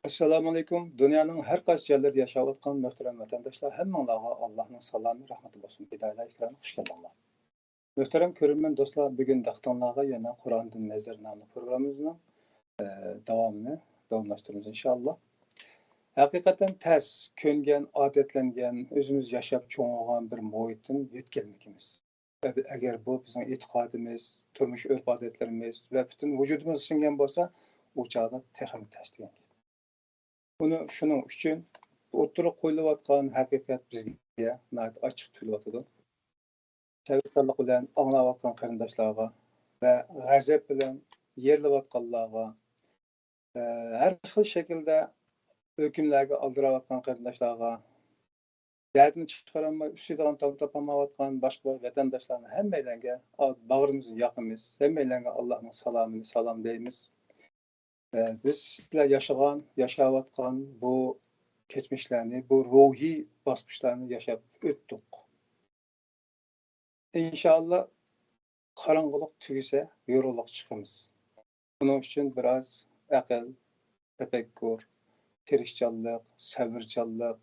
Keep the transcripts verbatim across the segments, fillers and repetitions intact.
ئەسسالامۇئەلەيكۇم. دۇنيانىڭ ھەر قايسى جايلىرىدا ياشاۋاتقان مۆھتەرەم ۋەتەنداشلار، ھەممىڭلارغا ئاللاھنىڭ سالامى، رەھمىتى بولسۇن. ھىدايەتلەر ئىكرامى، خۇش كەلدىڭلار. مۆھتەرەم كۆرۈرمەن دوستلار، بۈگۈن دىققىتىڭلارغا يەنە قۇرئاندىن نەزەر ناملىق پروگراممىمىزنىڭ، ئە، داۋامىنى داۋاملاشتۇرىمىز ئىنشائاللا. ھەقىقەتەن تەس، كۆنگەن، ئادەتلەنگەن، ئۆزىمىز ياشاپ چوڭ بولغان بىر مۇھىتتىن يۆتكەلمىكىمىز. ئەگەر بۇ بىزنىڭ ئېتىقادىمىز، تۇرمۇش ئۆرپ-ئادەتلىرىمىز ۋە پۈتۈن ۋۇجۇدىمىزغا سىڭگەن بولسا، ئۇ چاغدا تېخىمۇ تەس دېگەن گەپ. بۇنى، شۇنىڭ ئۈچۈن ئوتتۇرىغا قويۇلۇۋاتقان ھەقىقەت بىزگە ناھايىتى ئاچچىق تۇيۇلۇۋاتىدۇ. سەۋرچانلىق بىلەن ئاڭلاۋاتقان قېرىنداشلارغا ۋە غەزەپ بىلەن يېرىلىۋاتقانلارغا، ئە، ھەر خىل شەكىلدە ھۆكۈملەرگە ئالدىراۋاتقان قېرىنداشلارغا، دەردىنى چىقىرالماي، ئۈسسىدىغان تام تاپالمايۋاتقان باشقا ۋەتەنداشلارنى ھەممەيلەنگە باغرىمىزنى ياقىمىز. ھەممەيلەنگە ئاللاھنىڭ سالامىنى سالام دەيمىز. ئە، بىز سىلەر ياشىغان، ياشاۋاتقان بۇ كەچمىشلەرنى، بۇ روھىي باسقۇچلارنى ياشاپ ئۆتتۇق. ئىنشائاللا، قاراڭغۇلۇق تۈگىسە، يورۇقلۇققا چىقىمىز. بۇنىڭ ئۈچۈن بىراز ئەقىل، تەپەككۇر، تىرىشچانلىق، سەۋرچانلىق،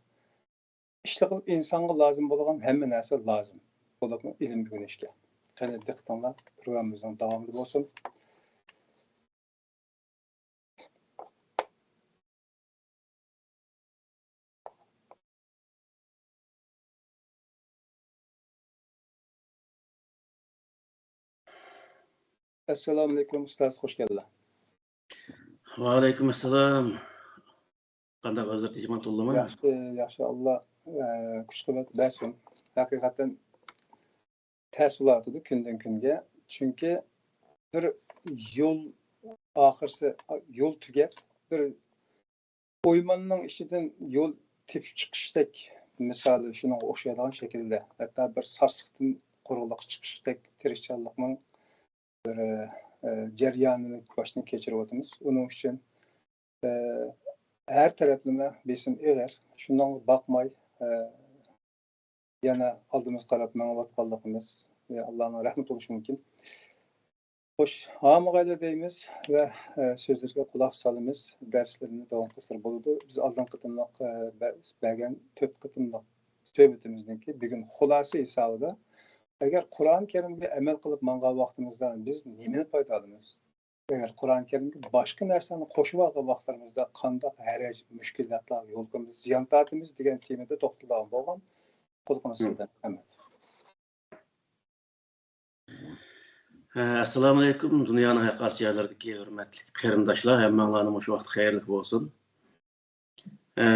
ئىشلىق ئىنسانغا لازىم بولغان ھەممە نەرسە لازىم، بولۇپمۇ ئىلىم ئۆگىنىشكە. قېنى، دىققىتىڭلار پروگراممىمىزنىڭ داۋامىدا بولسۇن. ئەسسالامۇئەلەيكۇم ئۇستاز، خۇش كەلدىڭلار. ۋەئەلەيكۇم ئەسسالام. قانداق ھۆزۈر، تىنچمۇ، توغرىمۇ؟ ياخشى، ياخشى، ئاللا، ئە، كۈچ-قۇۋۋەت بەرسۇن. ھەقىقەتەن تەس بولۇۋاتىدۇ كۈندىن-كۈنگە. چۈنكى بىر يول ئاخىرسى، يول تۈگەپ، بىر ئويماننىڭ ئىچىدىن يول تېپىپ چىقىشتەك، مىسالى شۇنىڭغا ئوخشايدىغان شەكىلدە، ھەتتا بىر ساسلىقتىن قۇرۇقلۇققا چىقىشتەك تىرىشچانلىقنىڭ بىر، ئە، جەريانىنى باشتىن كەچۈرۈۋاتىمىز. ئۇنىڭ ئۈچۈن، ئە، ھەر تەرەپلىمە بېسىم ئېغىر. شۇنىڭغا باقماي، ئە، يەنە ئالدىمىزغا قاراپ مېڭىۋاتقانلىقىمىز، يا ئاللانىڭ رەھمىتى بولۇشى مۇمكىن. خوش، ھامىغايلا دەيمىز ۋە، ئە، سۆزلىرىگە قۇلاق سالىمىز. دەرسلىرىنى داۋام قىلسىلا بولىدۇ. بىز ئالدىنقى قېتىملىق، ئە، بە-، بەرگەن تۆت قېتىملىق سۆھبىتىمىزنىڭكى بۈگۈن خۇلاسە ھېسابىدا، ئەگەر قۇرئان كەرىمگە ئەمەل قىلىپ ماڭغان ۋاقتىمىزدا بىز نېمىنى پايدا ئالىمىز؟ ئەگەر قۇرئان كەرىمگە باشقا نەرسىلەرنى قوشۇۋالغان ۋاقىتلىرىمىزدا قانداق ھەرەج، مۈشكۈلاتلارغا يولۇقىمىز، زىيان تارتىمىز دېگەن تېمىدا توختىلىدىغان بولغان. قۇلىقىڭىز سىزدە، رەھمەت. ھە، ئەسسالامۇئەلەيكۇم، دۇنيانىڭ ھەر قايسى جايلىرىدىكى ھۆرمەتلىك قېرىنداشلار، ھەممىڭلارنى مۇشۇ ۋاقىت خەيرلىك بولسۇن. ئە،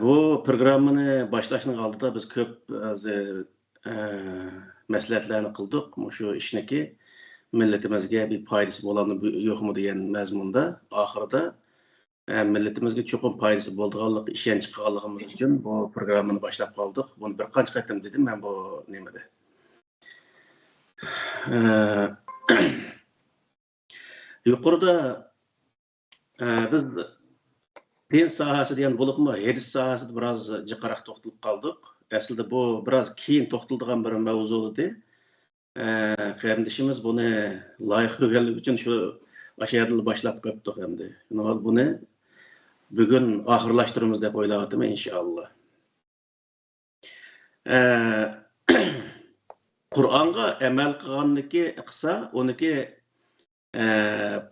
بۇ پروگراممىنى باشلاشنىڭ ئالدىدا بىز كۆپ، ئە، ئە، مەسلىھەتلەرنى قىلدۇق. مۇشۇ ئىشنىكى مىللىتىمىزگە بىر پايدىسى بولامدۇ، بۇ يوقمۇ دېگەن مەزمۇندا. ئاخىرىدا، ئە، مىللىتىمىزگە چوقۇم پايدىسى بولىدىغانلىققا ئىشەنچ قىلغانلىقىمىز ئۈچۈن بۇ پروگراممىنى باشلاپ قالدۇق. بۇنى بىر قانچە قېتىم دېدىم مەن بۇ نېمىدە. ئە، يۇقىرىدا، ئە، بىز دىن ساھەسى دېگەن بولۇپمۇ ھەدىس ساھەسىدە بىراز جىقراق توختىلىپ قالدۇق. ئەسلىدە بۇ بىراز كېيىن توختىلىدىغان بىر مەۋزۇ ئىدى. ئە، قېرىندىشىمىز بۇنى لايىق كۆرگەنلىكى ئۈچۈن شۇ ئاشۇ يەردىلا باشلاپ قويۇپتۇق ئەمدى. شۇنىڭغا بۇنى بۈگۈن ئاخىرلاشتۇرىمىز دەپ ئويلاۋاتىمەن، ئىنشائاللا. ئە، قۇرئانغا ئەمەل قىلغاندىكى قىلسا، ئۇنىكى، ئە،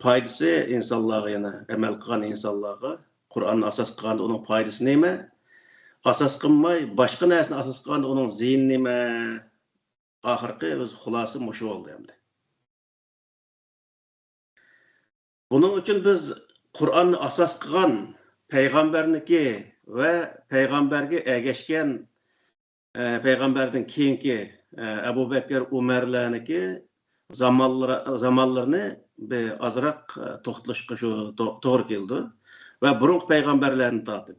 پايدىسى ئىنسانلارغا، يەنە ئەمەل قىلغان ئىنسانلارغا، قۇرئاننى ئاساس قىلغاندا ئۇنىڭ پايدىسى نېمە؟ ئاساس قىلماي، باشقا نەرسىنى ئاساس قىلغاندا ئۇنىڭ زىيىنى نېمە؟ ئاخىرقى بىز خۇلاسە مۇشۇ بولدى ئەمدى. بۇنىڭ ئۈچۈن بىز قۇرئاننى ئاساس قىلغان پەيغەمبەرنىكى ۋە پەيغەمبەرگە ئەگەشكەن، ئە، پەيغەمبەردىن كېيىنكى، ئە، ئەبۇ بەكىر، ئۆمەرلەرنىكى زامانلىرى، زامانلىرىنى بىر ئازراق، ئە، توختىلىشقا شۇ تو-، توغرا كېلىدۇ. ۋە بۇرۇنقى پەيغەمبەرلەرنى تارتىپ.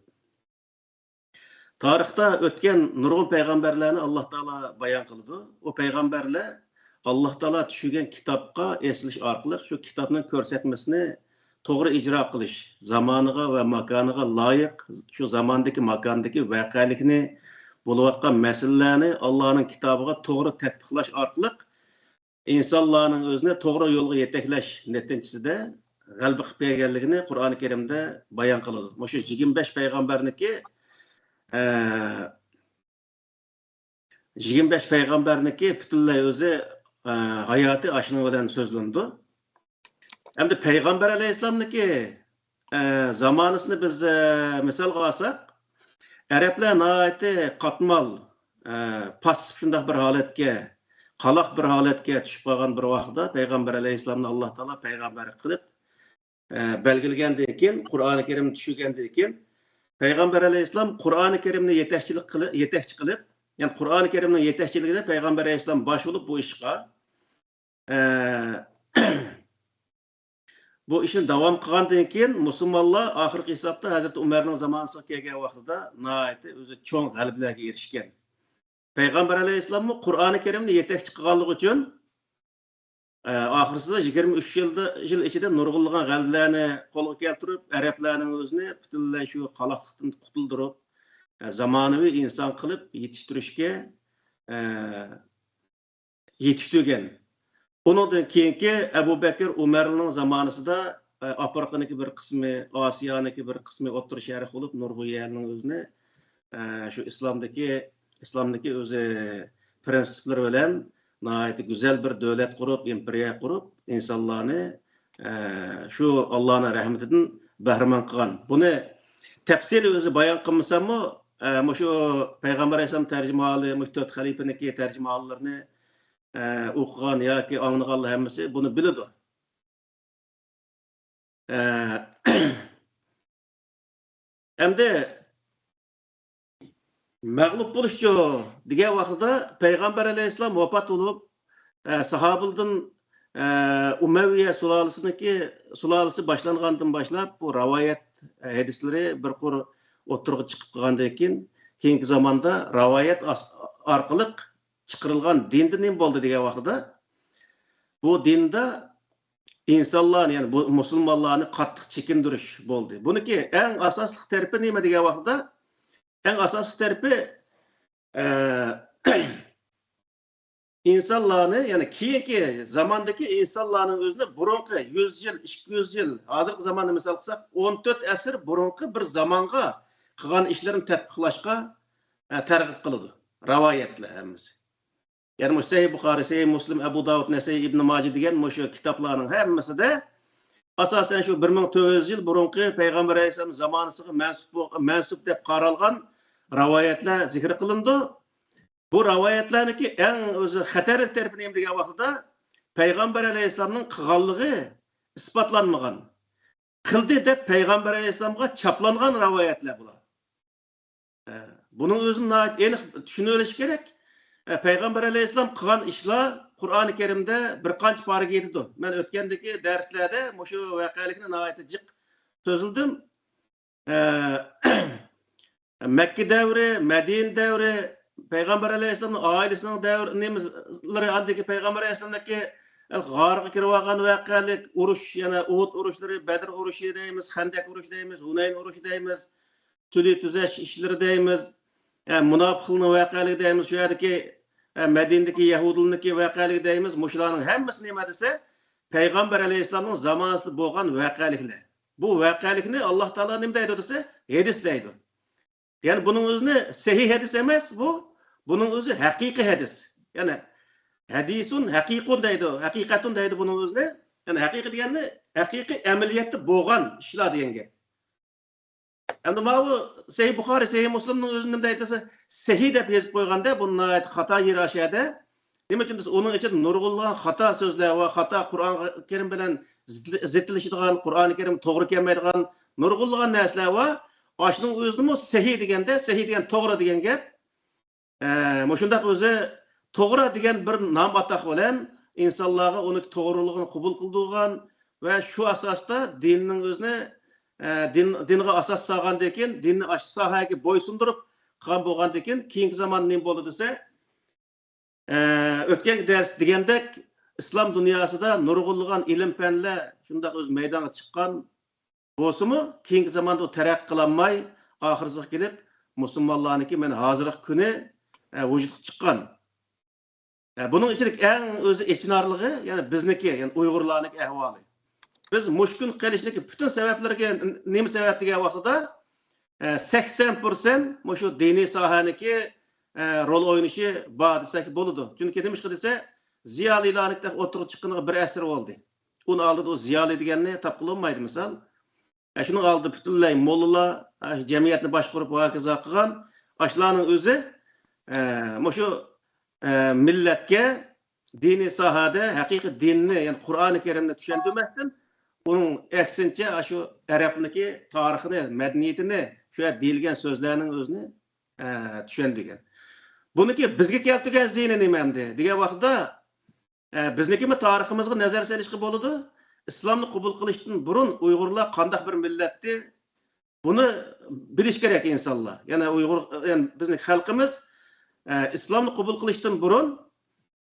تارىختا ئۆتكەن نۇرغۇن پەيغەمبەرلەرنى ئاللا تائالا بايان قىلىدۇ. ئۇ پەيغەمبەرلەر ئاللا تائالا چۈشۈرگەن كىتابقا ئېسىلىش ئارقىلىق شۇ كىتابنىڭ كۆرسەتمىسىنى توغرا ئىجرا قىلىش، زامانىغا ۋە ماكانىغا لايىق، شۇ زاماندىكى، ماكاندىكى ۋەقەلىكنى، بولۇۋاتقان مەسىلىلەرنى ئاللانىڭ كىتابىغا توغرا تەتبىقلاش ئارقىلىق ئىنسانلارنىڭ ئۆزىنى توغرا يولغا يېتەكلەش نەتىجىسىدە، غەلىبە قىلىپ كەلگەنلىكىنى قۇرئان كەرىمدە بايان قىلىدۇ. مۇشۇ يىگىرمە بەش پەيغەمبەرنىكى، ئە، يىگىرمە بەش پەيغەمبەرنىكى پۈتۈنلەي ئۆزى، ئە، ھاياتى ئاشۇنىڭ بىلەن سۆزلىنىدۇ. ئەمدى پەيغەمبەر ئەلەيھىسسالامنىكى، ئە، زامانىسىنى بىز، ئە، مىسالغا ئالساق، ئەرەبلەر ناھايىتى قاتمال، ئە، پاسسىپ شۇنداق بىر ھالەتكە، قالاق بىر ھالەتكە چۈشۈپ قالغان بىر ۋاقىتتا پەيغەمبەر ئەلەيھىسسالامنى ئاللا تائالا پەيغەمبەر قىلىپ، ئە، بەلگىلىگەندىن كېيىن، قۇرئانى كەرىمنى چۈشۈرگەندىن كېيىن، پەيغەمبەر ئەلەيھىسسالام قۇرئانى كەرىمنى يېتەكچىلىك قىلىپ، يېتەكچى قىلىپ، يەنى قۇرئانى كەرىمنىڭ يېتەكچىلىكىدە پەيغەمبەر ئەلەيھىسسالام باش بولۇپ بۇ ئىشقا، ئە، بۇ ئىشنى داۋام قىلغاندىن كېيىن، مۇسۇلمانلار ئاخىرقى ھېسابتا ھەزرىتى ئۆمەرنىڭ زامانىسىغا كەلگەن ۋاقتىدا ناھايىتى ئۆزى چوڭ غەلىبىلەرگە ئېرىشكەن. پەيغەمبەر ئەلەيھىسسالاممۇ قۇرئانى كەرىمنى يېتەكچى قىلغانلىقى ئۈچۈن، ئە، ئاخىرسىدا يىگىرمە ئۈچ يىلدا، يىل ئىچىدە نۇرغۇنلىغان غەلىبىلەرنى قولغا كەلتۈرۈپ، ئەرەبلەرنىڭ ئۆزىنى پۈتۈنلەي شۇ قالاقلىقتىن قۇتۇلدۇرۇپ، ئە، زامانىۋى ئىنسان قىلىپ يېتىشتۈرۈشكە، ئە، يېتىشتۈرگەن. ئۇنىڭدىن كېيىنكى ئەبۇ بەكىر، ئۆمەرلەرنىڭ زامانىسىدا، ئە، ئافرىقىنىڭكى بىر قىسمى، ئاسىيانىڭكى بىر قىسمى ئوتتۇرا شەرق بولۇپ، نۇرغۇن يەرنىڭ ئۆزىنى، ئە، شۇ ئىسلامدىكى، ئىسلامدىكى ئۆزى پرىنسىپلىرى بىلەن ناھايىتى گۈزەل بىر دۆلەت قۇرۇپ، ئىمپېرىيە قۇرۇپ، ئىنسانلارنى، ئە، شۇ ئاللانىڭ رەھمىتىدىن بەھرىمەن قىلغان. بۇنى تەپسىلىي ئۆزى بايان قىلمىساممۇ، ئە، مۇشۇ پەيغەمبەر ئەلەيھىسسالام تەرجىمىھالى، مۇشۇ تۆت خەلىپىنىڭكى تەرجىمىھاللىرىنى، ئە، ئوقۇغان ياكى ئاڭلىغانلار ھەممىسى بۇنى بىلىدۇ. ئە، ئەمدى مەغلۇپ بولۇشچۇ دېگەن ۋاقتىدا پەيغەمبەر ئەلەيھىسسالام ۋاپات بولۇپ، ئە، ساھابىلىدىن، ئە، ئۇمەۋىيە سۇلالىسىنىڭكى، سۇلالىسى باشلانغاندىن باشلاپ بۇ رىۋايەت، ئە، ھەدىسلىرى بىر قۇر ئوتتۇرىغا چىقىپ قالغاندىن كېيىن، كېيىنكى زاماندا رىۋايەت ئاس-، ئارقىلىق چىقىرىلغان دىندا نېمە بولدى دېگەن ۋاقتىدا، بۇ دىندا ئىنسانلارنى، يەنى بۇ مۇسۇلمانلارنى قاتتىق چېكىندۈرۈش بولدى. بۇنىڭكى ئەڭ ئاساسلىق تەرىپى نېمە دېگەن ۋاقتىدا، ئەڭ ئاساسلىق تەرىپى، ئە، ئىنسانلارنى، يەنى كېيىنكى زاماندىكى ئىنسانلارنىڭ ئۆزىنى بۇرۇنقى يۈز يىل، ئىككى يۈز يىل، ھازىرقى زاماننى مىسال قىلساق، ئون تۆت ئەسىر بۇرۇنقى بىر زامانغا قىلغان ئىشلىرىنى تەتبىقلاشقا، ئە، تەرغىب قىلىدۇ رىۋايەتلەر ھەممىسى. يەنى مۇشۇ سەھىھ بۇخارى، سەھىھ مۇسلىم، ئەبۇ داۋۇد، نەسەي، ئىبنى ماجە دېگەن مۇشۇ كىتابلارنىڭ ھەممىسىدە ئاساسەن شۇ بىر مىڭ تۆت يۈز يىل بۇرۇنقى پەيغەمبەر ئەلەيھىسسالام زامانىسىغا مەنسۇپ بول-، مەنسۇپ دەپ قارالغان رىۋايەتلەر زىكىر قىلىنىدۇ. بۇ رىۋايەتلەرنىڭكى ئەڭ ئۆزى خەتەرلىك تەرىپى نېمە دېگەن ۋاقتىدا، پەيغەمبەر ئەلەيھىسسالامنىڭ قىلغانلىقى ئىسپاتلانمىغان، قىلدى دەپ پەيغەمبەر ئەلەيھىسسالامغا چاپلانغان رىۋايەتلەر بۇلار. ئە، بۇنىڭ ئۆزىنى ناھايىتى ئېنىق چۈشىنىۋېلىش كېرەك. ئە، پەيغەمبەر ئەلەيھىسسالام قىلغان ئىشلار قۇرئانى كەرىمدە بىر قانچە پارىگە يېتىدۇ. مەن ئۆتكەندىكى دەرسلەردە مۇشۇ ۋەقەلىكنى ناھايىتى جىق سۆزلىدىم. ئە، مەككە دەۋرى، مەدىنە دەۋرى، پەيغەمبەر ئەلەيھىسسالامنىڭ ئائىلىسىنىڭ دەۋرى، نېمىلىرى، ئاندىكى پەيغەمبەر ئەلەيھىسسالامدىكى غارغا كىرىۋالغان ۋەقەلىك، ئۇرۇش، يەنە ئۇھۇد ئۇرۇشلىرى، بەدر ئۇرۇشى دەيمىز، خەندەك ئۇرۇشى دەيمىز، ھۇنەين ئۇرۇشى دەيمىز، تۈلى تۈزەش ئىشلىرى دەيمىز، ئە، مۇناپىقلىقنىڭ ۋەقەلىكى دەيمىز، شۇ يەردىكى، ئە، مەدىنىدىكى يەھۇدىيلارنىڭكى ۋەقەلىكى دەيمىز، مۇشۇلارنىڭ ھەممىسى نېمە دېسە، پەيغەمبەر ئەلەيھىسسالامنىڭ زامانىسىدا بولغان ۋەقەلىكلەر. بۇ ۋەقەلىكنى ئاللا تائالا نېمە دەيدۇ دېسە، ھەدىس دەيدۇ. يەنى بۇنىڭ ئۆزىنى سەھىھ ھەدىس ئەمەس بۇ، بۇنىڭ ئۆزى ھەقىقىي ھەدىس. يەنى ھەدىسۇن ھەقىقۇن دەيدۇ، ھەقىقەتۇن دەيدۇ بۇنىڭ ئۆزىنى. يەنى ھەقىقىي دېگەننى ھەقىقىي ئەمەلىيەتتە بولغان ئىشلار دېگەن گەپ. ئەمدى ماۋۇ سەھىھ بۇخارى، سەھىھ مۇسلىمنىڭ ئۆزىنى نېمە دەيدۇ دېسە، سەھىھ دەپ يېزىپ قويغاندا، بۇ ناھايىتى خاتا يېرى ئاشۇ يەردە. نېمە ئۈچۈن دېسە، ئۇنىڭ ئىچىدە نۇرغۇنلىغان خاتا سۆزلەر ۋە خاتا قۇرئان كەرىم بىلەن زىتلىشىدىغان، قۇرئان كەرىم توغرا كەلمەيدىغان نۇرغۇنلىغان نەرسىلەر بار. ئاشۇنىڭ ئۆزىنىمۇ سەھىھ دېگەندە، سەھىھ دېگەن توغرا دېگەن گەپ. ئە، مۇشۇنداق ئۆزى توغرا دېگەن بىر نام ئاتاق بىلەن ئىنسانلارغا ئۇنى توغرىلىقىنى قوبۇل قىلدۇرغان ۋە شۇ ئاساستا دىننىڭ ئۆزىنى، ئە، دىن، دىنغا ئاساس سالغاندىن كېيىن، دىننى ئاشۇ ساھەگە بويسۇندۇرۇپ قىلغان بولغاندىن كېيىن، كېيىنكى زاماندا نېمە بولدى دېسە، ئە، ئۆتكەنكى دەرس دېگەندەك، ئىسلام دۇنياسىدا نۇرغۇنلىغان ئىلىم-پەنلەر شۇنداق ئۆز مەيدانغا چىققان بولسىمۇ، كېيىنكى زاماندا ئۇ تەرەققىي قىلالماي، ئاخىرسىغا كېلىپ، مۇسۇلمانلارنىڭكى مانا ھازىرقى كۈنى، ئە، ۋۇجۇدقا چىققان. ئە، بۇنىڭ ئىچىدىكى ئەڭ ئۆزى ئېچىنارلىقى، يەنى بىزنىڭكى، يەنى ئۇيغۇرلارنىڭكى ئەھۋالى. بىز مۇشۇ كۈن قېلىشنىڭكى پۈتۈن سەۋەبلىرىگە نېمە سەۋەب دېگەن ۋاقتىدا، ئە، سەكسەن پىرسەنت مۇشۇ دىنىي ساھەنىڭكى، ئە، رول ئوينىشى بار دېسەك بولىدۇ. چۈنكى نېمىشقا دېسە، زىيالىيلارنىڭ ئوتتۇرىغا چىققىنىغا بىر ئەسىر بولدى. ئۇنىڭ ئالدىدا ئۇ زىيالىي دېگەننى تاپقىلى بولمايدۇ، مىسال. ئە، شۇنىڭ ئالدىدا پۈتۈنلەي موللىلار، ئە، جەمئىيەتنى باشقۇرۇپ ۋە ھاكازا قىلغان ئاشۇلارنىڭ ئۆزى، ئە، مۇشۇ، ئە، مىللەتكە دىنىي ساھەدە ھەقىقىي دىننى، يەنى قۇرئانى كەرىمنى چۈشەندۈرمەستىن، ئۇنىڭ ئەكسىنچە، ئاشۇ ئەرەبنىڭكى تارىخىنى، مەدەنىيىتىنى، شۇ يەردە دېيىلگەن سۆزلەرنىڭ ئۆزىنى، ئە، چۈشەندۈرگەن. بۇنىڭكى بىزگە كەلتۈرگەن زىيىنى نېمە ئەمدى دېگەن ۋاقىتتا، ئە، بىزنىڭكىمۇ تارىخىمىزغا نەزەر سېلىشقا بولىدۇ. ئىسلامنى قوبۇل قىلىشتىن بۇرۇن ئۇيغۇرلار قانداق بىر مىللەتتى؟ بۇنى بىلىش كېرەك ئىنسانلار. يەنى ئۇيغۇر، يەنى بىزنىڭ خەلقىمىز، ئە، ئىسلامنى قوبۇل قىلىشتىن بۇرۇن،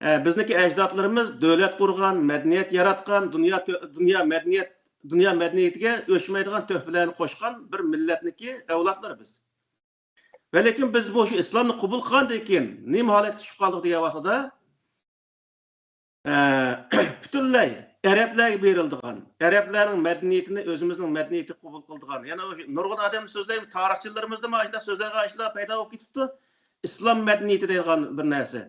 ئە، بىزنىڭكى ئەجدادلىرىمىز دۆلەت قۇرغان، مەدەنىيەت ياراتقان، دۇنيا تۆ-، دۇنيا مەدەنىيەت، دۇنيا مەدەنىيىتىگە ئۆچمەيدىغان تۆھپىلەرنى قوشقان بىر مىللەتنىڭكى ئەۋلادلىرى بىز. ۋە لېكىن بىز بۇ شۇ ئىسلامنى قوبۇل قىلغاندىن كېيىن نېمە ھالەتكە چۈشۈپ قالدۇق دېگەن ۋاقتىدا، ئە، پۈتۈنلەي ئەرەبلەرگە بېرىلىدىغان، ئەرەبلەرنىڭ مەدەنىيىتىنى ئۆزىمىزنىڭ مەدەنىيىتى قوبۇل قىلىدىغان، يەنە ئۇ نۇرغۇن ئادەم سۆزلەيمىز، تارىخچىلىرىمىزدىمۇ ئاشۇنداق سۆزلەرگە ئاشۇنداق پەيدا بولۇپ كېتىپتۇ. ئىسلام مەدەنىيىتى دەيدىغان بىر نەرسە.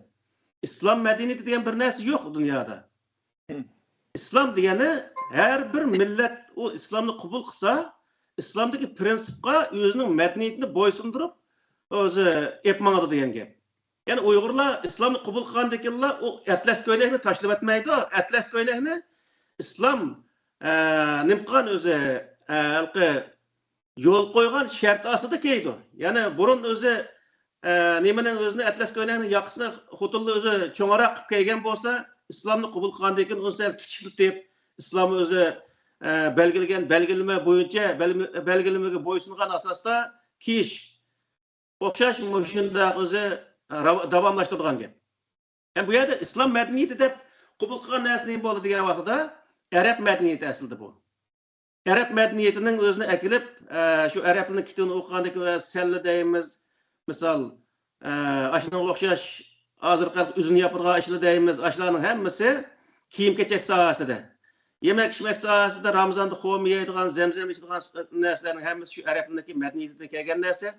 ئىسلام مەدەنىيىتى دېگەن بىر نەرسە يوق دۇنيادا. ئىسلام دېگەننى ھەر بىر مىللەت ئۇ ئىسلامنى قوبۇل قىلسا، ئىسلامدىكى پرىنسىپقا ئۆزىنىڭ مەدەنىيىتىنى بويسۇندۇرۇپ، ئۆزى ئېلىپ ماڭىدۇ دېگەن گەپ. يەنى ئۇيغۇرلار ئىسلامنى قوبۇل قىلغاندىن كېيىنلا ئۇ ئەتلەس كۆينەكنى تاشلىۋەتمەيدۇ. ئەتلەس كۆينەكنى ئىسلام، ئە، نېمە قىلغان ئۆزى، ئە، ھېلىقى يول قويغان شەرت ئاستىدا كىيىدۇ. يەنى بۇرۇن ئۆزى، ئە، نېمىنىڭ ئۆزىنى، ئەتلەس كۆينەكنىڭ ياقىسىنى خوتۇنلىرى ئۆزى چوڭراق قىلىپ كىيگەن بولسا، ئىسلامنى قوبۇل قىلغاندىن كېيىن ئۇنى سەل كىچىكلىتىپ، ئىسلام ئۆزى، ئە، بەلگىلىگەن بەلگىلىمە بويىچە، بەل-، بەلگىلىمىگە بويسۇنغان ئاساستا كىيىش. ئوخشاش مۇشۇنداق ئۆزى راۋ-، داۋاملاشتۇرىدىغان گەپ. ھەم بۇ يەردە ئىسلام مەدەنىيىتى دەپ قوبۇل قىلغان نەرسە نېمە بولدى دېگەن ۋاقتىدا، ئەرەب مەدەنىيىتى ئەسلىدە بۇ. ئەرەب مەدەنىيىتىنىڭ ئۆزىنى ئەكېلىپ، ئە، شۇ ئەرەبلەرنىڭ كىتابىنى ئوقۇغاندىن كېيىن، سەللە دەيمىز، مىسال، ئە، ئاشۇنىڭغا ئوخشاش ھازىرقى ئۇزۇن ياپىدىغان ئاشۇلار دەيمىز، ئاشۇلارنىڭ ھەممىسى كىيىم-كېچەك ساھەسىدە. يېمەك-ئىچمەك ساھەسىدە رامىزاندا خورما يەيدىغان، زەمزەم ئىچىدىغان نەرسىلەرنىڭ ھەممىسى شۇ ئەرەبلەرنىڭكى مەدەنىيىتىدىن كەلگەن نەرسە.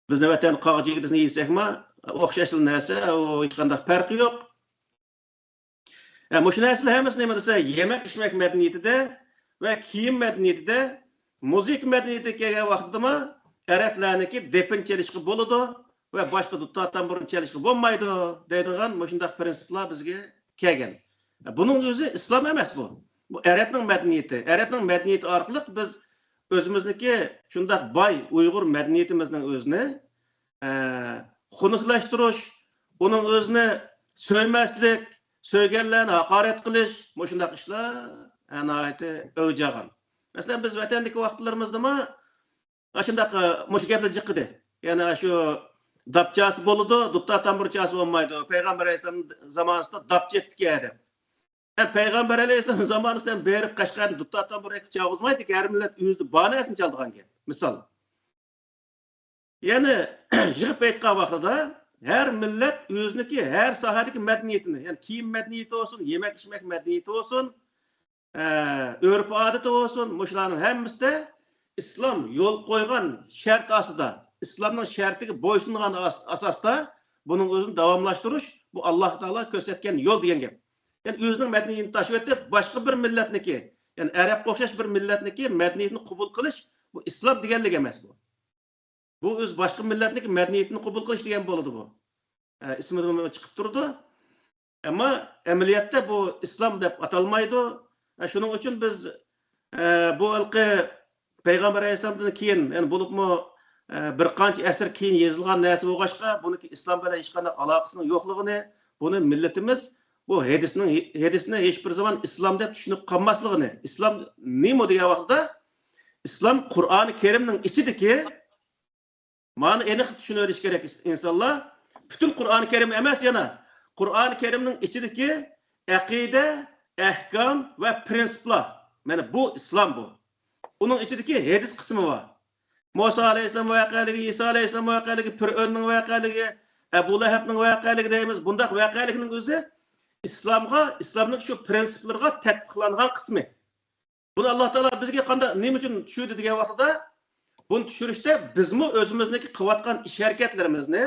بىزنىڭ ۋەتەن قاغا جىگدىسىنى يېسەكمۇ، ئوخشاشلا نەرسە، ئۇ ھېچقانداق پەرقى يوق. ھە، مۇشۇ نەرسىلەر ھەممىسى نېمە دېسە، يېمەك-ئىچمەك مەدەنىيىتىدە ۋە كىيىم مەدەنىيىتىدە، مۇزىكا مەدەنىيىتىگە كەلگەن ۋاقتىدىمۇ ئەرەبلەرنىڭكى دېپىن چېلىشقا بولىدۇ ۋە باشقا دۇتار تامبۇرنى چېلىشقا بولمايدۇ دەيدىغان مۇشۇنداق پرىنسىپلار بىزگە كەلگەن. بۇنىڭ ئۆزى ئىسلام ئەمەس بۇ. بۇ ئەرەبنىڭ مەدەنىيىتى. ئەرەبنىڭ مەدەنىيىتى ئارقىلىق بىز ئۆزىمىزنىڭكى شۇنداق باي ئۇيغۇر مەدەنىيىتىمىزنىڭ ئۆزىنى، ئە، خۇنۈكلەشتۈرۈش، ئۇنىڭ ئۆزىنى سۆيمەسلىك، سۆيگەنلەرنى ھاقارەت قىلىش، مۇشۇنداق ئىشلار، ئە، ناھايىتى ئەۋج ئالغان. مەسىلەن، بىز ۋەتەندىكى ۋاقىتلىرىمىزدىمۇ ئاشۇنداق، ئە، مۇشۇ گەپلەر جىققىدى. يەنى شۇ داپ چالسا بولىدۇ، دۇتار تامبۇر چالسا بولمايدۇ. پەيغەمبەر ئەلەيھىسسالام زامانىسىدا داپ چېپتىكەن دەپ. ھە، پەيغەمبەر ئەلەيھىسسالام زامانىسىدا ھەم بېرىپ قەشقەردىن دۇتار تامبۇر ئەكىپ چالغۇزمايدىكەن، ھەر مىللەت ئۆزىدە بار نەرسىنى چالىدىغان گەپ. مىسال. يەنى يىغىپ ئېيتقان ۋاقتىدا ھەر مىللەت ئۆزىنىڭكى ھەر ساھەدىكى مەدەنىيىتىنى، يەنى كىيىم مەدەنىيىتى بولسۇن، يېمەك-ئىچمەك مەدەنىيىتى بولسۇن، ئە، ئۆرپ-ئادىتى بولسۇن، مۇشۇلارنىڭ ھەممىسىدە ئىسلام يول قويغان شەرت ئاستىدا، ئىسلامنىڭ شەرتىگە بويسۇنغان ئاس-، ئاساستا بۇنىڭ ئۆزىنى داۋاملاشتۇرۇش، بۇ ئاللا تائالا كۆرسەتكەن يول دېگەن گەپ. يەنى ئۆزىنىڭ مەدەنىيىتىنى تاشلىۋېتىپ، باشقا بىر مىللەتنىڭكى، يەنى ئەرەبكە ئوخشاش بىر مىللەتنىڭكى مەدەنىيىتىنى قوبۇل قىلىش، بۇ ئىسلام دېگەنلىك ئەمەس بۇ. بۇ ئۆز باشقا مىللەتنىڭكى مەدەنىيىتىنى قوبۇل قىلىش دېگەن بولىدۇ بۇ. ئە، ئىسمىدىمۇ چىقىپ تۇرىدۇ. ئەمما ئەمەلىيەتتە بۇ ئىسلام دەپ ئاتالمايدۇ. ئە، شۇنىڭ ئۈچۈن بىز، ئە، بۇ ھېلىقى پەيغەمبەر ئەلەيھىسسالامدىن كېيىن، يەنى بولۇپمۇ، ئە، بىر قانچە ئەسىر كېيىن يېزىلغان نەرسە بولغاچقا، بۇنىڭكى ئىسلام بىلەن ھېچقانداق ئالاقىسىنىڭ يوقلۇقىنى، بۇنى مىللىتىمىز بۇ ھەدىسنىڭ، ھەدىسنى ھېچبىر زامان ئىسلام دەپ چۈشىنىپ قالماسلىقىنى، ئىسلام نېمە دېگەن ۋاقتىدا، ئىسلام قۇرئانى كەرىمنىڭ ئىچىدىكى، مانا ئېنىق چۈشىنىۋېلىش كېرەك ئىنسانلار. پۈتۈن قۇرئانى كەرىم ئەمەس يەنە. قۇرئانى كەرىمنىڭ ئىچىدىكى ئەقىدە، ئەھكام ۋە پرىنسىپلار. مانا بۇ ئىسلام بۇ. ئۇنىڭ ئىچىدىكى ھەدىس قىسمى بار. مۇسا ئەلەيھىسسالام ۋەقەلىكى، ئىسا ئەلەيھىسسالام ۋەقەلىكى، پىرئۆننىڭ ۋەقەلىكى، ئەبۇ لەھەبنىڭ ۋەقەلىكى دەيمىز. بۇنداق ۋەقەلىكنىڭ ئۆزى ئىسلامغا، ئىسلامنىڭ شۇ پرىنسىپلىرىغا تەتبىقلانغان قىسمى. بۇنى ئاللا تائالا بىزگە قانداق، نېمە ئۈچۈن چۈشۈردى دېگەن ۋاقتىدا، بۇنى چۈشۈرۈشتە بىزمۇ ئۆزىمىزنىڭكى قىلىۋاتقان ئىش ھەرىكەتلىرىمىزنى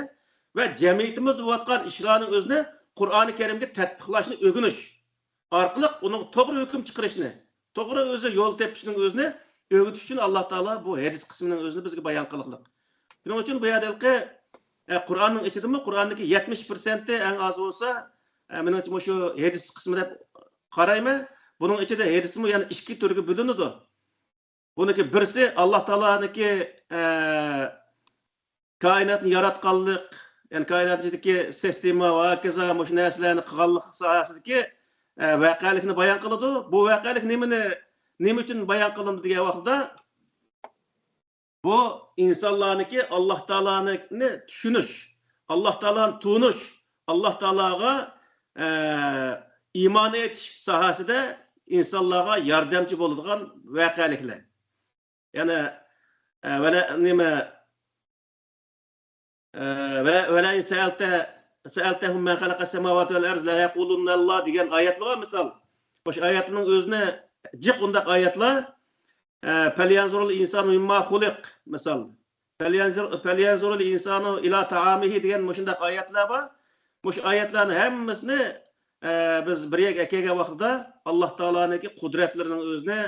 ۋە جەمئىيىتىمىزدە بولۇۋاتقان ئىشلارنىڭ ئۆزىنى قۇرئانى كەرىمگە تەتبىقلاشنى ئۆگىنىش ئارقىلىق ئۇنىڭغا توغرا ھۆكۈم چىقىرىشنى، توغرا ئۆزى يول تېپىشنىڭ ئۆزىنى ئۆگىتىش ئۈچۈن ئاللا تائالا بۇ ھەدىس قىسمىنىڭ ئۆزىنى بىزگە بايان قىلغلىق. شۇنىڭ ئۈچۈن بۇ يەردە ھېلىقى، ئە، قۇرئاننىڭ ئىچىدىمۇ، قۇرئاننىڭكى يەتمىش پىرسەنتى ئەڭ ئاز بولسا، ئە، مېنىڭچە مۇشۇ ھەدىس قىسمى دەپ قارايمەن. بۇنىڭ ئىچىدە ھەدىسمۇ يەنە ئىككى تۈرگە بۆلۈنىدۇ. بۇنىڭكى بىرسى ئاللا تائالانىڭكى، ئە، كائىناتنى ياراتقانلىق، يەنى كائىنات ئىچىدىكى سىستېما ۋە ھاكازا مۇشۇ نەرسىلەرنى قىلغانلىق ساھەسىدىكى، ئە، ۋەقەلىكنى بايان قىلىدۇ. بۇ ۋەقەلىك نېمىنى، نېمە ئۈچۈن بايان قىلىندى دېگەن ۋاقتىدا، بۇ ئىنسانلارنىڭكى ئاللا تائالانى چۈشىنىش، ئاللا تائالانى تونۇش، ئاللا تائالاغا، ئە، ئىمان ئېيتىش ساھەسىدە ئىنسانلارغا ياردەمچى بولىدىغان ۋەقەلىكلەر. يەنى، ئە، ۋەلە-، نېمە، ئە، ۋە، ۋەلەئىن سەئەلتە، سەئەلتەھۇم مەن خەلەقەس سەماۋاتى ۋەل ئەرز لەيەقۇلۇننەللا دېگەن ئايەتلەر بار، مىسال. مۇشۇ ئايەتلەرنىڭ ئۆزىنى جىق ئۇنداق ئايەتلەر، ئە، فەليەنزۇرۇل ئىنسانۇ مىمما خۇلىق، مىسال. فەليەنزۇر، فەليەنزۇرۇل ئىنسانۇ ئىلا تائامىھى دېگەن مۇشۇنداق ئايەتلەر بار. مۇشۇ ئايەتلەرنى ھەممىسىنى، ئە، بىز بىر يەرگە ئەكەلگەن ۋاقتىدا، ئاللا تائالانىڭكى قۇدرەتلىرىنىڭ ئۆزىنى،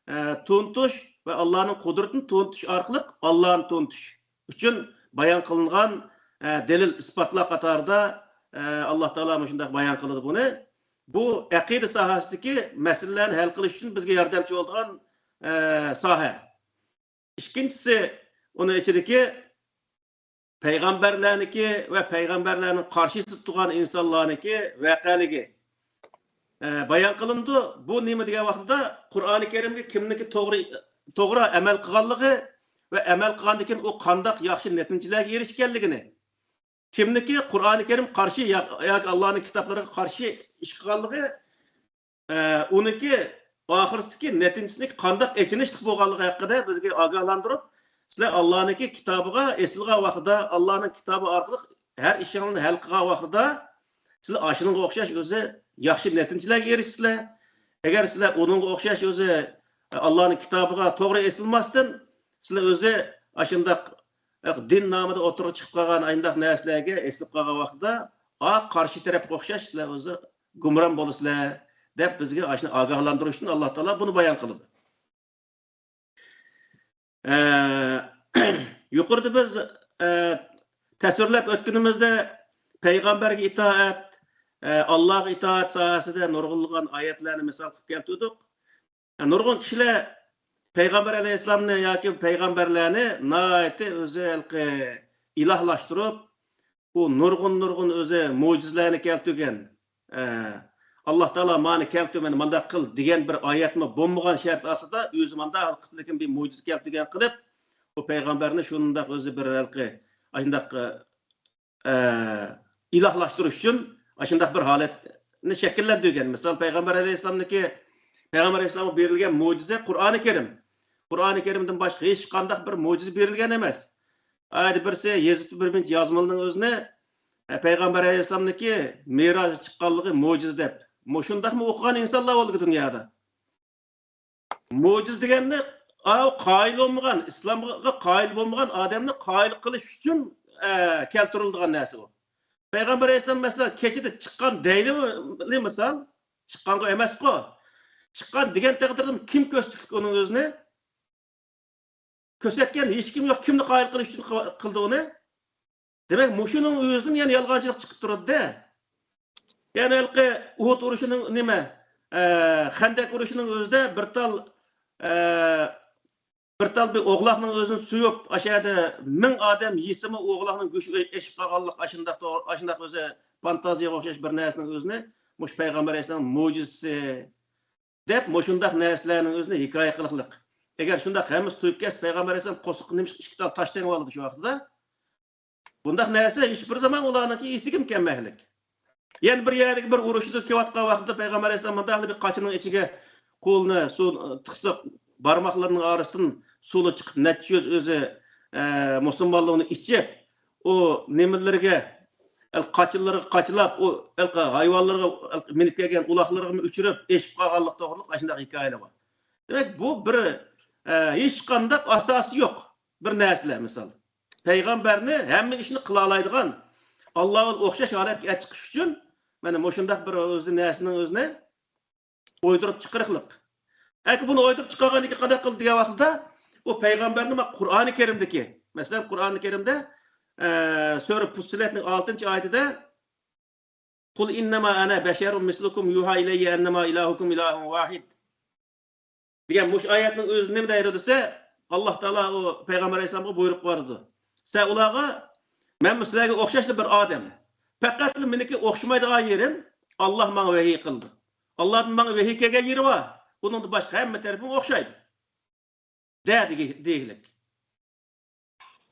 ئە، تونۇتۇش ۋە ئاللانىڭ قۇدرىتىنى تونۇتۇش ئارقىلىق ئاللانى تونۇتۇش ئۈچۈن بايان قىلىنغان، ئە، دەلىل ئىسپاتلار قاتارىدا، ئە، ئاللا تائالا مۇشۇنداق بايان قىلىدۇ بۇنى. بۇ ئەقىدە ساھەسىدىكى مەسىلىلەرنى ھەل قىلىش ئۈچۈن بىزگە ياردەمچى بولىدىغان، ئە، ساھە. ئىككىنچىسى، ئۇنىڭ ئىچىدىكى پەيغەمبەرلەرنىڭكى ۋە پەيغەمبەرلەرنىڭ قارشىسىدا تۇرغان ئىنسانلارنىڭكى ۋەقەلىكى، ئە، بايان قىلىنىدۇ. بۇ نېمە دېگەن ۋاقتىدا، قۇرئانى كەرىمگە كىمنىڭكى توغرا، توغرا ئەمەل قىلغانلىقى ۋە ئەمەل قىلغاندىن كېيىن ئۇ قانداق ياخشى نەتىجىلەرگە ئېرىشكەنلىكىنى، كىمنىكى قۇرئانى كەرىم قارشى يا-، ياكى ئاللانىڭ كىتابلىرىغا قارشى ئىش قىلغانلىقى، ئە، ئۇنىڭكى ئاخىرسىدىكى نەتىجىسىنىڭ قانداق ئېچىنىشلىق بولغانلىقى ھەققىدە بىزگە ئاگاھلاندۇرۇپ، سىلەر ئاللانىڭكى كىتابىغا ئېسىلغان ۋاقتىدا، ئاللانىڭ كىتابى ئارقىلىق ھەر ئىشىڭلارنى ھەل قىلغان ۋاقتىدا، سىلەر ئاشۇنىڭغا ئوخشاش ئۆزى ياخشى نەتىجىلەرگە ئېرىشىسىلەر. ئەگەر سىلەر ئۇنىڭغا ئوخشاش ئۆزى ئاللانىڭ كىتابىغا توغرا ئېسىلماستىن، سىلەر ئۆزى ئاشۇنداق دىن نامىدا ئوتتۇرىغا چىقىپ قالغان ئاينداق نەرسىلەرگە ئېسىلىپ قالغان ۋاقتىدا، ئا، قارشى تەرەپكە ئوخشاش سىلەر ئۆزى گۇمران بولىسىلەر، دەپ بىزگە ئاشۇنى ئاگاھلاندۇرۇش ئۈچۈن ئاللا تائالا بۇنى بايان قىلىدۇ. ئە، يۇقىرىدا بىز، ئە، تەسۋىرلەپ ئۆتكىنىمىزدە پەيغەمبەرگە ئىتائەت، ئە، ئاللاغا ئىتائەت ساھەسىدە نۇرغۇنلىغان ئايەتلەرنى مىسال قىلىپ كەلتۈردۇق. نۇرغۇن كىشىلەر پەيغەمبەر ئەلەيھىسسالامنى ياكى پەيغەمبەرلەرنى ناھايىتى ئۆزى ھېلىقى ئىلاھلاشتۇرۇپ، ئۇ نۇرغۇن، نۇرغۇن ئۆزى مۆجىزىلەرنى كەلتۈرگەن. ئە، ئاللا تائالا مانى كەلتۈر، مانا مانداق قىل دېگەن بىر ئايەتمۇ بولمىغان شەرت ئاستىدا ئۆزى مانداق قىلىپ، لېكىن بىر مۆجىزە كەلتۈرگەن قىلىپ، ئۇ پەيغەمبەرنى شۇنداق ئۆزى بىر ھېلىقى، ئاشۇنداق، ئە، ئىلاھلاشتۇرۇش ئۈچۈن ئاشۇنداق بىر ھالەتنى شەكىللەندۈرگەن. مىسال، پەيغەمبەر ئەلەيھىسسالامنىڭكى، پەيغەمبەر ئەلەيھىسسالامغا بېرىلگەن مۆجىزە قۇرئانى كەرىم. قۇرئانى كەرىمدىن باشقا ھېچقانداق بىر مۆجىزە بېرىلگەن ئەمەس. ئايدا بىرسى يېزىپ بىر مۇنچە يازمىلىنىڭ ئۆزىنى، ئە، پەيغەمبەر ئەلەيھىسسالامنىڭكى مىراجغا چىققانلىقى مۆجىزە دەپ. مۇشۇنداقمۇ ئوقۇغان ئىنسانلار بولىدۇ دۇنيادا. مۆجىزە دېگەننى، ئاۋۇ قايىل بولمىغان، ئىسلامغا قايىل بولمىغان ئادەمنى قايىل قىلىش ئۈچۈن، ئە، كەلتۈرۈلىدىغان نەرسە بۇ. پەيغەمبەر ئەلەيھىسسالام، مەسىلەن، كېچىدە چىققان دەيلى، مىسال، چىققانغۇ ئەمەسقۇ. چىققان دېگەن تەقدىردە كىم كۆرسىتىپتۇ ئۇنىڭ ئۆزىنى؟ كۆرسەتكەن ھېچكىم يوق، كىمنى قايىل قىلىش ئۈچۈن قىل-، قىلدى ئۇنى؟ دېمەك، مۇشۇنىڭ ئۆزىدىن يەنە يالغانچىلىق چىقىپ تۇرىدۇ-دە. يەنە ھېلىقى ئۇھۇد ئۇرۇشىنىڭ نېمە، ئە، خەندەك ئۇرۇشىنىڭ ئۆزىدە بىر تال، ئە، بىر تال بىر ئوغلاقنىڭ ئۆزىنى سويۇپ، ئاشۇ يەردە مىڭ ئادەم يېسىمۇ، ئۇ ئوغلاقنىڭ گۆشى ئېشىپ قالغانلىق، ئاشۇنداق، ئاشۇنداق ئۆزى فانتازىيەگە ئوخشاش بىر نەرسىنىڭ ئۆزىنى مۇشۇ پەيغەمبەر ئەلەيھىسسالام مۆجىزىسى دەپ، مۇشۇنداق نەرسىلەرنىڭ ئۆزىنى ھېكايە قىلىقلىق. ئەگەر شۇنداق ھەممىسى تۇيۇپ كەتسە، پەيغەمبەر ئەلەيھىسسالام قورسىقىغا نېمىشقا ئىككى تال تاش تېڭىۋالىدۇ شۇ ۋاقتىدا؟ بۇنداق نەرسە ھېچبىر زامان ئۇلارنىڭكى ئېسىگىمۇ كەلمەكلىك. يەنە بىر يەردىكى بىر ئۇرۇشتا كېلىۋاتقان ۋاقتىدا پەيغەمبەر ئەلەيھىسسالام مۇنداق بىر قاچىنىڭ ئىچىگە قولىنى سۇ تىقسا، بارماقلىرىنىڭ ئارىسىدىن سۇلار چىقىپ، نەچچە يۈز ئۆزى، ئە، مۇسۇلمانلار ئۇنى ئىچىپ، ئۇ نېمىلىرىگە، قاچىلىرىغا قاچىلاپ، ئۇ ھايۋانلىرىغا، مىنىپ كەلگەن ئۇلاقلىرىغا ئۇچۇرۇپ، ئېشىپ قالغانلىق توغرىلىق ئاشۇنداق ھېكايىلەر بار. دېمەك، بۇ بىر، ئە، ھېچقانداق ئاساسى يوق بىر نەرسىلەر. مىسال، پەيغەمبەرنى ھەممە ئىشنى قىلالايدىغان، ئاللاغا ئوخشاش ھالەتكە ئەچىقىش ئۈچۈن، مانا مۇشۇنداق بىر ئۆزى نەرسىنىڭ ئۆزىنى ئويدۇرۇپ چىقىرىقلىق. ئەگەر بۇنى ئويدۇرۇپ چىقارغاندىن كېيىن قانداق قىلدى دېگەن ۋاقىتتا، ئۇ پەيغەمبەرنى مانا قۇرئانى كەرىمدىكى، مەسىلەن، قۇرئانى كەرىمدە، ئە، سۈرە پۇسسىلەتنىڭ ئالتىنچى ئايىتىدە، قۇل ئىننەما ئەنە بەشەرۇن مىسلۇكۇم يۇھا ئىلەييە ئەننەما ئىلاھۇكۇم ئىلاھۇن ۋاھىد دېگەن مۇشۇ ئايەتنىڭ ئۆزى نېمە دەيدۇ دېسە، ئاللا تائالا ئۇ پەيغەمبەر ئەلەيھىسسالامغا بۇيرۇق بەردى. سەن ئۇلارغا، مەنمۇ سىلەرگە ئوخشاشلا بىر ئادەم. پەقەتلا مېنىڭكى ئوخشىمايدىغان يېرىم، ئاللا ماڭا ۋەھىي قىلدى. ئاللادىن ماڭا ۋەھىي كەلگەن يېرى بار. ئۇنىڭدىن باشقا ھەممە تەرىپىم ئوخشايدۇ. دە دېگى-، دېگىلىك.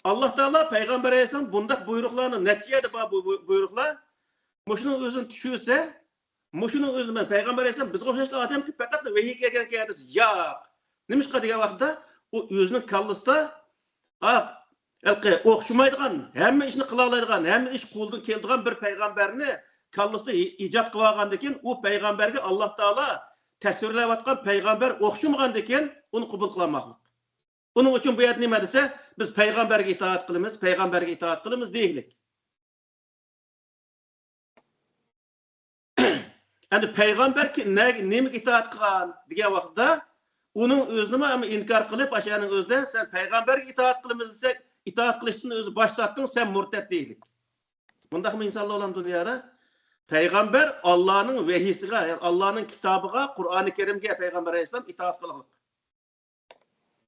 ئاللا تائالا پەيغەمبەر ئەلەيھىسسالام بۇنداق بۇيرۇقلارنى، نەچچە يەردە بار بۇ بۇ بۇيرۇقلار، مۇشۇنىڭ ئۆزىنى چۈشۈرسە، مۇشۇنىڭ ئۆزىنى مەن پەيغەمبەر ئەلەيھىسسالام بىزگە ئوخشاش ئادەمكى پەقەتلا ۋەھىي كەلگەنكەن دېسە، ياق. نېمىشقا دېگەن ۋاقىتتا، ئۇ ئۆزىنىڭ كاللىسىدا، ئا، ھېلىقى ئوخشىمايدىغان، ھەممە ئىشنى قىلالايدىغان، ھەممە ئىش قولىدىن كېلىدىغان بىر پەيغەمبەرنى كاللىسىدا ئى-، ئىجاد قىلىۋالغاندىن كېيىن، ئۇ پەيغەمبەرگە ئاللا تائالا تەسۋىرلەۋاتقان پەيغەمبەر ئوخشىمىغاندىن كېيىن، ئۇنى قوبۇل قىلالماسلىق. ئۇنىڭ ئۈچۈن بۇ يەردە نېمە دېسە، بىز پەيغەمبەرگە ئىتائەت قىلىمىز، پەيغەمبەرگە ئىتائەت قىلىمىز دېگىلىك. ئەمدى پەيغەمبەر كى-، نەگە، نېمىگە ئىتائەت قىلغان دېگەن ۋاقىتتا، ئۇنىڭ ئۆزىنىمۇ ئەمما ئىنكار قىلىپ، ئاشۇنىڭ ئۆزىدە سەن پەيغەمبەرگە ئىتائەت قىلىمىز دېسەك، ئىتائەت قىلىشتىن ئۆزى باش تارتتىڭ، سەن مۇرتەت دېگىلىك. مۇنداقمۇ ئىنسانلار بولامدۇ دۇنيادا؟ پەيغەمبەر ئاللانىڭ ۋەھىيسىگە، يەنى ئاللانىڭ كىتابىغا، قۇرئانى كەرىمگە پەيغەمبەر ئەلەيھىسسالام ئىتائەت قىلغان.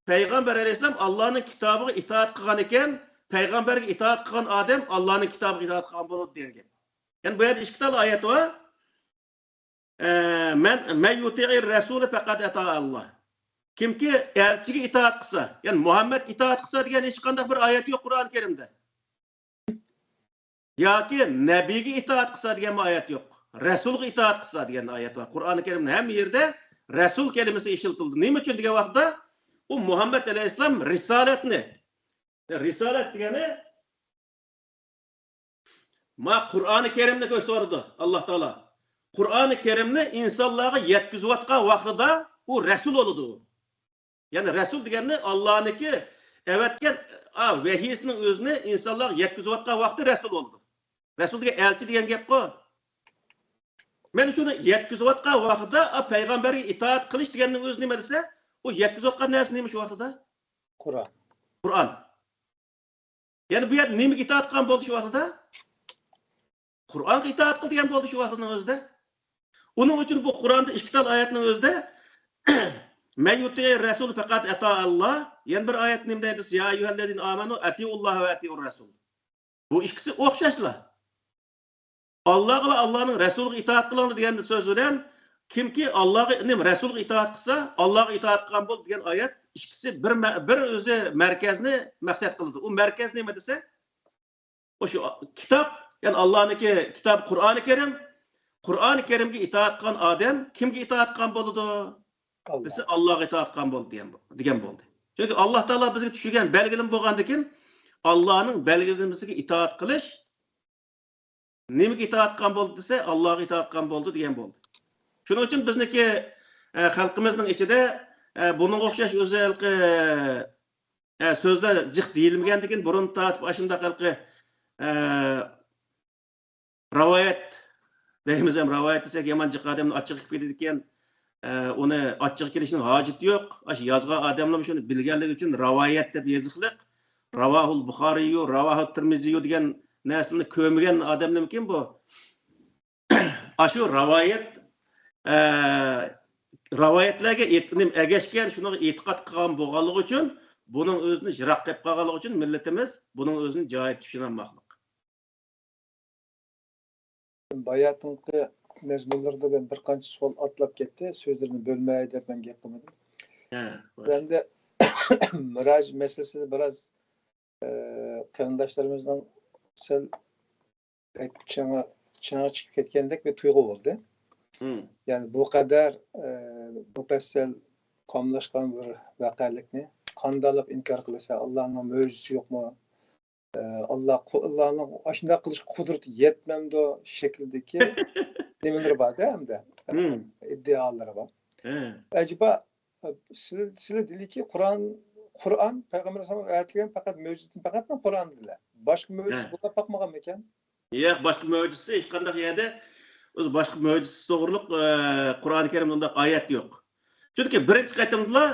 پەيغەمبەر ئەلەيھىسسالام ئاللانىڭ كىتابىغا ئىتائەت قىلغان ئىكەن، پەيغەمبەرگە ئىتائەت قىلغان ئادەم ئاللانىڭ كىتابىغا ئىتائەت قىلغان بولىدۇ دېگەن گەپ. يەنى بۇ يەردە ئىككى تال ئايەت بار. ئە، مەن، مەن يۇتىئىر رەسۇلى پەقەت ئەتائەللا. كىمكى ئەلچىگە ئىتائەت قىلسا، يەنى مۇھەممەدكە ئىتائەت قىلسا دېگەن ھېچقانداق بىر ئايەت يوق قۇرئان كەرىمدە. ياكى نەبىيگە ئىتائەت قىلسا دېگەنمۇ ئايەت يوق. رەسۇلغا ئىتائەت قىلسا دېگەن ئايەت بار. قۇرئانى كەرىمنىڭ ھەممە يېرىدە رەسۇل كەلىمىسى ئىشلىتىلدى. نېمە ئۈچۈن دېگەن ۋاقىتتا، ئۇ مۇھەممەد ئەلەيھىسسالام رىسالەتنى، رىسالەت دېگەنى ما قۇرئانى كەرىمنى كۆرسىتىۋاتىدۇ ئاللا تائالا. قۇرئانى كەرىمنى ئىنسانلارغا يەتكۈزۈۋاتقان ۋاقتىدا ئۇ رەسۇل بولىدۇ. يەنى رەسۇل دېگەننى ئاللانىڭكى ئەۋەتكەن، ئا، ۋەھىيسىنىڭ ئۆزىنى ئىنسانلارغا يەتكۈزۈۋاتقان ۋاقتى رەسۇل بولىدۇ. رەسۇل دېگەن ئەلچى دېگەن گەپقۇ. مەن شۇنى يەتكۈزۈۋاتقان ۋاقتىدا، ئا، پەيغەمبەرگە ئىتائەت قىلىش دېگەننىڭ ئۆزى نېمە دېسە، ئۇ يەتكۈزۈۋاتقان نەرسە نېمە شۇ ۋاقتىدا؟ قۇرئان. قۇرئان. يەنى بۇ يەردە نېمىگە ئىتائەت قىلغان بولدى شۇ ۋاقتىدا؟ قۇرئانغا ئىتائەت قىل دېگەن بولدى شۇ ۋاقىتنىڭ ئۆزىدە. ئۇنىڭ ئۈچۈن بۇ قۇرئاندا ئىككى تال ئايەتنىڭ ئۆزىدە، مەن يۇتىئىر رەسۇل پەقەت ئەتائەللا. يەنە بىر ئايەت نېمە دەيدۇ؟ يا ئەييۇھەللەزىنە ئامەنۇ ئەتىئۇللاھە ۋە ئەتىئۇر رەسۇل. بۇ ئىككىسى ئوخشاشلا. ئاللاغا ۋە ئاللانىڭ رەسۇلىغا ئىتائەت قىلىڭلار دېگەن سۆز بىلەن، كىمكى ئاللاغا، نېمە، رەسۇلغا ئىتائەت قىلسا، ئاللاغا ئىتائەت قىلغان بولدى دېگەن ئايەت ئىككىسى بىر مە-، بىر ئۆزى مەركەزنى مەقسەت قىلىدۇ. ئۇ مەركەز نېمە دېسە، ئۇ شۇ كىتاب، يەنى ئاللانىڭكى كىتابى قۇرئانى كەرىم. قۇرئانى كەرىمگە ئىتائەت قىلغان ئادەم كىمگە ئىتائەت قىلغان بولىدۇ؟ ئاللا. دېسە، ئاللاغا ئىتائەت قىلغان بولدى دېگەن، دېگەن بولدى. چۈنكى ئاللا تائالا بىزگە چۈشۈرگەن بەلگىلىمە بولغاندىكىن، ئاللانىڭ بەلگىلىمىسىگە ئىتائەت قىلىش، نېمىگە ئىتائەت قىلغان بولدى دېسە، ئاللاغا ئىتائەت قىلغان بولدى دېگەن بولدى. شۇنىڭ ئۈچۈن بىزنىڭكى، ئە، خەلقىمىزنىڭ ئىچىدە، ئە، بۇنىڭغا ئوخشاش ئۆزى ھېلىقى، ئە، سۆزلەر جىق دېيىلمىگەندىكىن، بۇرۇن تارتىپ ئاشۇنداق ھېلىقى، ئە، رىۋايەت دەيمىز ھەم، رىۋايەت دېسەك يامان جىق ئادەمنىڭ ئاچچىقى كېلىپ كېتىدىكەن. ئە، ئۇنى ئاچچىقى كېلىشنىڭ ھاجىتى يوق. ئاشۇ يازغان ئادەملەرمۇ شۇنى بىلگەنلىكى ئۈچۈن رىۋايەت دەپ يېزىقلىق. راۋاھۇل بۇخارىيۇ، راۋاھۇ تىرمىزىيۇ دېگەن نەرسىلەرنى كۆرمىگەن ئادەملەرمىكىن بۇ؟ ئاشۇ رىۋايەت، ئە، رىۋايەتلەرگە ئېت-، نېمە، ئەگەشكەن، شۇنىڭغا ئېتىقاد قىلغان بولغانلىقى ئۈچۈن، بۇنىڭ ئۆزىدىن يىراق قېلىپ قالغانلىقى ئۈچۈن مىللىتىمىز بۇنىڭ ئۆزىنى جايىدا چۈشىنەلمەسلىك. باياتىنقى مەزمۇنلىرىدا مەن بىر قانچە سوئال ئاتلاپ كەتتى، سۆزلىرىنى بۆلمەي دەپ مەن گەپ قىلمىدىم. ھە، خوش. ئەمدى مىراج مەسىلىسىنى بىراز، ئە، قېرىنداشلىرىمىزنىڭ سەل بەك چىڭى، چىڭى چىقىپ كەتكەندەك بىر تۇيغۇ بولدى. مم. يەنى بۇ قەدەر، ئە، مۇپەسسەل قاملاشقان بىر ۋەقەلىكنى قانداقلاپ ئىنكار قىلىسەن؟ ئاللانىڭ مۆجىزىسى يوقمۇ؟ ئاللا قۇ-، ئاللانىڭ ئاشۇنداق قىلىش قۇدرىتى يەتمەمدۇ شەكلىدىكى نېمىلىرى بار-دە ئەمدى. مم. ئىدىئالىرى بار. ھە. ئەجەبا، سىلە، سىلە دېدىكى، قۇرئان، قۇرئان پەيغەمبەر ئەلەيھىسسالام ئەۋەتىلگەن پەقەت مۆجىزىتىن پەقەتلا قۇرئان دېدىلە. باشقا مۆجىزە ھە. بولۇپ باقمىغانمىكەن؟ ياق، باشقا مۆجىزىسى ھېچقانداق يەردە، ئۆزى باشقا مۆجىزىسى توغرۇلۇق، ئە، قۇرئان كەرىمدە ئۇنداق ئايەت يوق. چۈنكى بىرىنچى قېتىمدىلا،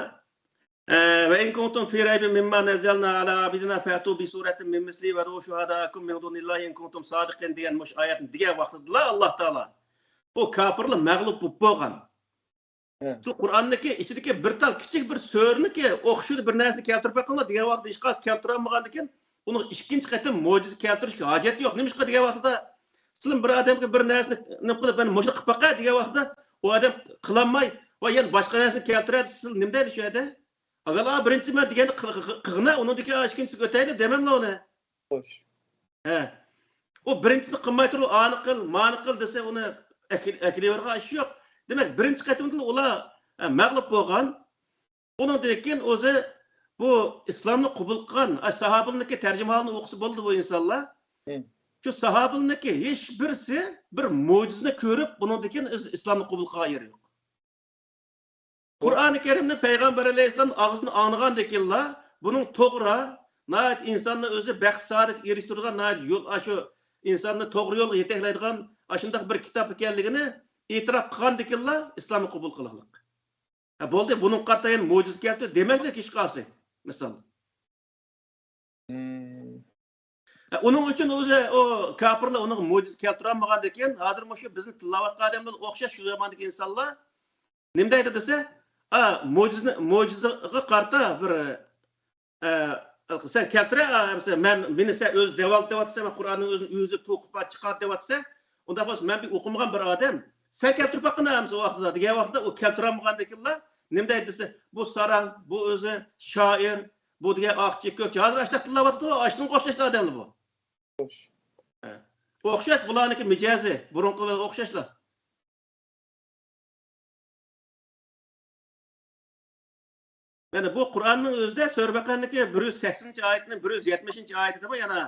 ئە، «وإن كنتم في ريب مما نزلنا على عبدنا فأتوا بسورة من مثله وادعوا شهداءكم من دون الله إن كنتم صادقين» دېگەن مۇشۇ ئايەتنى دېگەن ۋاقتىدىلا ئاللا تائالا بۇ كاپىرلار مەغلۇپ بولۇپ بولغان. ھە. شۇ قۇرئاننىڭكى ئىچىدىكى بىر تال كىچىك بىر سۈرىنىڭكى ئوخشىشىدا بىر نەرسىنى كەلتۈرۈپ بېقىڭلار دېگەن ۋاقىتتا، ھېچقايسى كەلتۈرەلمىغاندىكىن، ئۇنىڭ ئىككىنچى قېتىم مۆجىزە كەلتۈرۈشكە ھاجەت يوق. نېمىشقا دېگەن ۋاقتىدا، سىلەر بىر ئادەمگە بىر نەرسىنى نېمە قىلىپ، مانا مۇشۇنى قىلىپ باقە دېگەن ۋاقتىدا، ئۇ ئادەم قىلالماي، ۋاي يەنە باشقا نەرسىنى كەلتۈرە دېسە، سىلەر نېمە دەيدۇ شۇ يەردە؟ ئاۋۋال بىرىنچىسى مەن دېگەننى قىل-، قىل-، قىلغىنا، ئۇنىڭدىكى ئىككىنچىسىگە ئۆتەيلى دېمەملا ئۇنى. خوش. ھە. ئۇ بىرىنچىسىنى قىلماي تۇرۇپ، ئانى قىل، مانى قىل دېسە، ئۇنى ئەكىل-، ئەكىلىۋېرىدىغان ئىش يوق. دېمەك، بىرىنچى قېتىمدىلا ئۇلار، ھە، مەغلۇپ بولغان. ئۇنىڭدىن كېيىن ئۆزى بۇ ئىسلامنى قوبۇل قىلغان، ئە، ساھابىلىرنىڭكى تەرجىمىھالىنى ئوقۇسا بولىدۇ بۇ ئىنسانلار. ھە. شۇ ساھابىلىرنىڭكى ھېچ بىرسى بىر مۆجىزىنى كۆرۈپ، بۇنىڭدىن كېيىن ئىس-، ئىسلامنى قوبۇل قىلغان يېرى يوق. قۇرئانى كەرىمنى پەيغەمبەر ئەلەيھىسسالام ئاغزىدىن ئاڭلىغاندىكىنلا، بۇنىڭ توغرا، ناھايىتى ئىنساننى ئۆزى بەخت سائادەتكە ئېرىشتۈرىدىغان ناھايىتى يول، ئاشۇ ئىنساننى توغرا يولغا يېتەكلەيدىغان ئاشۇنداق بىر كىتاب ئىكەنلىكىنى ئېتىراپ قىلغاندىكىنلا ئىسلامنى قوبۇل قىلغانلىق. ھە، بولدى، بۇنىڭغا قارىتا يەنە مۆجىزە كەلتۈر دېمەسلىك ھېچقايسى، مىسال. مم. ئۇنىڭ ئۈچۈن ئۆزى ئۇ كاپىرلار ئۇنىڭغا مۆجىزە كەلتۈرەلمىگەندىكىن، ھازىر مۇشۇ بىزنى تىللاۋاتقان ئادەملەر ئوخشاش شۇ زاماندىكى ئىنسانلار نېمە دەيدۇ دېسە، ئا، مۆجىزىنى، مۆجىزىگە قارىتا بىر، ئە، سەن كەلتۈرە، ئا، مەن، مېنى سەن ئۆزى دەۋالدى دەۋاتىسەن، مەن قۇرئاننى ئۆزىنى ئۆزى توقۇپ چىقاردى دەۋاتىسەن، ئۇنداق بولسا مەن بىر ئوقۇمىغان بىر ئادەم، سەن كەلتۈرۈپ باققىنا ئەمسە ۋاقتىدا دېگەن ۋاقىتتا ئۇ كەلتۈرەلمىگەندىكىنلا نېمە دەيدۇ دېسە، بۇ ساراڭ، بۇ ئۆزى شائىر، بۇ دېگەن ئاقچى، كۆكچى. ھازىر ئاشۇنداق تىللاۋاتىدۇ، ئاشۇنىڭغا ئوخشاش ئادەملەر بۇ. خوش. ھە. ئوخشاش بۇلارنىڭكى مىجەزى، بۇرۇنقىلارغا ئوخشاشلا. يەنى بۇ قۇرئاننىڭ ئۆزىدە سۈرە بەقەرىنىڭكى بىر يۈز سەكسىنىنچى ئايىتىنىڭ بىر يۈز يەتمىشىنچى ئايىتىدىمۇ يەنە،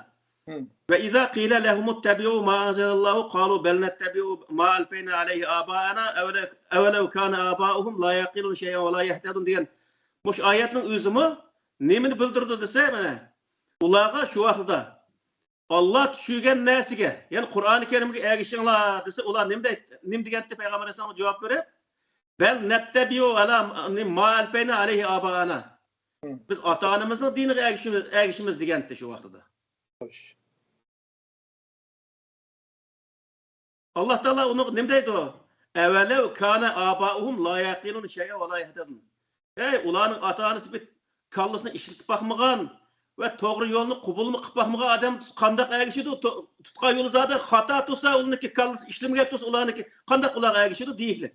ھم. وإذا قيل لهم اتبعوا ما أنزل الله قالوا بل نتبع ما ألفينا عليه آباءنا أولو، أولو كان آباؤهم لا يعقلون شيئا ولا يهتدون دېگەن مۇشۇ ئايەتنىڭ ئۆزىمۇ نېمىنى بىلدۈرىدۇ دېسە، مانا، ئۇلارغا شۇ ۋاقتىدا ئاللا چۈشۈرگەن نەرسىگە، يەنى قۇرئانى كەرىمگە ئەگىشىڭلار دېسە، ئۇلار نېمە دەي-، نېمە دېگەنتى پەيغەمبەر ئەلەيھىسسالامغا جاۋاب بېرىپ؟ بەل نەتتەبىئۇ ئەلا ما ئەلپەينا ئەلەيھى ئابائانا. ھم. بىز ئاتا-ئانىمىزنىڭ دىنىغا ئەگىشىمىز، ئەگىشىمىز دېگەنتى شۇ ۋاقتىدا. خوش. ئاللا تائالا ئۇنىڭغا نېمە دەيدۇ؟ ئەۋەلەۋ كانە ئابائۇھۇم لا يەقىلۇن شەيئا ۋە لا يەھتەدۇن. ئەي، ئۇلارنىڭ ئاتا-ئانىسى بىر كاللىسىنى ئىشلىتىپ باقمىغان ۋە توغرا يولنى قوبۇلمۇ قىلىپ باقمىغان ئادەم قانداق ئەگىشىدۇ؟ تو-، تۇتقان يولى زادى خاتا تۇرسا، ئۇنىڭكى كاللىسى ئىشلىمىگەن تۇرسا، ئۇلارنىڭكى قانداق ئۇلارغا ئەگىشىدۇ دېيىكلىك.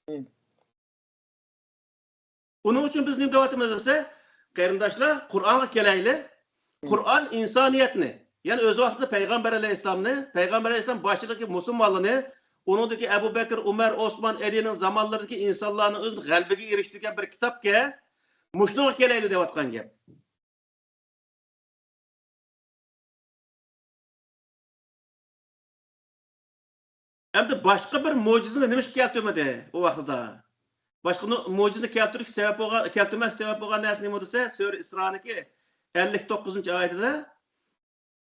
ھم. ئۇنىڭ ئۈچۈن بىز نېمە دەۋاتىمىز دېسە، قېرىنداشلار، قۇرئانغا كېلەيلى. ھم. قۇرئان ئىنسانىيەتنى، يەنى ئۆز ۋاقتىدا پەيغەمبەر ئەلەيھىسسالامنى، پەيغەمبەر ئەلەيھىسسالام باشچىلىقىدىكى مۇسۇلمانلارنى، ئۇنىڭدىكى ئەبۇ بەكىر، ئۆمەر، ئوسمان، ئەلىنىڭ زامانلىرىدىكى ئىنسانلارنىڭ ئۆزىنى غەلىبىگە ئېرىشتۈرگەن بىر كىتابكەن، مۇشۇنىڭغا كېلەيلى دەۋاتقان گەپ. ئەمدى باشقا بىر مۆجىزىنى نېمىشقا كەلتۈرمىدى ئۇ ۋاقتىدا؟ باشقا نۇ-، مۆجىزىنى كەلتۈرۈش سەۋەب بولغان، كەلتۈرمەس سەۋەب بولغان نەرسە نېمە دېسە، سۈرە ئىسرانىڭكى ئەللىك توققۇزىنچى ئايىتىدە،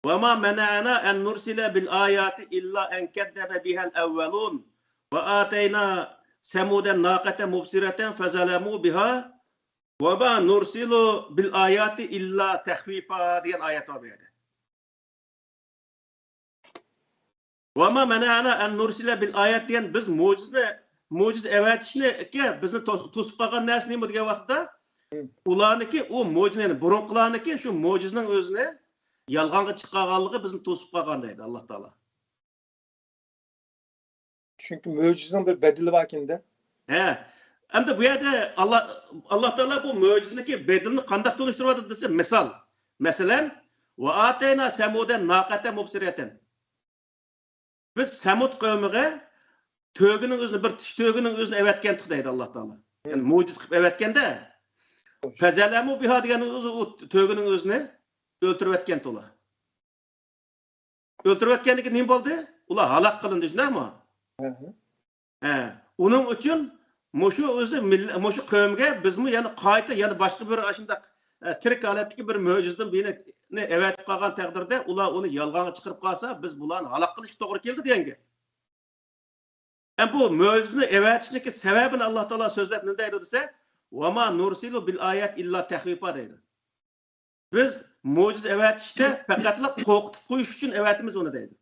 وما منعنا أن نرسل بالآيات إلا أن كذب بها الأولون وآتينا ثمود الناقة مبصرة فظلموا بها وما نرسل بالآيات إلا تخويفا دېگەن ئايەت بار بۇ يەردە. وما منعنا أن نرسل بالآيات دېگەن بىز مۆجىزىنى، مۆجىزە ئەۋەتىشنىكى بىزنى تو-، توسۇپ قالغان نەرسە نېمە دېگەن ۋاقىتتا، ھم. ئۇلارنىڭكى ئۇ مۆجىزە، يەنى بۇرۇنقىلارنىڭكى شۇ مۆجىزىنىڭ ئۆزىنى يالغانغا چىقارغانلىقى بىزنى توسۇپ قالغان دەيدۇ ئاللا تائالا. چۈنكى مۆجىزىنىڭ بىر بەدىلى باركەن-دە. ھە. ئەمدى بۇ يەردە ئاللا، ئاللا تائالا بۇ مۆجىزىنىڭكى بەدىلىنى قانداق تونۇشتۇرۇۋاتىدۇ دېسە، مىسال. مەسىلەن، وآتينا ثمود الناقة مبصرة. بىز سەمۇد قەۋمىگە تۆگىنىڭ ئۆزىنى، بىر چىشى تۆگىنىڭ ئۆزىنى ئەۋەتكەنتۇق دەيدۇ ئاللا تائالا. يەنى مۆجىزە قىلىپ ئەۋەتكەندە، فظلموا بها دېگەن ئۆزى ئۇ تۆگىنىڭ ئۆزىنى ئۆلتۈرۈۋەتكەنتى ئۇلار. ئۆلتۈرۈۋەتكەندىن كېيىن نېمە بولدى؟ ئۇلار ھالاك قىلىندى، شۇنداقمۇ؟ ھە. ھە. ئۇنىڭ ئۈچۈن مۇشۇ ئۆزى مىل-، مۇشۇ قەۋمگە بىزمۇ يەنە قايتا، يەنە باشقا بىر ئاشۇنداق، ئە، تىرىك ھالەتتىكى بىر مۆجىزىدىن بىرنى ئەۋەتىپ قالغان تەقدىردە، ئۇلار ئۇنى يالغانغا چىقىرىپ قالسا، بىز بۇلارنى ھالاك قىلىشقا توغرا كېلىدۇ دېگەن گەپ. ئە، بۇ مۆجىزىنى ئەۋەتىشنىكى سەۋەبىنى ئاللا تائالا سۆزلەپ نېمە دەيدۇ دېسە، «ۋەما نۇرسىلۇ بىل ئايات ئىللا تەخۋىپا» دەيدۇ. بىز مۆجىزە ئەۋەتىشتە پەقەتلا قورقۇتۇپ قويۇش ئۈچۈن ئەۋەتىمىز ئۇنى دەيدۇ.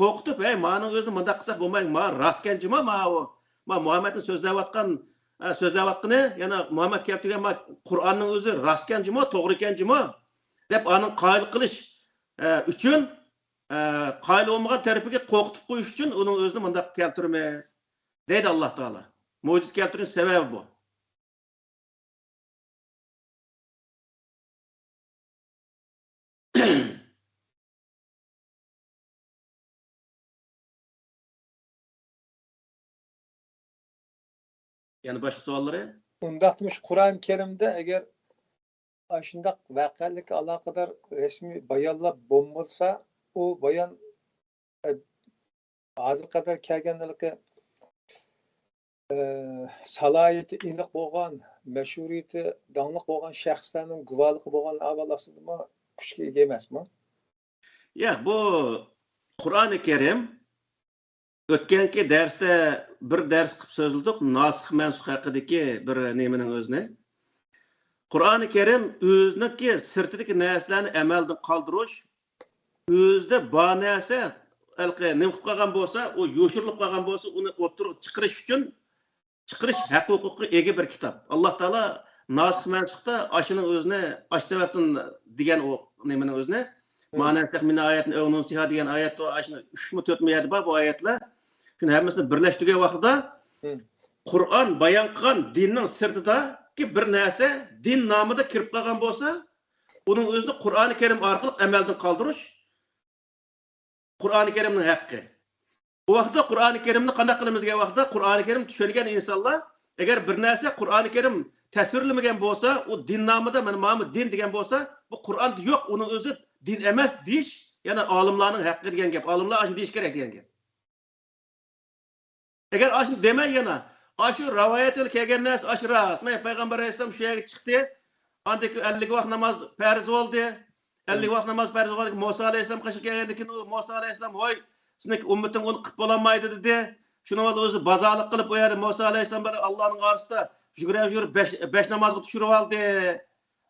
قورقۇتۇپ، ھەي، مانىڭ ئۆزىنى مۇنداق قىلساق بولمايدۇ، ما راستكەن جۇما، ماۋۇ، ما مۇھەممەدنىڭ سۆزلەۋاتقان، ئە، سۆزلەۋاتقىنى، يەنە مۇھەممەد كەلتۈرگەن ما قۇرئاننىڭ ئۆزى راستكەن جۇما، توغرىكەن جۇما، دەپ ئانىڭ قايىل قىلىش، ئە، ئۈچۈن، ئە، قايىل بولمىغان تەرىپىگە قورقۇتۇپ قويۇش ئۈچۈن ئۇنىڭ ئۆزىنى مۇنداق كەلتۈرىمىز، دەيدۇ ئاللا تائالا. مۆجىزە كەلتۈرۈش سەۋەبى بۇ. يەنە باشقا سوئاللىرى؟ ئۇنداقتا مۇشۇ قۇرئان كەرىمدە ئەگەر ئاشۇنداق ۋەقەلىككە ئالاقىدار رەسمىي بايانلار بولمىسا، ئۇ بايان، ئە، ھازىرغا قەدەر كەلگەن ھېلىقى، ئە، سالاھىيىتى ئېنىق بولغان، مەشھۇرىيىتى داڭلىق بولغان شەخسلەرنىڭ گۇۋاھلىقى بولغان ئەھۋال ئاستىدىمۇ كۈچكە ئىگە ئەمەسمۇ؟ يا، بۇ قۇرئانى كەرىم ئۆتكەنكى دەرستە بىر دەرس قىلىپ سۆزلىدۇق، ناسىخ مەنسۇخ ھەققىدىكى بىر نېمىنىڭ ئۆزىنى. قۇرئانى كەرىم ئۆزىنىڭكى سىرتىدىكى نەرسىلەرنى ئەمەلدىن قالدۇرۇش، ئۆزىدە بار نەرسە ھېلىقى نېمە قىلىپ قالغان بولسا، ئۇ يوشۇرۇلۇپ قالغان بولسا، ئۇنى ئوتتۇرىغا چىقىرىش ئۈچۈن چىقىرىش ھەق ھوقۇقىغا ئىگە بىر كىتاب. ئاللا تائالا ناسىخ مەنسۇختا ئاشۇنىڭ ئۆزىنى، ئاشۇ سەۋەبتىن دېگەن ئۇ نېمىنىڭ ئۆزىنى، مم. ما نەنسەخ مىن ئايەتىن ئەۋ نۇنسىھا دېگەن ئايەت، ئاشۇ ئۈچمۇ تۆتمۇ يەردە بار بۇ ئايەتلەر. شۇنى ھەممىسىنى بىرلەشتۈرگەن ۋاقتىدا، مم. قۇرئان بايان قىلغان دىننىڭ سىرتىدىكى بىر نەرسە دىن نامىدا كىرىپ قالغان بولسا، ئۇنىڭ ئۆزىنى قۇرئانى كەرىم ئارقىلىق ئەمەلدىن قالدۇرۇش، قۇرئانى كەرىمنىڭ ھەققى. ئۇ ۋاقىتتا قۇرئانى كەرىمنى قانداق قىلىمىز دېگەن ۋاقىتتا، قۇرئانى كەرىم چۈشەنگەن ئىنسانلار، ئەگەر بىر نەرسە قۇرئانى كەرىم تەسۋىرلىمىگەن بولسا، ئۇ دىن نامىدا، مانا، مانا دىن دېگەن بولسا، بۇ قۇرئاندا يوق، ئۇنىڭ ئۆزى دىن ئەمەس دېيىش، يەنە ئالىملارنىڭ ھەققى دېگەن گەپ. ئالىملار ئاشۇنى دېيىش كېرەك دېگەن گەپ. ئەگەر ئاشۇنى دېمەي يەنە، ئاشۇ رىۋايەتتە كەلگەن نەرسە ئاشۇ راست. مانا پەيغەمبەر ئەلەيھىسسالام شۇ يەرگە چىقتى. ئاندىن كېيىن ئەللىك ۋاق ناماز پەرز بولدى. ئەللىك ۋاق ناماز پەرز بولغاندىن كېيىن مۇسا ئەلەيھىسسالام قېشىغا كەلگەندىن كېيىن ئۇ مۇسا ئەلەيھىسسالام، ھوي، سېنىڭكى ئۈممىتىڭ ئۇنى قىلىپ بولالمايدۇ دېدى. شۇنىڭ بىلەن ئۆزى بازارلىق قىلىپ ئۇ يەردە مۇسا ئەلەيھىسسالام بىلەن ئاللانىڭ ئارىسىدا يۈگۈرۈپ يۈگۈرۈپ بەش، بەش نامازغا چۈشۈرۈۋالدى.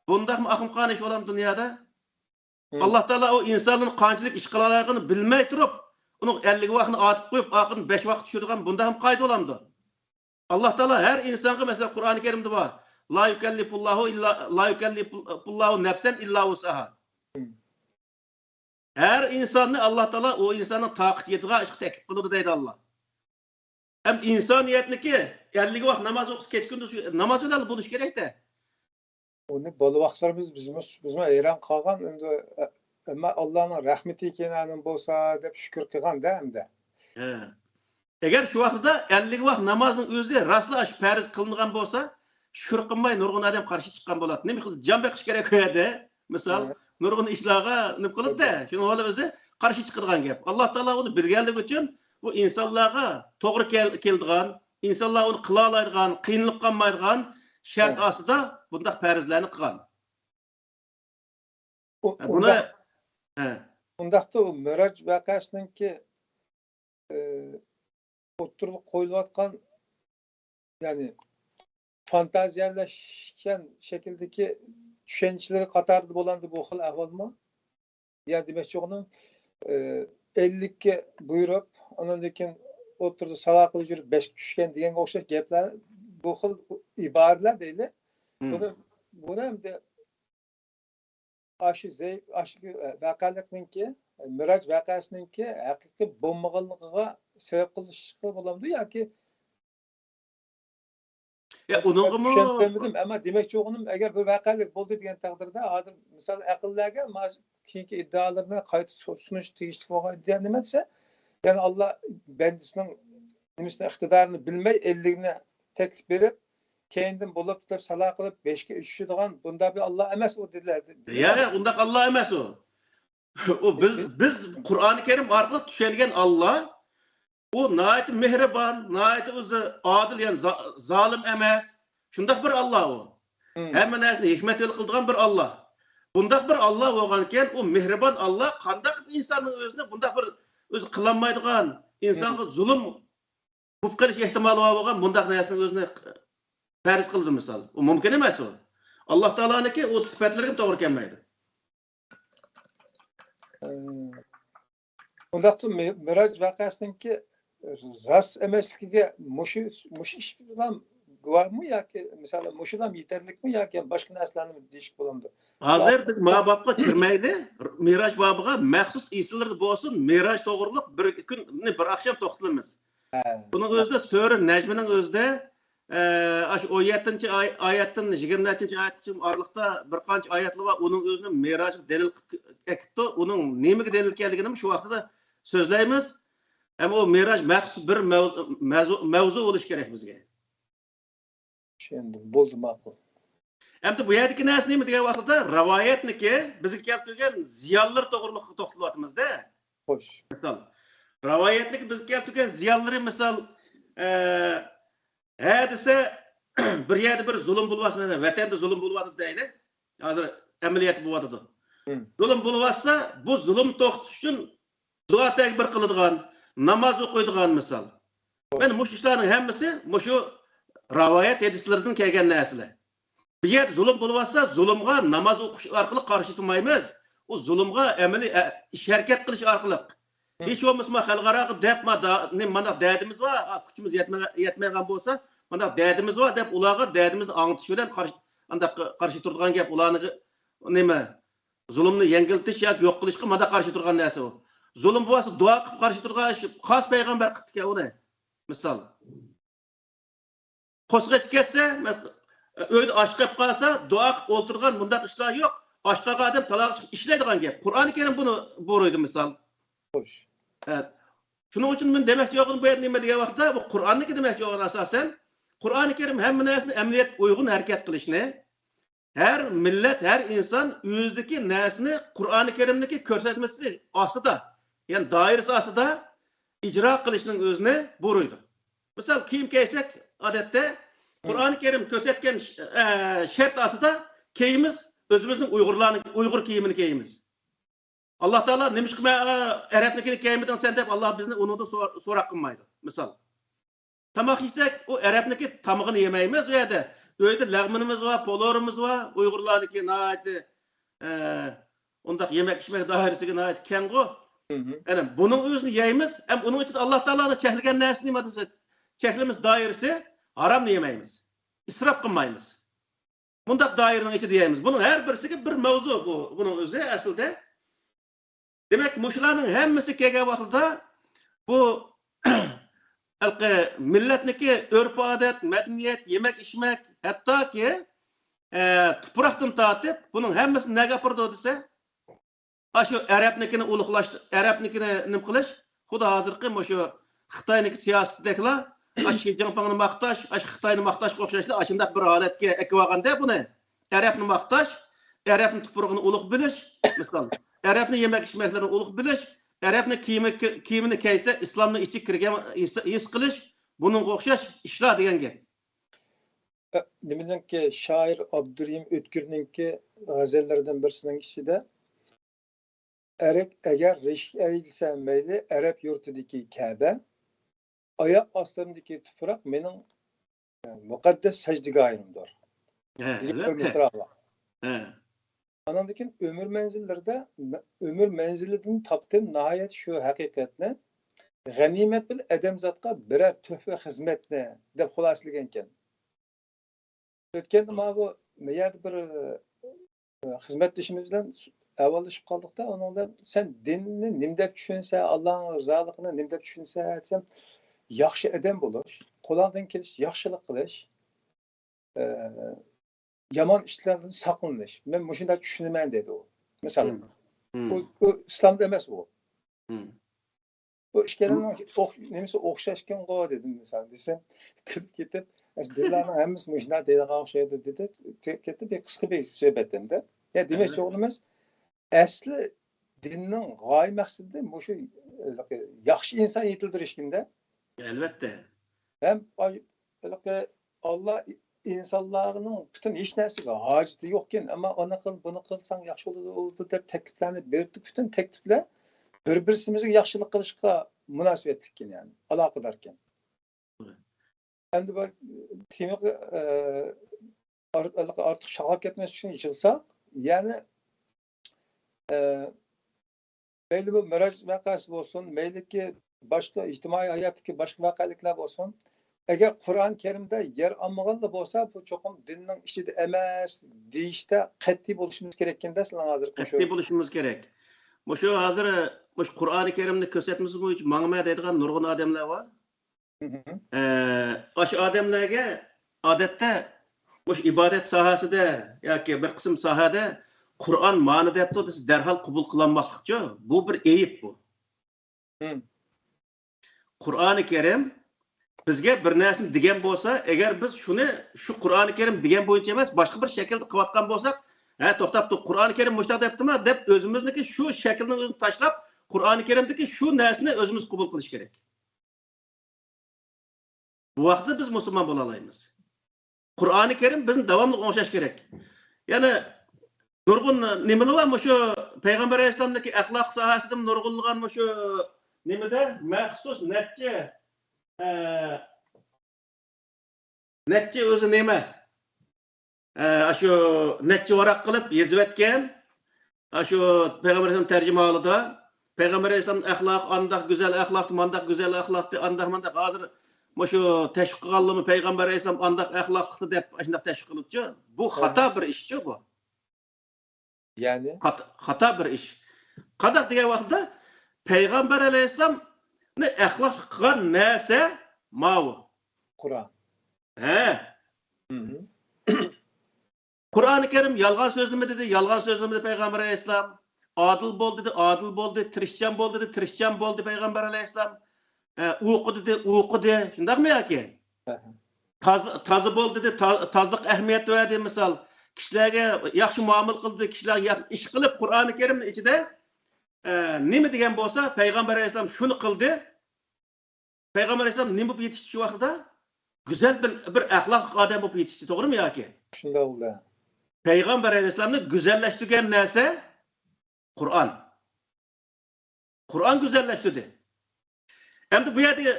بۇنداقمۇ ئاخمىقانە ئىش بولامدۇ دۇنيادا؟ مم. ئاللا تائالا ئۇ ئىنساننىڭ قانچىلىك ئىش قىلالايدىغىنىنى بىلمەي تۇرۇپ، ئۇنىڭ ئەللىك ۋاقنى ئارتىپ قويۇپ، ئاخىرىدا بەش ۋاقىت چۈشۈرىدىغان بۇنداقمۇ قائىدە بولامدۇ؟ ئاللا تائالا ھەر ئىنسانغا، مەسىلەن، قۇرئانى كەرىمدە بار، لا يۇكەللىپۇللاھۇ ئىللا، لا يۇكەللىپۇللاھۇ نەفسەن ئىللا ۋۇسئەھا. مم. ھەر ئىنساننى ئاللا تائالا ئۇ ئىنساننىڭ تاقىتى يېتىدىغان ئىشقا تەكلىپ قىلىدۇ دەيدۇ ئاللا. ھەم ئىنسانىيەتنىكى ئەللىك ۋاق ناماز ئوقۇسا، كەچ كۈندۈز ناماز ئۆلەل بولۇش كېرەك-دە. ئۇنى بالىۋاقلىرىمىز بىزمۇ، بىزمۇ ھەيران قالغان، ئەمدى، ئەمما ئاللانىڭ رەھمىتى ئىكەن، ئەنە بولسا دەپ شۈكۈر قىلغان-دە ئەمدى. ھە. ئەگەر شۇ ۋاقتىدا ئەللىك ۋاق نامازنىڭ ئۆزى راستلا ئاشۇ پەرز قىلىنغان بولسا، شۈكۈر قىلماي نۇرغۇن ئادەم قارشى چىققان بولاتتى. نېمە قىلدى؟ جان بېقىش كېرەك ئۇ يەردە. مىسال، ھە. نۇرغۇن ئىشلارغا نېمە قىلىدۇ-دە، شۇنىڭ ئۆزى قارشى چىقىدىغان گەپ. ئاللا تائالا ئۇنى بىلگەنلىكى ئۈچۈن بۇ ئىنسانلارغا توغرا كەل-، كېلىدىغان، ئىنسانلار ئۇنى قىلالايدىغان، قىينىلىپ قالمايدىغان شەرت ھە. ئاستىدا بۇنداق پەرزلەرنى قىلغان. ئۇ، ھە، بۇنى، ئۇنداق، ھە. ئۇنداقتا ئۇ مىراج ۋەقەسىنىڭكى، ئى، ئوتتۇرىغا قويۇلۇۋاتقان، يەنى فانتازىيەلەشكەن شەكىلدىكى چۈشەنچىلىرى قاتارىدا بولامدۇ بۇ خىل ئەھۋالمۇ؟ يا دېمەكچى بولغىنىم، ئى، ئەللىككە بۇيرۇپ، ئاندىن كېيىن ئوتتۇرىدا سالاقىدا يۈرۈپ بەشكە چۈشكەن دېگەنگە ئوخشاش گەپلەر، بۇ خىل ئىبارىلەر دەيلى. مم. بۇنى، بۇنى ئەمدى ئاشۇ زەي-، ئاشۇ ۋەقەلىكنىڭكى، مىراج ۋەقەسىنىڭكى ھەقىقىي بولمىغانلىقىغا سەۋەب قىلىشقا بولامدۇ ياكى يا، ئۇنىڭغىمۇ چۈشەندۈرمىدىم، ئەمما دېمەكچى بولغىنىم، ئەگەر بىر ۋەقەلىك بولدى دېگەن تەقدىردە، ھازىر مىسال ئەقىللەرگە ما-، كېيىنكى ئىددىئالىرىنى قايتا سۇ-، سۇنۇش تېگىشلىك بولغان ئىدىئا نېمە دېسە، يەنى ئاللا بەندىسىنىڭ نېمىسىنى، ئىقتىدارىنى بىلمەي ئەللىكنى تەكلىپ بېرىپ، كەينىدىن بولۇپتۇ دەپ سالاھ قىلىپ، بەشكە چۈشىدىغان بۇنداق بىر ئاللا ئەمەس ئۇ دېدىلەر. يا، يا، ئۇنداق ئاللا ئەمەس ئۇ. ئۇ بىز، بىز قۇرئانى كەرىم ئارقىلىق چۈشەنگەن ئاللا، ئۇ ناھايىتى مېھرىبان، ناھايىتى ئۆزى ئادىل، يەنى زا-، زالىم ئەمەس. شۇنداق بىر ئاللا ئۇ. ھەممە نەرسىنى ھېكمەت ھەل قىلىدىغان بىر ئاللا. بۇنداق بىر ئاللا بولغانكەن، ئۇ مېھرىبان ئاللا قانداق ئىنساننىڭ ئۆزىنى بۇنداق بىر ئۆزى قىلالمايدىغان، ئىنسانغا زۇلۇم بولۇپ قېلىش ئېھتىمالى بار بولغان بۇنداق نەرسىنى ئۆزىنى پەرز قىلدى مىسال. ئۇ مۇمكىن ئەمەس ئۇ. ئاللا تائالانىڭكى ئۇ سۈپەتلىرىگە توغرا كەلمەيدۇ. ئۇنداقتا مىراج ۋەقەسىنىڭكى راست ئەمەسلىكىگە مۇشۇ مۇشۇ ئىش بىلەن گۇۋاھمۇ ياكى مىسالەن مۇشۇلام يېتەرلىكمۇ ياكى باشقا نەرسىلەرنى دېيىشكە بولامدۇ؟ ھازىر بىز ما بابقا كىرمەيلى. مىراج بابىغا مەخسۇس ئېسىللىرىدا بولسۇن، مىراج توغرۇلۇق بىر كۈننى بىر ئاخشام توختىلىمىز. بۇنىڭ ئۆزىدە سۈرە نەجمىنىڭ ئۆزىدە ئاشۇ ئون يەتتىنچى ئايەتتىن يىگىرمە نەچچىنچى ئايەتكىچە ئارىلىقتا بىر قانچە ئايەتلەر بار. ئۇنىڭ ئۆزىنى مىراجغا دەلىل قىلىپ ئەكىپتۇ. ئۇنىڭ نېمىگە دەلىل ئىكەنلىكىنىمۇ شۇ ۋاقتىدا سۆزلەيمىز. ئەمما ئۇ مىراج مەخسۇس بىر مەۋزۇ بولۇشى كېرەك بىزگە. چۈشەندىم. بولدى، ماقۇل. ئەمدى بۇ يەردىكى نەرسە نېمە دېگەن ۋاقىتتا، رىۋايەتنىكى بىزگە كەلتۈرگەن زىيانلىرى توغرىلىق توختىلىۋاتىمىز-دە. خوش. مىسال، رىۋايەتنىكى بىزگە كەلتۈرگەن زىيانلىرى، مىسال، ئە، ھە دېسە، بىر يەردە بىر زۇلۇم بولۇۋاتسا، مەسىلەن، ۋەتەندە زۇلۇم بولۇۋاتىدۇ دەيلى. ھازىر ئەمەلىيەتتە بولۇۋاتىدۇ. زۇلۇم بولۇۋاتسا، بۇ زۇلۇم توختىتىش ئۈچۈن دۇئا تەكبىر قىلىدىغان، ناماز ئوقۇيدىغان مىسال. مانا مۇشۇ ئىشلارنىڭ ھەممىسى مۇشۇ رىۋايەت ھەدىسلىرىدىن كەلگەن نەرسىلەر. بۇ يەردە زۇلۇم بولۇۋاتسا، زۇلۇمغا ناماز ئوقۇش ئارقىلىق قارشى تۇرمايمىز. ئۇ زۇلۇمغا ئەمەلىي ئە، ئىش ھەرىكەت قىلىش ئارقىلىق. ھېچ بولمىسا ما خەلقئاراغا دەپ، ما دا، نېمە، مانداق دەردىمىز بار، ھا، كۈچىمىز يەتمە-، يەتمەيدىغان بولسا، مانداق دەردىمىز بار دەپ ئۇلارغا دەردىمىزنى ئاڭلىتىش بىلەن قارشى، ئانداق قارشى تۇرىدىغان گەپ ئۇلارنى نېمە، زۇلۇمنى يەڭگىلتىش ياكى يوق قىلىشقا مانداق قارشى تۇرغان نەرسە ئۇ. زۇلۇم بولسا دۇئا قىلىپ قارشى تۇرغان ئىش خاس پەيغەمبەر قىپتىكەن ئۇنى. مىسال. قورسىقى ئېچىپ كەتسە، ئۆيدە ئاچ قېلىپ قالسا، دۇئا قىلىپ ئولتۇرغان مۇنداق ئىشلار يوق. ئاچ قالغان ئادەم تالاغا چىقىپ ئىشلەيدىغان گەپ. قۇرئانى كەرىم بۇنى بۇيرۇيدۇ مىسال. خوش. ھە. شۇنىڭ ئۈچۈن مەن دېمەكچى بولغىنىم بۇ يەردە نېمە دېگەن ۋاقىتتا، بۇ قۇرئاننىڭكى دېمەكچى بولغان ئاساسەن، قۇرئانى كەرىم ھەممە نەرسىنى ئەمەلىيەتكە ئۇيغۇن ھەرىكەت قىلىشنى، ھەر مىللەت، ھەر ئىنسان ئۆزىدىكى نەرسىنى قۇرئانى كەرىمدىكى كۆرسەتمىسى ئاستىدا، يەنى دائىرىسى ئاستىدا ئىجرا قىلىشنىڭ ئۆزىنى بۇيرۇيدۇ. مىسال، كىيىم كىيسەك، ئادەتتە قۇرئانى كەرىم كۆرسەتكەن ئە، شەرت ئاستىدا كىيىمىز، ئۆزىمىزنىڭ ئۇيغۇرلارنىڭ ئۇيغۇر كىيىمىنى كىيىمىز. ئاللا تائالا نېمىشقا مەن ئەرەبنىڭكىنى كىيمىدىڭ سەن دەپ ئاللا بىزنى ئۇنىڭدىن سوراق قىلمايدۇ. مىسال. تاماق يېسەك، ئۇ ئەرەبنىڭكى تامىقىنى يېمەيمىز ئۇ يەردە. ئۆيدە لەغمىنىمىز بار، پولۇرىمىز بار. ئۇيغۇرلارنىڭكى ناھايىتى ئە، ئۇنداق يېمەك ئىچمەك دائىرىسىگە ناھايىتى كەڭغۇ. ئەنە بۇنىڭ ئۆزىنى يەيمىز، ھەم ئۇنىڭ ئىچىدە ئاللا تائالانىڭ چەكلىگەن نەرسىنى نېمە دېسە، چەكلىمىش دائىرىسى ھارامنى يېمەيمىز، ئىسراپ قىلمايمىز. بۇنداق دائىرىنىڭ ئىچىدە يەيمىز. بۇنىڭ ھەر بىرسىگە بىر مەۋزۇ بۇ، بۇنىڭ ئۆزى ئەسلىدە. دېمەك، مۇشۇلارنىڭ ھەممىسى كەلگەن ۋاقتىدا بۇ ھېلىقى مىللەتنىڭكى ئۆرپ-ئادەت، مەدەنىيەت، يېمەك-ئىچمەك، ھەتتاكى ئە، تۇپراقتىن تارتىپ بۇنىڭ ھەممىسىنى نەگە ئاپىرىدۇ دېسە، ئاشۇ ئەرەبنىڭكىنى ئۇلۇغلاش، ئەرەبنىڭكىنى نېمە قىلىش، خۇددى ھازىرقى مۇشۇ خىتاينىڭكى سىياسىتىدەكلا، ئاشۇ شى جىنپىڭنى ماختاش، ئاشۇ خىتاينى ماختاشقا ئوخشاشلا ئاشۇنداق بىر ھالەتكە ئەكىۋالغاندا بۇنى. ئەرەبنى ماختاش، ئەرەبنىڭ تۇپرىقىنى ئۇلۇغ بىلىش، مىسال، ئەرەبنىڭ يېمەك-ئىچمەكلىرىنى ئۇلۇغ بىلىش، ئەرەبنىڭ كىيىمى، كىيىمىنى كىيسە ئىسلامنىڭ ئىچىگە كىرگەن ھېس، ھېس قىلىش، بۇنىڭغا ئوخشاش ئىشلار دېگەن گەپ. نېمىنىڭكى، شائىر ئابدۇرېھىم ئۆتكۈرنىڭكى غەزەللىرىدىن بىرسىنىڭ ئىچىدە، ئەرەك ئەگەر رەشك ئەيلىسە مەيلى، ئەرەب يۇرتىدىكى كەبە، ئاياق ئاستىمدىكى تۇپراق مېنىڭ مۇقەددەس سەجدىگاھىمدۇر. دېگەن بىر مىسرا بار. ئاناندىن كېيىن ئۆمۈر مەنزىللىرىدە، ئۆمۈر مەنزىلىدىن تاپتىم ناھايەت شۇ ھەقىقەتنى، غەنىيمەت بىل ئادەمزاتقا بىرەر تۆھپە خىزمەتنى، دەپ خۇلاسىلىگەنكەن. ئۆتكەندە ماۋۇ يەردە بىر خىزمەتدىشىمىز بىلەن ئەھۋاللىشىپ قالدۇقتا، ئۇنىڭ بىلەن سەن دىننى نېمە دەپ چۈشىنىسەن، ئاللانىڭ رىزالىقىنى نېمە دەپ چۈشىنىسەن دېسەم، ياخشى ئادەم بولۇش، قولۇڭدىن كېلىشىچە ياخشىلىق قىلىش، ئە، يامان ئىشلاردىن ساقلىنىش. مەن مۇشۇنداق چۈشىنىمەن دېدى ئۇ. مىسال، ئۇ، ئۇ ئىسلامدا ئەمەس ئۇ. بۇ ئىككىلىنىڭ نېمىسى ئوخشاشكەنغۇ دېدىم مىسال دېسەم، كۈلۈپ كېتىپ، دىنلارنىڭ ھەممىسى مۇشۇنداق دەيدىغان ئوخشايدۇ دېدى، كېتىپ بىر قىسقا بىر سۆھبەتتىن-دە. يا دېمەكچى بولغىنىمىز، ئەسلى دىننىڭ غايە مەقسىتى مۇشۇ ياخشى ئىنسان يېتىلدۈرۈشكىن-دە. ئەلۋەتتە. ھەم ئاي-، ھېلىقى ئاللا ئىنسانلارنىڭ پۈتۈن ھېچ نەرسىگە ھاجىتى يوقكەن، ئەمما ئۇنى قىل، بۇنى قىلساڭ ياخشى بولىدۇ دەپ تەكلىپلەرنى بېرىپتۇ. پۈتۈن تەكلىپلەر بىر-بىرسىمىزگە ياخشىلىق قىلىشقا مۇناسىۋەتلىككەن، يەنى ئالاقىداركەن. ئەمدى بۇ تېمىغا، ئە، ئار-، ئارتۇق شاغلاپ كەتمەس ئۈچۈن يىغساق، يەنى، ئە، مەيلى بۇ مىراج ۋەقەسى بولسۇن، مەيلىكى باشقا ئىجتىمائىي ھاياتتىكى باشقا ۋەقەلىكلەر بولسۇن، ئەگەر قۇرئان كەرىمدە يەر ئالمىغانلا بولسا، بۇ چوقۇم دىننىڭ ئىچىدە ئەمەس دېيىشتە قەتئىي بولۇشىمىز كېرەككەندە، سىلەر ھازىرقى مۇشۇ. قەتئىي بولۇشىمىز كېرەك. مۇشۇ ھازىر مۇشۇ قۇرئانى كەرىمنى كۆرسەتمىسە بويىچە ماڭىمەن دەيدىغان نۇرغۇن ئادەملەر بار. ئە، ئاشۇ ئادەملەرگە ئادەتتە مۇشۇ ئىبادەت ساھەسىدە ياكى بىر قىسىم ساھەدە قۇرئان مانا دەپتۇ دېسە، دەرھال قوبۇل قىلالماسلىقچۇ؟ بۇ بىر ئەيىب بۇ. قۇرئانى كەرىم بىزگە بىر نەرسىنى دېگەن بولسا، ئەگەر بىز شۇنى، شۇ قۇرئانى كەرىم دېگەن بويىچە ئەمەس، باشقا بىر شەكىلدە قىلىۋاتقان بولساق، ھە، توختاپ تۇر، قۇرئانى كەرىم مۇشۇنداق دەپتىما دەپ، ئۆزىمىزنىڭكى شۇ شەكىلنىڭ ئۆزىنى تاشلاپ، قۇرئانى كەرىمدىكى شۇ نەرسىنى ئۆزىمىز قوبۇل قىلىش كېرەك. بۇ ۋاقىتتا بىز مۇسۇلمان بولالايمىز. قۇرئانى كەرىم بىزنى داۋاملىق ئوڭشاش كېرەك. يەنە نۇرغۇن نېمىلەر بار مۇشۇ پەيغەمبەر ئەلەيھىسسالامدىكى ئەخلاق ساھەسىدىمۇ نۇرغۇنلىغان مۇشۇ نېمىدە مەخسۇس نەچچە، ئە، نەچچە ئۆزى نېمە، ئە، ئاشۇ نەچچە ۋاراق قىلىپ يېزىۋەتكەن. ئاشۇ پەيغەمبەر ئەلەيھىسسالام تەرجىمىھالىدا پەيغەمبەر ئەلەيھىسسالام ئەخلاقى ئانداق گۈزەل ئەخلاقتى، مانداق گۈزەل ئەخلاقتى، ئانداق مانداق. ھازىر مۇشۇ تەشۋىق قىلغانلىرىمۇ پەيغەمبەر ئەلەيھىسسالام ئانداق ئەخلاقلىقتى دەپ ئاشۇنداق تەشۋىق قىلىپچۇ. بۇ خاتا بىر ئىشچۇ بۇ. يەنى؟ خاتا، خاتا بىر ئىش. قانداق دېگەن ۋاقىتتا پەيغەمبەر ئەلەيھىسسالامنى ئەخلاق قىلغان نەرسە ماۋۇ. قۇرئان. ھە. قۇرئانى كەرىم يالغان سۆزلىمىدى، يالغان سۆزلىمىدى پەيغەمبەر ئەلەيھىسسالام. ئادىل بول دېدى، ئادىل بولدى، تىرىشچان بول دېدى، تىرىشچان بولدى پەيغەمبەر ئەلەيھىسسالام. ئە، ئوقۇ دېدى، ئوقۇدى. شۇنداقمۇ ياكى؟ تازا، تازا بول دېدى، تا-، تازىلىققا ئەھمىيەت بەردى، مىسال، كىشىلەرگە ياخشى مۇئامىلە قىلدى، كىشىلەرگە ياخ-، ئىش قىلىپ، قۇرئانى كەرىمنىڭ ئىچىدە، ئە، نېمە دېگەن بولسا، پەيغەمبەر ئەلەيھىسسالام شۇنى قىلدى، پەيغەمبەر ئەلەيھىسسالام نېمە بولۇپ يېتىشتى شۇ ۋاقىتتا؟ گۈزەل بىر، بىر ئەخلاقلىق ئادەم بولۇپ يېتىشتى، توغرىمۇ ياكى؟ شۇنداق بولدى. پەيغەمبەر ئەلەيھىسسالامنى گۈزەللەشتۈرگەن نەرسە قۇرئان. قۇرئان گۈزەللەشتۈردى. ئەمدى بۇ يەردە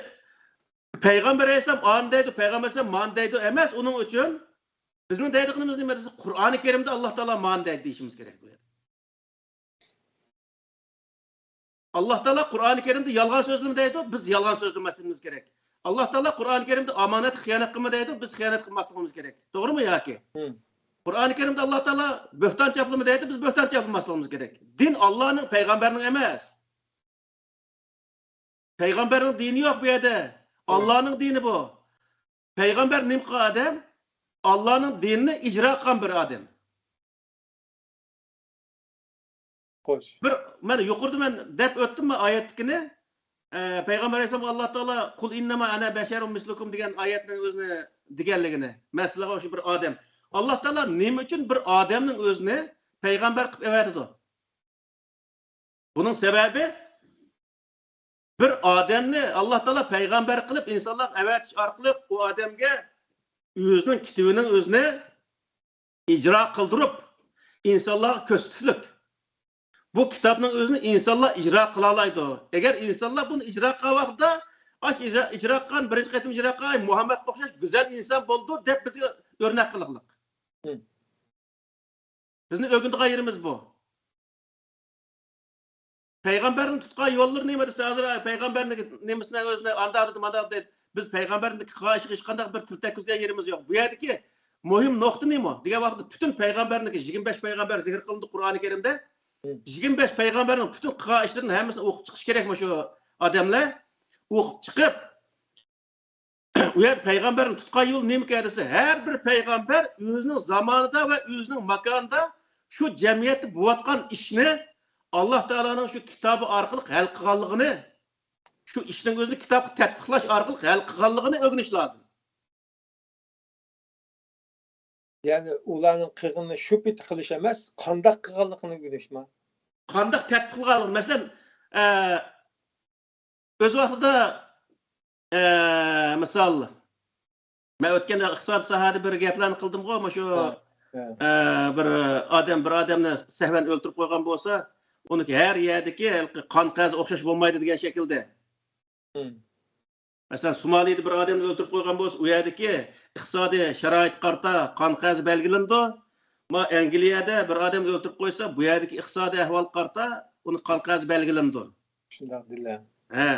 پەيغەمبەر ئەلەيھىسسالام ئانى دەيدۇ، پەيغەمبەر ئەلەيھىسسالام مانى دەيدۇ ئەمەس، ئۇنىڭ ئۈچۈن بىزنىڭ دەيدىغىنىمىز نېمە دېسە، قۇرئانى كەرىمدە ئاللا تائالا مانى دەيدۇ دېيىشىمىز كېرەك بۇ يەردە. ئاللا تائالا قۇرئانى كەرىمدە يالغان سۆزلىمە دەيدۇ، بىز يالغان سۆزلىمەسلىكىمىز كېرەك. ئاللا تائالا قۇرئانى كەرىمدە ئامانەتكە خىيانەت قىلما دەيدۇ، بىز خىيانەت قىلماسلىقىمىز كېرەك. توغرىمۇ ياكى؟ قۇرئانى كەرىمدە ئاللا تائالا بۆھتان چاپلىما دەيدۇ، بىز بۆھتان چاپلىماسلىقىمىز كېرەك. دىن ئاللانىڭ، پەيغەمبەرنىڭ ئەمەس. پەيغەمبەرنىڭ دىنى يوق بۇ يەردە. ئاللانىڭ دىنى بۇ. پەيغەمبەر نېمە قىلغان ئادەم؟ ئاللانىڭ دىنىنى ئىجرا قىلغان بىر ئادەم. خوش. بىر، مەن يۇقىرىدا مەن دەپ ئۆتتۈم مەن ئايەتتىكىنى. ئە، پەيغەمبەر ئەلەيھىسسالامغا ئاللا تائالا «قۇل ئىننەما ئەنە بەشەرۇن مىسلۇكۇم» دېگەن ئايەتنىڭ ئۆزىنى دېگەنلىكىنى. مەن سىلەرگە ئوخشاش بىر ئادەم. ئاللا تائالا نېمە ئۈچۈن بىر ئادەمنىڭ ئۆزىنى پەيغەمبەر قىلىپ ئەۋەتىدۇ؟ بۇنىڭ سەۋەبى، بىر ئادەمنى ئاللا تائالا پەيغەمبەر قىلىپ ئىنسانلارغا ئەۋەتىش ئارقىلىق ئۇ ئادەمگە ئۆزىنىڭ كىتابىنىڭ ئۆزىنى ئىجرا قىلدۇرۇپ، ئىنسانلارغا كۆرسىتىشلىك. بۇ كىتابنىڭ ئۆزىنى ئىنسانلار ئىجرا قىلالايدۇ. ئەگەر ئىنسانلار بۇنى ئىجرا قىلغان ۋاقىتتا، ئاشۇ ئىجرا، ئىجرا قىلغان، بىرىنچى قېتىم ئىجرا قىلغان مۇھەممەدقە ئوخشاش گۈزەل ئىنسان بولىدۇ دەپ بىزگە ئۆرنەك قىلىقلىق. بىزنى ئۆگىنىدىغان يېرىمىز بۇ. پەيغەمبەرنىڭ تۇتقان يوللىرى نېمە دېسە، ھازىر پەيغەمبەرنىڭ نېمىسىنى ئۆزىنى ئانداق دېدى، مانداق دېدى. بىز پەيغەمبەرنىڭ قىلغان ئىشىغا ھېچقانداق بىر تىل تەگكۈزگەن يېرىمىز يوق. بۇ يەردىكى مۇھىم نۇقتا نېمە دېگەن ۋاقىتتا، پۈتۈن پەيغەمبەرنىڭكى يىگىرمە بەش پەيغەمبەر زىكىر قىلىندى قۇرئانى كەرىمدە. يىگىرمە بەش پەيغەمبەرنىڭ پۈتۈن قىلغان ئىشلىرىنى ھەممىسىنى ئوقۇپ چىقىش كېرەك مۇشۇ ئادەملەر. ئوقۇپ چىقىپ، ئۇ يەردە پەيغەمبەرنىڭ تۇتقان يولى نېمىكەن دېسە، ھەر بىر پەيغەمبەر ئۆزىنىڭ زامانىدا ۋە ئۆزىنىڭ ماكانىدا شۇ جەمئىيەتتە بولۇۋاتقان ئىشنى ئاللا تائالانىڭ شۇ كىتابى ئارقىلىق ھەل قىلغانلىقىنى، شۇ ئىشنىڭ ئۆزىنى كىتابقا تەتبىقلاش ئارقىلىق ھەل قىلغانلىقىنى ئۆگىنىش لازىم. يەنى ئۇلارنىڭ قىلغىنىنى شۇ پېتى قىلىش ئەمەس، قانداق قىلغانلىقىنى ئۆگىنىشمۇ؟ قانداق تەتبىق قىلغانلىقى، مەسىلەن، ئە، ئۆز ۋاقتىدا ئە، مىسال، مەن ئۆتكەندە ئىقتىساد ساھەدە بىر گەپلەرنى قىلدىمغۇ، مۇشۇ، ھە، ھە. ئە، بىر ئادەم بىر ئادەمنى سەھۋەن ئۆلتۈرۈپ قويغان بولسا، ئۇنىڭكى ھەر يەردىكى قان قەزا ئوخشاش بولمايدۇ دېگەن شەكىلدە. مم. مەسىلەن، سومالىدە بىر ئادەمنى ئۆلتۈرۈپ قويغان بولسا، ئۇ يەردىكى ئىقتىسادىي شارائىتقا قارىتا قان قەزا بەلگىلىنىدۇ. ما ئەنگلىيەدە بىر ئادەمنى ئۆلتۈرۈپ قويسا، بۇ يەردىكى ئىقتىسادىي ئەھۋالغا قارىتا ئۇنى قان قەزا بەلگىلىنىدۇ. شۇنداق دېلە. ھە.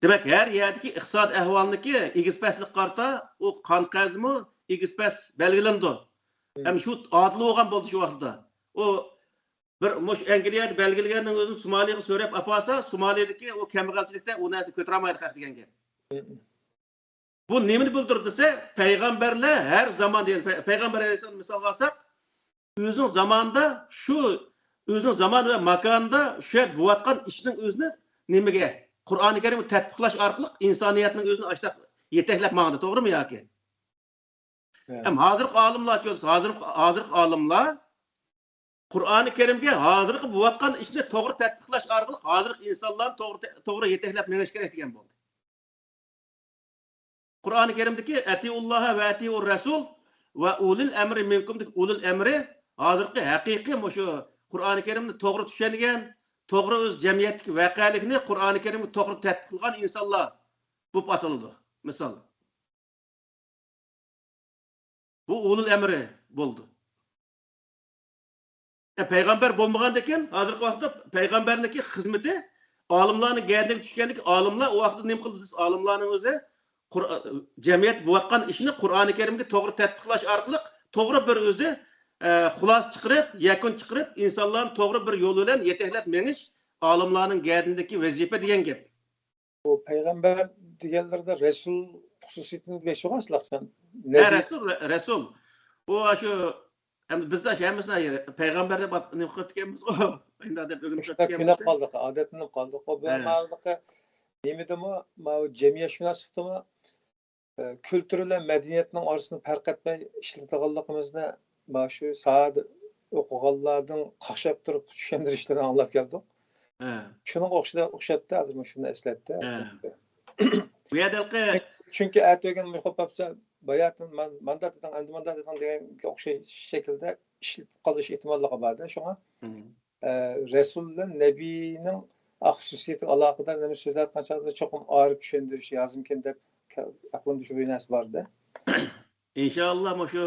دېمەك، ھەر يەردىكى ئىقتىساد ئەھۋالىنىڭكى ئېگىز پەسلىككە قارىتا ئۇ قان قەزىمۇ ئېگىز پەس بەلگىلىنىدۇ. مم. ھەم شۇ ئادىل بولغان بولدى شۇ ۋاقىتتا. ئۇ بىر مۇشۇ ئەنگلىيەدە بەلگىلىگەننىڭ ئۆزىنى سومالىغا سۆرەپ ئاپارسا، سومالىدىكى ئۇ كەمبەغەلچىلىكتە ئۇ نەرسە كۆتۈرەلمەيدۇ خەق دېگەن گەپ. مم. بۇ نېمىنى بىلدۈرىدۇ دېسە، پەيغەمبەرلەر ھەر زامان دېگەن، پەي-، پەيغەمبەر ئەلەيھىسسالامنى مىسالغا ئالساق، ئۆزىنىڭ زامانىدا شۇ، ئۆزىنىڭ زامان ۋە ماكانىدا شۇ يەردە بولۇۋاتقان ئىشنىڭ ئۆزىنى نېمىگە، قۇرئانى كەرىمگە تەتبىقلاش ئارقىلىق ئىنسانىيەتنىڭ ئۆزىنى ئاشتاق يېتەكلەپ ماڭدى، توغرىمۇ ياكى؟ ھە. ھەم ھازىرقى ئالىملارچۇ، ھازىرقى، ھازىرقى ئالىملار قۇرئانى كەرىمگە ھازىرقى بولۇۋاتقان ئىشنى توغرا تەتبىقلاش ئارقىلىق ھازىرقى ئىنسانلارنى توغرا، توغرا يېتەكلەپ مېڭىش كېرەك دېگەن بولدى. قۇرئانى كەرىمدىكى «ئەتىئۇللاھە ۋە ئەتىئۇر رەسۇل ۋە ئۇلىل ئەمرى مىنكۇمدىكى ئۇلىل ئەمرى ھازىرقى ھەقىقىي مۇشۇ قۇرئانى كەرىمنى توغرا چۈشەنگەن، توغرا ئۆز جەمئىيەتتىكى ۋەقەلىكنى قۇرئانى كەرىمگە توغرا تەتبىق قىلغان ئىنسانلار بولۇپ ئاتىلىدۇ. مىسال. بۇ ئۇلۇل ئەمرى بولدى. ئە، پەيغەمبەر بولمىغاندىكىن، ھازىرقى ۋاقىتتا پەيغەمبەرنىڭكى خىزمىتى ئالىملارنىڭ گەدىنىگە چۈشكەنلىكى، ئالىملار ئۇ ۋاقىتتا نېمە قىلدى دېسە، ئالىملارنىڭ ئۆزى قۇر-، جەمئىيەت بولۇۋاتقان ئىشنى قۇرئانى كەرىمگە توغرا تەتبىقلاش ئارقىلىق توغرا بىر ئۆزى، ئە، خۇلاسە چىقىرىپ، يەكۈن چىقىرىپ، ئىنسانلارنى توغرا بىر يول بىلەن يېتەكلەپ مېڭىش ئالىملارنىڭ گەدىنىدىكى ۋەزىپە دېگەن گەپ. بۇ پەيغەمبەر دېگەنلىرىدە رەسۇل خۇسۇسىيىتىنى بەك شۇغان سىلەرچە. ھە، نەبىي. رەسۇل، رە-، رەسۇل. ئۇ شۇ، ئەمدى بىزدە شۇ ھەممىسىنى پەيغەمبەر دەپ ئات-، نېمە قىلىپ كەتكەنمىزغۇ؟ ئەمدى ئادەت ئۆگىنىپ شۇنداق كۆنۈپ قالدۇق، ئادەتلىنىپ قالدۇق. بۇ ھە. ماۋۇلۇقى نېمىدىمۇ، ماۋۇ جەمئىيەتشۇناسلىقتىمۇ، ئە، كۈلتۈر بىلەن مەدەنىيەتنىڭ ئارىسىنى پەرق ئەتمەي ئىشلىتىدىغانلىقىمىزنى مانا شۇ ساھەدە ئوقۇغانلاردىن قاقشاپ تۇرۇپ چۈشەندۈرۈشلىرىنى ئاڭلاپ كەلدۇق. ھە. شۇنىڭغا ئوخشىدى، ئوخشاپتۇ، ھازىر مۇشۇنى ئەسلەتتى. ھە. بۇ يەردە ھېلىقى چۈنكى ئەتە ئۆگەن مۇخبىر بولسا، باياتىن مان-، ماندا دېدىڭ، ئەمدى ماندا دېدىڭ دېگەنگە ئوخشاش شەكىلدە ئىشلىتىپ قالىش ئېھتىماللىقى بار-دە، شۇڭا. مم. ئە، رەسۇل بىلەن نەبىينىڭ خۇسۇسىيىتىگە ئالاقىدار نېمە سۆزلەۋاتقان چاغدا چوقۇم ئايرىپ چۈشەندۈرۈش لازىمكەن دەپ ئەقلىمدە شۇ بىر نەرسە بار-دە. ئىنشائاللا، مۇشۇ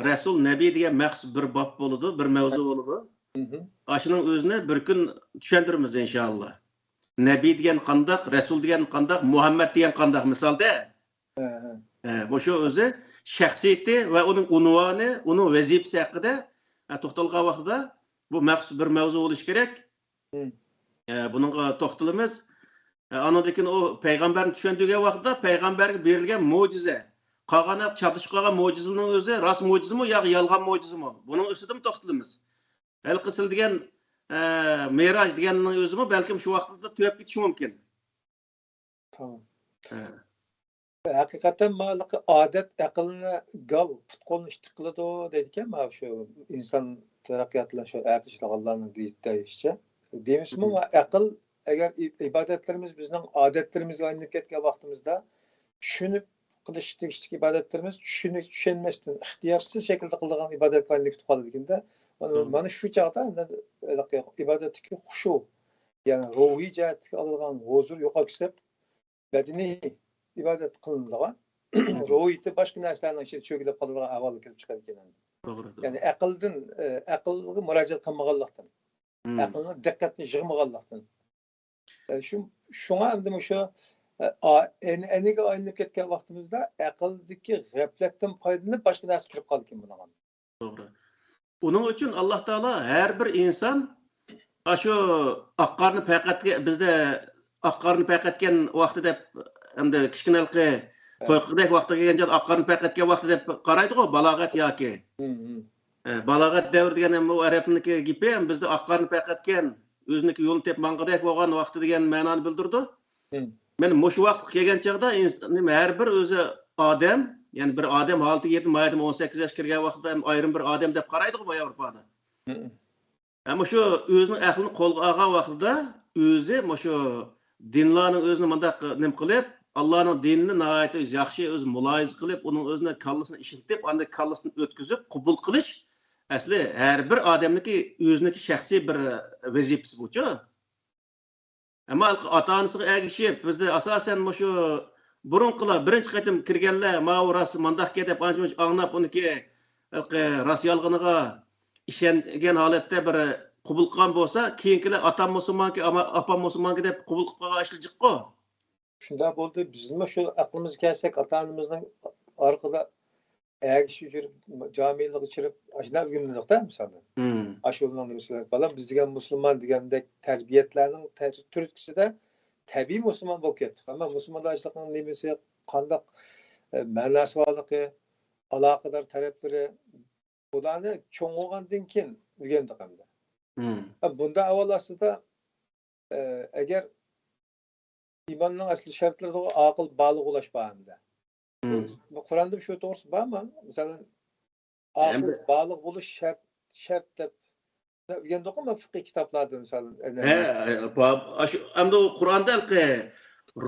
رەسۇل، نەبىي دېگەن مەخسۇس بىر باب بولىدۇ، بىر مەۋزۇ بولىدۇ. مم. ئاشۇنىڭ ئۆزىنى بىر كۈن چۈشەندۈرىمىز، ئىنشائاللا. نەبىي دېگەن قانداق، رەسۇل دېگەن قانداق، مۇھەممەد دېگەن قانداق، مىسالدا. ھە، ھە. ھە، مۇشۇ ئۆزى شەخسىيىتى ۋە ئۇنىڭ ئۇنۋانى، ئۇنىڭ ۋەزىپىسى ھەققىدە، ھە، توختالغان ۋاقتىدا بۇ مەخسۇس بىر مەۋزۇ بولۇشى كېرەك. مم. ھە، بۇنىڭغا توختىلىمىز. ھە، ئاندىن كېيىن ئۇ پەيغەمبەرنى چۈشەندۈرگەن ۋاقتىدا پەيغەمبەرگە بېرىلگەن مۆجىزە، قالغان چاتىشىپ قالغان مۆجىزىنىڭ ئۆزى راست مۆجىزىمۇ ياكى يالغان مۆجىزىمۇ؟ بۇنىڭ ئۈستىدىمۇ توختىلىمىز. ھېلىقى سىلە دېگەن، ئە، مىراج دېگەننىڭ ئۆزىمۇ بەلكىم شۇ ۋاقىتتا تۈگەپ كېتىشى مۇمكىن. تامام. ھە. ھەقىقەتەن مانا ئادەت ئەقىلنى گال، پۇت-قولنى ئىتتىك قىلىدۇ دەيدىكەن، مانا شۇ ئىنسان تەرەققىياتى بىلەن شۇ ئەتىشىدىغانلارنىڭ دېيىشىچە. دېمىسىمۇ، مم. ئەقىل، ئەگەر ئى-، ئىبادەتلىرىمىز بىزنىڭ ئادەتلىرىمىزگە ئايلىنىپ كەتكەن ۋاقتىمىزدا، چۈشىنىپ قىلىش تېگىشلىك ئىبادەتلىرىمىز چۈشىنىش، چۈشەنمەستىن ئىختىيارسىز شەكىلدە قىلىدىغان ئىبادەتكە ئايلىنىپ كېتىپ قالىدىكەن-دە. مانا، مم. مانا شۇ چاغدا ئىبادەتتىكى خۇشۇ، يەنى روھىي جەھەتتىكى ئالىدىغان ھۇزۇر يوقاپ كېتىپ، بەدىنىي ئىبادەت قىلىنىدىغان، مم. روھىيىتى باشقا نەرسىلەرنىڭ ئىچىدە چۆكۈلۈپ قالىدىغان ئەھۋالغا كېلىپ چىقىدىكەن. توغرا، توغرا. يەنى ئەقىلدىن، ئە، ئەقىلگە مۇراجىئەت قىلمىغانلىقتىن، مم. ئەقىلنىڭ دىققەتنى يىغمىغانلىقتىن. ئە، شۇ، شۇڭا ئەمدى مۇشۇ، ئە، ئا-، ئەنئەنىگە ئايلىنىپ كەتكەن ۋاقتىمىزدا ئەقىلدىكى غەپلەتتىن پايدىلىنىپ باشقا نەرسە كىرىپ قالىدىكەن بۇنىڭغا. توغرا. ئۇنىڭ ئۈچۈن ئاللا تائالا ھەر بىر ئىنسان ئاشۇ ئاق قارنى پەيقەتكە، بىزدە ئاق قارنى پەيقەتكەن ۋاقتى دەپ، ئەمدى كىچىككىنە ھېلىقى توي قىلغۇدەك ۋاقتىغا كەلگەن چاغدا ئاق قارنى پەيقەتكەن ۋاقتى دەپ قارايدىغۇ، بالاغەت ياكى. مم، مم. ئە، بالاغەت دەۋرى دېگەن ھەم ئۇ ئەرەبنىڭكى گېپى، ھەم بىزدە ئاق قارنى پەيقەتكەن، ئۆزىنىڭكى يولىنى تېپىپ ماڭغۇدەك بولغان ۋاقتى دېگەن مەنانى بىلدۈرىدۇ. مم. مانا مۇشۇ ۋاقىتقا كەلگەن چاغدا ئىنس-، نېمە، ھەر بىر ئۆزى ئادەم، يەنى بىر ئادەم ھالىتىگە يېتىپ، مايەدىن ئون سەككىز ياشقا كىرگەن ۋاقتىدا ھەم ئايرىم بىر ئادەم دەپ قارايدىغۇ بۇ ياۋروپادا. مم. ھە، مۇشۇ ئۆزىنىڭ ئەقلىنى قولغا ئالغان ۋاقتىدا ئۆزى مۇشۇ دىنلارنىڭ ئۆزىنى مۇنداق نېمە قىلىپ، ئاللانىڭ دىنىنى ناھايىتى ئۆزى ياخشى، ئۆزى مۇلاھىزە قىلىپ، ئۇنىڭ ئۆزىنى كاللىسىنى ئىشلىتىپ، ئاندىن كاللىسىدىن ئۆتكۈزۈپ قوبۇل قىلىش ئەسلى ھەر بىر ئادەمنىڭكى ئۆزىنىڭكى شەخسىي بىر ۋەزىپىسى بۇچۇ. ئەمما ئاتا-ئانىسىغا ئەگىشىپ، بىزدە ئاساسەن مۇشۇ بۇرۇنقىلار، بىرىنچى قېتىم كىرگەنلەر ماۋۇ راست مانداقكەن دەپ ئانچە-مۇنچە ئاڭلاپ، ئۇنىڭكى ھېلىقى راست يالغىنىغا ئىشەنگەن ھالەتتە بىر قوبۇل قىلغان بولسا، كېيىنكىلەر ئاتام مۇسۇلمانكى، ئاما-، ئاپام مۇسۇلمانكى دەپ قوبۇل قىلىپ قالغان ئىشلار جىققۇ. شۇنداق بولدى. بىزمۇ شۇ ئەقلىمىزگە كەلسەك، ئاتا-ئانىمىزنىڭ ئارقىدا ئەگىشىپ يۈرۈپ، جامىلىغا چىرىپ، ئاشۇنداق ئۆگىنىلدۇقتا، مىسالەن. مم. ئاشۇنىڭ نېمىسى، بالام، بىز دېگەن مۇسۇلمان دېگەندەك تەربىيەتلەرنىڭ تە-، تۈرتكىسىدە تەبىئىي مۇسۇلمان بولۇپ كەتتۇق. ئەمما مۇسۇلمانلاشلىقنىڭ نېمىسى، قانداق، ئە، مەناسى بارلىقى، ئالاقىدار تەرەپلىرى، بۇلارنى چوڭ بولغاندىن كېيىن ئۆگەندۇق ئەمدى. مم. ھە، بۇنداق ئەھۋال ئاستىدا، ئە، ئەگەر ئىماننىڭ ئەسلى شەرتلىرىدە ئاقىل بالىغ بولۇش بار ئەمدى. مم. بۇ قۇرئاندا شۇ توغرىسى بارمۇ؟ مىسالەن، ئاقىل ئەمدى بالىغ بولۇش شەرت، شەرت دەپ ئۆگەندۇقمۇ فىقھىي كىتابلاردا، مىسالەن، ھە، ئەنە ھە، بار. ئاشۇ، ئەمدى ئۇ قۇرئاندا ھېلىقى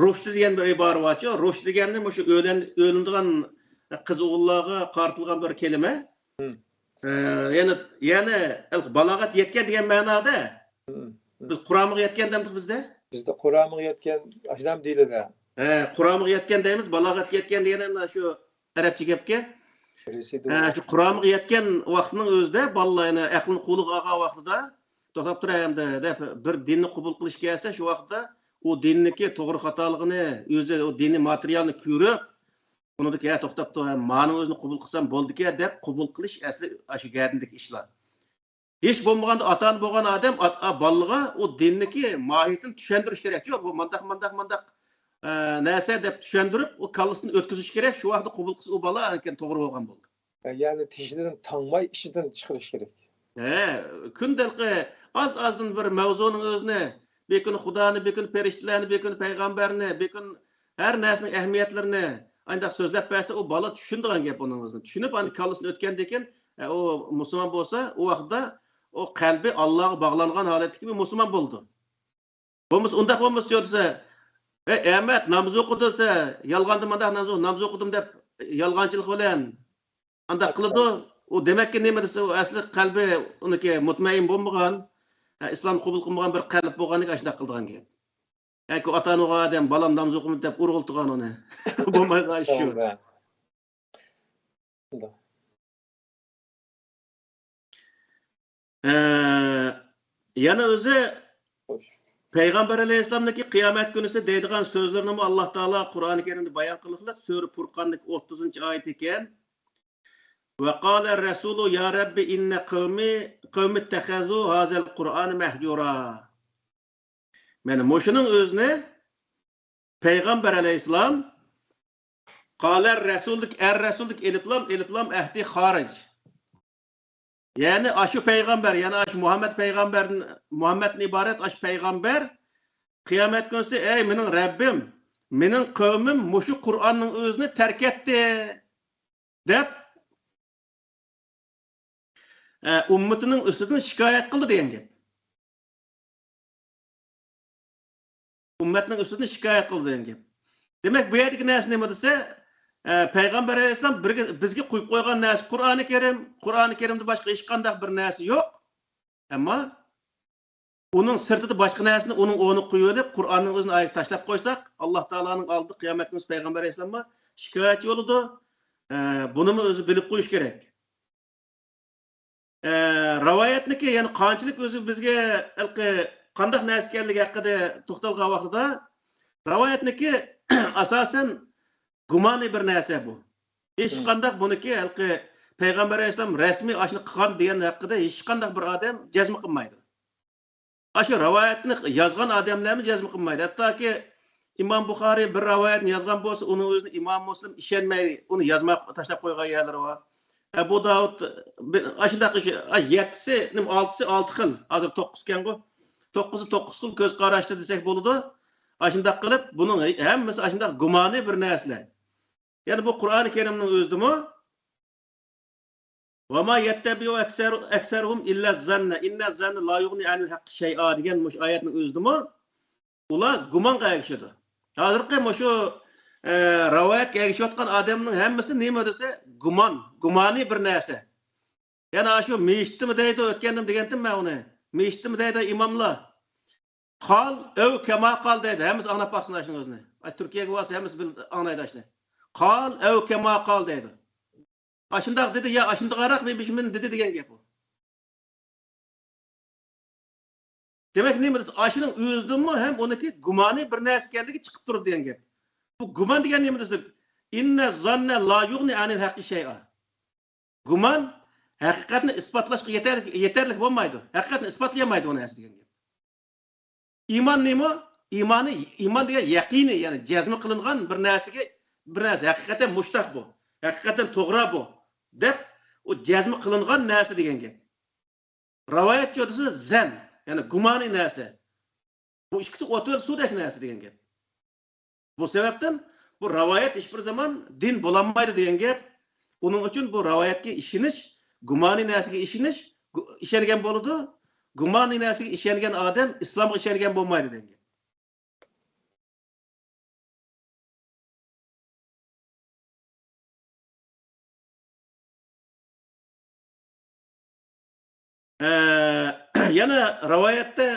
رۇشدى دېگەن بىر ئىبارە بارچۇ، رۇشدى دېگەننى مۇشۇ ئۆيلەن-، ئۆيلىنىدىغان قىز ئوغۇللارغا قارىتىلغان بىر كەلىمە. مم. ئە، يەنى، يەنى ھېلىقى بالاغەت يەتكەن دېگەن مەنادا. مم. مم. بىز قۇرامىغا يەتكەن دەمدۇق بىزدە؟ بىزدە قۇرامىغا يەتكەن، ئاشۇنداق دېيىلىدۇ. ھە، قۇرامىغا يەتكەن دەيمىز، بالاغەتكە يەتكەن دېگەن ئەمدى شۇ ئەرەبچە گەپكە. ھە، شۇ قۇرامىغا يەتكەن ۋاقتىنىڭ ئۆزىدە بالىلار يەنە ئەقلىنى قولىغا ئالغان ۋاقتىدا، توختاپ تۇرە ئەمدى دەپ، بىر دىننى قوبۇل قىلىش كەلسە، شۇ ۋاقىتتا ئۇ دىننىڭكى توغرا خاتالىقىنى، ئۆزى ئۇ دىنىي ماتېرىيالنى كۆرۈپ، ئۇنىڭدىكى، ھە، توختاپ تۇر، ھە، مانىڭ ئۆزىنى قوبۇل قىلسام بولىدىكەن دەپ قوبۇل قىلىش ئەسلى ئاشۇ گەدىنىدىكى ئىشلار. ھېچ بولمىغاندا ئاتا-ئانا بولغان ئادەم ئات-، ئا، بالىغا ئۇ دىننىكى ماھىيىتىنى چۈشەندۈرۈش كېرەكچۇ. بۇ مانداق، مانداق، مانداق، ئە، نەرسە دەپ چۈشەندۈرۈپ، ئۇ كاللىسىدىن ئۆتكۈزۈش كېرەك. شۇ ۋاقىتتا قوبۇل قىلسا ئۇ بالا ئەنكەن توغرا بولغان بولدى. يەنى تېشىدىن تاڭماي ئىچىدىن چىقىرىش كېرەك. ھە، كۈندەلقى ئاز-ئازدىن بىر مەۋزۇنىڭ ئۆزىنى، بىر كۈنى خۇدانى، بىر كۈنى پەرىشتىلەرنى، بىر كۈنى پەيغەمبەرنى، بىر كۈنى ھەر نەرسىنىڭ ئەھمىيەتلىرىنى ئانداق سۆزلەپ بەرسە، ئۇ بالا چۈشىنىدىغان گەپ ئۇنىڭ ئۆزىنى. چۈشىنىپ، ئاندىن كاللىسىدىن ئۆتكەندىن كېيىن، ئە، ئۇ مۇسۇلمان بولسا، ئۇ ۋاقىتتا ئۇ قەلبى ئاللاغا باغلانغان ھالەتتىكى بىر مۇسۇلمان بولىدۇ. بولمىسا، ئۇنداق بولمىسا دېسە، ئەي ئەمەت، ناماز ئوقۇدى دېسە، يالغاندا مانداق ناماز، ناماز ئوقۇدۇم دەپ يالغانچىلىق بىلەن ئانداق قىلىدۇ. ئۇ دېمەككى نېمە دېسە، ئۇ ئەسلى قەلبى ئۇنىڭكى مۇتمەئىن بولمىغان، ھە، ئىسلام قوبۇل قىلمىغان بىر قەلب بولغاندىكىن ئاشۇنداق قىلىدىغان گەپ. ياكى ئاتا-ئانا بولغان ئادەم، بالام ناماز ئوقۇمىدى دەپ ئۇرغۇلتىغان ئۇنى. بولمايدىغان ئىش شۇ. توغرا. ئە، يەنە ئۆزى پەيغەمبەر ئەلەيھىسسالامنىڭكى قىيامەت كۈنىسى دەيدىغان سۆزلىرىنىمۇ ئاللا تائالا قۇرئانى كەرىمدە بايان قىلىقلىق، سۈرە پۇرقاندىكى ئوتتۇزىنچى ئايىتى ئىكەن. وقال الرسول يا رب إن قومي، قومي اتخذوا هذا القرآن مهجورا. مانا مۇشۇنىڭ ئۆزىنى پەيغەمبەر ئەلەيھىسسالام، قالەر رەسۇلدىكى، ئەر رەسۇلدىكى ئېلىپلام، ئېلىپلام ئەھدى خارىج. يەنى ئاشۇ پەيغەمبەر، يەنى ئاشۇ مۇھەممەد پەيغەمبەر، مۇھەممەدتىن ئىبارەت ئاشۇ پەيغەمبەر قىيامەت كۈنىسى، ئەي مېنىڭ رەببىم، مېنىڭ قەۋمىم مۇشۇ قۇرئاننىڭ ئۆزىنى تەرك ئەتتى دەپ، ئە، ئۈممىتىنىڭ ئۈستىدىن شىكايەت قىلدى دېگەن گەپ. ئۈممەتنىڭ ئۈستىدىن شىكايەت قىلدى دېگەن گەپ. دېمەك، بۇ يەردىكى نەرسە نېمە دېسە، ئە، پەيغەمبەر ئەلەيھىسسالام بىرگە، بىزگە قويۇپ قويغان نەرسە قۇرئانى كەرىم، قۇرئانى كەرىمدىن باشقا ھېچقانداق بىر نەرسە يوق. ئەمما ئۇنىڭ سىرتىدا باشقا نەرسىنى ئۇنىڭ ئورنىغا قويۇۋېلىپ، قۇرئاننىڭ ئۆزىنى ئايرىپ تاشلاپ قويساق، ئاللا تائالانىڭ ئالدىدا قىيامەت كۈنى پەيغەمبەر ئەلەيھىسسالامغا شىكايەتچى بولىدۇ. ئە، بۇنىمۇ ئۆزى بىلىپ قويۇش كېرەك. ئە، رىۋايەتنىكى يەنە قانچىلىك ئۆزى بىزگە ھېلىقى قانداق نەرسە ئىكەنلىكى ھەققىدە توختالغان ۋاقتىدا، رىۋايەتنىكى ئاساسەن گۇمانىي بىر نەرسە بۇ. ھېچقانداق بۇنىكى ھېلىقى پەيغەمبەر ئەلەيھىسسالام رەسمىي ئاشۇنى قىلغان دېگەن ھەققىدە ھېچقانداق بىر ئادەم جەزم قىلمايدۇ. ئاشۇ رىۋايەتنى يازغان ئادەملەرمۇ جەزم قىلمايدۇ. ھەتتاكى ئىمام بۇخارىي بىر رىۋايەتنى يازغان بولسا، ئۇنىڭ ئۆزىنى ئىمام مۇسلىم ئىشەنمەي، ئۇنى يازماي تاشلاپ قويغان يەرلىرى بار. ئەبۇ داۋۇد، بىر، ئاشۇنداق ئىش، ئا، يەتتىسى، نېمە، ئالتىسى، ئالتە خىل. ھازىر توققۇزكەنغۇ. توققۇزى توققۇز خىل كۆز قاراشتا دېسەك بولىدۇ. ئاشۇنداق قىلىپ، بۇنىڭ ھەممىسى ئاشۇنداق گۇمانىي بىر نەرسىلەر. يەنى بۇ قۇرئانى كەرىمنىڭ ئۆزىدىمۇ، وما يتبع أكثر، أكثرهم إلا الظن، إن الظن لا يغني عن الحق شيئا دېگەن مۇشۇ ئايەتنىڭ ئۆزىدىمۇ ئۇلار گۇمانغا ئەگىشىدۇ. ھازىرقى مۇشۇ، ئە، رىۋايەتكە ئەگىشىۋاتقان ئادەمنىڭ ھەممىسى نېمە دېسە، گۇمان، گۇمانىي بىر نەرسە. يەنە شۇ مىشىتتىمۇ دەيدۇ، ئۆتكەندىمۇ دېگەنتىم مەن ئۇنى. مىشىتتىمۇ دەيدۇ ئىماملار. قال ئەۋ كەما قال دەيدۇ. ھەممىسى ئاڭلاپ باقسۇن ئاشۇنىڭ ئۆزىنى. ئاي، تۈركىيەگە بارسا ھەممىسى بىل-، ئاڭلايدۇ ئاشۇنى. قال ئەۋ كەما قال دەيدۇ. ئاشۇنداق دېدى، يا ئاشۇنداقراق بىر، بىر دېدى دېگەن گەپ ئۇ. دېمەك، نېمە دېسە، ئاشۇنىڭ ئۆزىدىنمۇ ھەم ئۇنىڭكى گۇمانى بىر نەرسە ئىكەنلىكى چىقىپ تۇرىدۇ دېگەن گەپ. بۇ گۇمان دېگەن نېمە دېسە، ئىننە زاننە لا يۇغنى ئەنىل ھەققى شەيئا. گۇمان ھەقىقەتنى ئىسپاتلاشقا يېتەرلىك، يېتەرلىك بولمايدۇ. ھەقىقەتنى ئىسپاتلىيالمايدۇ ئۇ نەرسە دېگەن گەپ. ئىمان نېمە؟ ئىمانى، ئىمان دېگەن يەقىنىي، يەنى جەزمە قىلىنغان بىر نەرسىگە، بىر نەرسە ھەقىقەتەن مۇشتاق بۇ، ھەقىقەتەن توغرا بۇ، دەپ ئۇ جەزمە قىلىنغان نەرسە دېگەن گەپ. رىۋايەتچى دېسە زەن، يەنى گۇمانىي نەرسە. بۇ ئىككىسى ئوت بىلەن سۇدەك نەرسە دېگەن گەپ. بۇ سەۋەبتىن بۇ رىۋايەت ھېچبىر زامان دىن بولالمايدۇ دېگەن گەپ. ئۇنىڭ ئۈچۈن بۇ رىۋايەتكە ئىشىنىش، گۇمانىي نەرسىگە ئىشىنىش، گۇ-، ئىشەنگەن بولىدۇ. گۇمانىي نەرسىگە ئىشەنگەن ئادەم ئىسلامغا ئىشەنگەن بولمايدۇ دېگەن گەپ. ئە، يەنە رىۋايەتتە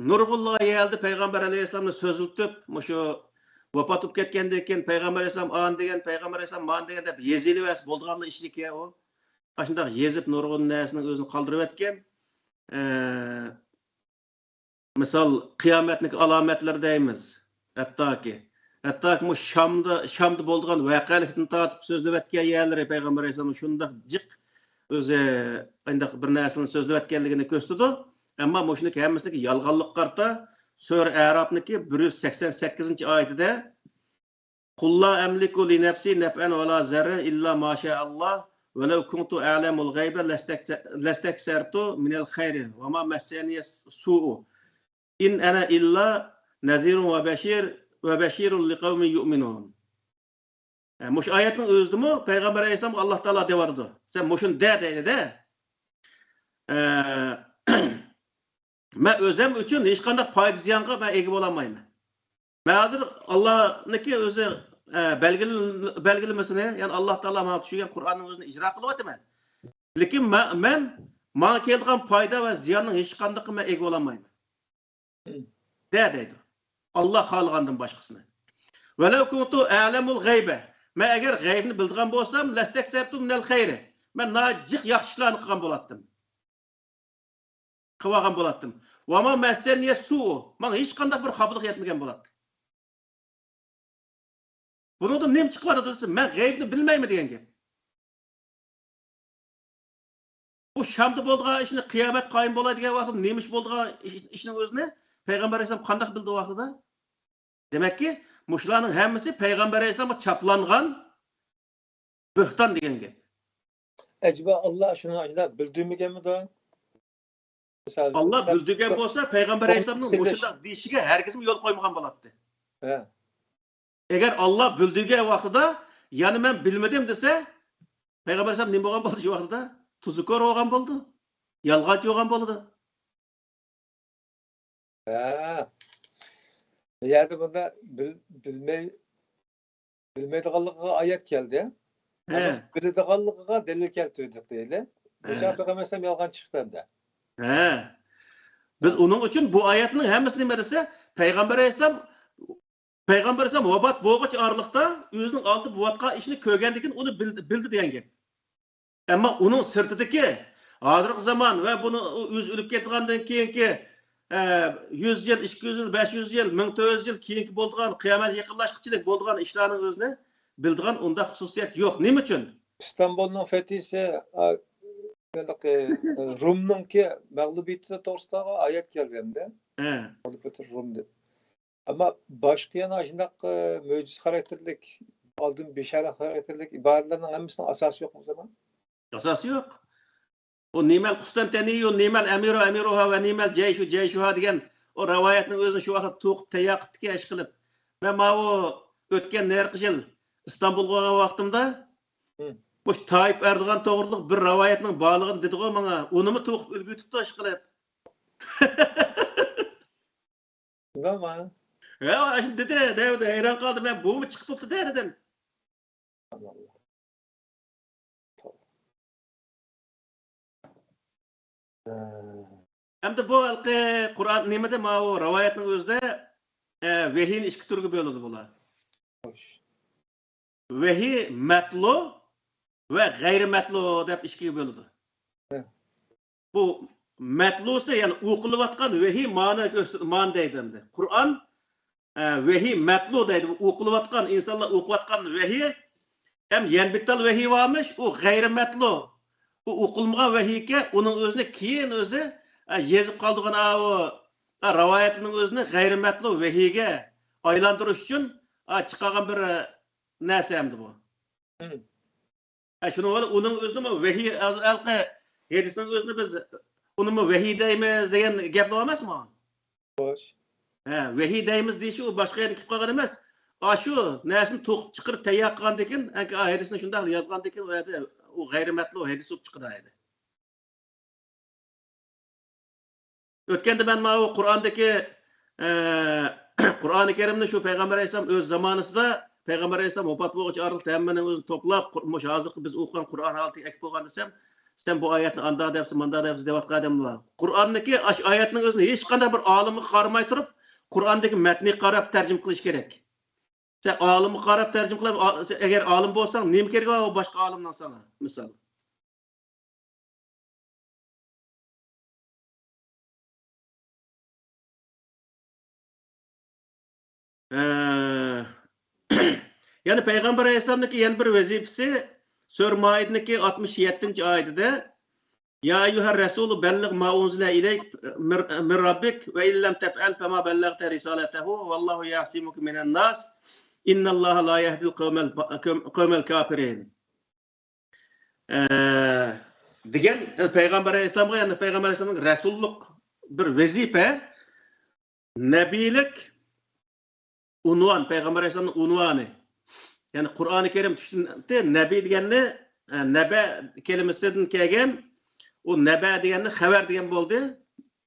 نۇرغۇنلىغان يەردە پەيغەمبەر ئەلەيھىسسالامنى سۆزلىتىپ، مۇشۇ ۋاپات بولۇپ كەتكەندىن كېيىن پەيغەمبەر ئەلەيھىسسالام ئانى دېگەن، پەيغەمبەر ئەلەيھىسسالام مانى دېگەن دەپ يېزىلىۋەرسە بولىدىغانلا ئىش ئىكەن ئۇ. ئاشۇنداق يېزىپ نۇرغۇن نەرسىنىڭ ئۆزىنى قالدۇرۇۋەتكەن. ئە، مىسال، قىيامەتنىڭ ئالامەتلىرى دەيمىز. ھەتتاكى، ھەتتاكى مۇشۇ شامدا، شامدا بولىدىغان ۋەقەلىكتىن تارتىپ سۆزلىۋەتكەن يەرلىرى پەيغەمبەر ئەلەيھىسسالام شۇنداق جىق ئۆزى ئانداق بىر نەرسىنى سۆزلەۋەتكەنلىكىنى كۆرسىتىدۇ. ئەمما مۇشۇنىڭكى ھەممىسىنىڭكى يالغانلىققا قارىتا سۈرە ئەرافنىڭكى بىر يۈز سەكسەن سەككىزىنچى ئايىتىدە قل لا أملك لنفسي نفعا ولا ضرا إلا ما شاء الله ولو كنت أعلم الغيب لاستكثرت من الخير وما مسني السوء إن أنا إلا نذير وبشير وبشير لقوم يؤمنون. ھە، مۇشۇ ئايەتنىڭ ئۆزىدىمۇ پەيغەمبەر ئەلەيھىسسالامغا ئاللا تائالا دەۋاتىدۇ، سەن مۇشۇنى دە دەيدۇ-دە. ئە، مەن ئۆزۈم ئۈچۈن ھېچقانداق پايدا زىيانغا مەن ئىگە بولالمايمەن. مەن ھازىر ئاللانىڭكى ئۆزى، ئە، بەلگىل-، بەلگىلىمىسىنى، يەنى ئاللا تائالا ماڭا چۈشۈرگەن قۇرئاننىڭ ئۆزىنى ئىجرا قىلىۋاتىمەن. لېكىن مەن، مەن ماڭا كېلىدىغان پايدا ۋە زىياننىڭ ھېچقاندىقىغا مەن ئىگە بولالمايمەن. دە دەيدۇ. ئاللا خالىغاندىن باشقىسىنى. ولو كنت أعلم الغيب. مەن ئەگەر غەيبنى بىلىدىغان بولسام، لاستكثرت من الخير. مەن ناھايىتى جىق ياخشى ئىشلارنى قىلغان بولاتتىم. قىلىۋالغان بولاتتىم. وما مسني السوء. ماڭا ھېچقانداق بىر خاپىلىق يەتمىگەن بولاتتى. بۇنىڭدىن نېمە چىقىۋاتىدۇ دېسە، مەن غەيبنى بىلمەيمەن دېگەن گەپ. بۇ شامدا بولىدىغان ئىشنى، قىيامەت قايىم بولاي دېگەن ۋاقىتتا نېمە ئىش بولىدىغان ئىش-، ئىشنىڭ ئۆزىنى پەيغەمبەر ئەلەيھىسسالام قانداق بىلدى ئۇ ۋاقتىدا؟ دېمەككى، مۇشۇلارنىڭ ھەممىسى پەيغەمبەر ئەلەيھىسسالامغا چاپلانغان بۆھتان دېگەن گەپ. ئەجەبا، ئاللا شۇنى ئاشۇنداق بىلدۈرمىگەنمىدۇ؟ مىسال، ئاللا بىلدۈرگەن بولسا، پەيغەمبەر ئەلەيھىسسالامنىڭ مۇشۇنداق دېيىشىگە ھەرگىزمۇ يول قويمىغان بولاتتى. ھە. ئەگەر ئاللا بىلدۈرگەن ۋاقتىدا، يەنە مەن بىلمىدىم دېسە، پەيغەمبەر ئەلەيھىسسالام نېمە بولغان بولدى شۇ ۋاقتىدا؟ تۇزكور بولغان بولىدۇ. يالغانچى بولغان بولىدۇ. ھە. بۇ يەردە بۇندا بىل-، بىلمەي-، بىلمەيدىغانلىقىغا ئايەت كەلدى. ھە. ئەمما بىلىدىغانلىقىغا دەلىل كەلتۈردۇق دەيلى. ھە. بۇ چاغ پەيغەمبەر ئەلەيھىسسالام يالغانچى چىقتى ئەمدى. ھە. بىز ئۇنىڭ ئۈچۈن بۇ ئايەتنىڭ ھەممىسى نېمە دېسە، پەيغەمبەر ئەلەيھىسسالام، پەيغەمبەر ئەلەيھىسسالام ۋاپات بولغۇچە ئارىلىقتا ئۆزىنىڭ ئالدىدا بولۇۋاتقان ئىشنى كۆرگەندىن كېيىن ئۇنى بىل-، بىلدى دېگەن گەپ. ئەمما ئۇنىڭ سىرتىدىكى، ھازىرقى زامان ۋە بۇنى ئۆزى ئۆلۈپ كەتكەندىن كېيىنكى، ئە، يۈز يىل، ئىككى يۈز يىل، بەش يۈز يىل، مىڭ تۆت يۈز يىل كېيىنكى بولىدىغان، قىيامەت يېقىنلاشقىچىلىك بولىدىغان ئىشلارنىڭ ئۆزىنى بىلىدىغان ئۇنداق خۇسۇسىيەت يوق. نېمە ئۈچۈن؟ ئىستانبۇلنىڭ فەتھىسى، ئا، ھېلىقى، ئە، رومنىڭكى مەغلۇبىيىتى توغرىسىدا ئايەت كەلگەندە. ھە. مەغلۇبىيەتى روم دەپ. ئەمما باشقا يەنە ئاشۇنداق، ئە، مۆجىزە خاراكتېرلىك، ئالدىن بېشارەت خاراكتېرلىك ئىبارىلەرنىڭ ھەممىسىنىڭ ئاساسى يوقمۇ زامان؟ ئاساسى يوق. ئۇ نىمەل قۇستەنتىنىيۇ، نىمەل ئەمىرۇ، ئەمىرۇھا ۋە نىمەل جەيشۇ، جەيشۇھا دېگەن ئۇ رىۋايەتنىڭ ئۆزىنى شۇ ۋاقىت توقۇپ تەييار قىپتىكەن ئىشقىلىپ. مەن ماۋۇ ئۆتكەن ھېلىقى يىل ئىستانبۇلغا بارغان ۋاقتىمدا، ھە، مۇشۇ تايىپ ئەردوغان توغرىلىق بىر رىۋايەتنىڭ بارلىقىنى دېدىغۇ ماڭا. ئۇنىمۇ توقۇپ ئۈلگۈرتۈپتۇ ئىشقىلىپ. شۇنداقمۇ؟ ھە، ئاشۇنى دېدى، دەۋىدى، ھەيران قالدىم مەن، بۇمۇ چىقىپ بوپتۇ-دە، دېدىم. ئەمدى بۇ ھېلىقى قۇرئان نېمىدە، ماۋۇ رىۋايەتنىڭ ئۆزىدە، ئە، ۋەھىينى ئىككى تۈرگە بۆلىدۇ بۇلار. خوش. ۋەھىي مەتلۇ ۋە غەيرىي مەتلۇ دەپ ئىككىگە بۆلىدۇ. ھە. بۇ مەتلۇسى، يەنى ئوقۇلۇۋاتقان ۋەھىي مانا كۆرسىتىدۇ، مانا دەيدۇ ئەمدى. قۇرئان، ئە، ۋەھىي مەتلۇ دەيدۇ. بۇ ئوقۇلۇۋاتقان، ئىنسانلار ئوقۇۋاتقان ۋەھىي، ھەم يەنبىتال ۋەھىي بارمىش، ئۇ غەيرىي مەتلۇ. ئۇ ئوقۇلمىغان ۋەھىيكەن، ئۇنىڭ ئۆزىنى كېيىن ئۆزى، ئە، يېزىپ قالىدىغان، ئاۋۇ، ئە، رىۋايەتنىڭ ئۆزىنى غەيرىي مەتلۇ ۋەھىيگە ئايلاندۇرۇش ئۈچۈن، ئە، چىقارغان بىر، ئە، نەرسە ئەمدى بۇ. مم. ھە، شۇنىڭ بىلەن ئۇنىڭ ئۆزىنىمۇ ۋەھىي، ھازىر ھېلىقى ھەدىسنىڭ ئۆزىنى بىز ئۇنىمۇ ۋەھىي دەيمىز دېگەن گەپ بولۇۋەرمەسمۇ؟ خوش. ھە، ۋەھىي دەيمىز دېيىشى ئۇ باشقا يەردىن كېلىپ قالغان ئەمەس. ئاشۇ نەرسىنى توقۇپ چىقىرىپ تەييار قىلغاندىن كېيىن، ئەنكى ھەدىسنى شۇنداق يازغاندىن كېيىن، ئۇ يەردە ئۇ غەيرىي مەتلۇ ھەدىس بولۇپ چىقىدۇ ئەمدى. ئۆتكەندە مەن ماۋۇ قۇرئاندىكى، ئە، قۇرئانى كەرىمنى شۇ پەيغەمبەر ئەلەيھىسسالام ئۆز زامانىسىدا، پەيغەمبەر ئەلەيھىسسالام ۋاپات بولغۇچە ئارىلىقتا ھەممىنىڭ ئۆزىنى توپلاپ، قۇر-، مۇشۇ ھازىرقى بىز ئوقۇغان قۇرئان ھالىتىگە ئەكىپ بولغان دېسەم، سەن بۇ ئايەتنى ئانداق دەپسەن، مانداق دەپسەن دەۋاتقان ئادەملەر بار. قۇرئاندىكى ئاشۇ ئايەتنىڭ ئۆزىنى ھېچقانداق بىر ئالىمغا قارىماي تۇرۇپ، قۇرئاندىكى مەتنىگە قاراپ تەرجىمە قىلىش كېرەك. سەن ئالىمغا قاراپ تەرجىمە قىلىپ، ئا-، سەن ئەگەر ئالىم بولساڭ، نېمە كېرىكى بار ئۇ باشقا ئالىمنىڭ ساڭا؟ مىسال. ئە، يەنە پەيغەمبەر ئەلەيھىسسالامنىڭكى يەنە بىر ۋەزىپىسى، سۈرە مائىدىنىڭكى ئاتمىش يەتتىنچى ئايىتىدە، يا ئەييۇھەر رەسۇلۇ بەللىغ ما ئۇنزىلە ئىلەيك مىر-، مىر رەببىك ۋە ئىن لەم تەفئەل فەما بەللەغتە رىسالەتەھۇ ۋەللاھۇ يەسىمۇكە مىنەن ناس ئىننەللاھە لا يەھدىل قەۋمەل، قەۋمەل كاپىرىن. ئە، دېگەن، يەنى پەيغەمبەر ئەلەيھىسسالامغا، يەنى پەيغەمبەر ئەلەيھىسسالامغا رەسۇللۇق بىر ۋەزىپە، نەبىيلىك ئۇنۋان، پەيغەمبەر ئەلەيھىسسالامنىڭ ئۇنۋانى. يەنى قۇرئانى كەرىم چۈشتى، نەبىي دېگەننى، ئە، نەبە كەلىمىسىدىن كەلگەن، ئۇ نەبە دېگەننى خەۋەر دېگەن بولدى.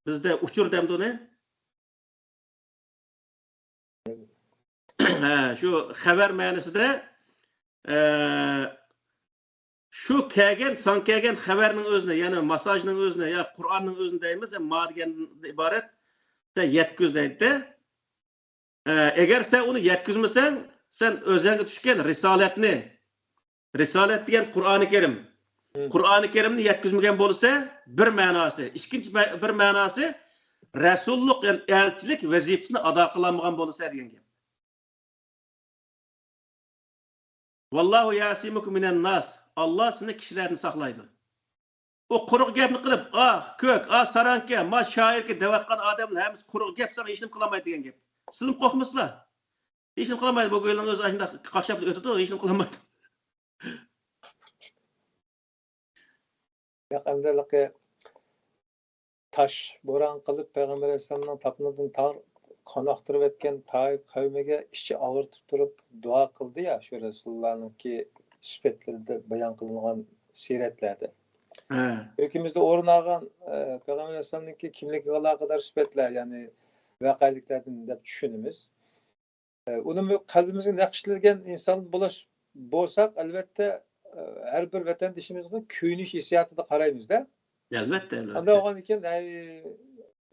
بىزدە ئۇچۇر دەمدۇ ئۇنى. ھە، شۇ خەۋەر مەنىسىدە، ئە، شۇ كەلگەن، ساڭا كەلگەن خەۋەرنىڭ ئۆزىنى، يەنى ماساژنىڭ ئۆزىنى، يا قۇرئاننىڭ ئۆزىنى دەيمىز، ما دېگەندىن ئىبارەت، سەن يەتكۈز دەيدۇ. ئە، ئەگەر سەن ئۇنى يەتكۈزمىسەڭ، سەن ئۆزۈڭگە چۈشكەن رىسالەتنى، رىسالەت دېگەن قۇرئانى كەرىم. مم. قۇرئانى كەرىمنى يەتكۈزمىگەن بولسا، بىر مەناسى. ئىككىنچى مە-، بىر مەناسى، رەسۇللۇق، يەنى ئەلچىلىك ۋەزىپىسىنى ئادا قىلالمىغان بولسا دېگەن گەپ. ۋاللاھۇ يەسىمۇكە مىنەن ناس. ئاللا سېنى كىشىلەردىن ساقلايدۇ. ئۇ قۇرۇق گەپنى قىلىپ، ئاھ، كۆك، ئاھ، ساراڭكە، ما شائىركە دەۋاتقان ئادەملەر ھەممىسى قۇرۇق گەپ، ساڭا ھېچنېمە قىلالمايدۇ دېگەن گەپ. سىلىمۇ قورقمىسىلا. ھېچنېمە قىلالمايدۇ. بۇ گۆلنىڭ ئۆزى ئاشۇنداق قاقشاپ ئۆتىدۇ، ھېچنېمە قىلالمايدۇ. ياق، ئەمدى ھېلىقى تاش بوران قىلىپ، پەيغەمبەر ئەلەيھىسسالامنىڭ تاپىنىدىن تار قان ئاقتۇرۇۋەتكەن تائىپ قەۋمىگە ئىچى ئاغرىتىپ تۇرۇپ دۇئا قىلدى يا، شۇ رەسۇلۇللانىڭكى سۈپەتلىرىدە بايان قىلىنغان سىرەتلەردە. ھە. ئۆلكىمىزدە ئورۇن ئالغان، ئە، پەيغەمبەر ئەلەيھىسسالامنىڭكى كىملىكىگە ئالاقىدار سۈپەتلەر، يەنى ۋەقەلىكلەردىن دەپ چۈشىنىمىز. ئۇنى قەلبىمىزگە نەقىشلىگەن ئىنسان بولاش، بولساق، ئەلۋەتتە، ھەر بىر ۋەتەندىشىمىزغا كۆيۈنۈش ھېسسىياتىدا قارايمىز-دە. ئەلۋەتتە، ئەلۋەتتە. ئانداق بولغاندىكىن، ئەي،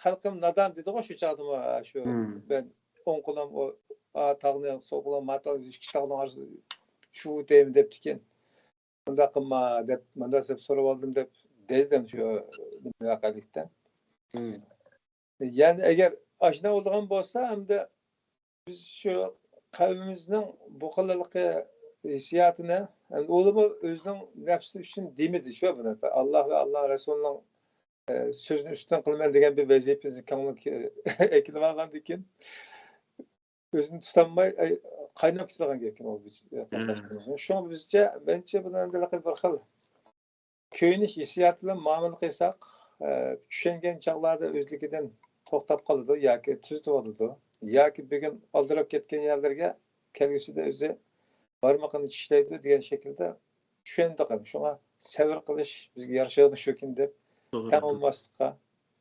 خەلقىم نادان دېدىغۇ شۇ چاغدىمۇ، شۇ، مم، مەن ئوڭ قولۇم ئۇ، ئا، تاغنى، سول قولۇم ما تاغ، ئىككى تاغنىڭ ئارىسىدا شۇ دەيمەن دەپتىكەن. مۇنداق قىلما دەپ، مۇنداق دەپ سوراپ ئالدىم دەپ دېدىم شۇ ۋەقەلىكتە. مم. يەنى ئەگەر ئاشۇنداق بولىدىغان بولسا، ئەمدى بىز شۇ قەۋمىمىزنىڭ بۇ خىللىقى ھېسسىياتىنى، ئۇلىمۇ ئۆزىنىڭ نەپسى ئۈچۈن دېمىدى شۇ بۇنى. ئاللا ۋە ئاللا رەسۇلىنىڭ، ئە، سۆزىنى ئۈستۈن قىلىمەن دېگەن بىر ۋەزىپىنى كۆڭلىگە ئەكېلىۋالغاندىن كېيىن، ئۆزىنى تۇتالماي، ئەي، قايناپ كېتىدىغان گەپكەن ئۇ بىز، ھە، قېرىنداشلىرىمىزنىڭ. شۇڭا بىزچە، مېنىڭچە بۇنى ئەمدى بىر خىل كۆيۈنۈش ھېسسىياتى بىلەن مۇئامىلە قىلساق، ئە، چۈشەنگەن چاغلاردا ئۆزلۈكىدىن توختاپ قالىدۇ ياكى تۈزىتىۋالىدۇ، ياكى بۈگۈن ئالدىراپ كەتكەن يەرلىرىگە كەلگۈسىدە ئۆزى بارمىقىنى چىشلەيدۇ دېگەن شەكىلدە چۈشەندۇق. شۇڭا سەۋر قىلىش بىزگە يارىشىدۇ شۇكىن دەپ، توغرا، تەڭ توغرا، بولماسلىققا،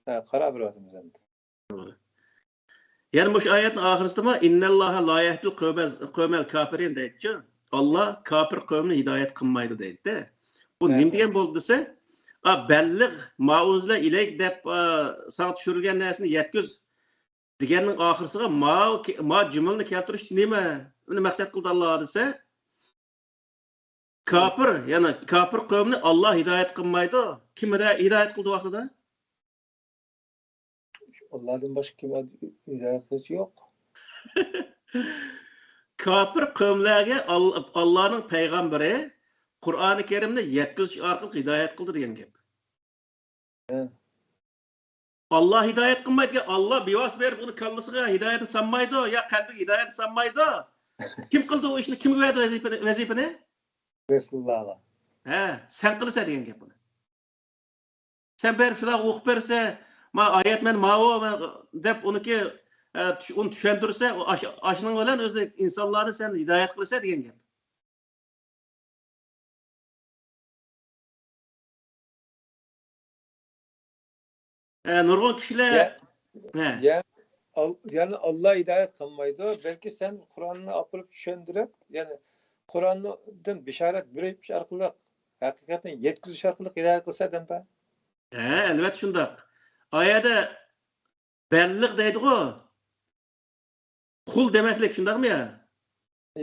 ئە، قارار بېرىۋاتىمىز ئەمدى. توغرا. يەنە مۇشۇ ئايەتنىڭ ئاخىرىسىدىمۇ، «ئىننەللاھە لا يەھدىل قەۋمەل، قەۋمەل كاپىرىن» دەيدىچۇ. ئاللا كاپىر قەۋمنى ھىدايەت قىلمايدۇ دەيدۇ. بۇ نېمە دېگەن بولدى دېسە، ئا، بەللىغ ما ئۇنزىلە ئىلەيك دەپ، ئا، ساڭا چۈشۈرۈلگەن نەرسىنى يەتكۈز دېگەننىڭ ئاخىرسىغا ما، ما جۈملىنى كەلتۈرۈش نېمە؟ نېمىنى مەقسەت قىلدى ئاللا دېسە، كاپىر، يەنى كاپىر قەۋمنى ئاللا ھىدايەت قىلمايدۇ. كىم ھىدا-، ھىدايەت قىلدى ۋاقتىدا؟ ئاللادىن باشقا كىم ھىدايەت قىلغۇچى يوق. كاپىر قەۋملەرگە ئال-، ئاللانىڭ پەيغەمبىرى قۇرئانى كەرىمنى يەتكۈزۈش ئارقىلىق ھىدايەت قىلدى دېگەن گەپ. ھە. ئاللا ھىدايەت قىلمايدىكەن، ئاللا بىۋاسىتە بېرىپ ئۇنى كاللىسىغا ھىدايەتنى سالمايدۇ، يا قەلبىگە ھىدايەتنى سالمايدۇ. كىم قىلدى ئۇ ئىشنى؟ كىمگە بەردى ۋەزىپىنى، ۋەزىپىنى؟ رەسۇلۇللاغا. ھە، سەن قىلىسەن دېگەن گەپ بۇنى. سەن بېرىپ شۇلارغا ئوقۇپ بەرسە، ما ئايەت مەن ماۋۇ دەپ ئۇنىكى، ئە، چۈش-، ئۇنى چۈشەندۈرسە، ئۇ ئاش-، ئاشۇنىڭ بىلەن ئۆزى ئىنسانلارنى سەن ھىدايەت قىلىسەن دېگەن گەپ. ئە، نۇرغۇن كىشىلەر يە-، ھە. يە-، ئال-، يەنى ئاللا ھىدايەت قىلمايدۇ، بەلكى سەن قۇرئاننى ئاپىرىپ چۈشەندۈرۈپ، يەنى قۇرئاندىن بېشارەت بېرىش ئارقىلىق، ھەقىقەتنى يەتكۈزۈش ئارقىلىق ھىدايەت قىلسا ئادەمدە. ھە، ئەلۋەتتە شۇنداق. ئايەدە بەللىغ دەيدىغۇ. قۇل دېمەكلىك، شۇنداقمۇ يا؟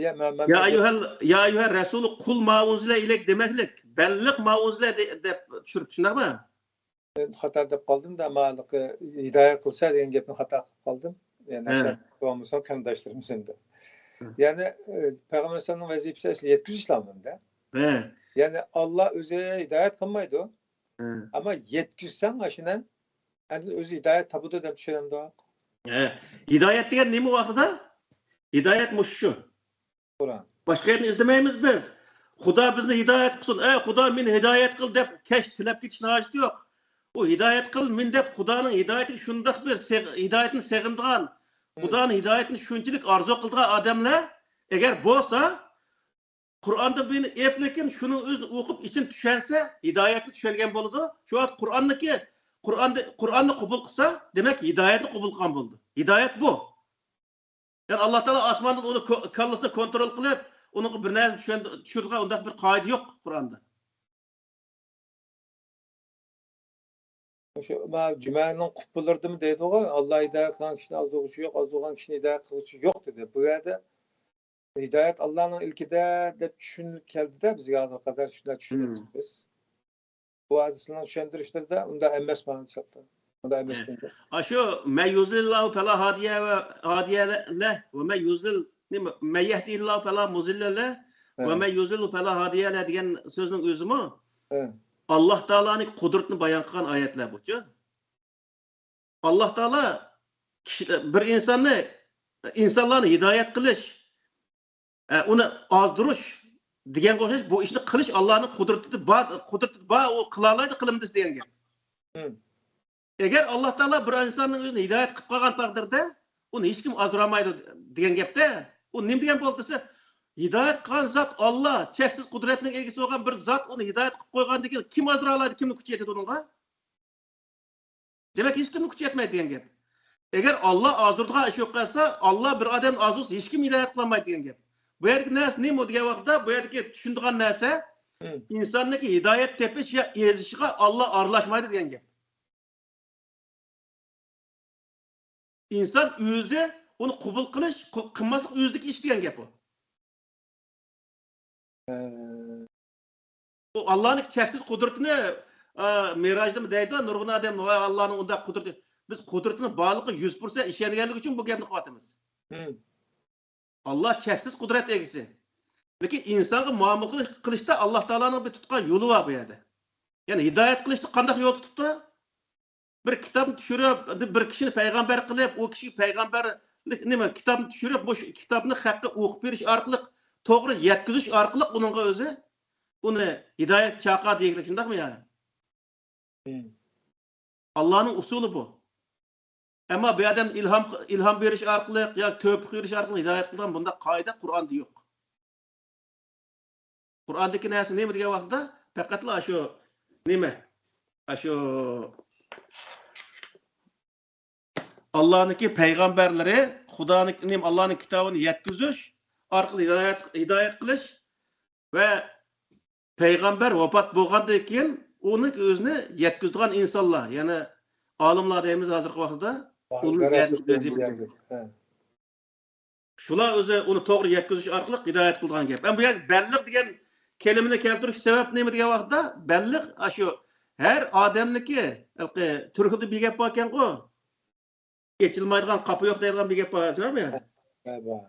يا، مەن، مەن، يا مەن ئەييۇھەل، يا ئەييۇھەر رەسۇلۇ قۇل ما ئۇنزىلە ئىلەيك دېمەكلىك. بەللىغ ما ئۇنزىلە دە-، دەپ چۈشۈرۈپتۇ، شۇنداقمۇ؟ مەن خاتا دەپ قالدىم-دا، ماڭا ھېلىقى ھىدايەت قىلسا دېگەن گەپنى خاتا قىلىپ قالدىم. يەنى ھە. شۇ بولمىسا قېرىنداشلىرىمىز ئەمدى. ھە. يەنى، ئە، پەيغەمبەر ئەلەيھىسسالامنىڭ ۋەزىپىسى ئەسلى يەتكۈزۈشلا مۇندە. ھە. يەنى ئاللا ئۆزى ھىدايەت قىلمايدۇ. ھە. ئەمما يەتكۈزسەڭ ئاشۇنى ئاندىن ئۆزى ھىدايەت تاپىدۇ دەپ چۈشىنەمدۇ؟ ھە، ھىدايەت دېگەن نېمە ۋاقتىدا؟ ھىدايەت مۇشۇ شۇ. قۇرئان. باشقا يەرنى ئىزدىمەيمىز بىز. خۇدا بىزنى ھىدايەت قىلسۇن، ئەي خۇدا مېنى ھىدايەت قىل دەپ كەچ تىلەپ كېتىشنىڭ ھاجىتى يوق. ئۇ ھىدايەت قىل مېنى دەپ خۇدانىڭ ھىدايىتىگە شۇنداق بىر سېغ-، ھىدايەتنى سېغىنىدىغان، ھە. خۇدانىڭ ھىدايەتىنى شۇنچىلىك ئارزۇ قىلىدىغان ئادەملەر ئەگەر بولسا، قۇرئاندا بۇنى ئېيتىپ، لېكىن شۇنىڭ ئۆزىنى ئوقۇپ، ئىچىنى چۈشەنسە، ھىدايەتنى چۈشەنگەن بولىدۇ. شۇ ۋاقىت قۇرئاننىكى، قۇرئاندا، قۇرئاننى قوبۇل قىلسا، دېمەك، ھىدايەتنى قوبۇل قىلغان بولىدۇ. ھىدايەت بۇ. يەنى ئاللا تائالا ئاسماندىن ئۇنى كو-، كاللىسىنى كونترول قىلىپ، ئۇنىڭغا بىر نەرسە چۈشەن-، چۈشۈرىدىغان ئۇنداق بىر قائىدە يوق قۇرئاندا. شۇ، ما، جۈمەنىڭ قۇپپىلىرىدىمۇ دەيدىغۇ، ئاللا ھىدايەت قىلغان كىشىنى ئازدۇرغۇچى يوق، ئازدۇرغان كىشىنى ھىدايەت قىلغۇچى يوق دېدى. بۇ يەردە ھىدايەت ئاللانىڭ ئىلكىدە دەپ چۈشىنىپ كەلدى-دە، بىزگە ھازىرغا قەدەر شۇنداق چۈشىنىپ بىز. بۇ ھەدىسنىڭ چۈشەندۈرۈشلىرىدە ئۇنداق ئەمەس مانا دېسەپتۇ. ئۇنداق ئەمەس. ئاشۇ مەن يۇزلىللاھۇ پەلا ھادىيە ۋە ھادىيە لەھ ۋە مەن يۇزلىل، نېمە، مەن يەھدىللاھۇ پەلا مۇزىللە لەھ ۋە مەن يۇزلىل پەلا ھادىيە لەھ دېگەن سۆزنىڭ ئۆزىمۇ ئاللا تائالانىڭ قۇدرىتىنى بايان قىلغان ئايەتلەر بۇچۇ. ئاللا تائالا كىشى، بىر ئىنساننى، ئىنسانلارنى ھىدايەت قىلىش، ئە، ئۇنى ئازدۇرۇش دېگەنگە ئوخشاش، بۇ ئىشنى قىلىش ئاللانىڭ قۇدرىتىدە بار، قۇدرىتىدە بار، ئۇ قىلالايدۇ، قىلمىدىسى دېگەن گەپ. مم. ئەگەر ئاللا تائالا بىر ئىنساننىڭ ئۆزىنى ھىدايەت قىلىپ قالغان تەقدىردە، ئۇنى ھېچكىم ئازدۇرالمايدۇ دېگەن گەپتە. ئۇ نېمە دېگەن بولدى دېسە، ھىدايەت قىلغان زات ئاللا، چەكسىز قۇدرەتنىڭ ئىگىسى بولغان بىر زات ئۇنى ھىدايەت قىلىپ قويغاندىن كېيىن كىم ئازدۇرالايدۇ، كىمنىڭ كۈچى يېتىدۇ ئۇنىڭغا؟ دېمەك، ھېچكىمنىڭ كۈچى يەتمەيدۇ دېگەن گەپ. ئەگەر ئاللا ئازدۇرىدىغان ئىش يوق قالسا، ئاللا بىر ئادەمنى ئازدۇرسا، ھېچكىم ھىدايەت قىلالمايدۇ دېگەن گەپ. بۇ يەردىكى نەرسە نېمە دېگەن ۋاقىتتا، بۇ يەردىكى چۈشىنىدىغان نەرسە، مم. ئىنساننىڭكى ھىدايەت تېپىش يا ئېزىشىغا ئاللا ئارىلاشمايدۇ دېگەن گەپ. ئىنسان ئۆزى ئۇنى قوبۇل قىلىش، قىل-، قىلماسلىق ئۆزىدىكى ئىش دېگەن گەپ ئۇ. ئە. ئۇ ئاللانىڭ چەكسىز قۇدرىتىنى، ئا، مىراجدىمۇ دەيدۇ، نۇرغۇن ئادەم، ۋاي، ئاللانىڭ ئۇنداق قۇدرىتى. بىز قۇدرىتىنىڭ بارلىقىغا يۈز پىرسەنت ئىشەنگەنلىكى ئۈچۈن بۇ گەپنى قىلىۋاتىمىز. مم. ئاللا چەكسىز قۇدرەت ئىگىسى. لېكىن ئىنسانغا مۇئامىلە قىلىش، قىلىشتا ئاللا تائالانىڭ بىر تۇتقان يولى بار بۇ يەردە. يەنى ھىدايەت قىلىشتا قانداق يول تۇتۇپتۇ؟ بىر كىتابنى چۈشۈرۈپ، بىر كىشىنى پەيغەمبەر قىلىپ، ئۇ كىشىگە پەيغەمبەرلىك نېمە، كىتابنى چۈشۈرۈپ، مۇشۇ كىتابنى خەققە ئوقۇپ بېرىش ئارقىلىق، توغرا يەتكۈزۈش ئارقىلىق ئۇنىڭغا ئۆزى ئۇنى ھىدايەتكە چاقىردى دېگەنلىك، شۇنداقمۇ يا؟ مم. ئاللانىڭ ئۇسۇلى بۇ. ئەمما بۇ ئادەم ئىلھام، ئىلھام بېرىش ئارقىلىق ياكى تەۋپىق بېرىش ئارقىلىق ھىدايەت قىلىدىغان بۇنداق قائىدە قۇرئاندا يوق. قۇرئاندىكى نەرسە نېمە دېگەن ۋاقىتتا، پەقەتلا ئاشۇ نېمە؟ ئاشۇ، ئاللانىڭكى پەيغەمبەرلىرى، خۇدانىڭ، نېمە، ئاللانىڭ كىتابىنى يەتكۈزۈش ئارقىلىق ھىدايەت، ھىدايەت قىلىش ۋە پەيغەمبەر ۋاپات بولغاندىن كېيىن ئۇنى ئۆزىنى يەتكۈزىدىغان ئىنسانلار، يەنى ئالىملار دەيمىز ھازىرقى ۋاقىتتا، ئۇلارنىڭ ۋەزىپىسى. شۇلار ئۆزى ئۇنى توغرا يەتكۈزۈش ئارقىلىق ھىدايەت قىلىدىغان گەپ. ئەمما بۇ يەردە بەللىغ دېگەن كەلىمىنى كەلتۈرۈش سەۋەب نېمە دېگەن ۋاقىتتا، بەللىغ ئاشۇ ھەر ئادەمنىكى، ھېلىقى تۈركىدە بىر گەپ باركەنغۇ، ئېچىلمايدىغان قاپا يوق دەيدىغان بىر گەپ بار، شۇنداقمۇ؟ ھە، بار.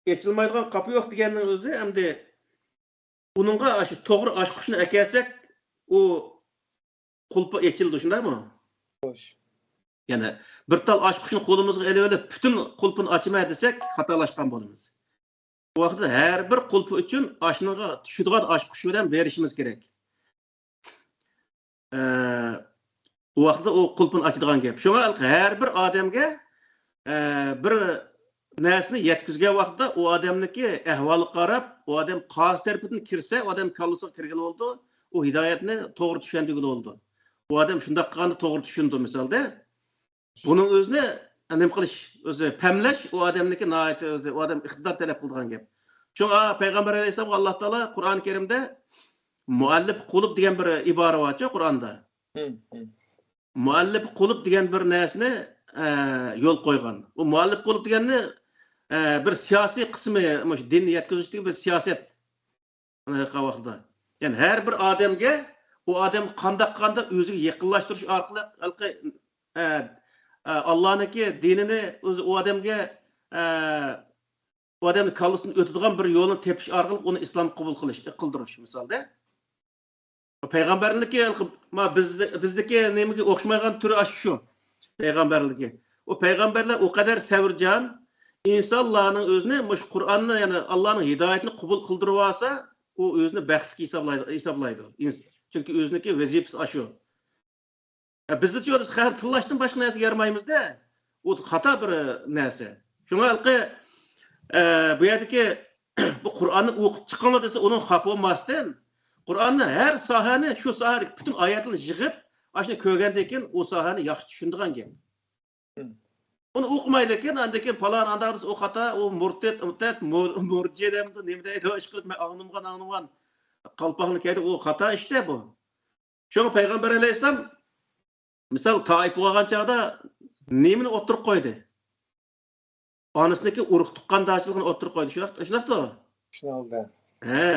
ئېچىلمايدىغان قاپا يوق دېگەننىڭ ئۆزى ئەمدى ئۇنىڭغا ئاشۇ توغرا ئاچقۇچنى ئەكەلسەك، ئۇ قۇلپى ئېچىلىدۇ، شۇنداقمۇ؟ خوش. يەنى بىر تال ئاچقۇچنى قولىمىزغا ئېلىۋېلىپ، پۈتۈن قۇلپىنى ئاچىمەن دېسەك، خاتالاشقان بولىمىز. بۇ ۋاقىتتا ھەر بىر قۇلپى ئۈچۈن ئاشۇنىڭغا چۈشىدىغان ئاچقۇچ بىلەن بېرىشىمىز كېرەك. ئە، ئۇ ۋاقىتتا ئۇ قۇلپىنى ئاچىدىغان گەپ. شۇڭا ھەر بىر ئادەمگە، ئە، بىر نەرسىنى يەتكۈزگەن ۋاقىتتا ئۇ ئادەمنىڭكى ئەھۋالىغا قاراپ، ئۇ ئادەم قايسى تەرىپىدىن كىرسە، ئۇ ئادەم كاللىسىغا كىرگىلى بولىدۇ، ئۇ ھىدايەتنى توغرا چۈشەندۈرگىلى بولىدۇ. ئۇ ئادەم شۇنداق قىلغاندا توغرا چۈشىنىدۇ، مىسالدا. بۇنىڭ ئۆزىنى نېمە قىلىش، ئۆزى پەملەش، ئۇ ئادەمنىڭكى ناھايىتى ئۆزى، ئۇ ئادەم ئىقتىدار تەلەپ قىلىدىغان گەپ. شۇڭا پەيغەمبەر ئەلەيھىسسالامغا ئاللا تائالا قۇرئان كەرىمدە مۇئەللىپ قۇلۇب دېگەن بىر ئىبارە بارچۇ قۇرئاندا. ھىم، ھىم. مۇئەللىپ قۇلۇب دېگەن بىر نەرسىنى، ئە، يول قويغان. ئۇ مۇئەللىپ قۇلۇب دېگەننى، ئە، بىر سىياسىي قىسمى، مۇشۇ دىننى يەتكۈزۈشتىكى بىر سىياسەت، ئە، قىلغان ۋاقتىدا. يەنى ھەر بىر ئادەمگە ئۇ ئادەم قانداق قانداق ئۆزىگە يېقىنلاشتۇرۇش ئارقىلىق ھېلىقى، ئە، ئە، ئاللانىڭكى دىنىنى ئۆزى ئۇ ئادەمگە، ئە، ئۇ ئادەمنىڭ كاللىسىدىن ئۆتىدىغان بىر يولنى تېپىش ئارقىلىق ئۇنى ئىسلام قوبۇل قىلىش، قىلدۇرۇش، مىسالدا. پەيغەمبەرنىڭكى، ما، بىز، بىزدىكى نېمىگە ئوخشىمايدىغان تۈرى ئاشۇ شۇ. پەيغەمبەرلىكى. ئۇ پەيغەمبەرلەر ئۇ قەدەر سەۋرجان، ئىنسانلارنىڭ ئۆزىنى مۇشۇ قۇرئاننى، يەنى ئاللانىڭ ھىدايىتىنى قوبۇل قىلدۇرۇۋالسا، ئۇ ئۆزىنى بەختلىك ھېسابلايدۇ، ھېسابلايدۇ. ئىنس-، چۈنكى ئۆزىنىڭكى ۋەزىپىسى ئاشۇ. ئە، بىزدىچۇ خەت تىللاشتىن باشقا نەرسىگە يارىمايمىز-دە. ئۇ خاتا بىر نەرسە. شۇڭا ھېلىقى، ئە، بۇ يەردىكى بۇ قۇرئاننى ئوقۇپ چىقىڭلار دېسە، ئۇنىڭ خاپا بولماستىن، قۇرئاننى ھەر ساھەنى، شۇ ساھەدىكى پۈتۈن ئايەتلەرنى يىغىپ، ئاشۇنى كۆرگەندىن كېيىن ئۇ ساھەنى ياخشى چۈشىنىدىغان گەپ. مم. ئۇنى ئوقۇمايدىكەن، ئاندىن كېيىن پالان ئانداق دېسە، ئۇ خاتا، ئۇ مۇرتەت، مۇرتەت، مۇر-، مۇرجى دەمدۇ، نېمە دەيدۇ، ئىشقىلىپ، مەن ئاڭلىمىغان، ئاڭلىمىغان قالپاقنى كىيدى، ئۇ خاتا ئىشتە بۇ. شۇڭا پەيغەمبەر ئەلەيھىسسالام، مىسال، تائىپقا بارغان چاغدا نېمىنى ئوتتۇرىغا قويدى؟ ئانىسىنىڭكى ئۇرۇق تۇغقاندارچىلىقىنى ئوتتۇرىغا قويدى. شۇنداق، شۇنداقتۇ؟ شۇنداق. ھە.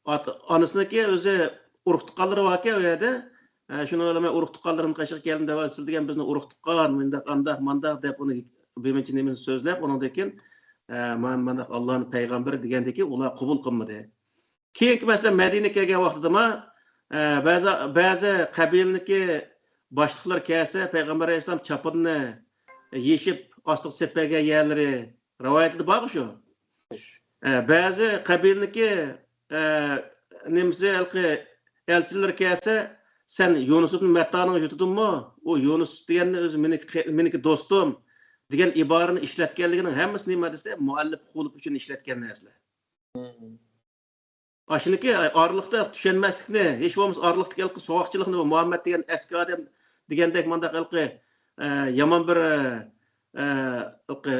ئات-، ئانىسىنىڭكى ئۆزى ئۇرۇق تۇغقانلىرى باركەن ئۇ يەردە. ھە، شۇنىڭ بىلەن مەن ئۇرۇق تۇغقانلىرىمنى قېشىغا كەلدىم دەپ، سىز دېگەن بىزنى ئۇرۇق تۇغقان، مۇنداق، ئانداق، مانداق دەپ، ئۇنى بىرمۇنچە نېمىنى سۆزلەپ، ئۇنىڭدىن كېيىن، ھە، مانا مانداق ئاللانىڭ پەيغەمبىرى دېگەندىن كېيىن ئۇلار قوبۇل قىلمىدى. كېيىنكى مەسىلەن، مەدىنىگە كەلگەن ۋاقتىدىمۇ، ئە، بەزى، بەزى قەبىلىنىڭكى باشلىقلىرى كەلسە، پەيغەمبەر ئەلەيھىسسالام چاپىنىنى يېشىپ، ئاستىغا سېلىپ بەرگەن يەرلىرى رىۋايەتلىرىدە بارغۇ شۇ. ئە، بەزى قەبىلىنىڭكى، ئە، نېمىسى، ھېلىقى ئەلچىلىرى كەلسە، سەن يۇنۇس ئىبن مەتتانىڭ يۇرتىدىنمۇ؟ ئۇ يۇنۇس دېگەننى ئۆزى مېنىكى، مېنىكى دوستۇم دېگەن ئىبارىنى ئىشلەتكەنلىكىنىڭ ھەممىسى نېمە دېسە، مۇئەللىپ قۇلۇب ئۈچۈن ئىشلەتكەن نەرسىلەر. مم. ئاشۇنىڭكى ئارىلىقتا چۈشەنمەسلىكنى، ھېچ بولمىسا ئارىلىقتىكى ھېلىقى سوغۇقچىلىقنى، بۇ مۇھەممەد دېگەن ئەسكى ئادەم دېگەندەك مۇنداق ھېلىقى، ئە، يامان بىر، ئە، ھېلىقى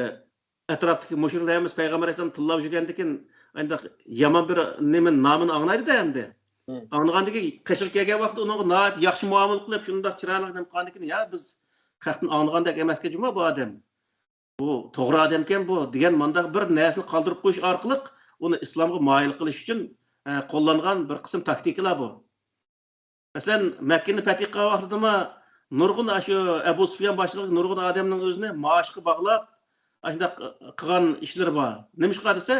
ئەتراپتىكى مۇشرىكلار ھەممىسى پەيغەمبەر ئەلەيھىسسالام تىللاپ يۈرگەندىكىن، ئانداق يامان بىر نېمە نامىنى ئاڭلايدۇ-دە ئەمدى. مم. ئاڭلىغاندىن كېيىن قېشىغا كەلگەن ۋاقىتتا ئۇنىڭغا ناھايىتى ياخشى مۇئامىلە قىلىپ، شۇنداق چىرايلىق نېمە قىلغاندىن كېيىن، يا بىز خەقتىن ئاڭلىغاندەك ئەمەسكەن جۇمۇ بۇ ئادەم. بۇ توغرا ئادەمكەن بۇ دېگەن مانداق بىر نەرسىنى قالدۇرۇپ قويۇش ئارقىلىق ئۇنى ئىسلامغا مايىل قىلىش ئۈچۈن، ئە، قوللانغان بىر قىسىم تاكتىكىلار بۇ. مەسىلەن، مەككىنى پەتھى قىلغان ۋاقتىدىمۇ نۇرغۇن ئاشۇ ئەبۇ سۇفيان باشلىق نۇرغۇن ئادەمنىڭ ئۆزىنى مائاشقا باغلاپ، ئاشۇنداق قىلغان ئىشلىرى بار. نېمىشقا دېسە،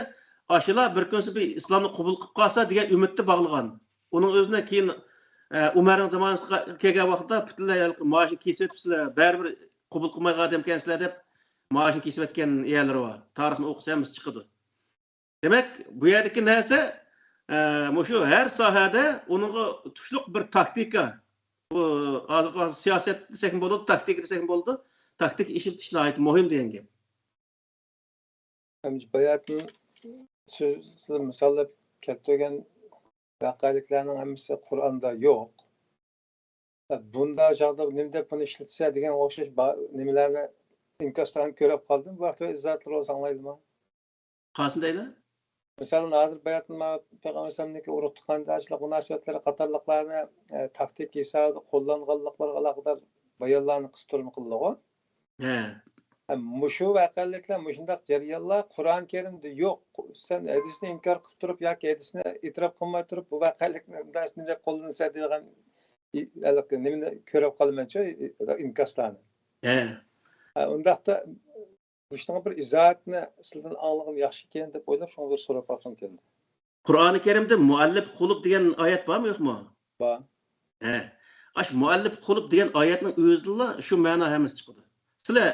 ئاشۇلار بىر كۈنسى بىر ئىسلامنى قوبۇل قىلىپ قالسا دېگەن ئۈمىدتە باغلىغان. ئۇنىڭ ئۆزىنى كېيىن، ئە، ئۇمەرنىڭ زامانىسىغا كەلگەن ۋاقىتتا پۈتۈنلەي مائاشىنى كېسىۋېتىپ، سىلەر بەرىبىر قوبۇل قىلمايدىغان ئادەمكەنسىلەر دەپ مائاشىنى كېسىۋەتكەن يەرلىرى بار. تارىخنى ئوقۇسا ھەممىسى چىقىدۇ. دېمەك، بۇ يەردىكى نەرسە، ئە، مۇشۇ ھەر ساھەدە ئۇنىڭغا تۇشلۇق بىر تاكتىكا. بۇ ھازىرقى سىياسەت دېسەكمۇ بولىدۇ، تاكتىكا دېسەكمۇ بولىدۇ. تاكتىكا ئىشلىتىش ناھايىتى مۇھىم دېگەن گەپ. ھەم باياتىن سۆز، سىلەر مىساللاپ كەلتۈرگەن ۋەقەلىكلەرنىڭ ھەممىسى قۇرئاندا يوق. بۇنداق چاغدا نېمە دەپ بۇنى ئىشلىتىسە دېگەن ئوخشاش با-، نېمىلەرنى، ئىنكاسلارنى كۆرۈپ قالدىم. بۇ ھەقتە ئىزاھاتلىرىڭىزنى ئاڭلايلىما؟ قالسۇن دەيلى. مىسالەن، ھازىر باياتىن مانا پەيغەمبەر ئەلەيھىسسالامنىڭكى ئۇرۇق تۇغقان جاھىلچىلىق مۇناسىۋەتلىرى قاتارلىقلارنى، ئە، تاكتىكا ھېسابىدا قوللانغانلىقلىرىغا ئالاقىدار بايانلارنى قىستۇرما قىلدىغۇ. ھە. ھە، مۇشۇ ۋەقەلىكلەر، مۇشۇنداق جەريانلار قۇرئان كەرىمدە يوق. سەن ھەدىسنى ئىنكار قىلىپ تۇرۇپ ياكى ھەدىسنى ئېتىراپ قىلماي تۇرۇپ، بۇ ۋەقەلىكنى مۇنداق نېمە دەپ قوللىنىسەن دېيدىغان ئى-، ھېلىقى نېمىنى كۆرۈپ قالىمەنچۇ، ئى-، ئىنكاسلارنى. ھە. ھە، ئۇنداقتا مۇشۇنىڭغا بىر ئىزاھاتنى سىلىدىن ئاڭلىغىنىم ياخشىكەن دەپ ئويلاپ، شۇڭا بىر سوراپ باققۇم كەلدى. قۇرئانى كەرىمدە مۇئەللىپ قۇلۇب دېگەن ئايەت بارمۇ، يوقمۇ؟ بار. ھە. ئاشۇ مۇئەللىپ قۇلۇب دېگەن ئايەتنىڭ ئۆزىدىلا شۇ مەنا ھەممىسى چىقىدۇ. سىلەر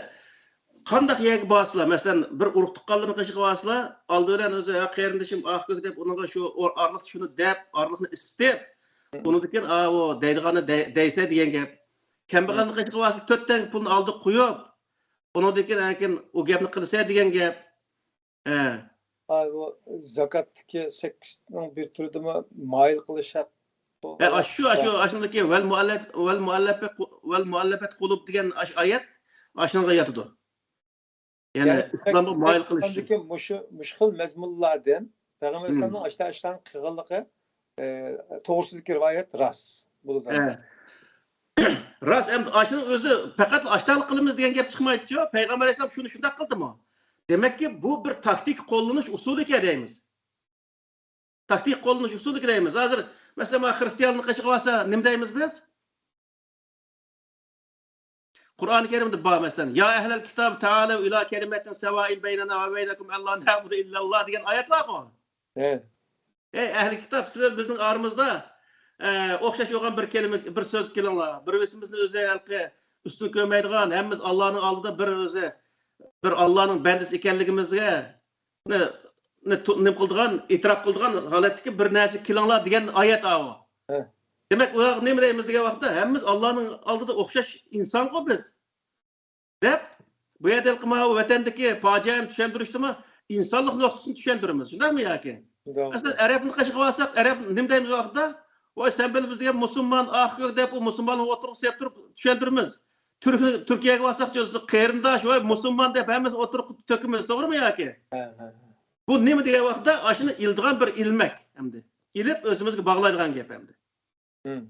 قانداق يەرگە بارسىلەر، مەسىلەن، بىر ئۇرۇق تۇغقانلىرىنىڭ قېشىغا بارسىلەر، ئالدى بىلەن ئۆزى، «ھە، قېرىندىشىم ئاق كۆك» دەپ، ئۇنىڭغا شۇ ئار-، ئارىلىقتا شۇنى دەپ، ئارىلىقنى ئىسسىتىپ، ئۇنىڭدىن كېيىن، «ئا، ئۇ دەيدىغاننى دەي-، دەيسەن» دېگەن گەپ. كەمبەغەلنىڭ قېشىغا بارسا، تۆت تەڭگە پۇلنى ئالدىغا قويۇپ، ئۇنىڭدىن كېيىن، ئەركىن ئۇ گەپنى قىلىسەن دېگەن گەپ. ھە. ئاي، بۇ زاكاتتىكى سەككىزنىڭ بىر تۈرىدىمۇ مايىل قىلىش ھەق. ھە، ئاشۇ، ئاشۇ، ئاشۇندىكى ۋەل مۇئەللەت-، ۋەل مۇئەللەپەت قۇ-، ۋەل مۇئەللەپەت قۇلۇب دېگەن ئاشۇ ئايەت ئاشۇنىڭغا ياتىدۇ. يەنى يەنى ئىسلامغا مايىل قىلىش ئۈچۈن. مۇشۇ، مۇشۇ خىل مەزمۇنلاردىن پەيغەمبەر ئەلەيھىسسالامنىڭ ئاشتا ئاشتان قىلغانلىقى، ئە، توغرىسىدىكى رىۋايەت راست بولىدۇ. ھە. راست، ئەمدى ئاشۇنىڭ ئۆزى پەقەت ئاشتانلىق قىلىمىز دېگەن گەپ چىقمايدىچۇ. پەيغەمبەر ئەلەيھىسسالام شۇنى شۇنداق قىلدىمۇ؟ دېمەككى، بۇ بىر تاكتىكا قوللىنىش ئۇسۇلىكەن دەيمىز. تاكتىكا قوللىنىش ئۇسۇلىكەن دەيمىز. ھازىر، مەسىلەن، مانا خىرىستىياننىڭ قېشىغا بارسا، نېمە دەيمىز بىز؟ قۇرئانى كەرىمدە بار، مەسىلەن، «يا أهل الكتاب تعالوا إلى كلمة سواء بيننا وبينكم ألا نعبد إلا الله» دېگەن ئايەت بارغۇ. ھە. «ئەي ئەھلى كىتاب، سىلەر بىزنىڭ ئارىمىزدا، ئە، ئوخشاش بولغان بىر كەلىمە، بىر سۆز كېلىڭلار. بىر-بىرىمىزنى ئۆزى ھېلىقى ئۈستۈن كۆرمەيدىغان، ھەممىمىز ئاللانىڭ ئالدىدا بىر ئۆزى، بىر ئاللانىڭ بەندىسى ئىكەنلىكىمىزگە، نى، نى، تو-، نېمە قىلىدىغان، ئېتىراپ قىلىدىغان ھالەتتىكى بىر نەرسە كېلىڭلار» دېگەن ئايەت ئاۋۇ. ھە. دېمەك، ئۇ يەردە نېمە دەيمىز دېگەن ۋاقىتتا، ھەممىمىز ئاللانىڭ ئالدىدا ئوخشاش ئىنسانغۇ بىز. دەپ، بۇ يەردە ھېلىقى ماۋۇ ۋەتەندىكى پاجىئەنى چۈشەندۈرۈشتىمۇ ئىنسانلىق نۇقتىسىدىن چۈشەندۈرىمىز، شۇنداقمۇ ياكى؟ شۇنداق. مەسىلەن، ئەرەبنىڭ قېشىغا بارساق، ئەرەب نېمە دەيمىز ۋاقىتتا؟ «ۋاي، سەن بىلەن بىزگە مۇسۇلمان، ئاق كۆك» دەپ، ئۇ مۇسۇلماننى ئوتتۇرىغا سېلىپ تۇرۇپ چۈشەندۈرىمىز. تۈرك-، تۈركىيەگە بارساق، «قېرىنداش، ۋاي، مۇسۇلمان» دەپ ھەممىسىنى ئوتتۇرىغا تۆكىمىز، توغرىمۇ ياكى؟ ھە، ھە، ھە. بۇ نېمە دېگەن ۋاقىتتا، ئاشۇنى ئىلىدىغان بىر ئىلمەك ئەمدى. ئېلىپ ئۆزىمىزگە باغلايدىغان گەپ ئەمدى. ھىم.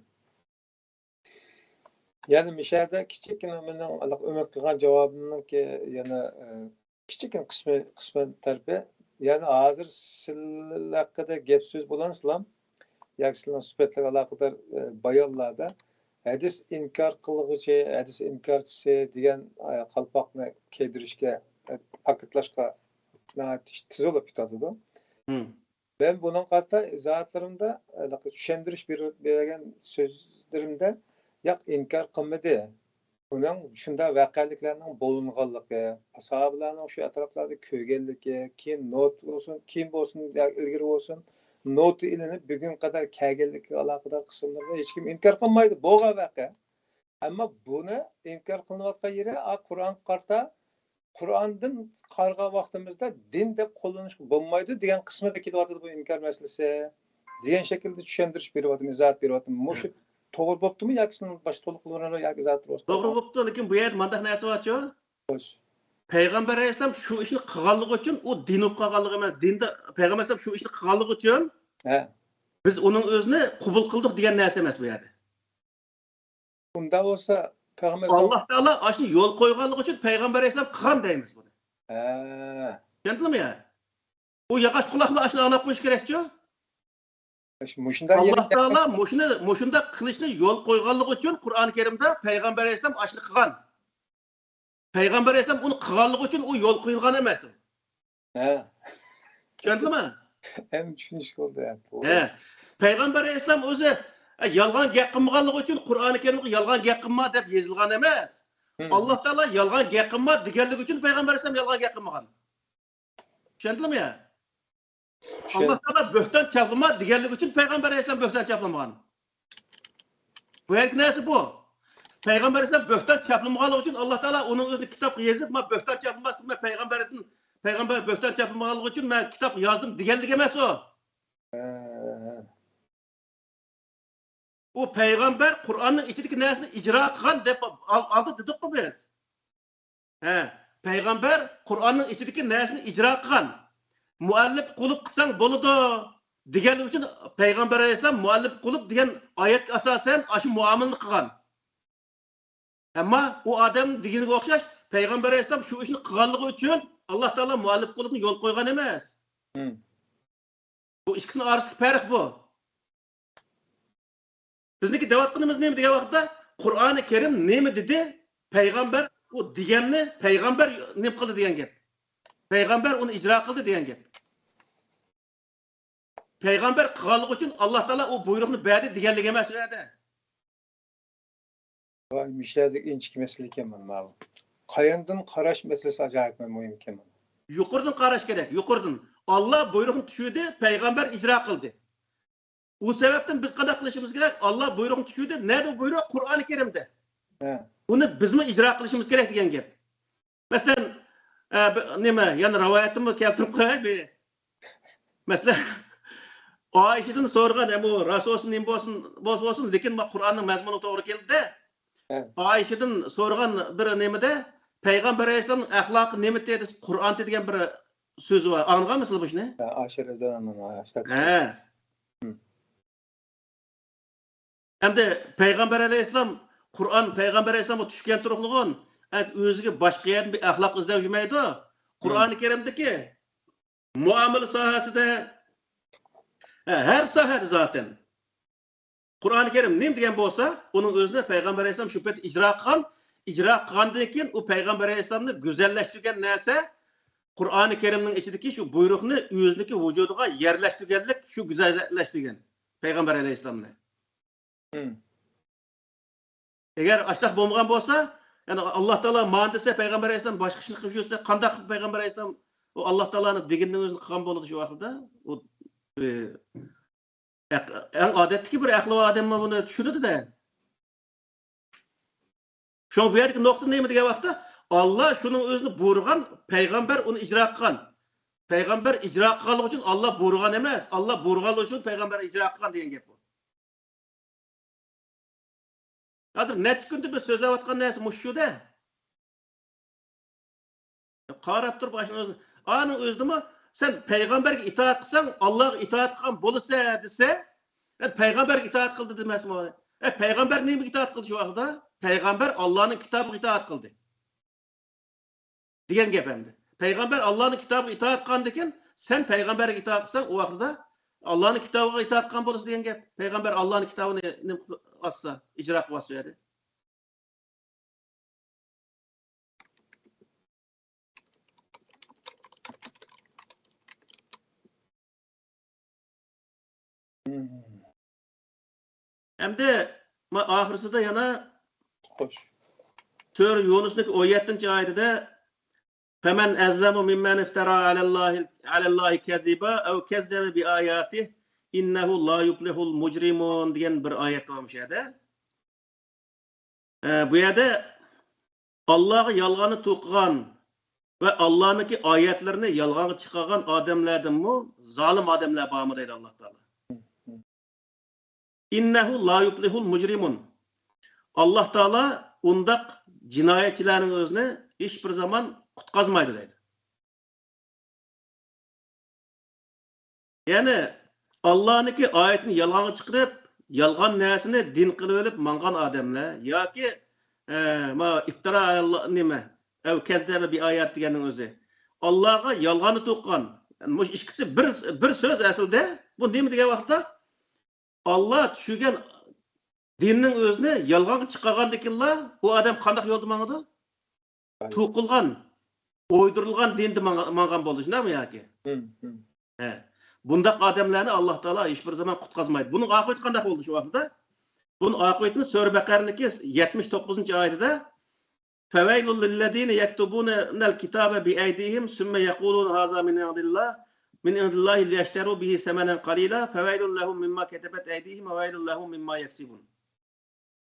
يەنە مۇشۇ يەردە كىچىككىنە مېنىڭ ئۆمىد قىلغان جاۋابىمنىڭكى يەنە، ئە، كىچىككىنە قىسمى، قىسمەن تەرىپى. يەنى ھازىر سىلەر ھەققىدە گەپ سۆز بولغان سىلەر ياكى سىلەرنىڭ سۈپەتلىرىگە ئالاقىدار، ئە، بايانلاردا ھەدىس ئىنكار قىلغۇچى، ھەدىس ئىنكارچىسى دېگەن، ئە، قالپاقنى كىيدۈرۈشكە، ئە، پاكىتلاشقا ناھايىتى تېز بولۇپ كېتىۋاتىدۇ. ھىم. مەن بۇنىڭغا قارىتا ئىزاھاتلىرىمدا، ھېلىقى چۈشەندۈرۈش بېرىپ بەرگەن سۆزلىرىمدە، ياق، ئىنكار قىلمىدى. ئۇنىڭ شۇنداق ۋەقەلىكلەرنىڭ بولۇنغانلىقى، ساھابىلەرنىڭ شۇ ئەتراپلاردا كۆرگەنلىكى، كېيىن نوتا بولسۇن، كېيىن بولسۇن ياكى ئىلگىرى بولسۇن، نوتا ئېلىنىپ بۈگۈنگە قەدەر كەلگەنلىكىگە ئالاقىدار قىسىملىرىنى ھېچكىم ئىنكار قىلمايدۇ. بولغان ۋەقە. ئەمما بۇنى ئىنكار قىلىنىۋاتقان يېرى، ئا، قۇرئانغا قارىتا، قۇرئاندىن قارىغان ۋاقتىمىزدا دىن دەپ قوللىنىشقا بولمايدۇ دېگەن قىسمىدا كېتىۋاتىدۇ بۇ ئىنكار مەسىلىسى دېگەن شەكىلدە چۈشەندۈرۈش بېرىۋاتىمەن، ئىزاھات بېرىۋاتىمەن. مۇشۇ توغرا بوپتۇمۇ ياكى سىلەر باشقا تولۇقلىمىلار ياكى ئىزاھاتلار بولسا توغرا توغرا. بوپتۇ، لېكىن بۇ يەردە مانداق نەرسە بارچۇ؟ خوش. پەيغەمبەر ئەلەيھىسسالام شۇ ئىشنى قىلغانلىقى ئۈچۈن ئۇ دىن بولۇپ قالغانلىقى ئەمەس. دىندا پەيغەمبەر ئەلەيھىسسالام شۇ ئىشنى قىلغانلىقى ئۈچۈن ھە. بىز ئۇنىڭ ئۆزىنى قوبۇل قىلدۇق دېگەن نەرسە ئەمەس بۇ يەردە. ئۇنداق بولسا، پەيغەمبەر ئاللا تائالا ئاشۇنى يول قويغانلىقى ئۈچۈن پەيغەمبەر ئەلەيھىسسالام قىلغان دەيمىز بۇنى. ھە. چۈشەندىڭلارمۇ يا؟ ئۇ ياغاچ قۇلاقمۇ ئاشۇنى ئاڭلاپ قويۇش كېرەكچۇ؟ مۇشۇنداق ئاللا تائالا مۇشۇنى، مۇشۇنداق قىلىشنى يول قويغانلىقى ئۈچۈن قۇرئان كەرىمدە پەيغەمبەر ئەلەيھىسسالام ئاشۇنى قىلغان. پەيغەمبەر ئەلەيھىسسالام ئۇنى قىلغانلىقى ئۈچۈن ئۇ يول قويۇلغان ئەمەس. ھە. چۈشەندىڭلارمۇ؟ ھەم چۈشىنىشكە بولدى، ھە، توغرا. ھە. پەيغەمبەر ئەلەيھىسسالام ئۆزى، ئە، يالغان گەپ قىلمىغانلىقى ئۈچۈن قۇرئانى كەرىمگە يالغان گەپ قىلما دەپ يېزىلغان ئەمەس. ھىم. ئاللا تائالا يالغان گەپ قىلما دېگەنلىكى ئۈچۈن پەيغەمبەر ئەلەيھىسسالام يالغان گەپ قىلمىغان. چۈشەندىڭلارمۇ يا؟ چۈشەن- ئاللا تائالا بۆھتان چاپلىما دېگەنلىكى ئۈچۈن پەيغەمبەر ئەلەيھىسسالام بۆھتان چاپلىمىغان. بۇ يەردىكى نەرسە بۇ. پەيغەمبەر ئەلەيھىسسالام بۆھتان چاپلىمىغانلىقى ئۈچۈن ئاللا تائالا ئۇنىڭ ئۆزىنى كىتابقا يېزىپ، ما بۆھتان چاپلىماسلىق، مەن پەيغەمبەردىن، پەيغەمبەر بۆھتان چاپلىمىغانلىقى ئۈچۈن مەن كىتاب يازدىم دېگەنلىك ئەمەس ئۇ. ھە، ھە، ھە. ئۇ پەيغەمبەر قۇرئاننىڭ ئىچىدىكى نەرسىنى ئىجرا قىلغان دەپ ئالدى دېدۇققۇ بىز. ھە، پەيغەمبەر قۇرئاننىڭ ئىچىدىكى نەرسىنى ئىجرا قىلغان. مۇئەللىپ قۇلۇپ قىلساڭ بولىدۇ دېگەنلىكى ئۈچۈن پەيغەمبەر ئەلەيھىسسالام مۇئەللىپ قۇلۇپ دېگەن ئايەتكە ئاساسەن ئاشۇ مۇئامىلىنى قىلغان. ئەمما ئۇ ئادەم دېگىنىگە ئوخشاش، پەيغەمبەر ئەلەيھىسسالام شۇ ئىشنى قىلغانلىقى ئۈچۈن ئاللا تائالا مۇئەللىپ قۇلۇپنى يول قويغان ئەمەس. بۇ ئىككىسىنىڭ ئارىسىدىكى پەرق بۇ. بىزنىڭكى دەۋاتقىنىمىز نېمە دېگەن ۋاقىتتا، قۇرئانى كەرىم نېمە دېدى؟ پەيغەمبەر ئۇ دېگەننى پەيغەمبەر نېمە قىلدى دېگەن گەپ. پەيغەمبەر ئۇنى ئىجرا قىلدى دېگەن گەپ. پەيغەمبەر قىلغانلىقى ئۈچۈن ئاللا تائالا ئۇ بۇيرۇقنى بەردى دېگەنلىك ئەمەس ئۇ يەردە. ۋاي، مۇشۇ يەردىكى ئىنچىكە مەسىلە ئىكەن مانا. قاياندىن قاراش مەسىلىسى ئاجايىپ مۇھىم ئىكەن مانا. يۇقىرىدىن قاراش كېرەك، يۇقىرىدىن. ئاللا بۇيرۇقنى چۈشۈردى، پەيغەمبەر ئىجرا قىلدى. ئۇ سەۋەبتىن بىز قانداق قىلىشىمىز كېرەك؟ ئاللا بۇيرۇقنى چۈشۈردى. نەدە بۇ بۇيرۇق؟ قۇرئانى كەرىمدە. ئۇنى بىزمۇ ئىجرا قىلىشىمىز كېرەك دېگەن گەپ. مەسىلەن، ئە، بىر نېمە، يەنە رىۋايەتنىمۇ كەلتۈرۈپ قوياي. بىر، مەسىلەن، ئائىشىدىن سورىغان، ئە، بۇ راست بولسۇن، نېمە بولسۇن، بولسا بولسۇن، لېكىن ما قۇرئاننىڭ مەزمۇنىغا توغرا كېلىدۇ. ئائىشىدىن سورىغان بىر نېمىدە، پەيغەمبەر ئەلەيھىسسالامنىڭ ئەخلاقى نېمىتى دېسە، قۇرئانتى دېگەن بىر سۆزى بار. ئاڭلىغانمىسىلەر بۇ ئىشنى؟ ئائىشە رەزىياللاھۇ ئەنھا. ھە. ئەمدى پەيغەمبەر ئەلەيھىسسالام، قۇرئان پەيغەمبەر ئەلەيھىسسالامغا چۈشكەن تۇرۇقلىغۇن، ئەمدى ئۆزىگە باشقا يەردىن بىر ئەخلاق ئىزدەپ يۈرمەيدۇ. قۇرئانى كەرىمدىكى مۇئامىلە ساھەسىدە، ھە، ھەر ساھەدە زاتەن. قۇرئانى كەرىم نېمە دېگەن بولسا، ئۇنىڭ ئۆزىنى پەيغەمبەر ئەلەيھىسسالام شۇ پېتى ئىجرا قىلغان، ئىجرا قىلغاندىن كېيىن ئۇ پەيغەمبەر ئەلەيھىسسالامنى گۈزەللەشتۈرگەن نەرسە، قۇرئانى كەرىمنىڭ ئىچىدىكى شۇ بۇيرۇقنى ئۆزىنىڭكى ۋۇجۇدىغا يەرلەشتۈرگەنلىك، شۇ گۈزەللەشتۈرگەن پەيغەمبەر ئەلەيھىسسالامنى. ئەگەر ئاشۇنداق بولمىغان بولسا، يەنى ئاللا تائالا مانا دېسە، پەيغەمبەر ئەلەيھىسسالام باشقا ئىشنى قىلىپ يۈرسە، قانداق قىلىپ پەيغەمبەر ئەلەيھىسسالام ئۇ ئاللا تائالانىڭ دېگىنىنى ئۆزىنى قىلغان بولىدۇ شۇ ۋاقىتتا؟ ئۇ، ئە، ئەق-، ئەڭ ئادەتتىكى بىر ئەقلى بار ئادەممۇ بۇنى چۈشىنىدۇ-دە. شۇڭا بۇ يەردىكى نۇقتا نېمە دېگەن ۋاقىتتا، ئاللا شۇنىڭ ئۆزىنى بۇيرۇغان، پەيغەمبەر ئۇنى ئىجرا قىلغان. پەيغەمبەر ئىجرا قىلغانلىقى ئۈچۈن ئاللا بۇيرۇغان ئەمەس، ئاللا بۇيرۇغانلىقى ئۈچۈن پەيغەمبەر ئىجرا قىلغان دېگەن گەپ بۇ. ھازىر نەچچە كۈندە بىز سۆزلەۋاتقان نەرسە مۇشۇ-دە. قاراپ تۇرۇپ، ئاشۇنىڭ ئۆزى، ئانىڭ ئۆزىدىمۇ سەن پەيغەمبەرگە ئىتائەت قىلساڭ، ئاللاغا ئىتائەت قىلغان بولىسەن دېسە، ئە، پەيغەمبەرگە ئىتائەت قىلدى دېمەسمۇ؟ ئە، پەيغەمبەر نېمىگە ئىتائەت قىلدى شۇ ۋاقىتتا؟ پەيغەمبەر ئاللانىڭ كىتابىغا ئىتائەت قىلدى. دېگەن گەپ ئەمدى. پەيغەمبەر ئاللانىڭ كىتابىغا ئىتائەت قىلغاندىكىن، سەن پەيغەمبەرگە ئىتائەت قىلساڭ، ئۇ ۋاقىتتا ئاللانىڭ كىتابىغا ئىتائەت قىلغان بولىسەن دېگەن گەپ. پەيغەمبەر ئاللانىڭ كىتابىنى نېمە قىلىپ ئاتسا، ئىجرا قىلىۋاتسا ئىدى. ئەمدى ما-، ئاخىرسىدا يەنە خوش. سۈرە يۇنۇسنىڭ ئون يەتتىنچى ئايىتىدە، فمن أظلم ممن افترى على الله، على الله كذبا أو كذب بآياته إنه لا يفلح المجرمون دېگەن بىر ئايەت بار مۇشۇ يەردە. ئە، بۇ يەردە ئاللاغا يالغاننى توقۇغان ۋە ئاللانىڭكى ئايەتلىرىنى يالغانغا چىقارغان ئادەملەردىنمۇ زالىم ئادەملەر بارمۇ دەيدۇ ئاللا تائالا. إنه لا يفلح المجرمون. ئاللا تائالا ئۇنداق جىنايەتچىلەرنىڭ ئۆزىنى ھېچ بىر زامان قۇتقازمايدۇ دەيدۇ. يەنى ئاللانىڭكى ئايىتىنى يالغانغا چىقىرىپ، يالغان نەرسىنى دىن قىلىۋېلىپ ماڭغان ئادەملەر ياكى، ئە، ما ئىپتىرا نېمە، ئەۋ كەززەبە بىئايات دېگەننىڭ ئۆزى. ئاللاغا يالغاننى توقۇغان. مۇشۇ ئىككىسى بىر، بىر سۆز ئەسلىدە. بۇ نېمە دېگەن ۋاقىتتا؟ ئاللا چۈشۈرگەن دىننىڭ ئۆزىنى يالغانغا چىقارغاندىكىنلا، ئۇ ئادەم قانداق يولدا ماڭىدۇ؟ توقۇلغان، ئويدۇرۇلغان دىندا ماڭ-، ماڭغان بولىدۇ، شۇنداقمۇ ياكى؟ ھە. بۇنداق ئادەملەرنى ئاللا تائالا ھېچ بىر زامان قۇتقازمايدۇ. بۇنىڭ ئاقىۋىتى قانداق بولدى شۇ ۋاقىتتا؟ بۇنىڭ ئاقىۋىتىنى سۈرە بەقەرىنىڭكى يەتمىش توققۇزىنچى ئايىتىدە، فويل للذين يكتبون الكتاب بأيديهم ثم يقولون هذا من عند الله، من عند الله ليشتروا به ثمنا قليلا، فويل لهم مما كتبت أيديهم وويل لهم مما يكسبون.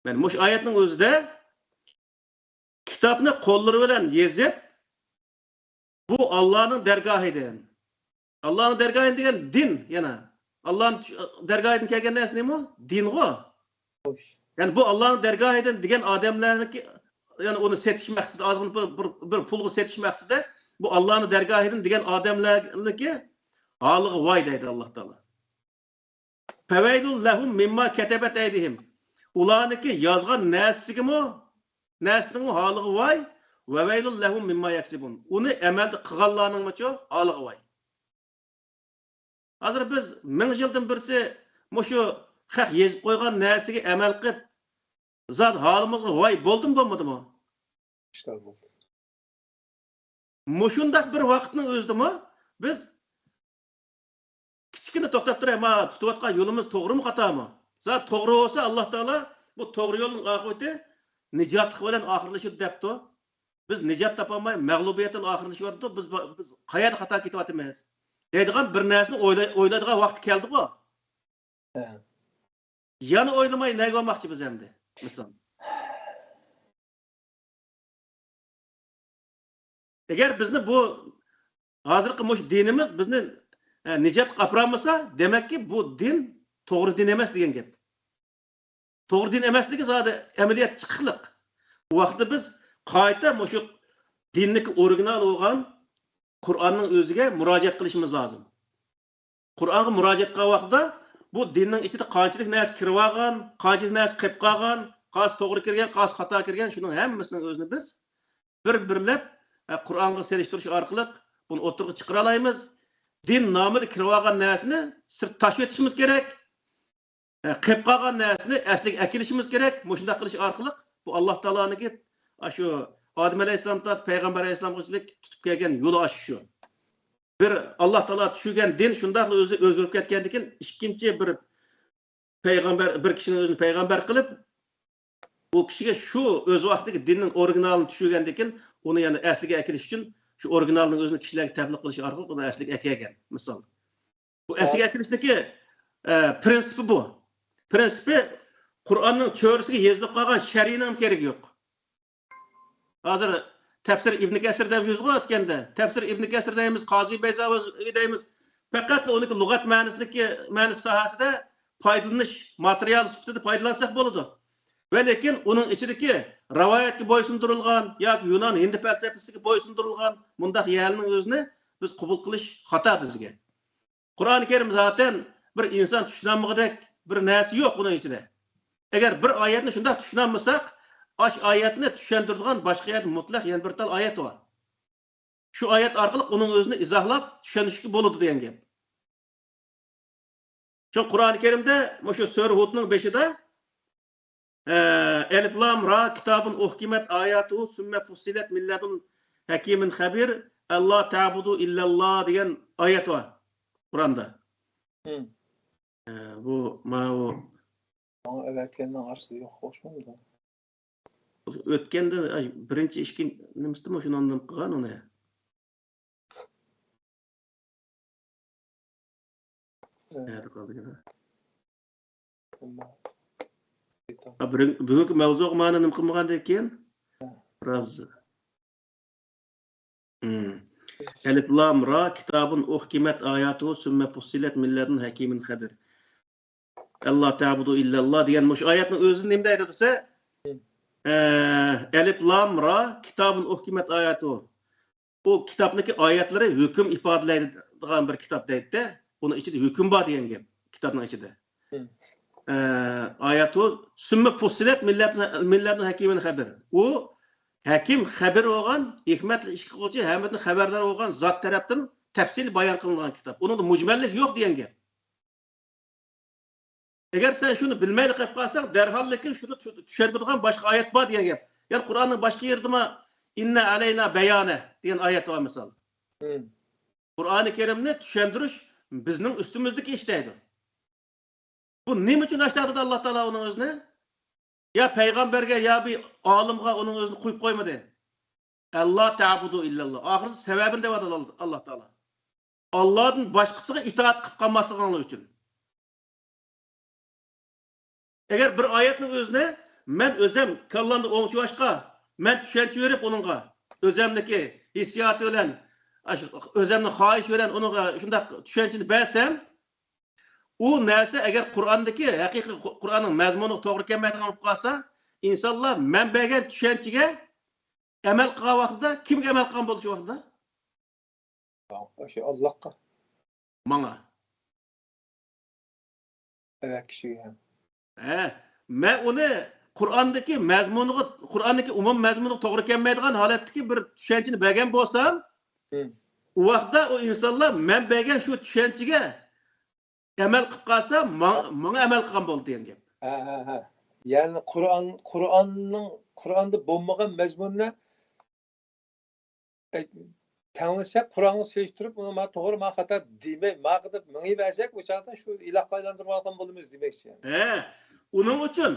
مانا مۇشۇ ئايەتنىڭ ئۆزىدە كىتابنى قوللىرى بىلەن يېزىپ، بۇ ئاللانىڭ دەرگاھىدىن. ئاللانىڭ دەرگاھىدىن دېگەن دىن يەنە. ئاللانىڭ دەرگاھىدىن كەلگەن نەرسە نېمە؟ دىنغۇ. خوش. يەنى بۇ ئاللانىڭ دەرگاھىدىن دېگەن ئادەملەرنىڭكى، يەنى ئۇنى سېتىش مەقسىتىدە، ئازغىنە بىر، بىر، بىر پۇلغا سېتىش مەقسىتىدە بۇ ئاللانىڭ دەرگاھىدىن دېگەن ئادەملەرنىڭكى ھالىغا ۋاي دەيدۇ ئاللا تائالا. فَوَيْلٌ لَهُمْ مِمَّا كَتَبَتْ أَيْدِيهِمْ. ئۇلارنىڭكى يازغان نەرسىسىگىمۇ، نەرسىنىڭمۇ ھالىغا ۋاي. وَوَيْلٌ لَهُمْ مِمَّا يَكْسِبُونَ. ئۇنى ئەمەلدە قىلغانلارنىڭمۇچۇ ھالىغا ۋاي. ھازىر بىز مىڭ يىلدىن بىرسى مۇشۇ خەق يېزىپ قويغان نەرسىگە ئەمەل قىلىپ، زادى ھالىمىزغا ۋاي بولدىمۇ، بولمىدىمۇ؟ ئىشلار بولدى. مۇشۇنداق بىر ۋاقىتنىڭ ئۆزىدىمۇ بىز كىچىككىنە توختاپ تۇراي، ما تۇتۇۋاتقان يولىمىز توغرىمۇ، خاتامۇ؟ زادى توغرا بولسا، ئاللا تائالا بۇ توغرا يولنىڭ ئاقىۋىتى نىجاتلىق بىلەن ئاخىرلىشىدۇ دەپتۇ. بىز نىجات تاپالماي، مەغلۇبىيەتتىن ئاخىرلىشىۋاتىدۇ. بىز، بىز قەيەردە خاتا كېتىۋاتىمىز؟ دەيدىغان بىر نەرسىنى ئويلاي-، ئويلايدىغان ۋاقتى كەلدىغۇ. ھە. يەنە ئويلىماي نەگە بارماقچى بىز ئەمدى؟ مىسال. ئەگەر بىزنى بۇ ھازىرقى مۇشۇ دىنىمىز بىزنى، ئە، نىجاتقا ئاپىرالمىسا، دېمەككى، بۇ دىن توغرا دىن ئەمەس دېگەن گەپ. توغرا دىن ئەمەسلىكى زادى ئەمەلىيەت چىقىقلىق. ئۇ ۋاقىتتا بىز قايتا مۇشۇ دىننىكى ئورىگىنال بولغان قۇرئاننىڭ ئۆزىگە مۇراجىئەت قىلىشىمىز لازىم. قۇرئانغا مۇراجىئەت قىلغان ۋاقتىدا بۇ دىننىڭ ئىچىدە قانچىلىك نەرسە كىرىۋالغان، قانچىلىك نەرسە قېلىپ قالغان، قايسى توغرا كىرگەن، قايسى خاتا كىرگەن، شۇنىڭ ھەممىسىنىڭ ئۆزىنى بىز بىر-بىرلەپ، ئە، قۇرئانغا سېلىشتۇرۇش ئارقىلىق بۇنى ئوتتۇرىغا چىقىرالايمىز. دىن نامىدا كىرىۋالغان نەرسىنى سىرت تاشلىۋېتىشىمىز كېرەك. ئە، قېلىپ قالغان نەرسىنى ئەسلىگە ئەكېلىشىمىز كېرەك. مۇشۇنداق قىلىش ئارقىلىق بۇ ئاللا تائالانىڭكى، ئاشۇ ئادەم ئەلەيھىسسالامدىن تارتىپ پەيغەمبەر ئەلەيھىسسالامغىچىلىك تۇتۇپ كەلگەن يولى ئاشۇ شۇ. بىر ئاللا تائالا چۈشۈرگەن دىن شۇنداقلا ئۆزى ئۆزگىرىپ كەتكەندىن كېيىن، ئىككىنچى بىر پەيغەمبەر، بىر كىشىنىڭ ئۆزىنى پەيغەمبەر قىلىپ، ئۇ كىشىگە شۇ ئۆز ۋاقتىدىكى دىننىڭ ئورىگىنالىنى چۈشۈرگەندىن كېيىن، ئۇنى يەنە ئەسلىگە ئەكېلىش ئۈچۈن شۇ ئورىگىنالنىڭ ئۆزىنى كىشىلەرگە تەبلىغ قىلىش ئارقىلىق ئۇنى ئەسلىگە ئەكەلگەن. مىسال، بۇ ئەسلىگە ئەكېلىشنىڭكى، ئە، پىرىنسىپى بۇ. پىرىنسىپى، قۇرئاننىڭ چۆرىسىگە يېزىلىپ قالغان شەرئىنىڭ كېرىكى يوق. ھازىر تەپسىر ئىبن كەسىر دەپ يۈرىدىغۇ ئۆتكەندە. تەپسىر ئىبن كەسىر دەيمىز، قازى بەيزاۋى دەيمىز. پەقەتلا ئۇنىڭكى لۇغەت مەنىسىدىكى، مەنىسى ساھەسىدە پايدىلىنىش ماتېرىيالى سۈپىتىدە پايدىلانساق بولىدۇ. ۋە لېكىن ئۇنىڭ ئىچىدىكى رىۋايەتكە بويسۇندۇرۇلغان ياكى يۇنان ھىندى پەلسەپىسىگە بويسۇندۇرۇلغان مۇنداق يەرلىرىنىڭ ئۆزىنى بىز قوبۇل قىلىش خاتا بىزگە. قۇرئانى كەرىم زاتەن بىر ئىنسان چۈشىنەلمىگۈدەك بىر نەرسە يوق ئۇنىڭ ئىچىدە. ئەگەر بىر ئايەتنى شۇنداق چۈشىنەلمىسەق، ئاش ئايەتنى چۈشەندۈرىدىغان باشقا يەردە مۇتلەق يەنە بىر تال ئايەت بار. شۇ ئايەت ئارقىلىق ئۇنىڭ ئۆزىنى ئىزاھلاپ چۈشەنىشكە بولىدۇ دېگەن گەپ. شۇ قۇرئانى كەرىمدە مۇشۇ سۈرە ھۇدنىڭ بېشىدا، ئە، ئەلىف لام را كىتابۇن ئۇھكىمەت ئاياتۇ سۈممە فۇسسىلەت مىن لەدۇن ھەكىمىن خەبىر ئەللا تەبۇدۇ ئىللەللا دېگەن ئايەت بار قۇرئاندا. ھىم. ئە، بۇ، ماۋۇ. ماڭا ئەۋەتكەننىڭ ئارىسىدا يوق، خوشمۇ بۇ؟ ئۆتكەندە، ئاي، بىرىنچى، ئىككىنچى نېمىسىدىمۇ شۇنى ئاندىن قىلغان ئۇنى. نەدە قالدى يەنە؟ ھا، بۈگۈن-، بۈگۈنكى مەۋزۇغا مانا نېمە قىلمىغاندىن كېيىن؟ بىراز. مم. ئەلىف لام را كىتابۇن ئۇھكىمەت ئاياتۇ سۈممە فۇسسىلەت مىن لەدۇن ھەكىمىن خەبىر. ئەللا تەبۇدۇ ئىللەللا دېگەن مۇشۇ ئايەتنىڭ ئۆزىنى نېمە دەيدۇ دېسە، ئە، ئەلىف لام را كىتابۇن ئۇھكىمەت ئاياتۇ. ئۇ كىتابنىڭكى ئايەتلىرى ھۆكۈم ئىپادىلەيدىغان بىر كىتاب دەيدىدە. ئۇنىڭ ئىچىدە ھۆكۈم بار دېگەن گەپ كىتابنىڭ ئىچىدە. ھىم. ئە، ئاياتۇ سۈممە فۇسسىلەت مىن لەدۇن، مىن لەدۇن ھەكىمىن خەبىر. ئۇ ھەكىم خەبىر بولغان، ھېكمەتلىك ئىش قىلغۇچى، ھەممىدىن خەۋەردار بولغان زات تەرەپتىن تەپسىلىي بايان قىلىنغان كىتاب. ئۇنىڭدا مۇجمەللىك يوق دېگەن گەپ. ئەگەر سەن شۇنى بىلمەيلا قېلىپ قالساڭ، دەرھاللىكىن شۇنى چۈ-، چۈشەندۈرىدىغان باشقا ئايەت بار دېگەن گەپ. يەنى قۇرئاننىڭ باشقا يېرىدىمۇ، ئىننە ئەلەينا بەيانە دېگەن ئايەت بار، مىسال. ھىم. قۇرئانى كەرىمنى چۈشەندۈرۈش بىزنىڭ ئۈستىمىزدىكى ئىش دەيدۇ. بۇ نېمە ئۈچۈن ئاشتاردى ئاللا تائالا ئۇنىڭ ئۆزىنى؟ يا پەيغەمبەرگە، يا بىر ئالىمغا ئۇنىڭ ئۆزىنى قويۇپ قويمىدى. ئەللا تەبۇدۇ ئىللەللا. ئاخىرىدا سەۋەبىنى دەۋاتىدۇ ئاللا تائالا. ئاللادىن باشقىسىغا ئىتائەت قىلىپ قالماسلىقىڭلار ئۈچۈن. ئەگەر بىر ئايەتنىڭ ئۆزىنى مەن ئۆزۈم كاللامدا ئوڭچىۋاشقا، مەن چۈشەنچە بېرىپ ئۇنىڭغا، ئۆزۈمنىڭكى ھېسسىياتى بىلەن، ئاشۇ ئۆزۈمنىڭ خاھىشى بىلەن ئۇنىڭغا شۇنداق چۈشەنچىنى بەرسەم، ئۇ نەرسە ئەگەر قۇرئاندىكى ھەقىقىي قۇ-، قۇرئاننىڭ مەزمۇنىغا توغرا كەلمەيدىغان بولۇپ قالسا، ئىنسانلار مەن بەرگەن چۈشەنچىگە ئەمەل قىلغان ۋاقتىدا، كىمگە ئەمەل قىلغان بولدى شۇ ۋاقىتتا؟ شۇ ئاللاھقا. ماڭا. ئەۋەت كىشىگە ھەم. ھە، مەن ئۇنى قۇرئاندىكى مەزمۇنىغا، قۇرئاندىكى ئومۇم مەزمۇنىغا توغرا كەلمەيدىغان ھالەتتىكى بىر چۈشەنچىنى بەرگەن بولسام، ھىم. ئۇ ۋاقىتتا ئۇ ئىنسانلار مەن بەرگەن شۇ چۈشەنچىگە ئەمەل قىلىپ قالسا، ما-، ماڭا ئەمەل قىلغان بولدى دېگەن گەپ. ھە، ھە، ھە. يەنى قۇرئان، قۇرئاننىڭ، قۇرئاندا بولمىغان مەزمۇننى، ئە، تەڭلىسەك، قۇرئانغا سېلىشتۇرۇپ، ئۇنى ما توغرا، ما خاتا دېمەي، ما قىلىپ مېڭىۋەرسەك، ئۇ چاغدا شۇ ئىلاھقا ئايلاندۇرۇۋالغان بولىمىز دېمەكچى. يەنى. ھە، ئۇنىڭ ئۈچۈن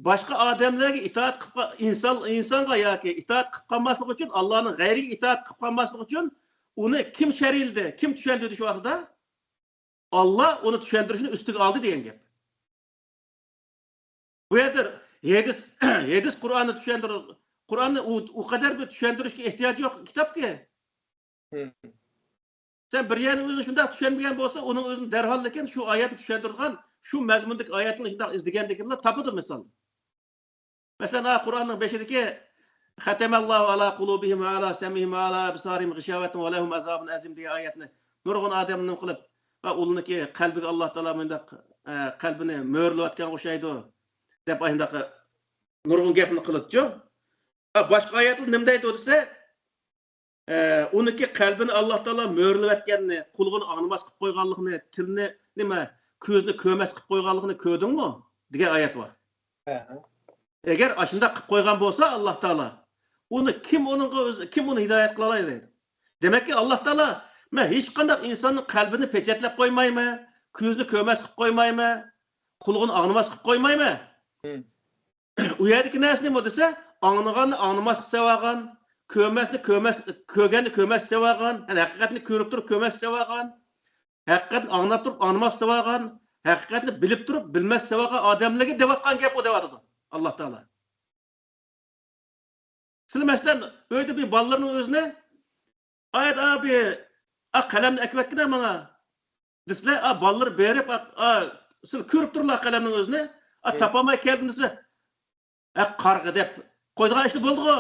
باشقا ئادەملەرگە ئىتائەت قىلىپ قا-، ئىنسان، ئىنسانغا ياكى ئىتائەت قىلىپ قالماسلىق ئۈچۈن، ئاللانىڭ غەيرىگە ئىتائەت قىلىپ قالماسلىق ئۈچۈن ئۇنى كىم شەرھلىدى، كىم چۈشەندۈردى شۇ ۋاقىتتا؟ ئاللا ئۇنى چۈشەندۈرۈشنى ئۈستىگە ئالدى دېگەن گەپ. بۇ يەردە ھەدىس، ھەدىس قۇرئاننى چۈشەندۈر-، قۇرئاننى ئۇ، ئۇ قەدەر بىر چۈشەندۈرۈشكە ئېھتىياجى يوق كىتابكى. ھىم. سەن بىر يەرنى ئۆزى شۇنداق چۈشەنمىگەن بولسا، ئۇنىڭ ئۆزىنى دەرھال لېكىن شۇ ئايەتنى چۈشەندۈرىدىغان، شۇ مەزمۇندىكى ئايەتنى شۇنداق ئىزدىگەندىكىنلا تاپىدۇ مىسال. مەسىلەن، ھە، قۇرئاننىڭ بېشىدىكى «ختم الله على قلوبهم وعلى سمعهم وعلى أبصارهم غشاوة ولهم عذاب عظيم» دېگەن ئايەتنى نۇرغۇن ئادەم نېمە قىلىپ، ۋە ئۇلارنىڭكى قەلبىگە ئاللا تائالا مۇنداق، ئە، قەلبىنى مۆھۈرلەۋەتكەنگە ئوخشايدۇ، دەپ ئاشۇنداق نۇرغۇن گەپنى قىلىدىچۇ. ۋە باشقا ئايەتلەر نېمە دەيدۇ دېسە، ئە، ئۇنىڭكى قەلبىنى ئاللا تائالا مۆھۈرلەۋەتكەننى، قۇلىقىنى ئاڭلىماس قىلىپ قويغانلىقىنى، تىلىنى، نېمە، كۆزىنى كۆرمەس قىلىپ قويغانلىقىنى كۆردۈڭمۇ؟ دېگەن ئايەت بار. ھە، ھە. ئەگەر ئاشۇنداق قىلىپ قويغان بولسا ئاللا تائالا، ئۇنى كىم ئۇنىڭغا ئۆزى، كىم ئۇنى ھىدايەت قىلالايدۇ؟ دېمەككى، ئاللا تائالا، مەن ھېچقانداق ئىنساننىڭ قەلبىنى پېچەتلەپ قويمايمەن، كۆزىنى كۆرمەس قىلىپ قويمايمەن، قۇلىقىنى ئاڭلىماس قىلىپ قويمايمەن. ھىم. ئۇ يەردىكى نەرسە نېمە دېسە، ئاڭلىغاننى ئاڭلىماسلىققا سەۋەگان، كۆرمەسنى كۆرمەس، كۆرگەننى كۆرمەس سەۋەگان، يەنى ھەقىقەتنى كۆرۈپ تۇرۇپ كۆرمەس سەۋەگان، ھەقىقەتنى ئاڭلاپ تۇرۇپ ئاڭلىماس سەۋەگان، ھەقىقەتنى بىلىپ تۇرۇپ بىلمەس سەۋەگان ئادەملەرگە دەۋاتقان گەپ ئۇ دەۋاتىدۇ ئاللا تائالا. سىلەر مەسىلەن، ئۆيدە بىر بالىلىرىنىڭ ئۆزىنى، ئايدا بىر، ئا، قەلەمنى ئەكىۋەتكىنە ماڭا، دېسىلە، ئا، بالىلىرى بېرىپ، ئا، ئا، سىلەر كۆرۈپ تۇرۇلا قەلەمنىڭ ئۆزىنى، ئا، تاپالماي كەلدىم دېسە، ئە، قارىغا دەپ قويىدىغان ئىشلا بولدىغۇ.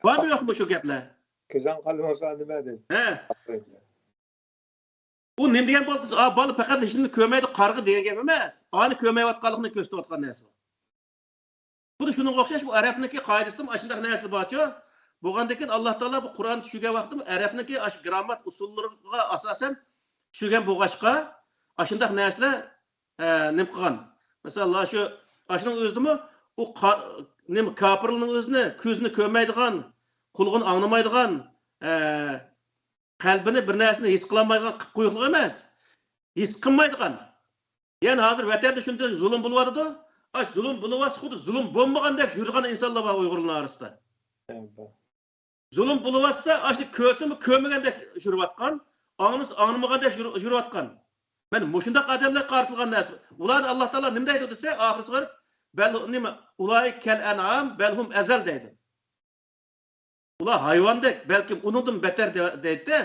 بارمۇ يوقمۇ شۇ گەپلەر؟ كۆزۈڭ قارىمىسا نېمە دەيدۇ؟ ھە. ئۇ نېمە دېگەن بولدى؟ ئا، بالا پەقەت ھېچنېمىنى كۆرمەيدۇ، قارىغا دېگەن گەپ ئەمەس. ئانى كۆرمەيۋاتقانلىقىنى كۆرسىتىۋاتقان نەرسە. خۇددى شۇنىڭغا ئوخشاش بۇ ئەرەبنىڭكى قائىدىسىدىمۇ ئاشۇنداق نەرسە بارچۇ. بولغاندىكىن ئاللا تائالا بۇ قۇرئان چۈشۈرگەن ۋاقتىمۇ ئەرەبنىڭكى ئاشۇ گراممات ئۇسۇللىرىغا ئاساسەن چۈشۈرگەن بولغاچقا، ئاشۇنداق نەرسىلەر، ئە، نېمە قىلغان. مىسال، ئاشۇ، ئاشۇنىڭ ئۆزىدىمۇ ئۇ قا-، نېمە، كاپىرلارنىڭ ئۆزىنى كۆزىنى كۆرمەيدىغان، قۇلىقىنى ئاڭلىمايدىغان، ئە، قەلبىنى بىر نەرسىنى ھېس قىلالمايدىغان قىلىپ قويۇقلۇق ئەمەس. ھېس قىلمايدىغان. يەنى ھازىر ۋەتەندە شۇنداق زۇلۇم بولۇۋاتىدۇ. ئاش زۇلۇم بولۇۋاتسا خۇددى زۇلۇم بولمىغاندەك يۈرىدىغان ئىنسانلار بار ئۇيغۇرلارنىڭ ئارىسىدا. زۇلۇم بولۇۋاتسا ئاشۇ كۆرسىمۇ كۆرمىگەندەك يۈرۈۋاتقان، ئاڭلىسا ئاڭلىمىغاندەك يۈرۈ-، يۈرۈۋاتقان. مانا مۇشۇنداق ئادەملەرگە قارىتىلغان نەرسە. ئۇلارنى ئاللا تائالا نېمە دەيدۇ دېسە، ئاخىرسىغا بەل نېمە، ئۇلائىكە كەل ئەنئام بەل ھۇم ئەزەل دەيدۇ. ئۇلار ھايۋاندەك، بەلكىم ئۇنىڭدىن بەتەر دە-، دەيدۇ-دە.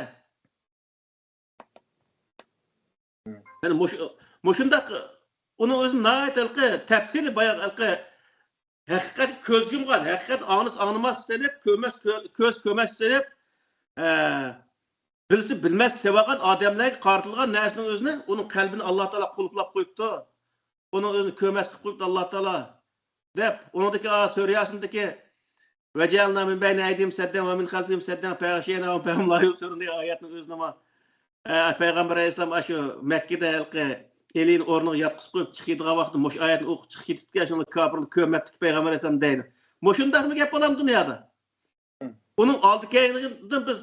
يەنى مۇشۇ، مۇشۇنداق ئۇنىڭ ئۆزى ناھايىتى ھېلىقى تەپسىلىي بايان ھېلىقى ھەقىقەتكە كۆز يۇمغان، ھەقىقەتنى ئاڭلىسا ئاڭلىماس سېلىپ، كۆرمەس كۆ-، كۆز كۆرمەس سېلىپ، ئە، بىلسە بىلمەس سېلىۋالغان ئادەملەرگە قارىتىلغان نەرسىنىڭ ئۆزىنى، ئۇنىڭ قەلبىنى ئاللا تائالا قۇلۇپلاپ قويۇپتۇ. ئۇنىڭ ئۆزىنى كۆرمەس قىلىپ قويۇپتۇ ئاللا تائالا. دەپ، ئۇنىڭدىكى، ئا، سۈرە ياسىندىكى «ۋەجەئەلنا مىن بەينى ئەيدىھىم سەددەن ۋە مىن خەلفىھىم سەددەن فەغشەيناھۇم فەھۇم لا يۇبسىرۇن» دېگەن ئايەتنىڭ ئۆزىنىمۇ، ئە، پەيغەمبەر ئەلەيھىسسالام ئاشۇ مەككىدە ھېلىقى ئېلىنى ئورنىغا ياتقۇزۇپ قويۇپ چىقىدىغان ۋاقتىدا مۇشۇ ئايەتنى ئوقۇپ چىقىپ كېتىپتىكەن، شۇڭا كاپىرلار كۆرمەپتىكەن پەيغەمبەر ئەلەيھىسسالام دەيدۇ. مۇشۇنداقمۇ گەپ بولامدۇ دۇنيادا؟ ئۇنىڭ ئالدى كەينىدىن بىز،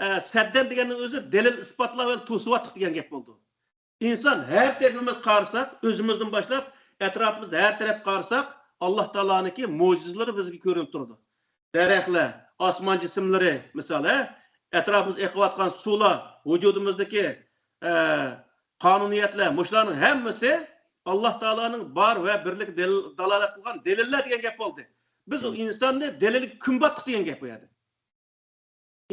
ئە، سەددەن دېگەننىڭ ئۆزى دەلىل ئىسپاتلاپ ۋە توسۇۋاتتۇق دېگەن گەپ بولىدۇ. ئىنسان ھەر تەرىپىمىز قارىساق، ئۆزىمىزدىن باشلاپ ئەتراپىمىز ھەر تەرەپ قارىساق، ئاللا تائالانىڭكى مۆجىزىلىرى بىزگە كۆرۈنۈپ تۇرىدۇ. دەرەخلەر، ئاسمان جىسىملىرى، مىسال، ھە، ئەتراپىمىزدا ئېقىۋاتقان سۇلار، ۋۇجۇدىمىزدىكى، ئە، قانۇنىيەتلەر، مۇشۇلارنىڭ ھەممىسى ئاللا تائالانىڭ بار ۋە بىرلىكى دەلىل، دالالەت قىلغان دەلىللەر دېگەن گەپ بولدى. بىز ئۇ ئىنساننى دەلىلگە كۆمۈۋاتتۇق دېگەن گەپ بۇ يەردە.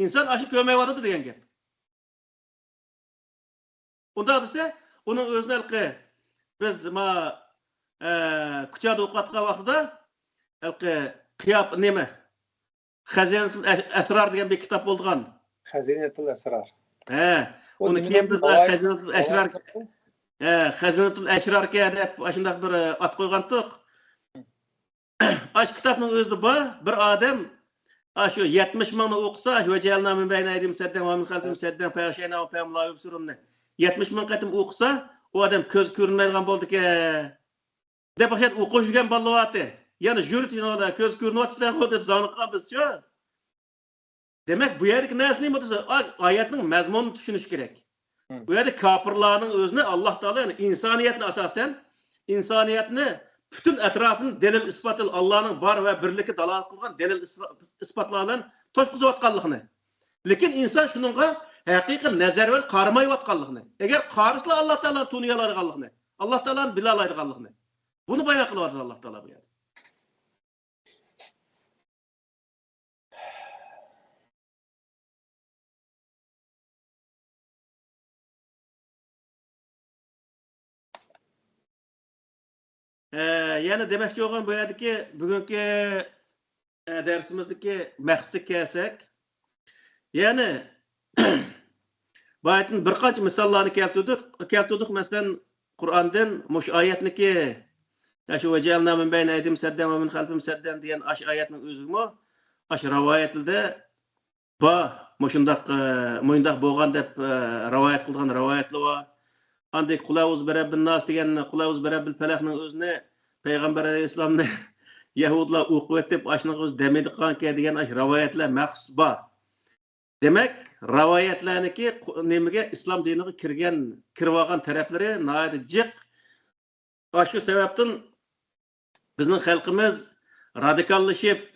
ئىنسان ئاشۇ كۆرمەيۋاتىدۇ دېگەن گەپ. ئۇنداق دېسە، ئۇنىڭ ئۆزىنى ھېلىقى بىز ما، ئە، كۇچادا ئوقۇۋاتقان ۋاقتىدا ھېلىقى قىياپ-، نېمە، خەزىنەتۇل ئەس-، ئەسرار دېگەن بىر كىتاب بولىدىغان. خەزىنەتۇل ئەسرار. ھە، ئۇنى كېيىن بىز خەزىنەتۇل ئەسرار، ھە، خەزىنەتۇل ئەسراركەن دەپ ئاشۇنداق بىر، ئە، ئات قويغانتۇق. ئاشۇ كىتابنىڭ ئۆزىدە بار، بىر ئادەم ئاشۇ يەتمىش مىڭنى ئوقۇسا، «ۋەجەئەلنا مىن بەينى ئەيدىھىم سەددەن ۋە مىن خەلفىھىم سەددەن فەئەغشەيناھۇم فەھۇم لا يۇبسىرۇن»نى يەتمىش مىڭ قېتىم ئوقۇسا، ئۇ ئادەم كۆز كۆرۈنمەيدىغان بولىدىكەن دەپ، ئوخشاش ئوقۇپ يۈرگەن بالىلار بار. يەنە يۈرۈۋېتىڭلار، كۆز كۆرۈنۈۋاتىسىلەرغۇ دەپ زاڭلىققان بىزچۇ. دېمەك، بۇ يەردىكى نەرسە نېمە دېسە، ئا-، ئايەتنىڭ مەزمۇنىنى چۈشىنىش كېرەك. مم. بۇ يەردە كاپىرلارنىڭ ئۆزىنى ئاللاھ تائالا، يەنى ئىنسانىيەتنى ئاساسەن، ئىنسانىيەتنى پۈتۈن ئەتراپىنى دەلىل ئىسپات، ئاللاھنىڭ بار ۋە بىرلىكى دالالەت قىلغان دەلىل ئىسپا-، ئىسپاتلار بىلەن توشقۇزۇۋاتقانلىقىنى. لېكىن ئىنسان شۇنىڭغا ھەقىقىي نەزەر بىلەن قارىمايۋاتقانلىقىنى. ئەگەر قارىسىلا، ئاللاھ تائالانى تونۇيالايدىغانلىقىنى، ئاللاھ تائالانى بىلالايدىغانلىقىنى. بۇنى بايان قىلىۋاتىدۇ ئاللاھ تائالا بۇ يەردە. ئە، يەنە دېمەكچى بولغان بۇ يەردىكى بۈگۈنكى، ئە، دەرسىمىزدىكى مەقسىتىگە كەلسەك، يەنى بايىتىن بىر قانچە مىساللارنى كەلتۈردۇق، كەلتۈردۇق، مەسىلەن، قۇرئاندىن مۇشۇ ئايەتنىكى، يا شۇ «ۋەجەئەلنا مىن بەينى ئەيدىھىم سەددەن ۋە مىن خەلفىھىم سەددەن» دېگەن ئاشۇ ئايەتنىڭ ئۆزىمۇ ئاشۇ رىۋايەتلىدە بار، مۇشۇنداق، ئە، مۇشۇنداق بولغان دەپ، ئە، رىۋايەت قىلغان رىۋايەتلەر بار. ئاندىن «قۇل ئەئۇزۇ بىرەببىن ناس» دېگەن، «قۇل ئەئۇزۇ بىرەببىل پەلەقنىڭ» ئۆزىنى پەيغەمبەر ئەلەيھىسسالامنى يەھۇدىيلار ئوقۇۋېتىپ، ئاشۇنىڭغا ئۆزى دەم ئېلىپ قالغانىكەن دېگەن ئاشۇ رىۋايەتلەر مەخسۇس بار. دېمەك، رىۋايەتلەرنىڭكى قۇ-، نېمىگە، ئىسلام دىنىغا كىرگەن، كىرىۋالغان تەرەپلىرى ناھايىتى جىق. ئاشۇ سەۋەبتىن بىزنىڭ خەلقىمىز رادىكاللىشىپ،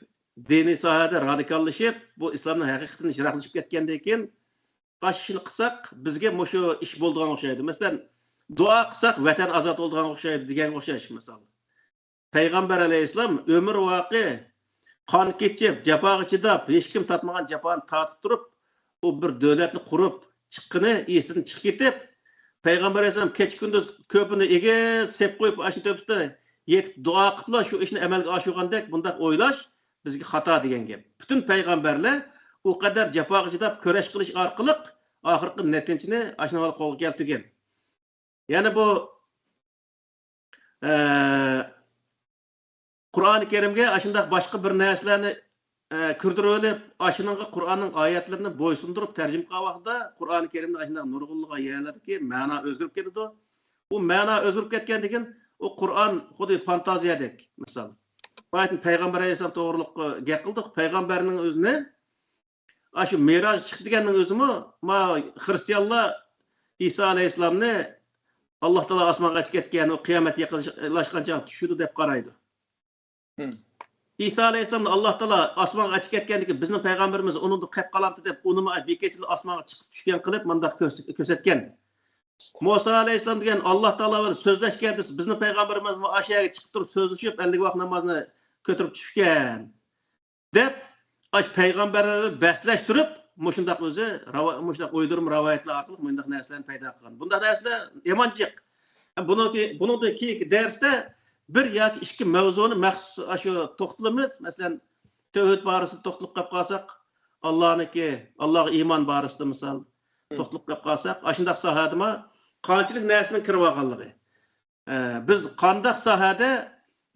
دىنىي ساھەدە رادىكاللىشىپ، بۇ ئىسلامنىڭ ھەقىقىتىدىن يىراقلىشىپ كەتكەندىن كېيىن، ئاشۇ ئىشنى قىلساق، بىزگە مۇشۇ ئىش بولىدىغان ئوخشايدۇ. مەسىلەن، دۇئا قىلساق، ۋەتەن ئازاد بولىدىغان ئوخشايدۇ دېگەنگە ئوخشاش مىسال. پەيغەمبەر ئەلەيھىسسالام ئۆمۈر ۋاقى قان كېچىپ، جاپاغا چىداپ، ھېچكىم تارتمىغان جاپانى تارتىپ تۇرۇپ، ئۇ بىر دۆلەتنى قۇرۇپ چىققىنى، ئېسىدىن چىقىپ كېتىپ، پەيغەمبەر ئەلەيھىسسالام كېچە-كۈندۈز كۆپىنى ئېگىز سېپ قويۇپ، ئاشۇ تۆپىسىدە يېتىپ دۇئا قىلىپلا شۇ ئىشنى ئەمەلگە ئاشۇرغاندەك، بۇنداق ئويلاش بىزگە خاتا دېگەن گەپ. پۈتۈن پەيغەمبەرلەر ئۇ قەدەر جاپاغا چىداپ كۈرەش قىلىش ئارقىلىق ئاخىرقى نەتىجىنى ئاشۇنىڭغا قولغا كەلتۈرگەن. يەنە بۇ، ئە، قۇرئانى كەرىمگە ئاشۇنداق باشقا بىر نەرسىلەرنى، ئە، كىردۈرۈۋېلىپ، ئاشۇنىڭغا قۇرئاننىڭ ئايەتلىرىنى بويسۇندۇرۇپ تەرجىمە قىلغان ۋاقتىدا، قۇرئانى كەرىمدە ئاشۇنداق نۇرغۇنلىغان يەرلەردىكى مەنا ئۆزگىرىپ كېتىدۇ. ئۇ مەنا ئۆزگىرىپ كەتكەندىن كېيىن، ئۇ قۇرئان خۇددى فانتازىيەدەك، مىسال. بايىتىن پەيغەمبەر ئەلەيھىسسالام توغرۇلۇق گەپ قىلدۇق. پەيغەمبەرنىڭ ئۆزىنى ئاشۇ مىراج چىقىپ دېگەننىڭ ئۆزىمۇ، ما، خرىستىيانلار ئىسا ئەلەيھىسسالامنى ئاللا تائالا ئاسمانغا ئەچىپ كەتكەن، ئۇ قىيامەت يېقىنلاشقان چاغ چۈشىدۇ دەپ قارايدۇ. مم. ئىسا ئەلەيھىسسالامنى ئاللا تائالا ئاسمانغا ئەچىپ كەتكەندىن كېيىن، بىزنىڭ پەيغەمبىرىمىز ئۇنىڭدىن قېلىپ قالامتى دەپ، ئۇنىمۇ بىر كېچىدە ئاسمانغا چىقىپ چۈشكەن قىلىپ مۇنداق كۆرس-، كۆرسەتكەن. مۇسا ئەلەيھىسسالام دېگەن ئاللا تائالا بىلەن سۆزلەشكەن دېسە، بىزنىڭ پەيغەمبىرىمىزمۇ ئاشۇ يەرگە چىقىپ تۇرۇپ سۆزلىشىپ، ئەللىك ۋاق نامازنى كۆتۈرۈپ چۈشكەن. دەپ، ئاشۇ پەيغەمبەرلەر بىلەن بەسلەشتۈرۈپ، مۇشۇنداق ئۆزى راۋا-، مۇشۇنداق ئويدۇرما راۋايەتلەر ئارقىلىق مۇنداق نەرسىلەرنى پەيدا قىلغان. بۇنداق نەرسىلەر يامان جىق. بۇنىڭكى، بۇنىڭدىن كېيىنكى دەرستە بىر ياكى ئىككى مەۋزۇنى مەخسۇس ئاشۇ توختىلىمىز. مەسىلەن، تەۋھىد بارىسىدا توختىلىپ قېلىپ قالساق، ئاللانىڭكى، ئاللاغا ئىمان بارىسىدا مىسال، توختىلىپ قېلىپ قالساق، ئاشۇنداق ساھەدىمۇ قانچىلىك نەرسىنىڭ كىرىۋالغانلىقى. ئە، بىز قانداق ساھەدە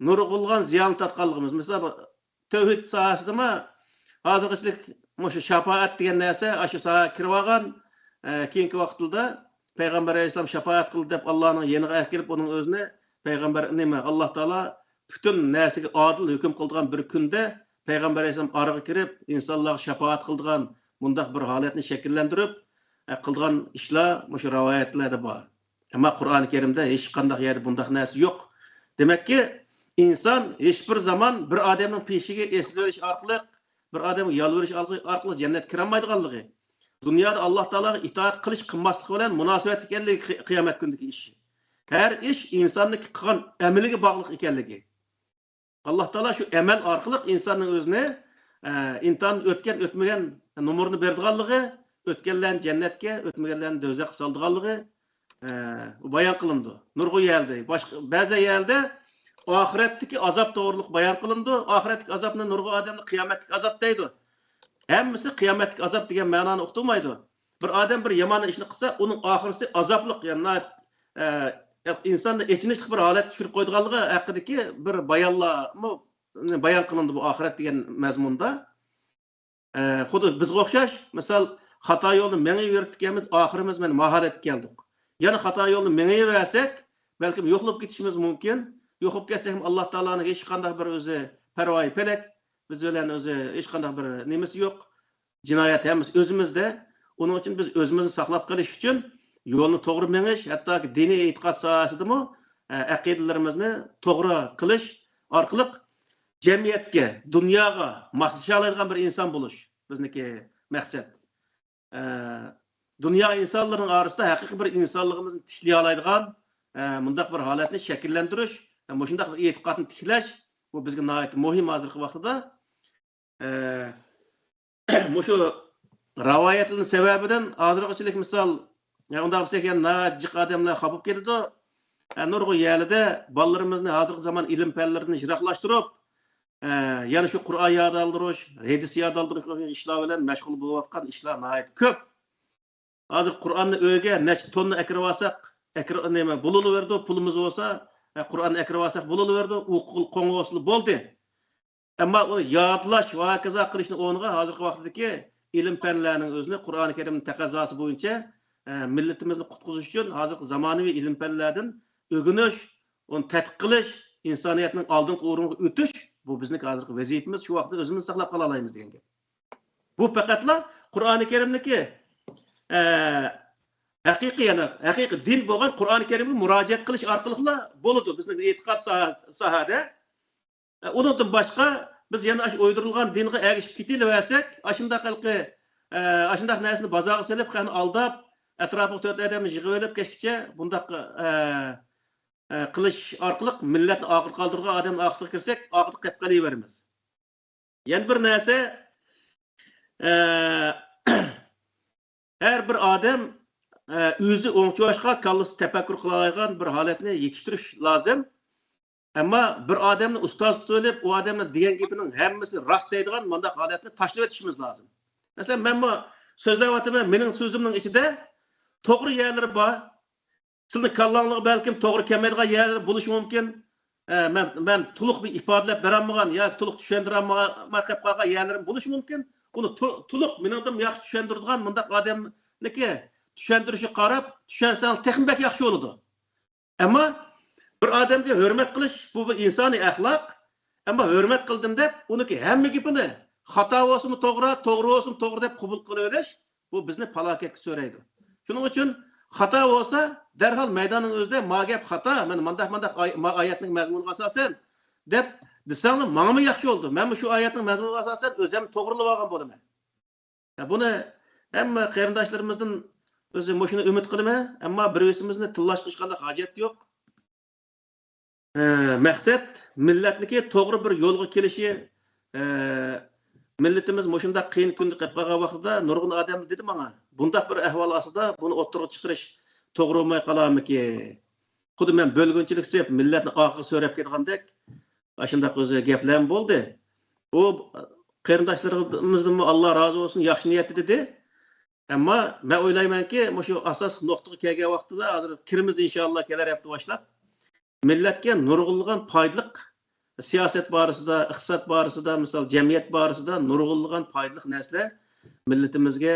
نۇرغۇنلىغان زىياننى تارتقانلىقىمىز. مىسال، تەۋھىد ساھەسىدىمۇ ھازىرغىچىلىك مۇشۇ شاپائەت دېگەن نەرسە ئاشۇ ساھەگە كىرىۋالغان. ئە، كېيىنكى ۋاقىتلىرىدا پەيغەمبەر ئەلەيھىسسالام شاپائەت قىلدى دەپ ئاللانىڭ يېنىغا ئەكېلىپ، ئۇنىڭ ئۆزىنى پەيغەمبەر، نېمە، ئاللا تائالا پۈتۈن نەرسىگە ئادىل ھۆكۈم قىلىدىغان بىر كۈندە پەيغەمبەر ئەلەيھىسسالام ئارىغا كىرىپ، ئىنسانلارغا شاپائەت قىلىدىغان مۇنداق بىر ھالەتنى شەكىللەندۈرۈپ، ئە، قىلغان ئىشلار مۇشۇ رىۋايەتلەردە بار. ئەمما قۇرئانى كەرىمدە ھېچقانداق يەردە بۇنداق نەرسە يوق. دېمەككى، ئىنسان ھېچبىر زامان بىر ئادەمنىڭ پېشىگە ئېسىلىۋېلىش ئارقىلىق، بىر ئادەمگە يالۋۇرۇش ئارقىلىق، ئارقىلىق جەننەتكە كىرەلمەيدىغانلىقى، دۇنيادا ئاللا تائالاغا ئىتائەت قىلىش، قىلماسلىق بىلەن مۇناسىۋەتلىك ئىكەنلىكى، قىي-، قىيامەت كۈنىدىكى ئىش. ھەر ئىش ئىنساننىڭ قىلغان ئەمىلىگە باغلىق ئىكەنلىكى. ئاللا تائالا شۇ ئەمەل ئارقىلىق ئىنساننىڭ ئۆزىنى، ئە، ئىمتىھاندىن ئۆتكەن، ئۆتمىگەن نومۇرىنى بېرىدىغانلىقى، ئۆتكەنلەرنى جەننەتكە، ئۆتمىگەنلەرنى دوزاخقا سالىدىغانلىقى، ئە، بايان قىلىنىدۇ. نۇرغۇن يەردە، باشقا، بەزى يەردە ئاخىرەتتىكى ئازاب توغرۇلۇق بايان قىلىنىدۇ. ئاخىرەتتىكى ئازابنى نۇرغۇن ئادەملەر قىيامەتتىكى ئازاب دەيدۇ. ھەممىسى قىيامەتتىكى ئازاب دېگەن مەنانى ئۇقتۇرمايدۇ. بىر ئادەم بىر يامان ئىشنى قىلسا، ئۇنىڭ ئاخىرىسى ئازابلىق، يەنى ناھايىتى، ئە، ئىنساننى ئېچىنىشلىق بىر ھالەتكە چۈشۈرۈپ قويىدىغانلىقى ھەققىدىكى بىر بايانلارمۇ بايان قىلىنىدۇ بۇ ئاخىرەت دېگەن مەزمۇندا. ئە، خۇددى بىزگە ئوخشاش، مىسال، خاتا يولدا مېڭىۋېرىپتىكەنمىز، ئاخىرىمىز مانا ماھالەتكە كەلدۇق. يەنە خاتا يولدا مېڭىۋەرسەك، بەلكىم يوقىلىپ كېتىشىمىز مۇمكىن. يوقىلىپ كەتسەكمۇ، ئاللا تائالانىڭ ھېچقانداق بىر ئۆزى پەرۋايى پەلەك، بىز بىلەن ئۆزى ھېچقانداق بىر نېمىسى يوق، جىنايەت ھەممىسى ئۆزىمىزدە. ئۇنىڭ ئۈچۈن بىز ئۆزىمىزنى ساقلاپ قېلىش ئۈچۈن يولنى توغرا مېڭىش، ھەتتاكى دىنىي ئېتىقاد ساھەسىدىمۇ، ئە، ئەقىدىلىرىمىزنى توغرا قىلىش ئارقىلىق جەمئىيەتكە، دۇنياغا ماسلىشالايدىغان بىر ئىنسان بولۇش بىزنىڭكى مەقسەت. ئە، دۇنيا ئىنسانلىرىنىڭ ئارىسىدا ھەقىقىي بىر ئىنسانلىقىمىزنى تىكلىيالايدىغان، ئە، مۇنداق بىر ھالەتنى شەكىللەندۈرۈش، ئە، مۇشۇنداق بىر ئېتىقادنى تىكلەش، بۇ بىزگە ناھايىتى مۇھىم ھازىرقى ۋاقتىدا. ئە، مۇشۇ رىۋايەتلىرىنىڭ سەۋەبىدىن ھازىرغىچىلىك مىسال، ئۇنداق دېسەك، يەنە ناھايىتى جىق ئادەملەر خاپا بولۇپ كېتىدۇ. نۇرغۇن يەرلىدە بالىلىرىمىزنى ھازىرقى زامان ئىلىم پەنلىرىدىن يىراقلاشتۇرۇپ، يەنە شۇ قۇرئان ياد ئالدۇرۇش، ھەدىس ياد ئالدۇرۇش ئىشلار بىلەن مەشغۇل بولۇۋاتقان ئىشلار ناھايىتى كۆپ. ھازىر قۇرئاننى ئۆيگە نەچچە توننا ئەكىرىۋالساق، ئەكىر-، نېمە، بولۇلۇۋېرىدۇ، پۇلىمىز بولسا، قۇرئاننى ئەكىرىۋالساق بولۇلۇۋېرىدۇ، ئوقۇغىلى قوڭغۇسىلا بولدى. ئەمما ئۇنى يادلاش ۋە ھاكازا قىلىشنىڭ ئورنىغا ھازىرقى ۋاقىتتىكى ئىلىم پەنلەرنىڭ ئۆزىنى قۇرئانى كەرىمنىڭ تەقەززاسى بويىچە، ئە، مىللىتىمىزنى قۇتقۇزۇش ئۈچۈن ھازىرقى زامانىۋى ئىلىم پەنلەردىن ئۆگىنىش، ئۇنى تەتقىق قىلىش، ئىنسانىيەتنىڭ ئالدىنقى ئورۇنغا ئۆتۈش، بۇ بىزنىڭ ھازىرقى ۋەزىپىمىز، شۇ ۋاقىتتا ئۆزىمىزنى ساقلاپ قالالايمىز دېگەن گەپ. بۇ پەقەتلا قۇرئانى كەرىمنىكى، ئە، ھەقىقىي، يەنى ھەقىقىي دىن بولغان قۇرئانى كەرىمگە مۇراجىئەت قىلىش ئارقىلىقلا بولىدۇ بىزنىڭ ئېتىقاد ساھە-، ساھەدە. ئۇنىڭدىن باشقا، بىز يەنە ئاشۇ ئويدۇرۇلغان دىنغا ئەگىشىپ كېتىلىۋەرسەك، ئاشۇنداق ھېلىقى، ئە، ئاشۇنداق نەرسىنى بازارغا سېلىپ، خەقنى ئالداپ، ئەتراپىغا تۆت ئادەمنى يىغىۋېلىپ كەچكىچە بۇنداق، ئە، ئە، قىلىش ئارقىلىق مىللەتنى ئاخىرى قالدۇرغان ئادەمنىڭ ئارقىسىغا كىرسەك، ئاخىرىدا قېلىپ قېلىۋېرىمىز. يەنە بىر نەرسە، ئە، ھەر بىر ئادەم، ئە، ئۆزى ئوڭچۇۋاشقان، كاللىسى تەپەككۇر قىلالايدىغان بىر ھالەتنى يېتىشتۈرۈش لازىم. ئەمما بىر ئادەمنى ئۇستاز تۇتۇۋېلىپ، ئۇ ئادەمنىڭ دېگەن گېپىنىڭ ھەممىسى راست دەيدىغان مۇنداق ھالەتنى تاشلىۋېتىشىمىز لازىم. مەسىلەن، مەنمۇ سۆزلەۋاتىمەن، مېنىڭ سۆزۈمنىڭ ئىچىدە توغرا يەرلىرى بار. سىلىنىڭ كاللاڭلارغا بەلكىم توغرا كەلمەيدىغان يەرلىرى بولۇشى مۇمكىن. ئە، مەن، مەن تولۇق بىر ئىپادىلەپ بېرەلمىگەن ياكى تولۇق چۈشەندۈرەلمەي قېلىپ قالغان يەرلىرىم بولۇشى مۇمكىن. ئۇنى تو-، تولۇق مېنىڭدىن ياخشى چۈشەندۈرىدىغان مۇنداق ئادەمنىڭكى چۈشەندۈرۈشىگە قاراپ چۈشەنسەڭلار تېخىمۇ بەك ياخشى بولىدۇ. ئەمما بىر ئادەمگە ھۆرمەت قىلىش، بۇ بىر ئىنسانىي ئەخلاق. ئەمما ھۆرمەت قىلدىم دەپ، ئۇنىڭكى ھەممە گېپىنى خاتا بولسىمۇ توغرا، توغرا بولسىمۇ توغرا دەپ قوبۇل قىلىۋېلىش، بۇ بىزنى پالاكەتكە سۆرەيدۇ. شۇنىڭ ئۈچۈن خاتا بولسا، دەرھال مەيداننىڭ ئۆزىدە ما گەپ خاتا، مانا مانداق، مانداق ئاي-، ما ئايەتنىڭ مەزمۇنىغا ئاساسەن دەپ دېسەڭلار ماڭىمۇ ياخشى بولىدۇ. مەنمۇ شۇ ئايەتنىڭ مەزمۇنىغا ئاساسەن ئۆزۈمنى توغرىلىۋالغان بولىمەن. يا، بۇنى ھەممە قېرىنداشلىرىمىزدىن ئۆزى مۇشۇنى ئۈمىد قىلىمەن، ئەمما بىر-بىرىمىزنى تىللاشقا ھېچقانداق ھاجەت يوق. ئە، مەقسەت مىللەتنىڭكى توغرا بىر يولغا كېلىشى. ئە، مىللىتىمىز مۇشۇنداق قىيىن كۈندە قېلىپ قالغان ۋاقتىدا نۇرغۇن ئادەملەر دېدى ماڭا، بۇنداق بىر ئەھۋال ئاستىدا بۇنى ئوتتۇرىغا چىقىرىش توغرا بولماي قالارمىكىن؟ خۇددى مەن بۆلگۈنچىلىك سېلىپ مىللەتنى ئارقىغا سۆرەپ كېتىدىغاندەك، ئاشۇنداق ئۆزى گەپلەرمۇ بولدى. ئۇ قېرىنداشلىرىمىزدىنمۇ ئاللا رازى بولسۇن، ياخشى نىيەتتە دېدى. ئەمما مەن ئويلايمەنكى، مۇشۇ ئاساسلىق نۇقتىغا كەلگەن ۋاقتىدا، ھازىر كىرىمىز ئىنشائاللا كېلەر ھەپتە باشلاپ. مىللەتكە نۇرغۇنلىغان پايدىلىق سىياسەت بارىسىدا، ئىقتىساد بارىسىدا، مىسال، جەمئىيەت بارىسىدا نۇرغۇنلىغان پايدىلىق نەرسىلەر مىللىتىمىزگە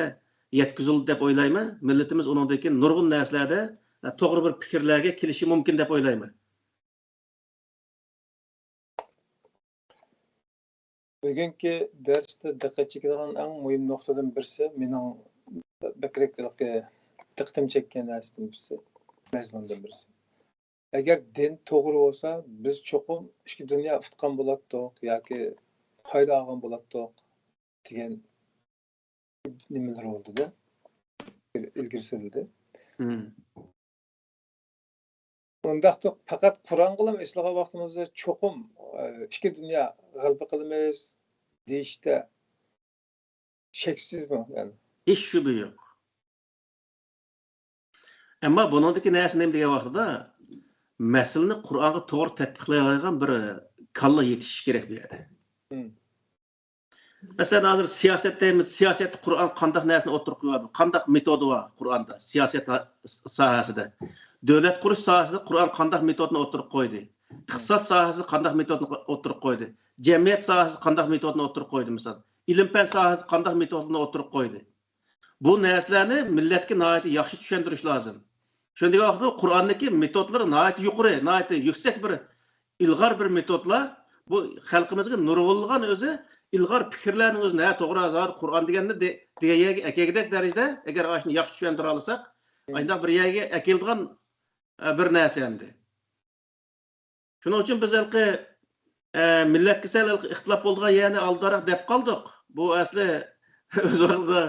يەتكۈزۈلدى دەپ ئويلايمەن. مىللىتىمىز ئۇنىڭدىن كېيىن نۇرغۇن نەرسىلەردە توغرا بىر پىكىرلەرگە كېلىشى مۇمكىن دەپ ئويلايمەن. بۈگۈنكى دەرستە دىققەت چېكىدىغان ئەڭ مۇھىم نۇقتىدىن بىرسى، مېنىڭ بەكرەك دىققىتىمنى چەككەن نەرسىدىن بىرسى، مەزمۇندىن بىرسى. ئەگەر دىن توغرا بولسا، بىز چوقۇم ئىككى دۇنيا ئۇتقان بولاتتۇق ياكى پايدا ئالغان بولاتتۇق دېگەن نېمىلەر بولدى-دە، ئىلگىرى سۈرۈلدى. مم. ئۇنداقتا پەقەت قۇرئانغىلا ئېسىلغان ۋاقتىمىزدا چوقۇم، ئە، ئىككى دۇنيا غەلىبە قىلىمىز دېيىشتە شەكسىزمۇ؟ يەنى ھېچ شۈبھە يوق. ئەمما بۇنىڭدىكى نەرسە نېمە دېگەن ۋاقتىدا، مەسىلىنى قۇرئانغا توغرا تەتبىقلىيالايدىغان بىر كاللا يېتىشىشى كېرەك بۇ يەردە. مم. مەسىلەن، ھازىر سىياسەت دەيمىز، سىياسەتتە قۇرئان قانداق نەرسىنى ئوتتۇرىغا قويۇۋاتىدۇ؟ قانداق مېتودى بار قۇرئاندا سىياسەت ھا-، ساھەسىدە؟ دۆلەت قۇرۇش ساھەسىدە قۇرئان قانداق مېتودنى ئوتتۇرىغا قويدى؟ ئىقتىساد ساھەسىدە قانداق مېتودنى ئوتتۇرىغا قويدى؟ جەمئىيەت ساھەسىدە قانداق مېتودنى ئوتتۇرىغا قويدى؟ مىسال، ئىلىم-پەن ساھەسىدە قانداق مېتودنى ئوتتۇرىغا قويدى؟ بۇ نەرسىلەرنى مىللەتكە ناھايىتى ياخشى چۈشەندۈرۈش لازىم. شۇنداق ۋاقىتتا قۇرئاندىكى مېتودلىرى ناھايىتى يۇقىرى، ناھايىتى يۈكسەك بىر ئىلغار بىر مېتودلار. بۇ خەلقىمىزگە نۇرغۇنلىغان ئۆزى ئىلغار پىكىرلەرنىڭ ئۆزىنى، ھە، توغرا، زادى قۇرئان دېگەننى دە-، دېگەن يەرگە ئەكەلگۈدەك دەرىجىدە، ئەگەر ئاشۇنى ياخشى چۈشەندۈرەلىساق، مم. ئاشۇنداق بىر يەرگە ئەكېلىدىغان، ئە، بىر نەرسە ئەمدى. شۇنىڭ ئۈچۈن بىز ھېلىقى، ئە، مىللەتكە سەل ھېلىقى ئىختىلاپ بولىدىغان يەرنى ئالدىراق دەپ قالدۇق. بۇ ئەسلى ئۆز ۋاقتىدا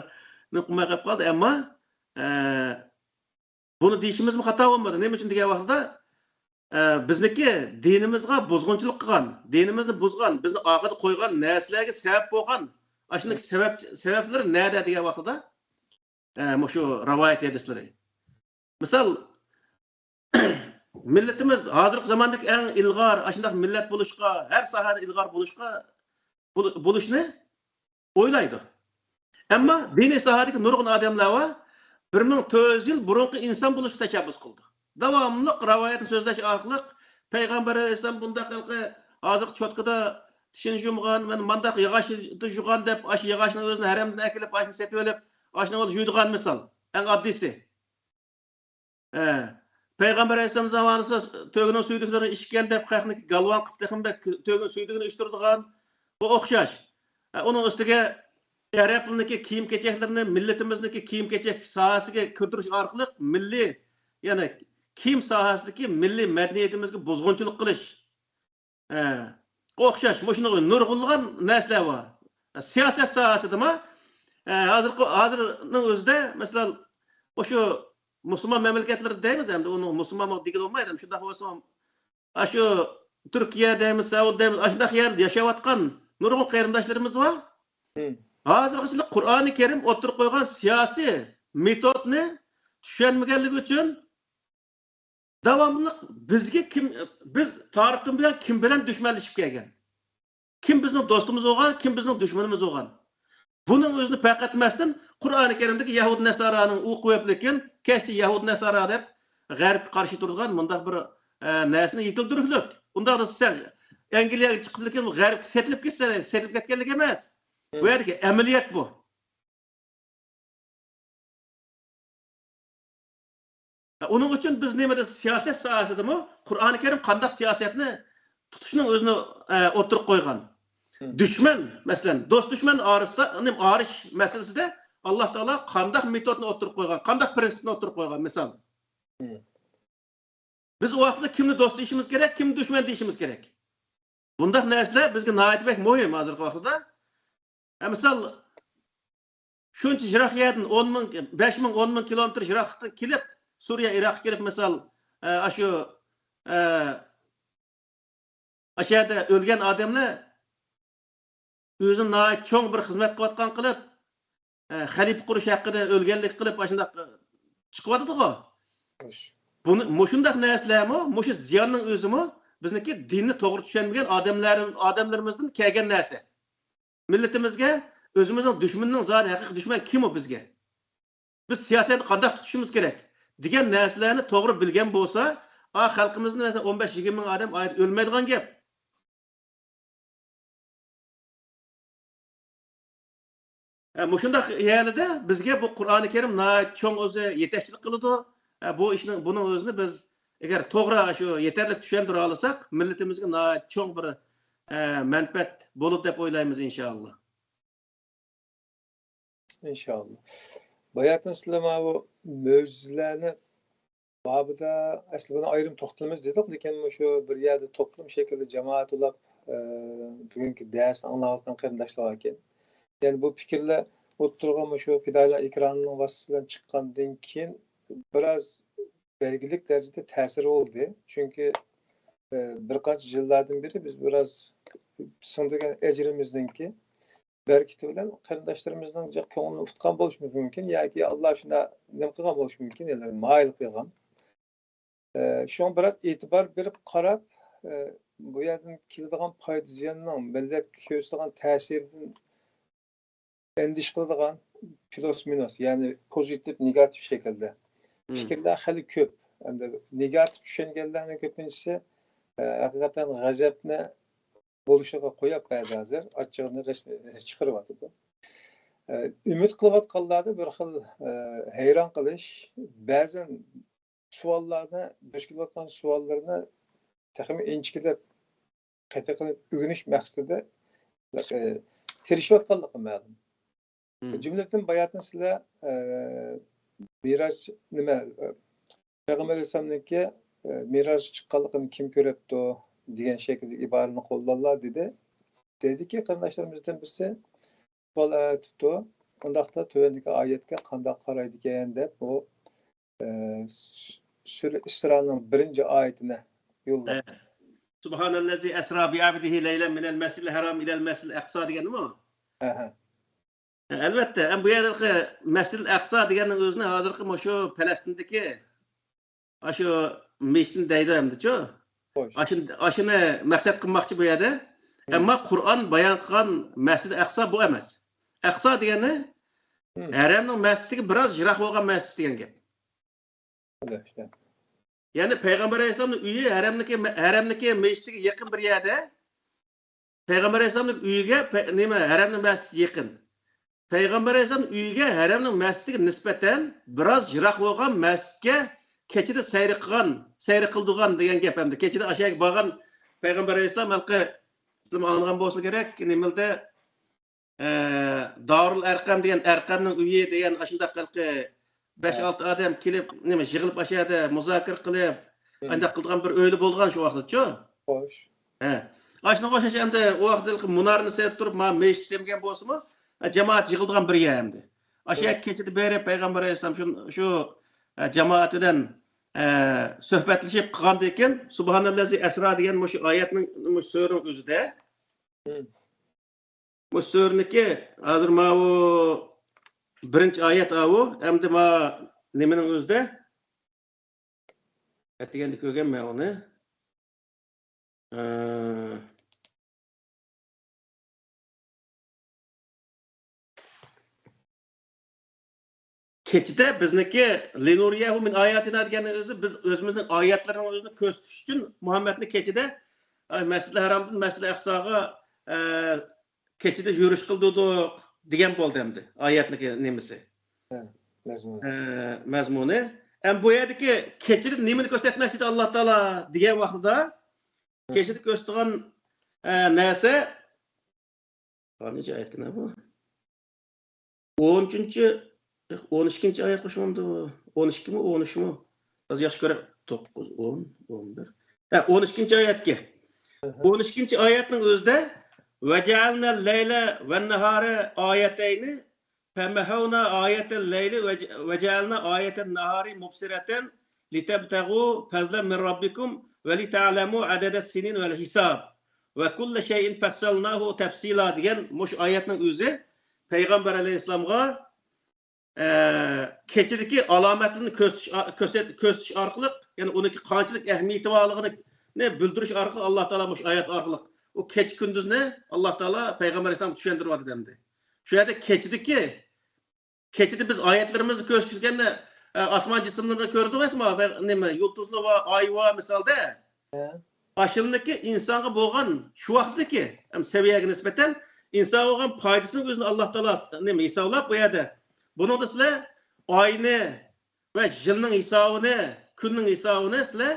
نېمە قىلماي قېلىپ قالدى. ئەمما، ئە، بۇنى دېيىشىمىزمۇ خاتا بولمىدى. نېمە ئۈچۈن دېگەن ۋاقتىدا، ئە، بىزنىڭكى دىنىمىزغا بۇزغۇنچىلىق قىلغان، دىنىمىزنى بۇزغان، بىزنى ئارقىدا قويغان نەرسىلەرگە سەۋەب بولغان، ئاشۇنداق سەۋەب، سەۋەبلىرى نەدە دېگەن ۋاقتىدا، ئە، مۇشۇ رىۋايەت ھەدىسلىرى. مىسال، مىللىتىمىز ھازىرقى زاماندىكى ئەڭ ئىلغار، ئاشۇنداق مىللەت بولۇشقا، ھەر ساھەدە ئىلغار بولۇشقا، بول-، بولۇشنى ئويلايدۇ. ئەمما دىنىي ساھەدىكى نۇرغۇن ئادەملەر بار، بىر مىڭ تۆت يۈز يىل بۇرۇنقى ئىنسان بولۇشقا تەشەببۇس قىلىدۇ. داۋاملىق رىۋايەتنى سۆزلەش ئارقىلىق پەيغەمبەر ئەلەيھىسسالام بۇنداق ھېلىقى ھازىرقى چوتكىدا چىشىنى يۇمغان، مانا مانداق ياغاچتا يۇغان دەپ، ئاشۇ ياغاچنىڭ ئۆزىنى ھەرەمدىن ئەكېلىپ، ئاشۇنى سېتىۋېلىپ، ئاشۇنىڭ ئۆزى يۇيىدىغان مىسال. ئەڭ ئاددىيسى. ھە. پەيغەمبەر ئەلەيھىسسالام زامانىسىدا تۆگىنىڭ سۈيدۈكلىرىنى ئىچكەن دەپ، خەقنى گالۋاڭ قىلىپ، تېخىمۇ بەك تۆگىنىڭ سۈيدۈكىنى ئىچتۈرىدىغان، بۇ ئوخشاش. ھە، ئۇنىڭ ئۈستىگە ئەرەبلەرنىڭكى كىيىم-كېچەكلىرىنى مىللىتىمىزنىڭكى كىيىم-كېچەك ساھەسىگە كىردۈرۈش ئارقىلىق مىللىي، يەنى كىيىم ساھەسىدىكى مىللىي مەدەنىيىتىمىزگە بۇزغۇنچىلىق قىلىش. ھە، ئوخشاش، مۇشۇنىڭغا نۇرغۇنلىغان نەرسىلەر بار. سىياسەت ساھەسىدىمۇ، ھە، ھازىرقى، ھازىرنىڭ ئۆزىدە، مەسىلەن، مۇشۇ مۇسۇلمان مەملىكەتلىرى دەيمىز ئەمدى، ئۇنى مۇسۇلمان دېگىلى بولمايدۇ. شۇنداق بولسىمۇ، ئاشۇ تۈركىيە دەيمىز، سەئۇدى دەيمىز، ئاشۇنداق يەردە ياشاۋاتقان نۇرغۇن قېرىنداشلىرىمىز بار. مم. ھازىرغىچە قۇرئانى كەرىم ئوتتۇرىغا قويغان سىياسىي مېتودنى چۈشەنمىگەنلىكى ئۈچۈن داۋاملىق بىزگە كىم، بىز تارىختىن بۇيان كىم بىلەن دۈشمەنلىشىپ كەلگەن؟ كىم بىزنىڭ دوستىمىز بولغان، كىم بىزنىڭ دۈشمىنىمىز بولغان؟ بۇنىڭ ئۆزىنى پەرق ئەتمەستىن، قۇرئانى كەرىمدىكى يەھۇدىي نەسارانىڭ ئۇ قۇۋۋەتلىكىن، كەچتە يەھۇدىي نەسارا دەپ، غەربكە قارشى تۇرىدىغان مۇنداق بىر، ئە، نەرسىنى يېتىلدۈرۈكلۈك. ئۇنداق دېسە، سەن ئەنگلىيەگە چىقىپلىكىن، غەربكە سېتىلىپ كەتسە، سېتىلىپ كەتكەنلىك ئەمەس. بۇ يەردىكى ئەمەلىيەت بۇ. ئۇنىڭ ئۈچۈن بىز نېمىدە سىياسەت ساھەسىدىمۇ قۇرئانى كەرىم قانداق سىياسەتنى تۇتۇشنىڭ ئۆزىنى، ئە، ئوتتۇرىغا قويغان. مم. دۈشمەن، مەسىلەن، دوست دۈشمەن ئارىسىدا، نېمە، ئارىش مەسىلىسىدە ئاللا تائالا قانداق مېتودنى ئوتتۇرىغا قويغان، قانداق پىرىنسىپنى ئوتتۇرىغا قويغان، مىسال. مم. بىز ئۇ ۋاقىتتا كىمنى دوست دېيىشىمىز كېرەك، كىمنى دۈشمەن دېيىشىمىز كېرەك؟ بۇنداق نەرسىلەر بىزگە ناھايىتى بەك مۇھىم ھازىرقى ۋاقىتتا. ھە، مىسال، شۇنچە يىراق يەردىن، ئون مىڭ، بەش مىڭ، ئون مىڭ كىلومېتىر يىراقلىقتىن كېلىپ، سۈرىيە، ئىراققا كېلىپ، مىسال، ئە، ئاشۇ، ئە، ئاشۇ يەردە ئۆلگەن ئادەملەر ئۆزىنى ناھايىتى چوڭ بىر خىزمەت قىلىۋاتقان قىلىپ، ئە، خەلىپە قۇرۇش ھەققىدە ئۆلگەنلىك قىلىپ، ئاشۇنداق، ئە، چىقىۋاتىدىغۇ. خوش. بۇنى، مۇشۇنداق نەرسىلەرمۇ، مۇشۇ زىياننىڭ ئۆزىمۇ بىزنىڭكى دىننى توغرا چۈشەنمىگەن ئادەملەر، ئادەملىرىمىزدىن كەلگەن نەرسە. مىللىتىمىزگە ئۆزىمىزنىڭ دۈشمىنىنىڭ زادى ھەقىقىي دۈشمەن كىم ئۇ بىزگە؟ بىز سىياسەتنى قانداق تۇتۇشىمىز كېرەك؟ دېگەن نەرسىلەرنى توغرا بىلگەن بولسا، ئا، خەلقىمىزنى، مەسىلەن، ئون بەش يىگىرمە مىڭ ئادەم ئايرىپ ئۆلمەيدىغان گەپ. ئە، مۇشۇنداق يەردە بىزگە بۇ قۇرئانى كەرىم ناھايىتى چوڭ ئۆزى يېتەكچىلىك قىلىدۇ. ئە، بۇ ئىشنىڭ، بۇنىڭ ئۆزىنى بىز ئەگەر توغرا شۇ يېتەرلىك چۈشەندۈرەلىسەك، مىللىتىمىزگە ناھايىتى چوڭ بىر، ئە، مەنپەئەت بولىدۇ دەپ ئويلايمىز، ئىنشائاللا. ئىنشائاللا. باياتىن سىلەر ماۋۇ مۆجىزىلەرنى بابىدا ئەسلى بۇنى ئايرىم توختىلىمىز دېدۇق، لېكىن مۇشۇ بىر يەردە توپلۇم شەكلىدە جامائەت ئۇلاپ، ئە، بۈگۈنكى دەرسنى ئاڭلاۋاتقان قېرىنداشلار باركەن. يەنى بۇ پىكىرلەر ئوتتۇرىغا مۇشۇ پىدائىيلار ئېكرانىنىڭ ۋاسىتىسى بىلەن چىققاندىن كېيىن بىراز بەلگىلىك دەرىجىدە تەسىرى بولدى. چۈنكى، ئە، بىر قانچە يىللاردىن بېرى بىز بىراز سىڭدۈرگەن ئەجرىمىزنىڭكى بەرىكىتى بىلەن قېرىنداشلىرىمىزنىڭ جىق كۆڭلىنى ئۇتقان بولۇشىمىز مۇمكىن ياكى ئاللا شۇنداق نېمە قىلغان بولۇشى مۇمكىن، يەنى مايىل قىلغان. ئە، شۇڭا بىراز ئېتىبار بېرىپ قاراپ، ئە، بۇ يەردىن كېلىدىغان پايدا زىياننىڭ مىللەتكە كۆرسىتىدىغان تەسىرىدىن ئەندىشە قىلىدىغان پلۇس مىنۇس، يەنى پوزىتىپ، نېگاتىپ شەكىلدە پىكىرلەر خېلى كۆپ. ئەمدى نېگاتىپ چۈشەنگەنلەرنىڭ كۆپىنچىسى، ئە، ھەقىقەتەن غەزەپنى بولۇشىغا قويۇپ بەردى ھازىر، ئاچچىقىنى رەس-، چىقىرىۋاتىدۇ. ئە، ئۈمىد قىلىۋاتقانلاردا بىر خىل، ئە، ھەيران قېلىش، بەزەن سوئاللارنى، دۇچ كېلىۋاتقان سوئاللىرىنى تېخىمۇ ئىنچىكىلەپ قېتىق قىلىپ ئۆگىنىش مەقسىتىدە، ئە، تىرىشىۋاتقانلىقى مەلۇم. جۈملىدىن باياتىن سىلەر، ئە، مىراج نېمە، ئە، پەيغەمبەر ئەلەيھىسسالامنىڭكى، ئە، مىراجغا چىققانلىقىنى كىم كۆرەپتۇ دېگەن شەكىلدە ئىبارىنى قوللانلا دېدى. دېدىكى، قېرىنداشلىرىمىزدىن بىرسى سوئال ئەۋەتىپتۇ، ئۇنداقتا تۆۋەندىكى ئايەتكە قانداق قارايدىكەن دەپ، بۇ، ئە، سۈرە ئىسرانىڭ بىرىنچى ئايىتىنى يوللاپتۇ. سۇبھانەللەزى ئەسرا بىئەبدىھى لەيلەن مىنەل مەسجىدىل ھەرام ئىلەل مەسجىدىل ئەقسا دېگەنمۇ؟ ئەلۋەتتە، ئەم، بۇ يەردىكى مەسجىدىل ئەقسا دېگەننىڭ ئۆزىنى ھازىرقى مۇشۇ پەلەستىندىكى ئاشۇ مەسچىتنى دەيدۇ ئەمدىچۇ. خوش. ئاشۇ-، ئاشۇنى مەقسەت قىلماقچى بۇ يەردە. ئەمما قۇرئان بايان قىلغان مەسجىدى ئەقسا بۇ ئەمەس. ئەقسا دېگەننى ھەرەمنىڭ مەسچىتىگە بىراز يىراق بولغان مەسچىت دېگەن گەپ. يەنى پەيغەمبەر ئەلەيھىسسالامنىڭ ئۆيى ھەرەمنىكى، ھەرەمنىكى مەسچىتىگە يېقىن بىر يەردە. پەيغەمبەر ئەلەيھىسسالامنىڭ ئۆيىگە پە-، نېمە، ھەرەمنىڭ مەسچىتى يېقىن. پەيغەمبەر ئەلەيھىسسالامنىڭ ئۆيىگە ھەرەمنىڭ مەسچىتىگە نىسبەتەن بىراز يىراق بولغان مەسچىتكە كېچىدە سەير قىلغان، سەير قىلدۇرغان دېگەن گەپ ئەمدى. كېچىدە ئاشۇ يەرگە بارغان پەيغەمبەر ئەلەيھىسسالام ھېلىقى، سىلەرمۇ ئاڭلىغان بولسا كېرەك، نېمىلدە، ئە، دارۇل ئەرقەم دېگەن، ئەرقەمنىڭ ئۆيى دېگەن ئاشۇنداق ھېلىقى بەش-ئالتە ئادەم كېلىپ، نېمە، يىغىلىپ ئاشۇ يەردە مۇزاكىرە قىلىپ، ئانداق قىلىدىغان بىر ئۆيلە بولغان شۇ ۋاقىتتىچۇ. خوش. ھە. ئاشۇنىڭغا ئوخشاش ئەمدى ئۇ ۋاقىتتا مۇنارىنى سېلىپ تۇرۇپ، ما مەسچىت دېمىگەن بولسىمۇ، جامائەت يىغىلىدىغان بىر يەر ئەمدى. ئاشۇ يەرگە كېچىدە بېرىپ، پەيغەمبەر ئەلەيھىسسالام شۇ، شۇ، ئە، جامائەت بىلەن، ئە، سۆھبەتلىشىپ قىلغاندىن كېيىن، سۇبھانەللەزى ئەسرا دېگەن مۇشۇ ئايەتنىڭ، مۇشۇ سۈرىنىڭ ئۆزىدە. مۇشۇ سۈرىنىڭكى ھازىر ماۋۇ بىرىنچى ئايەت ئاۋۇ، ئەمدى ما نېمىنىڭ ئۆزىدە؟ ئەتىگەندە كۆرگەنمەن ئۇنى. ئە، كېچىدە بىزنىڭكى لىنۇرىيەھۇ مىن ئاياتىنا دېگەننىڭ ئۆزى، بىز ئۆزىمىزنىڭ ئايەتلىرىنىڭ ئۆزىنى كۆرسىتىش ئۈچۈن مۇھەممەدنى كېچىدە، ئە، مەسجىدىل ھەرامدىن مەسجىدىل ئەقساغا، ئە، كېچىدە يۈرۈش قىلدۇردۇق دېگەن بولدى ئەمدى ئايەتنىڭكى نېمىسى. ھە، مەزمۇنى. ئە، مەزمۇنى. ئەم، بۇ يەردىكى كېچىدە نېمىنى كۆرسەتمەكچىدى ئاللا تائالا دېگەن ۋاقتىدا، كېچىدە كۆرسىتىدىغان، ئە، نەرسە، قانچىنچى ئايەتكىن بۇ؟ ئون ئۈچىنچى، ئون ئىككىنچى ئايەت قوشۇلمامدۇ؟ ئون ئىككىمۇ، ئون ئۈچمۇ؟ ھازىر ياخشى كۆرۈپ، توققۇز، ئون، ئون بىر. ھە، ئون ئىككىنچى ئايەتكە. ئون ئىككىنچى ئايەتنىڭ ئۆزىدە، «ۋەجەئەلنەل لەيلە ۋەننەھارە ئايەتەينى، فەمەھەۋنا ئايەتەل لەيلى ۋەج-، ۋەجەئەلنا ئايەتەن نەھارى مۇبسىرەتەن لىتەبتەغۇ فەزلەن مىن رەببىكۇم ۋەلىتەئلەمۇ ئەدەدەس سىنىن ۋەل ھىساب ۋە كۇللە شەيئىن فەسسەلناھۇ تەپسىلا» دېگەن مۇشۇ ئايەتنىڭ ئۆزى پەيغەمبەر ئەلەيھىسسالامغا ئە، كېچىدىكى ئالامەتلىرىنى كۆرسىتىش، كۆرسەت-، كۆرسىتىش ئارقىلىق، يەنى ئۇنىڭكى قانچىلىك ئەھمىيىتى بارلىقىنى بىلدۈرۈش ئارقىلىق، ئاللا تائالا مۇشۇ ئايەت ئارقىلىق ئۇ كېچە كۈندۈزنى ئاللا تائالا پەيغەمبەر ئەلەيھىسسالامغا چۈشەندۈرۈۋاتىدۇ ئەمدى. شۇ يەردە كېچىدىكى، كېچىدە بىز ئايەتلىرىمىزنى كۆرسىتىشكەندە، ئە، ئاسمان جىسىملىرىنى كۆردۇق ئەسما، نېمە، يۇلتۇزلار ۋە ئاي ۋە مىسالدا. ئاشۇندىكى ئىنسانغا بولغان شۇ ۋاقىتتىكى، ھەم سەۋىيەگە نىسبەتەن ئىنسانغا بولغان پايدىسىنىڭ ئۆزىنى ئاللا تائالا نېمە ھېسابلاپ بۇ يەردە. بۇنىڭدا سىلەر ئاينى ۋە يىلنىڭ ھېسابىنى، كۈننىڭ ھېسابىنى سىلەر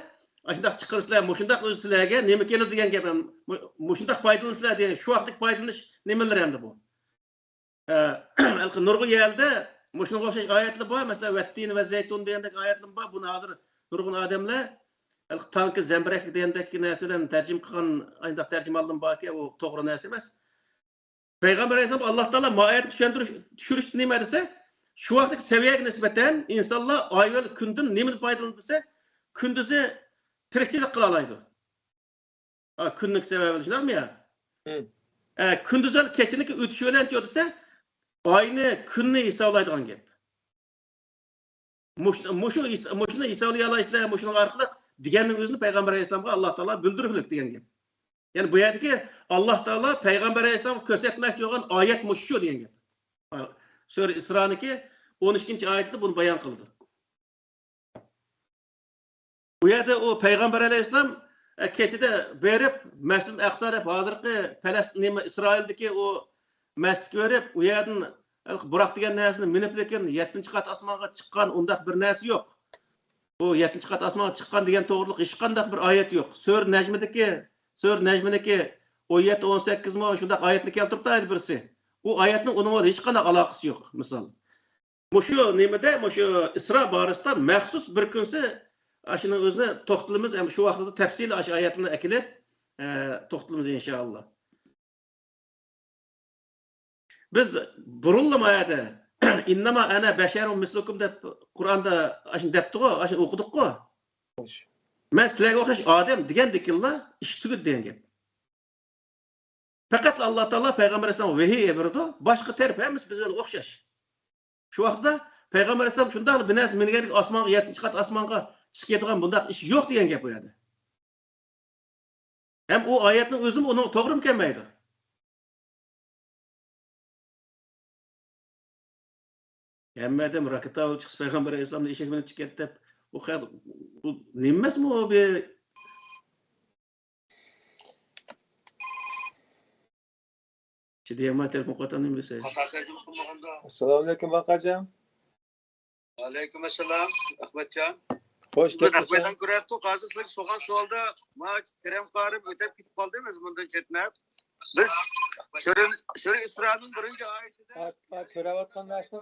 ئاشۇنداق چىقىرىسىلەر، مۇشۇنداق ئۆزى سىلەرگە نېمە كېلىدۇ دېگەن گەپ. مۇ-، مۇشۇنداق پايدىلىنىسىلەر دېگەن، شۇ ۋاقىتتىكى پايدىلىنىش نېمىلىرى ئەمدى بۇ. ئە، ھېلىقى نۇرغۇن يەردە مۇشۇنىڭغا ئوخشاش ئايەتلەر بار. مەسىلەن، ۋەتتىن ۋە زەيتۇن دېگەندەك ئايەتلەر بار. بۇنى ھازىر نۇرغۇن ئادەملەر ھېلىقى تانكا، زەمبىرەك دېگەندەك نەرسىلەرنى تەرجىمە قىلغان، ئانداق تەرجىمانلىرىمۇ باركى، ئۇ توغرا نەرسە ئەمەس. پەيغەمبەر ئەلەيھىسسالام ئاللا تائالا ما ئايەتنى چۈشەندۈرۈش، چۈشۈرۈشتە نېمە دېسە، شۇ ۋاقىتتىكى سەۋىيەگە نىسبەتەن ئىنسانلار ئاي ۋە كۈندىن نېمىدىن پايدىلىنىدۇ دېسە، كۈندۈزى تىرىكچىلىك قىلالايدۇ. ھا، كۈننىڭ سەۋەبى شۇنداقمۇ يا؟ ھىم. ئە، كۈندۈز ۋە كېچىنىڭكى ئۆتۈشى بىلەنچۇ دېسە، ئاينى، كۈننى ھېسابلايدىغان گەپ. مۇش-، مۇشۇ ھېس-، مۇشۇنى ھېسابلىيالايسىلەر، مۇشۇنىڭ ئارقىلىق دېگەننىڭ ئۆزىنى پەيغەمبەر ئەلەيھىسسالامغا ئاللا تائالا بىلدۈرگۈلۈك دېگەن گەپ. يەنى بۇ يەردىكى ئاللا تائالا پەيغەمبەر ئەلەيھىسسالامغا كۆرسەتمەكچى بولغان ئايەت مۇشۇ دېگەن گەپ. سۈرە ئىسرانىڭكى ئون ئىككىنچى ئايىتىدە بۇنى بايان قىلىدۇ. بۇ يەردە ئۇ پەيغەمبەر ئەلەيھىسسالام، ئە، كېچىدە بېرىپ، مەسجىدىل ئەقسا دەپ ھازىرقى پەلەستىن، نېمە، ئىسرائىلدىكى ئۇ مەسچىتكە بېرىپ، ئۇ يەردىن، ئە، بۇراق دېگەن نەرسىنى مىنىپ، لېكىن يەتتىنچى قات ئاسمانغا چىققان، ئۇنداق بىر نەرسە يوق. ئۇ يەتتىنچى قات ئاسمانغا چىققان دېگەن توغرىلىق ھېچقانداق بىر ئايەت يوق. سۈرە نەجمىدىكى، سۈرە نەجمىدىكى ئون يەتتە، ئون سەككىزمۇ شۇنداق ئايەتنى كەلتۈرۈپتۇ ھەر بىرسى. ئۇ ئايەتنىڭ ئۇنىڭغا ھېچقانداق ئالاقىسى يوق، مىسال. مۇشۇ نېمىدە، مۇشۇ ئىسرا بارىسىدا مەخسۇس بىر كۈنسى ئاشۇنىڭ ئۆزىنى توختىلىمىز، ھەم شۇ ۋاقىتتا تەپسىلىي ئاشۇ ئايەتلەرنى ئەكېلىپ، ئە، توختىلىمىز ئىنشائاللا. بىز بۇرۇنلا ما يەردە «ئىننەما ئەنە بەشەرۇن مىسلۇكۇم» دەپ قۇرئاندا ئاشۇنى دەپتىغۇ، ئاشۇنى ئوقۇدۇققۇ. «مەن سىلەرگە ئوخشاش ئادەم» دېگەندىكىنلا ئىش تۈگىدى دېگەن گەپ. پەقەت ئاللا تائالا پەيغەمبەر ئەلەيھىسسالامغا ۋەھىي بېرىدۇ، باشقا تەرىپى ھەممىسى بىز بىلەن ئوخشاش. شۇ ۋاقىتتا پەيغەمبەر ئەلەيھىسسالام شۇنداق بىر نەرسە مىنگەندىكىن ئاسمانغا، يەتتىنچى قات ئاسمانغا چىقىپ كېتىدىغان بۇنداق ئىش يوق دېگەن گەپ ئۇ يەردە. ھەم ئۇ ئايەتنىڭ ئۆزىمۇ ئۇنىڭغا توغرىمۇ كەلمەيدۇ. ھەممە ئادەم راكېتا ئۇچقۇچىسى پەيغەمبەر ئەلەيھىسسالامنى ئېشەك مىنىپ چىقىپ كەتتى دەپ، ئۇ خەق، بۇ نېمە ئەمەسمۇ بۇ؟ چىدىيالماي تېلېفون قويۇۋاتامدىم بىلسە. ئەسسالامۇئەلەيكۇم، ۋاقاجان. ۋەئەلەيكۇم ئەسسالام، ئەخمەتجان. خوش بۇ كەپسىز. ئەخمەتجان كۆرۈۋاتىدۇ، ھازىر سىلەرگە سورىغان سوئالدا ما كېرەم قارىم ئۆتەپ كېتىپ قالدى مەزمۇندىن چەتنەپ. بىز سۈرە، سۈرە ئىسرانىڭ بىرىنچى ئايىتىدە ھە، ھە، كۆرۈۋاتقان نەرسىنى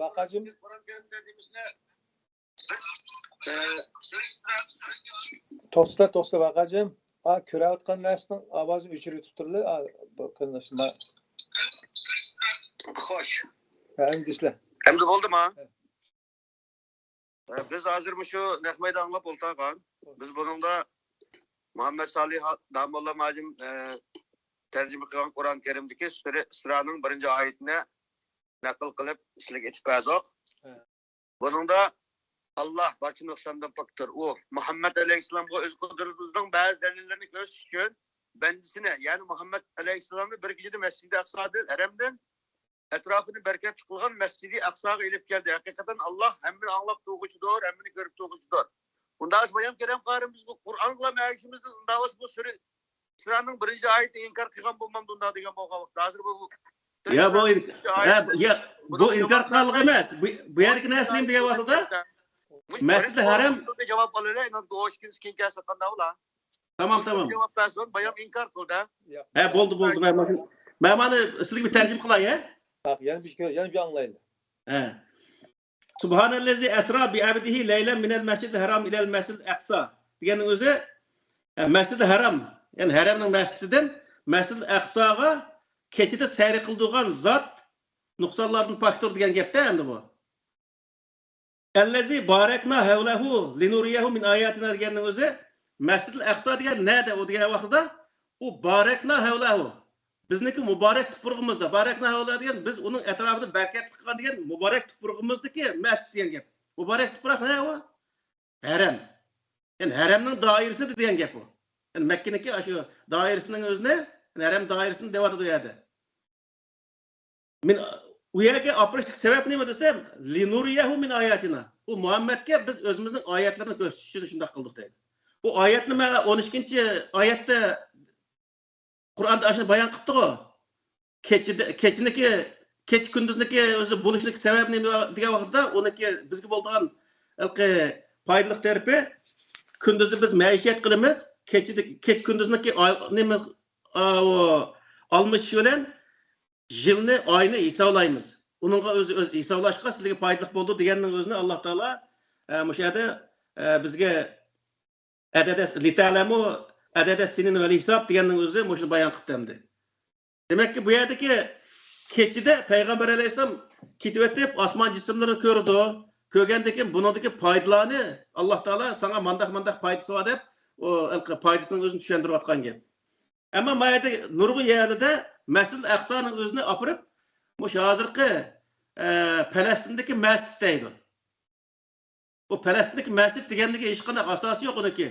باقاجىم. قۇرئان كەرىمدە دېمىسىلە، ئە، توستا، توستا، باقاجىم. ھە، كۆرۈۋاتقان نەرسىنىڭ ئاۋازىنى ئۆچۈرۈۋېتىپ تۇرلى. ھە، بۇ قېرىنداشلار. خوش. ھە، ئەمدى ئىشلە. ئەمدى بولدىما؟ ھە. ئە، بىز ھازىر مۇشۇ نەق مەيدان ئاڭلاپ ئولتۇرغان. بىز بۇنىڭدا مۇھەممەد سالىھ داموللا مۇئەللىم، ئە، تەرجىمە قىلغان قۇرئان كەرىمدىكى سۈرە ئىسرانىڭ بىرىنچى ئايىتىنى نەقىل قىلىپ سىلەرگە ئېيتىپ بەردۇق. ھە. بۇنىڭدا ئاللا بارچە نۇقساندىن پاكتۇر. ئۇ مۇھەممەد ئەلەيھىسسالامغا ئۆز قۇدرىتىمىزنىڭ بەزى دەلىللىرىنى كۆرسىتىش ئۈچۈن بەندىسىنى، يەنى مۇھەممەد ئەلەيھىسسالامنى بىر كېچىدە مەسجىدى ئەقسادىن، ھەرەمدىن ئەتراپىنى بەرىكەتلىك قىلغان مەسجىدى ئەقساغا ئېلىپ كەلدى. ھەقىقەتەن ئاللا ھەممىنى ئاڭلاپ تۇرغۇچىدۇر، ھەممىنى كۆرۈپ تۇرغۇچىدۇر. ئۇنداق بولسا بايام كەرەم قارىمىز بۇ قۇرئانغىلا مەگىشىمىزدىن ئۇنداق بولسا بۇ سۈرە ئىسرانىڭ بىرىنچى ئايىتىنى ئىنكار قىلغان بولمامدۇ ئۇنداق دېگەن بولغان ۋاقىتتا؟ ھازىر بۇ يا، بۇ ئىن-، ھە، يا، بۇ ئىنكار قىلغانلىق ئەمەس. بۇ، بۇ يەردىكى نەرسە نېمە دېگەن ۋاقىتتا؟ مەسجىدى ھەرەم. جاۋاب ئالىلى، ئىنان ئوشكىنس كېيىن كەلسە قانداق بولا؟ تامام، تامام. جاۋاب بەرسۇن، بايام ئىنكار قىلدى. ھە، بولدى، بولدى. مەن، مەن، مەن مانا سىزگە بىر تەرجىمە قىلاي، ھە؟ ھە، يەنە بىر، يەنە بىر ئاڭلايلى. ھە. سۇبھانەللەزى ئەسرا بىئەبدىھى لەيلەن مىنەل مەسجىدىل ھەرام ئىلەل مەسجىدىل ئەقسا دېگەننىڭ ئۆزى، ئە، مەسجىدىل ھەرام، يەنى ھەرەمنىڭ مەسچىتىدىن مەسجىدىل ئەقساغا كېچىدە سەير قىلدۇرغان زات نۇقسانلاردىن پاكتۇر دېگەن گەپتە ئەمدى بۇ. ئەللەزى بارەكنا ھەۋلەھۇ لىنۇرىيەھۇ مىن ئاياتىنا دېگەننىڭ ئۆزى مەسجىدىل ئەقسا دېگەن نەدە ئۇ دېگەن ۋاقتىدا ئۇ بارەكنا ھەۋلەھۇ. بىزنىڭكى مۇبارەك تۇپرىقىمىزدا، بارەكنا ھەۋلە دېگەن بىز ئۇنىڭ ئەتراپىدا بەرىكەتلىك قىلغان دېگەن مۇبارەك تۇپرىقىمىزدىكى مەسچىت دېگەن گەپ. مۇبارەك تۇپراق نە ئۇ؟ ھەرەم. يەنى ھەرەمنىڭ دائىرىسىدە دېگەن گەپ ئۇ. يەنى مەككىنىڭكى ئاشۇ دائىرىسىنىڭ ئۆزىنى، يەنى ھەرەم دائىرىسىنى دەۋاتىدۇ ئۇ يەردە. مىن، ئۇ يەرگە ئاپىرىشلىق سەۋەب نېمە دېسە، لىنۇرىيەھۇ مىن ئاياتىنا. ئۇ مۇھەممەدكە بىز ئۆزىمىزنىڭ ئايەتلىرىنى كۆرسىتىش ئۈچۈن شۇنداق قىلدۇق دەيدۇ. بۇ ئايەتنى مەن ئون ئىككىنچى ئايەتتە قۇرئاندا ئاشۇنى بايان قىپتىغۇ. كېچىدە، كېچىنىڭكى، كېچە كۈندۈزنىڭكى ئۆزى بولۇشىدىكى سەۋەب نېمە دېگەن ۋاقىتتا، ئۇنىڭكى بىزگە بولىدىغان ھېلىقى پايدىلىق تەرىپى، كۈندۈزى بىز مەئىشەت قىلىمىز، كېچىدە، كېچە كۈندۈزنىڭكى ئاي-، نېمە، ئا، ئۇ ئالمىشىشى بىلەن يىلنى، ئاينى ھېسابلايمىز. ئۇنىڭغا ئۆزى، ئۆزى ھېسابلاشقا سىزگە پايدىلىق بولىدۇ دېگەننىڭ ئۆزىنى ئاللا تائالا، ئە، مۇشۇ يەردە، ئە، بىزگە ئەدەدە، لىتەلەمۇ ئەدەدە سىنىن ۋەل ھىساب دېگەننىڭ ئۆزى مۇشۇنى بايان قىپتۇ ئەمدى. دېمەككى، بۇ يەردىكى كېچىدە پەيغەمبەر ئەلەيھىسسالام كېتىۋېتىپ، ئاسمان جىسىملىرىنى كۆرىدۇ. كۆرگەندىن كېيىن بۇنىڭدىكى پايدىلارنى ئاللا تائالا ساڭا مانداق، مانداق پايدىسى بار دەپ، ئۇ ھېلىقى پايدىسىنىڭ ئۆزىنى چۈشەندۈرۈۋاتقان گەپ. ئەمما ما يەردە نۇرغۇن يەرلىدە مەسجىدىل ئەقسانىڭ ئۆزىنى ئاپىرىپ، مۇشۇ ھازىرقى، ئە، پەلەستىندىكى مەسچىت دەيدۇ. بۇ پەلەستىندىكى مەسچىت دېگەندىكى ھېچقانداق ئاساسى يوق ئۇنىڭكى.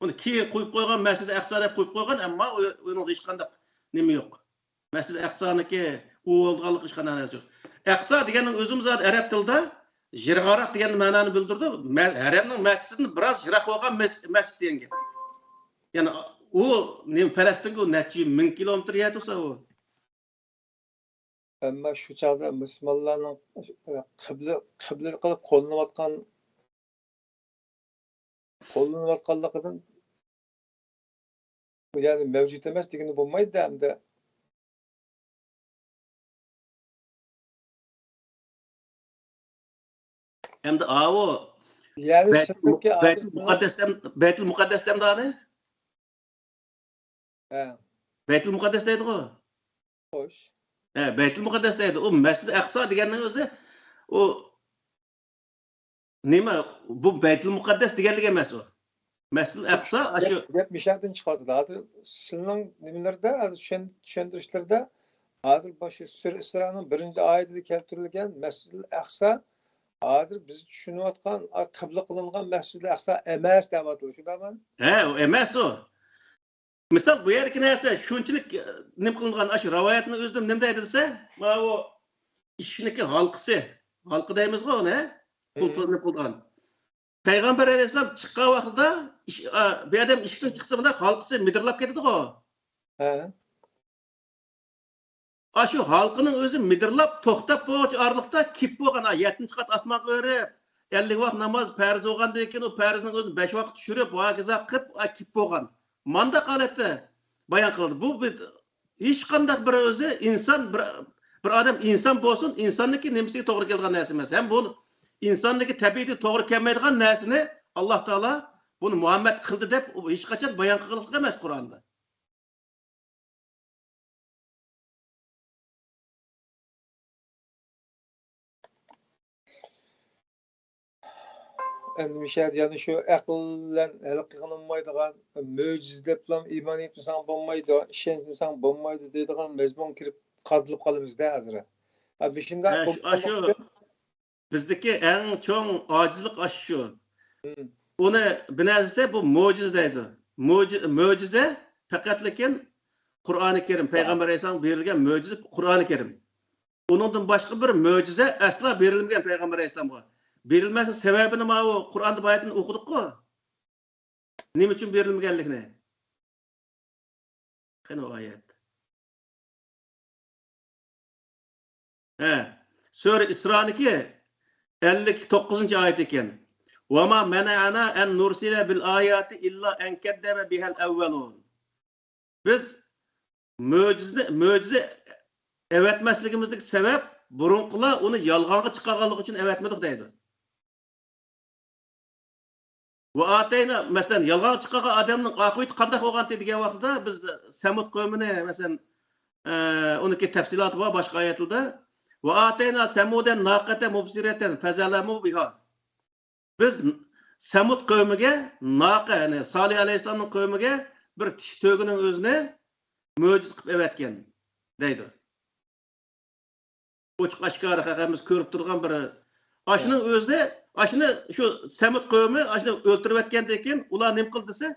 ئۇنى كېيىن قويۇپ قويغان، مەسجىدى ئەقسا دەپ قويۇپ قويغان، ئەمما ئۇ، ئۇنىڭدا ھېچقانداق نېمە يوق. مەسجىدى ئەقسانىڭكى ئۇ بولىدىغانلىقى ھېچقانداق نەرسە يوق. ئەقسا دېگەننىڭ ئۆزىمۇ زادى ئەرەب تىلىدا يىراقراق دېگەن مەنانى بىلدۈرىدۇ. مە-، ھەرەمنىڭ مەسچىتىدىن بىراز يىراق بولغان مەس-، مەسچىت دېگەن گەپ. يەنى ئۇ نېمە، پەلەستىنگە ئۇ نەچچە مىڭ كىلومېتىر يەر تۇرسا ئۇ. ئەمما شۇ چاغدا مۇسۇلمانلارنىڭ قىبلە، قىبلە قىلىپ قوللىنىۋاتقان، قوللىنىۋاتقانلىقىدىن، بۇ يەنى مەۋجۇت ئەمەس دېگىلى بولمايدۇ ئەمدى. ئەمدى ئاۋۇ يەنى بەيتۇل، سىرتتىكى بەيتۇل مۇقەددەس دەم-، بەيتۇل مۇقەددەس دەمدۇ ئانى؟ ھە. بەيتۇل مۇقەددەس دەيدىغۇ؟ خوش. ھە، بەيتۇل مۇقەددەس دەيدۇ. ئۇ مەسجىد ئەقسا دېگەننىڭ ئۆزى، ئۇ نېمە؟ بۇ بەيتۇل مۇقەددەس دېگەنلىك ئەمەس ئۇ. مەسجىدىل ئەقسا، ئاشۇ گەپ، گەپ مىشەدىن چىقىۋاتىدۇ. ھازىر سىلىنىڭ نېمىلىرىدە، ھازىر چۈشەن-، چۈشەندۈرۈشلىرىدە، ھازىر باشتا سۈرە ئىسرانىڭ بىرىنچى ئايىتىدە كەلتۈرۈلگەن مەسجىدىل ئەقسا، ھازىر بىز چۈشىنىۋاتقان، ئا، قىبلە قىلىنغان مەسجىدىل ئەقسا ئەمەس دەۋاتىدۇ، شۇنداقمۇ؟ ھە، ئۇ ئەمەس ئۇ. مىسال، بۇ يەردىكى نەرسە شۇنچىلىك، ئە، نېمە قىلىنغان، ئاشۇ رىۋايەتنىڭ ئۆزىدە نېمە دەيدۇ دېسە، ماۋۇ ئىشىكنىڭكى ھالقىسى، ھالقا دەيمىزغۇ ئۇنى، ھە؟ قۇلپىنى قىلغان. پەيغەمبەر ئەلەيھىسسالام چىققان ۋاقتىدا ئىش-، ئا، بىر ئادەم ئىشىكتىن چىقسا، مۇنداق ھالقىسى مىدىرلاپ كېتىدىغۇ. ھە. ئاشۇ ھالقىنىڭ ئۆزى مىدىرلاپ توختاپ بولغۇچە ئارىلىقتا كېپىپ بولغان، ئا، يەتتىنچى قات ئاسمانغا بېرىپ، ئەللىك ۋاق ناماز پەرز بولغاندىن كېيىن، ئۇ پەرزنىڭ ئۆزىنى بەش ۋاقىت چۈشۈرۈپ، ھاكازا قىلىپ، ئا، كېپىپ بولغان. مانداق ھالەتتە بايان قىلىدۇ. بۇ بىر، ھېچقانداق بىر ئۆزى ئىنسان، بىر، بىر ئادەم ئىنسان بولسۇن، ئىنساننىڭكى نېمىسىگە توغرا كېلىدىغان نەرسە ئەمەس. ھەم بۇ ئىنساننىڭكى تەبىئىتىگە توغرا كەلمەيدىغان نەرسىنى ئاللا تائالا بۇنى مۇھەممەد قىلدى دەپ ھېچقاچان بايان قىلغانلىق ئەمەس قۇرئاندا. ئەندىمىشە يەنە شۇ ئەقىل بىلەن ھەل قىلغىلى بولمايدىغان، مۆجىزە دەپلا ئىمان ئېيتمىساڭ بولمايدۇ، ئىشەنمىسەڭ بولمايدۇ دەيدىغان مەزمۇنغا كىرىپ قادىلىپ قالىمىز-دە ھازىر. ھە، مۇشۇنداق ھە، شۇ، ئاشۇ بىزدىكى ئەڭ چوڭ ئاجىزلىق ئاشۇ شۇ. مم. ئۇنى بىنەزىسە بۇ مۆجىزە دەيدۇ. مۆجى-، مۆجىزە پەقەتلىكىن قۇرئانى كەرىم، ھە. پەيغەمبەر ئەلەيھىسسالامغا بېرىلگەن مۆجىزە قۇرئانى كەرىم. ئۇنىڭدىن باشقا بىر مۆجىزە ئەسلا بېرىلمىگەن پەيغەمبەر ئەلەيھىسسالامغا. بېرىلمەسلىك سەۋەبىنى ماۋۇ قۇرئاندا بايىتىن ئوقۇدۇققۇ. نېمە ئۈچۈن بېرىلمىگەنلىكىنى. قېنى ئۇ ئايەت؟ ھە، سۈرە ئىسرانىڭكى ئەللىك توققۇزىنچى ئايىتى ئىكەن. وما منعنا أن نرسل بالآيات إلا أن كذب بها الأولون. بىز مۆجىزىنى، مۆجىزە ئەۋەتمەسلىكىمىزدىكى سەۋەب، بۇرۇنقىلار ئۇنى يالغانغا چىقارغانلىقى ئۈچۈن ئەۋەتمىدۇق دەيدۇ. ۋە ئاتەينا، مەسىلەن، يالغانغا چىقارغان ئادەمنىڭ ئاقىۋىتى قانداق بولغانتى دېگەن ۋاقتىدا، بىز سەمۇد قەۋمىنى، مەسىلەن، ئە، ئۇنىڭكى تەپسىلاتى بار باشقا ئايەتلەردە. ۋە ئاتەينا سەمۇدەن ناقەتە مۇبسىرەتەن فەزەلەمۇ بىھا. بىز سەمۇد قەۋمىگە ناقە، يەنى سالىھ ئەلەيھىسسالامنىڭ قەۋمىگە بىر چىشى تۆگىنىڭ ئۆزىنى مۆجىزە قىلىپ ئەۋەتكەن دەيدۇ. ئوچۇق ئاشكارا خەلقىمىز كۆرۈپ تۇرغان بىر. ئاشۇنىڭ ئۆزى، ئاشۇنى شۇ سەمۇد قەۋمى ئاشۇنى ئۆلتۈرۈۋەتكەندىن كېيىن ئۇلار نېمە قىلدى دېسە،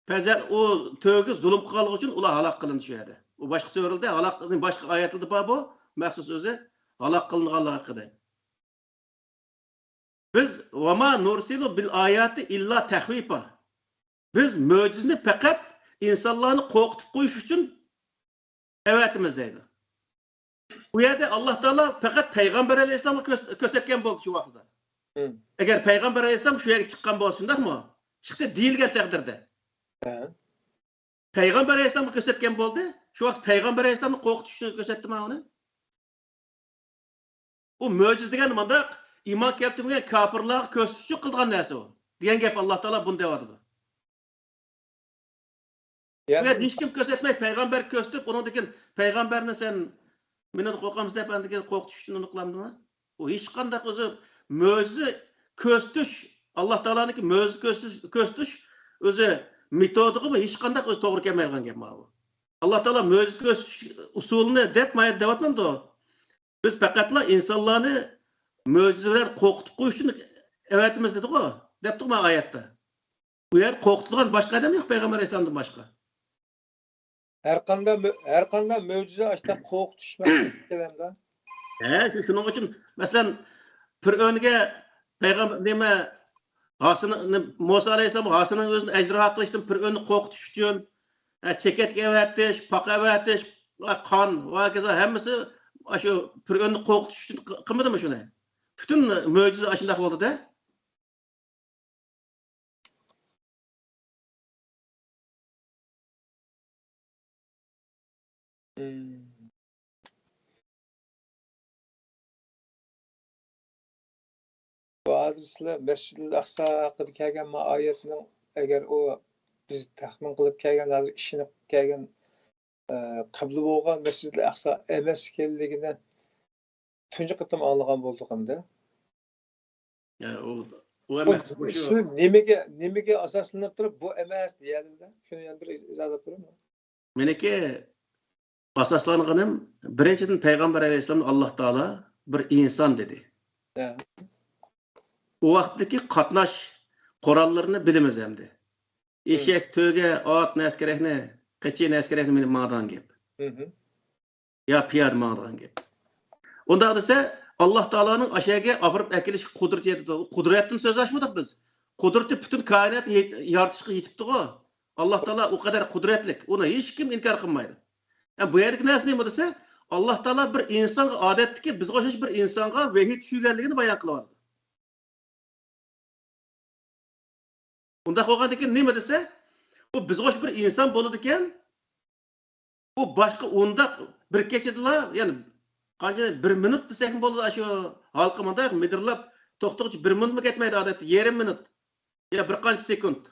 پەزەل ئۇ تۆگە زۇلۇم قىلغانلىقى ئۈچۈن ئۇلار ھالاك قىلىندى شۇ يەردە. ئۇ باشقا سۈرىلەردە ھالاك، باشقا ئايەتلەردە بار بۇ، مەخسۇس ئۆزى ھالاك قىلىنغانلىقى ھەققىدە. بىز، ۋەما نۇرسىلۇ بىل ئاياتى ئىللا تەخۋىپا. بىز مۆجىزىنى پەقەت ئىنسانلارنى قورقۇتۇپ قويۇش ئۈچۈن ئەۋەتىمىز دەيدۇ. ئۇ يەردە ئاللا تائالا پەقەت پەيغەمبەر ئەلەيھىسسالامغا كۆرس-، كۆرسەتكەن بولدى شۇ ۋاقىتتا. مم. ئەگەر پەيغەمبەر ئەلەيھىسسالام شۇ يەرگە چىققان بولسا، شۇنداقمۇ؟ چىقتى دېيىلگەن تەقدىردە. ھە. پەيغەمبەر ئەلەيھىسسالامغا كۆرسەتكەن بولدى. شۇ ۋاقىت پەيغەمبەر ئەلەيھىسسالامنى قورقۇتۇش ئۈچۈن كۆرسەتتىما ئۇنى؟ ئۇ مۆجىزە دېگەن مۇنداق ئىمان كەلتۈرمىگەن كاپىرلارغا كۆرسىتىش ئۈچۈن قىلغان نەرسە ئۇ. دېگەن گەپ ئاللا تائالا بۇنى دەۋاتىدۇ. بۇ يەردە ھېچكىم كۆرسەتمەي، پەيغەمبەر كۆرسىتىپ، ئۇنىڭدىن كېيىن پەيغەمبەرنى سەن مېنى قورقامسەن دەپ، ئاندىن كېيىن قورقۇتۇش ئۈچۈن ئۇنى قىلامدىما؟ ئۇ ھېچقانداق ئۆزى مۆجىزە كۆرسىتىش، ئاللا تائالانىڭكى مۆجىزە كۆرسىتىش، كۆرسىتىش ئۆزى مېتودىغىمۇ ھېچقانداق ئۆزى توغرا كەلمەيدىغان گەپ ماۋۇ. ئاللا تائالا مۆجىزە كۆرسىتىش ئۇسۇلىنى دەپ ما يەردە دەۋاتمامدۇ؟ بىز پەقەتلا ئىنسانلارنى مۆجىزە بىلەن قورقۇتۇپ قويۇش ئۈچۈن ئەۋەتىمىز دېدىغۇ، دەپتۇ ما ئايەتتە. ئۇ يەردە قورقۇتىدىغان باشقا ئادەم يوق پەيغەمبەر ئەلەيھىسسالامدىن باشقا. ھەر قانداق مۆ-، ھەر قانداق مۆجىزە ئاشۇنداق قورقۇتۇش مەقسىتى بىلەن. ھە، شۇ، شۇنىڭ ئۈچۈن، مەسىلەن، پىرئۆنگە پەيغەمبەر، نېمە، ھاسىنى، مۇسا ئەلەيھىسسالام ھاسىنىڭ ئۆزىنى ئەجدىھا قىلىشتىن پىرئۆننى قورقۇتۇش ئۈچۈن، ھە، چېكەتكە ئەۋەتىش، پاقا ئەۋەتىش، ۋە قان، ۋە ھاكازا ھەممىسى ئاشۇ پىرئۆننى قورقۇتۇش ئۈچۈن ق-، قىلمىدىمۇ شۇنى؟ پۈتۈن مۆجىزە ئاشۇنداق بولدى-دە. مم. بۇ ھازىر سىلەر مەسجىدىل ئەقسا ھەققىدە كەلگەن ما ئايەتنىڭ، ئەگەر ئۇ بىز تەخمىن قىلىپ كەلگەن، ھازىر ئىشىنىپ كەلگەن، ئە، قىبلە بولغان مەسجىدىل ئەقسا ئەمەس ئىكەنلىكىنى تۇنجى قېتىم ئاڭلىغان بولدۇق ئەمدى. يا، ئۇ، ئۇ ئۇ ئەمەس، مۇشۇ. شۇ نېمىگە، نېمىگە ئاساسلىنىپ تۇرۇپ بۇ ئەمەس دېيەلىدى؟ شۇنى يەنە بىر ئىزاھلاپ بېرىڭ. مېنىڭكى ئاساسلانغىنىم، بىرىنچىدىن، پەيغەمبەر ئەلەيھىسسالامنى ئاللا تائالا بىر ئىنسان دېدى. ھە. ئۇ ۋاقىتتىكى قاتناش قوراللىرىنى بىلىمىز ئەمدى. ھىم. ئېشەك، تۆگە، ئات، نەرسە كېرەكنى، قېچى، نەرسە كېرەكنى مىنىپ ماڭىدىغان گەپ. ھىم. يا پىيادە ماڭىدىغان گەپ. ئۇنداق دېسە، ئاللا تائالانىڭ ئاشەگە ئاپىرىپ ئەكېلىش قۇدرىتى يېتىدۇ. قۇدرەتتىن سۆز ئاچمىدۇق بىز. قۇدرىتى پۈتۈن كائىناتنى يېت-، يارىتىشقا يېتىپتىغۇ. ئاللا تائالا ئۇ قەدەر قۇدرەتلىك. ئۇنى ھېچكىم ئىنكار قىلمايدۇ. ھە، بۇ يەردىكى نەرسە نېمە دېسە، ئاللا تائالا بىر ئىنسانغا، ئادەتتىكى بىزگە ئوخشاش بىر ئىنسانغا ۋەھىي چۈشۈرگەنلىكىنى بايان قىلىۋاتىدۇ. ئۇنداق بولغاندىكىن نېمە دېسە، ئۇ بىزگە ئوخشاش بىر ئىنسان بولىدىكەن، ئۇ باشقا ئۇنداق بىر كېچىدىلا، يەنى قانچە، بىر مىنۇت دېسەكمۇ بولىدۇ، ئاشۇ ھالقا مۇنداق مىدىرلاپ توختىغۇچە بىر مىنۇتمۇ كەتمەيدۇ ئادەتتە، يېرىم مىنۇت يا بىر قانچە سېكۇنت.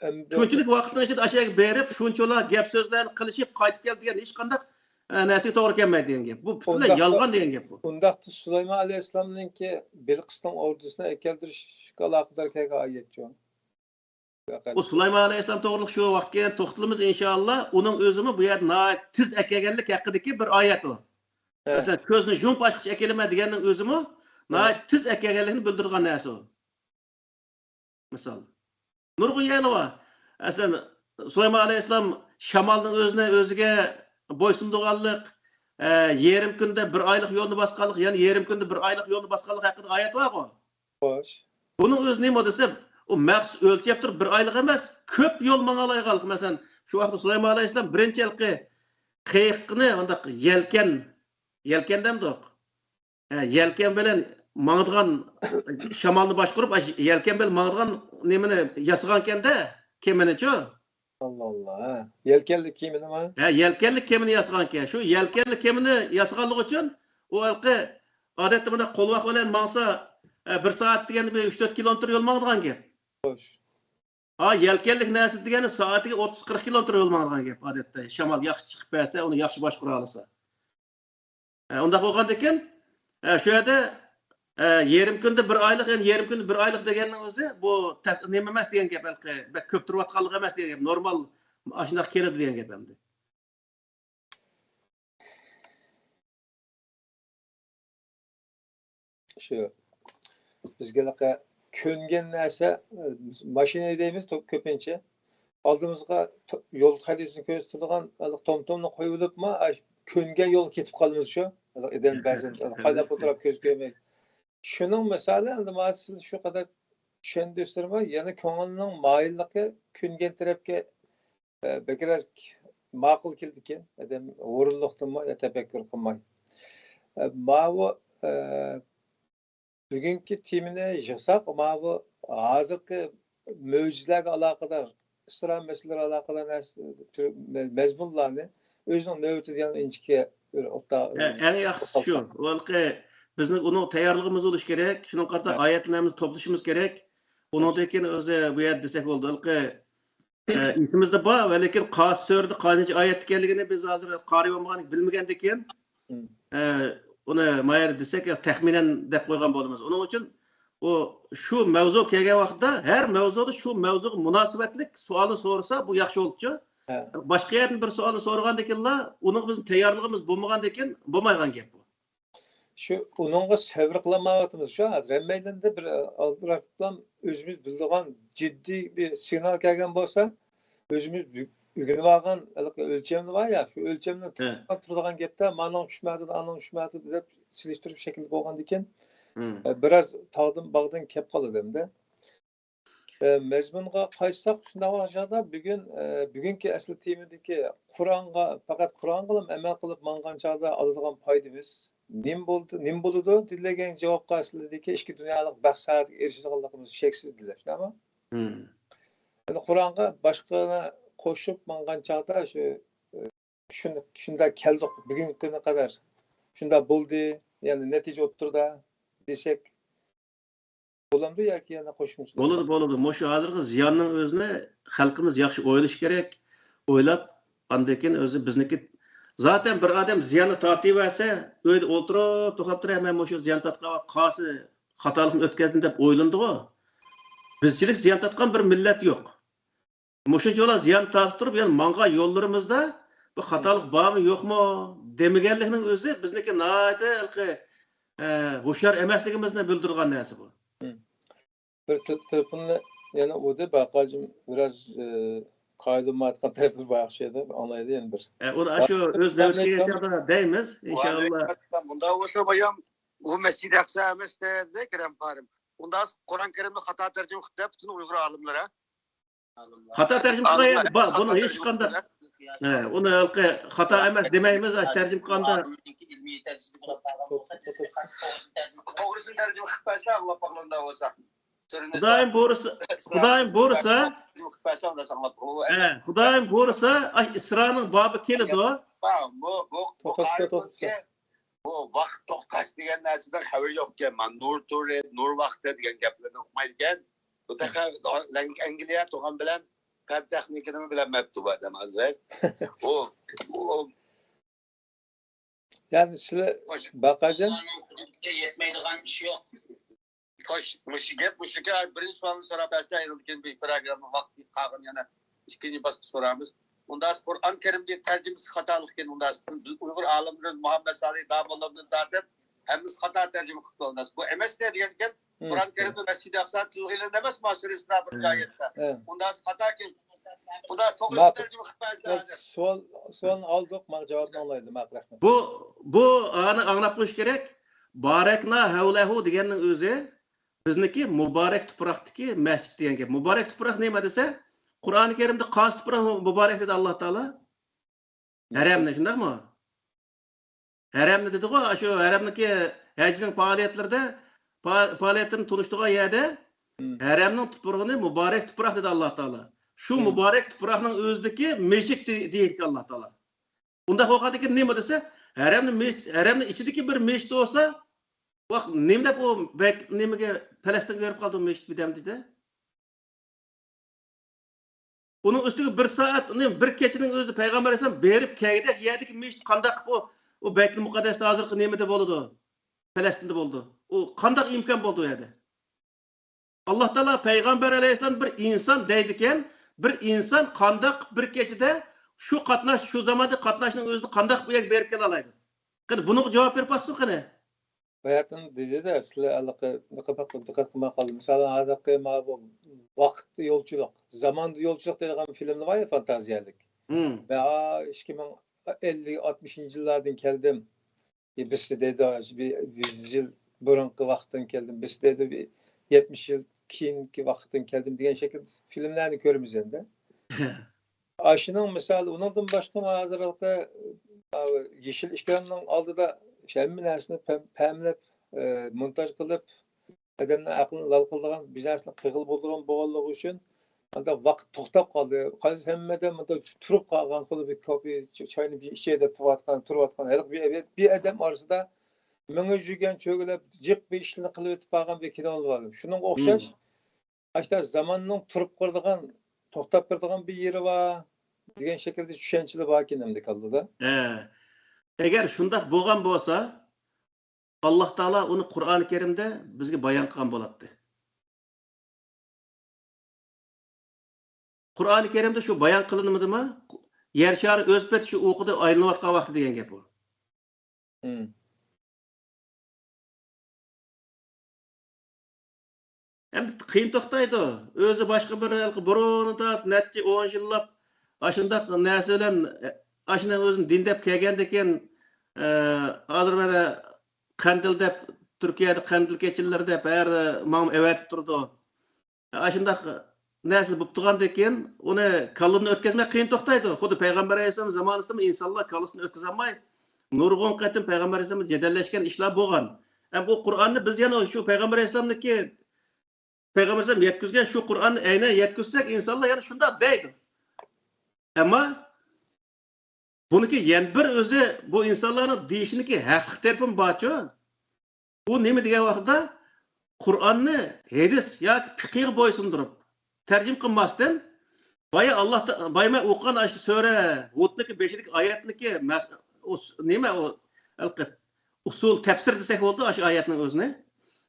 ئەمدى شۇنچىلىك ۋاقىتنىڭ ئىچىدە ئاشۇ يەرگە بېرىپ، شۇنچىلا گەپ سۆزلەرنى قىلىشىپ، قايتىپ كەلدى دېگەن ھېچقانداق، ئە، نەرسىگە توغرا كەلمەيدۇ دېگەن گەپ. بۇ پۈتۈنلەي ئۇنداقتا، يالغان دېگەن گەپ بۇ. ئۇنداقتا سۇلايمان ئەلەيھىسسالامنىڭكى بىلقىستىن ئوردىسىنى ئەكەلدۈرۈشكە ئالاقىدار كەلگەن ئايەتچۇ. ئۇ سۇلايمان ئەلەيھىسسالام توغرىلىق شۇ ۋاقىتقا كېلىپ توختىلىمىز، ئىنشائاللا. ئۇنىڭ ئۆزىمۇ بۇ يەردە ناھايىتى تېز ئەكەلگەنلىك ھەققىدىكى بىر ئايەت ئۇ. ھە. مەسىلەن، كۆزنى يۇمۇپ ئاچقۇچە ئەكېلىمەن دېگەننىڭ ئۆزىمۇ ھە. ناھايىتى تېز ئەكەلگەنلىكىنى بىلدۈرىدىغان نەرسە ئۇ. مىسال. نۇرغۇن يەرلەر بار. مەسىلەن، سۇلايمان ئەلەيھىسسالام شامالنىڭ ئۆزىنى ئۆزىگە بويسۇندۇرغانلىق، ئە، يېرىم كۈندە بىر ئايلىق يولنى باسقانلىق، يەنى يېرىم كۈندە بىر ئايلىق يولنى باسقانلىق ھەققىدە ئايەت بارغۇ. خوش. بۇنىڭ ئۆزى نېمە دېسە، ئۇ مەخسۇس ئۆلچەپ تۇرۇپ بىر ئايلىق ئەمەس، كۆپ يول ماڭالايدىغانلىق. مەسىلەن، شۇ ۋاقىتتا سۇلايمان ئەلەيھىسسالام بىرىنچى ھېلىقى قېيىقنى ئانداق يەلكەن، يەلكەن دەمدۇق؟ ھە، يەلكەن بىلەن ماڭىدىغان، شامالنى باشقۇرۇپ، ئاشۇ يەلكەن بىلەن ماڭىدىغان نېمىنى ياسىغانكەن-دە، كېمىنىچۇ. ئاللا ئاللا، ھە. يەلكەنلىك كېمىنىمۇ؟ ھە، يەلكەنلىك كېمىنى ياسىغانكەن. شۇ يەلكەنلىك كېمىنى ياسىغانلىقى ئۈچۈن ئۇ ھېلىقى ئادەتتە مۇنداق قولۋاق بىلەن ماڭسا، ھە، بىر سائەت دېگەندە بىر ئۈچ تۆت كىلومېتىر يول ماڭىدىغان گەپ. خوش. ھا، يەلكەنلىك نەرسە دېگەنى سائىتىگە ئوتتۇز قىرىق كىلومېتىر يول ماڭىدىغان گەپ ئادەتتە. شامال ياخشى چىقىپ بەرسە، ئۇنى ياخشى باشقۇرالىسا. ئە، ئۇنداق بولغاندىكىن، ئە، شۇ يەردە، ئە، يېرىم كۈندە بىر ئايلىق، يەنى يېرىم كۈندە بىر ئايلىق دېگەننىڭ ئۆزى بۇ تەس-، نېمە ئەمەس دېگەن گەپ، ھېلىقى بەك كۆپ تۇرۇۋاتقانلىق ئەمەس دېگەن گەپ، نورمال ئاشۇنداق كېلىدۇ دېگەن گەپ ئەمدى. شۇ بىزگە ھېلىقى كۆنگەن نەرسە، ماشىنا ھەيدەيمىز تو-، كۆپىنچە. ئالدىمىزغا تو-، يول خەرىتىسىنى كۆرسىتىدىغان ھېلىقى توم-تومنى قويۇۋېلىپمۇ، ئاش-، كۆنگەن يولغا كېتىپ قالىمىز شۇ. ھېلىقى ئادەم بەزەن قايلاپ ئولتۇراپ كۆز كۆرمەيدۇ. شۇنىڭ مىسالى ئەمدى مانا سىز شۇ قەدەر چۈشەندۈرسىلىمۇ، يەنە كۆڭۈلنىڭ مايىللىقى كۆنگەن تەرەپكە ئە، بەكرەك ماقۇل كېلىدىكەن. ئادەم ھۇرۇنلۇقتىنمۇ يا تەپەككۇر قىلماي. ئە، ماۋۇ، ئە، بۈگۈنكى تېمىنى يىغساق، ماۋۇ ھازىرقى مۆجىزىلەرگە ئالاقىدار، ئىسرا مەسىلىلىرىگە ئالاقىدار نەرسە، تۈر-، مە-، مەزمۇنلارنى ئۆزىنىڭ نۆۋىتىدە يەنە ئىنچىكە بىر ئوتتا-، ئە، ئەڭ ياخشىسى شۇ. ئوتتا-، بولۇۋاتقان. بۇ ھېلىقى بىزنىڭ ئۇنىڭ تەييارلىقىمىز بولۇشى كېرەك. شۇنىڭغا قارىتا ھە. ئايەتلىرىمىزنى توپلىشىمىز كېرەك. ئۇنىڭدىن كېيىن ئۆزى بۇ يەردە دېسەك بولىدۇ. ھېلىقى ئە، ئېسىمىزدە بار، ۋە لېكىن قاسى سۈرىدە قانچە ئايەت ئىكەنلىكىنى بىز ھازىر قارىيالمىغان، بىلمىگەندىكىن، مم. ئە، ئۇنى ما يەردە دېسەك، تەخمىنەن دەپ قويغان بولىمىز. ئۇنىڭ ئۈچۈن ئۇ شۇ مەۋزۇ كەلگەن ۋاقىتتا، ھەر مەۋزۇدا شۇ مەۋزۇغا مۇناسىۋەتلىك سوئالنى سورىسا، بۇ ياخشى بولىدۇچۇ. باشقا يەردىن بىر سوئالنى سورىغاندىكىنلا، ئۇنىڭغا بىزنىڭ تەييارلىقىمىز بولمىغاندىكىن بولمايدىغان گەپ بۇ. شۇ ئۇنىڭغا سەۋر قىلالمايۋاتىمىز. شۇ ھازىر ھەممەيلەندە بىر ئالدىراپ ئۆزىمىز بىلىدىغان جىددىي بىر سىگنال كەلگەن بولسا، ئۆزىمىز ئۆگىنىپ ئالغان ئۆلچەملىرى بار يا، شۇ ئۆلچەمنى تۇتۇپ تۇرىدىغان گەپتە، مانىڭ چۈشمەيدۇ، ئانىڭ چۈشمەيدۇ دەپ سېلىشتۇرۇپ شەكىلدە بولغاندىكىن، بىراز تاغدىن باغدىن كەپ قالىدۇ ئەمدى. مەزمۇنغا قايتساق، شۇنداق بولغان چاغدا بۈگۈن، بۈگۈنكى ئەسلى تېمىدىكى قۇرئانغا، پەقەت قۇرئانغىلا ئەمەل قىلىپ ماڭغان چاغدا ئالىدىغان پايدىمىز نېمە بولدى، نېمە بولىدۇ دېگەن جاۋابقا ئەسلىدىكى ئىككى دۇنيالىق بەخت سائادەتكە ئېرىشىدىغانلىقىمىز شەكسىز دېدى، شۇنداقمۇ؟ يەنى قۇرئانغا باشقىنى قوشۇپ ماڭغان چاغدا شۇ، شۇنداق كەلدۇق بۈگۈنكى كۈنگە قەدەر، شۇنداق بولدى، يەنى نەتىجە ئوتتۇرىدا دېسەك، بولامدۇ ياكى يەنە قوشۇمچە؟ بولىدۇ، بولىدۇ. مۇشۇ ھازىرقى زىياننىڭ ئۆزىنى خەلقىمىز ياخشى ئويلىشى كېرەك. ئويلاپ، ئاندىن كېيىن ئۆزى بىزنىڭكى، زاتەن بىر ئادەم زىياننى تارتىۋەرسە، ئۆيدە ئولتۇرۇپ، توختاپ تۇرۇپ، مەن مۇشۇ زىيان تارتقان قالسا خاتالىقنى ئۆتكەزدىم دەپ ئويلىنىدىغۇ. بىزچىلىك زىيان تارتقان بىر مىللەت يوق. مۇشۇنچىۋالا زىيان تارتىپ تۇرۇپ، يەنە ماڭغان يوللىرىمىزدا بىر خاتالىق بارمۇ يوقمۇ دېمىگەنلىكنىڭ ئۆزى بىزنىڭكى ناھايىتى ھېلىقى، ئە، ھوشيار ئەمەسلىكىمىزنى بىلدۈرىدىغان نەرسە بۇ. بىر تېلېفوننى يەنە ئۇردى، باقاجىم بىراز، ئە، قايىل بولمايۋاتقان تەرەپلىرى بار ئوخشايدۇ، ئاڭلايلى يەنە بىر. ئە، ئۇنى ئاشۇ ئۆز نۆۋىتى كەلگەن چاغدا دەيمىز، ئىنشائاللا. مۇنداق بولسا بايام، ئۇ مەسچىدى ئەقسا ئەمەس دەيدۇ، كېرەم قارىم. ئۇنداق قۇرئان كەرىمنى خاتا تەرجىمە قىلىپ دەپتۇ ئۇيغۇر ئالىملىرى. خاتا تەرجىمە قىلغان يەردە بار، بۇنىڭ ھېچقانداق، ھە، ئۇنى ھېلىقى خاتا ئەمەس دېمەيمىز، تەرجىمە قىلغاندا. توغرىسىنى تەرجىمە قىلىپ بەرسە ئاڭلاپ باقىمەن بولسا. خۇدايىم بۇيرۇسا، خۇدايىم بۇيرۇسا، ھە، خۇدايىم بۇيرۇسا، ئاي ئىسرانىڭ بابى كېلىدۇ. بۇ، بۇ، بۇ، بۇ، بۇ، بۇ، بۇ، بۇ، بۇ، بۇ ۋاقىت توختاش دېگەن نەرسىدىن خەۋىرى يوقكەن. مانا نۇر تورى، نۇر ۋاقتى دېگەن گەپلەرنى ئۇقمايدىكەن. بۇ تېخى ئەنگلىيە تۇرغان بىلەن پەن تېخنىكىنىمۇ بىلەلمەپتۇ بۇ ئادەم ھازىر. ئۇ، ئۇ، يەنى سىلەر باقاجان. يەتمەيدىغان ئىش يوق. خوش، مۇشۇ گەپ، مۇشۇ گەپ. بىرىنچى سوئالنى سوراپ بەرسە، ئاندىن كېيىن بىر پروگرامما ۋاقتى قالغان، يەنە ئىككىنچى باسقۇچ سورايمىز. ئۇنداق قۇرئان كەرىمدىكى تەرجىمىسى خاتالىق ئىكەن، ئۇنداق بىز ئۇيغۇر ئالىملىرى مۇھەممەد سالىھ داموللامدىن تارتىپ ھەممىسى خاتا تەرجىمە قىپتۇ. ئۇنداق بۇ ئەمەس دېگەن گەپ، قۇرئان كەرىمنى مەسچىدى ئەقسا تىلغا ئېلىندى ئەمەسمۇ، سۈرە ئىسرا بىرىنچى ئايەتتە. ئۇنداق خاتا ئىكەن. ئۇنداق توغرىسىنى تەرجىمە قىلىپ بەرسە ھازىر. سوئال، سوئالنى ئالدۇق، ماڭا جاۋابنى ئاڭلايلى، ماقۇل، رەھمەت. بۇ، بۇ ئانى ئاڭلاپ قويۇش كېرەك. بارەكنا ھەۋلەھۇ دېگەننىڭ ئۆزى بىزنىڭكى مۇبارەك تۇپراقتىكى مەسچىت دېگەن گەپ. مۇبارەك تۇپراق نېمە دېسە، قۇرئانى كەرىمدە قايسى تۇپراق مۇبارەك دېدى ئاللا تائالا؟ ھەرەمنى، شۇنداقمۇ؟ ھەرەمنى دېدىغۇ، شۇ ھەرەمنىڭكى ھەجنىڭ پائالىيەتلىرىدە، پا-، پائالىيەتلىرىنى تونۇشتۇرغان يەردە، ھەرەمنىڭ تۇپرىقىنى مۇبارەك تۇپراق دېدى ئاللا تائالا. شۇ مۇبارەك تۇپراقنىڭ ئۆزىدىكى مەسچىت دېيىدىكەن ئاللا تائالا. ئۇنداق بولغاندىكىن نېمە دېسە، ھەرەمنى مەس-، ھەرەمنىڭ ئىچىدىكى بىر مەسچىت بولسا، ۋاق، نېمە دەپ ئۇ بەك نېمىگە، پەلەستىنگە بېرىپ قالدى ئۇ مەسچىت بىردەمدە؟ ئۇنىڭ ئۈستىگە بىر سائەت، نېمە، بىر كېچىنىڭ ئۆزىدە پەيغەمبەر ئەلەيھىسسالام بېرىپ كەلگۈدەك يەردىكى مەسچىت قانداق بۇ، ئۇ بەيتۇل مۇقەددەستە ھازىرقى نېمىدە بولىدۇ؟ پەلەستىندە بولىدۇ. ئۇ قانداق ئىمكان بولدى ئۇ يەردە؟ ئاللا تائالا پەيغەمبەر ئەلەيھىسسالام بىر ئىنسان دەيدىكەن، بىر ئىنسان قانداق بىر كېچىدە شۇ قاتناش، شۇ زاماندا قاتناشنىڭ ئۆزىدە قانداق بۇ يەرگە بېرىپ كېلالايدۇ؟ قېنى بۇنىڭغا جاۋاب بېرىپ باقسۇن قېنى. باياتىن دېدى-دە، سىلەر ھېلىقى دىققەت، دىققەت قىلماي قالدىم. مىسالەن، ھازىرقى مانا بۇ ۋاقىتتا يولچىلىق، زاماندا يولچىلىق دەيدىغان فىلىملار بار يا، فانتازىيەلىك. مەن ئىككى مىڭ ئەللىك، ئاتمىشىنچى يىللاردىن كەلدىم. بىرسى دەيدۇ، بىر يۈز يىل بۇرۇنقى ۋاقىتتىن كەلدىم. بىرسى دەيدۇ، بىر يەتمىش يىل كېيىنكى ۋاقىتتىن كەلدىم دېگەن شەكىلدە فىلىملەرنى كۆرىمىز ئەمدى. ئاشۇنىڭ مىسالى، ئۇنىڭدىن باشقا ھازىرقى يېشىل ئېكراننىڭ ئالدىدا ھەممە نەرسىنى پەم-، پەملەپ، ئە، مونتاژ قىلىپ، ئادەمنىڭ ئەقلىنى لال قىلىدىغان بىر نەرسىنى قىلغىلى بولىدىغان بولغانلىقى ئۈچۈن، ئانداق ۋاقىت توختاپ قالدى. قارىسا، ھەممە ئادەم مۇنداق تۇرۇپ قالغان، خۇددى بىر كوپى چاينى بىر ئىچەي دەپ تۇرۇۋاتقان، تۇرۇۋاتقان. ھېلىقى بىر، بىر ئادەم ئارىسىدا مېڭە يۈگەن چۆگىلەپ، جىق بىر ئىشلارنى قىلىۋېتىپ بارغان بىر كىنولار بار. شۇنىڭغا ئوخشاش، ئاشۇنداق زاماننىڭ تۇرۇپ قالىدىغان، توختاپ قالىدىغان بىر يېرى بار دېگەن شەكىلدە چۈشەنچىلەر باركەن ئەمدى كاللىدا. ھە. ئەگەر شۇنداق بولغان بولسا، ئاللا تائالا ئۇنى قۇرئانى كەرىمدە بىزگە بايان قىلغان بولاتتى. قۇرئانى كەرىمدە شۇ بايان قىلىنمىدىما؟ يەر شارى ئۆز پېتى شۇ ئۇقىدا ئايلىنىۋاتقان ۋاقتى دېگەن گەپ ئۇ. ئەمدى قىيىن توختايدۇ. ئۆزى باشقا بىر ھېلىقى بۇرۇندا نەچچە ئون يىللاپ ئاشۇنداق نەرسە بىلەن، ئاشۇنى ئۆزىنى دىن دەپ كەلگەندىكىن، ئە، ھازىر مانا قەندىل دەپ، تۈركىيەدە قەندىل كېچىلىرى دەپ ھەر ماڭا ئەۋەتىپ تۇرىدۇ. ئاشۇنداق نەرسە بوپتۇغاندىن كېيىن ئۇنى كاللىدىن ئۆتكۈزمەي قىيىن توختايدۇ. خۇددى پەيغەمبەر ئەلەيھىسسالام زامانىسىدىمۇ ئىنسانلار كاللىسىنى ئۆتكۈزەلمەي نۇرغۇن قېتىم پەيغەمبەر ئەلەيھىسسالام بىلەن جېدەللەشكەن ئىشلار بولغان. ئەمما بۇ قۇرئاننى بىز يەنە شۇ پەيغەمبەر ئەلەيھىسسالامنىڭكى، پەيغەمبەر ئەلەيھىسسالام يەتكۈزگەن شۇ قۇرئاننى ئەينەن يەتكۈزسەك ئىنسانلار يەنە شۇنداق دەيدۇ. ئەمما بۇنىڭكى يەنە بىر ئۆزى بۇ ئىنسانلارنىڭ دېيىشىنىڭكى ھەقلىق تەرىپىمۇ بارچۇ. ئۇ نېمە دېگەن ۋاقىتتا، قۇرئاننى ھەدىس ياكى پىقىغا بويسۇندۇرۇپ تەرجىمە قىلماستىن، بايا ئاللا تا-، بايا مەن ئوقۇغان ئاشۇ سۈرە ھۇدنىڭكى بېشىدىكى ئايەتنىكى مەس-، ئۇس-، نېمە ئۇ، ھېلىقى ئۇسۇل تەپسىر دېسەك بولىدۇ ئاشۇ ئايەتنىڭ ئۆزىنى.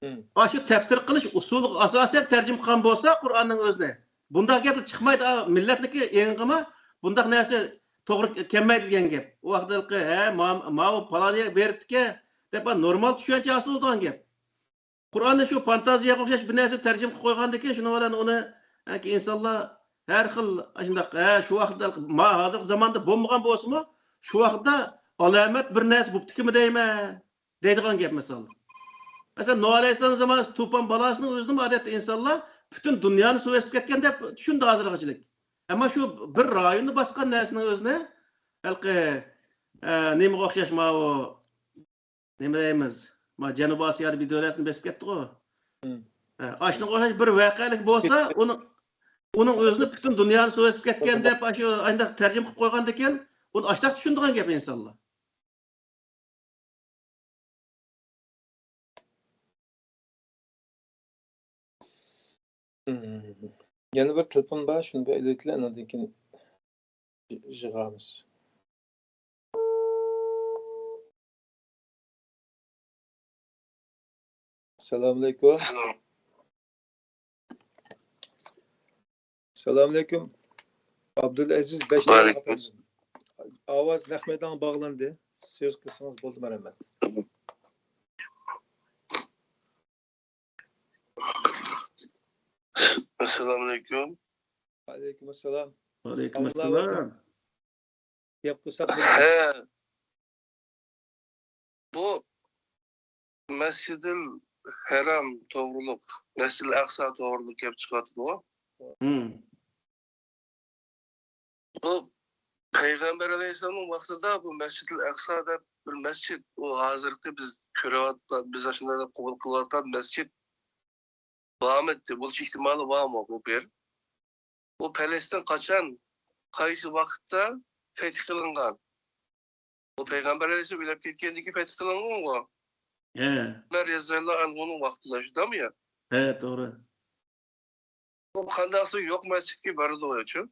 مم. ئاشۇ تەپسىر قىلىش ئۇسۇلىغا ئاساسەن تەرجىمە قىلغان بولسا قۇرئاننىڭ ئۆزىنى، بۇنداق گەپ چىقمايدۇ. ئا، مىللەتنىڭكى ئېڭىغىمۇ بۇنداق نەرسە توغرا كەلمەيدۇ دېگەن گەپ. ئۇ ۋاقىتتا ھە، ما-، ماۋۇ پالانىيە بېرىپتىكەن دەپ نورمال چۈشەنچە ھاسىل بولىدىغان گەپ. قۇرئاننى شۇ فانتازىيەگە ئوخشاش بىر نەرسە تەرجىمە قىلىپ قويغاندىكىن، شۇنىڭ بىلەن ئۇنى ئەنكى ئىنسانلار ھەر خىل ئاشۇنداق، ھە، شۇ ۋاقىتتا ما ھازىرقى زاماندا بولمىغان بولسىمۇ، شۇ ۋاقىتتا ئالامەت بىر نەرسە بوپتىكىنمۇ دەيمەن دەيدىغان گەپ مىسال. مەسىلەن، نۇھ ئەلەيھىسسالام زامانىسىدا توپان بالاسىنىڭ ئۆزىنىمۇ ئادەتتە ئىنسانلار پۈتۈن دۇنيانى سۇ بېسىپ كەتكەن دەپ چۈشىنىدۇ ھازىرغىچىلىك. ئەمما شۇ بىر رايوننى باسقان نەرسىنىڭ ئۆزىنى ھېلىقى، ئە، نېمىگە ئوخشاش ماۋۇ، نېمە دەيمىز؟ ما جەنۇبىي ئاسىيادا بىر دۆلەتنى بېسىپ كەتتىغۇ. مم. ھە، ئاشۇنىڭغا ئوخشاش بىر ۋەقەلىك بولسا، ئۇنىڭ، ئۇنىڭ ئۆزىنى پۈتۈن دۇنيانى سۇ بېسىپ كەتكەن دەپ ئاشۇ ئانداق تەرجىمە قىلىپ قويغاندىكىن، ئۇنى ئاشۇنداق چۈشىنىدىغان گەپ ئىنسانلار. مم. يەنە بىر تېلېفون بار، شۇنى بىر ئېلىۋېتىلى، ئاندىن كېيىن يىغامىز. ئەسسالامۇئەلەيكۇم. ئەلو. ئەسسالامۇئەلەيكۇم. ئابدۇلئەزىز بەشتاق ئەپەندىم. ئاۋاز نەق مەيدانغا باغلاندى. سۆز قىلسىڭىز بولدى، مەرھەمەت. ئەسسالامۇئەلەيكۇم. ۋەئەلەيكۇم ئەسسالام. ۋەئەلەيكۇم ئەسسالام. گەپ قىلساق بولىدۇ. ھە. بۇ مەسجىدىل ھەرام توغرۇلۇق، مەسجىدىل ئەقسا توغرۇلۇق گەپ چىقىۋاتىدۇ. مم. بۇ پەيغەمبەر ئەلەيھىسسالامنىڭ ۋاقتىدا بۇ مەسجىدىل ئەقسا دەپ بىر مەسچىت، ئۇ ھازىرقى بىز كۆرۈۋاتقان، بىز ئاشۇنداق قوبۇل قىلىۋاتقان مەسچىت بارمىدى، بولۇش ئېھتىمالى بارمۇ؟ بۇ بىر. بۇ پەلەستىن قاچان، قايسى ۋاقىتتا فەتھ قىلىنغان؟ بۇ پەيغەمبەر ئەلەيھىسسالام ئۆلۈپ كەتكەندىن كېيىن فەتھ قىلىنغانغۇ؟ ھە. ئۆمەر رەزىياللاھۇ ئەنھۇنىڭ ۋاقتىدا، شۇنداقمۇ يا؟ ھە، توغرا. بۇ قانداقسى يوق مەسچىتكە بارىدۇ ئۇچۇن؟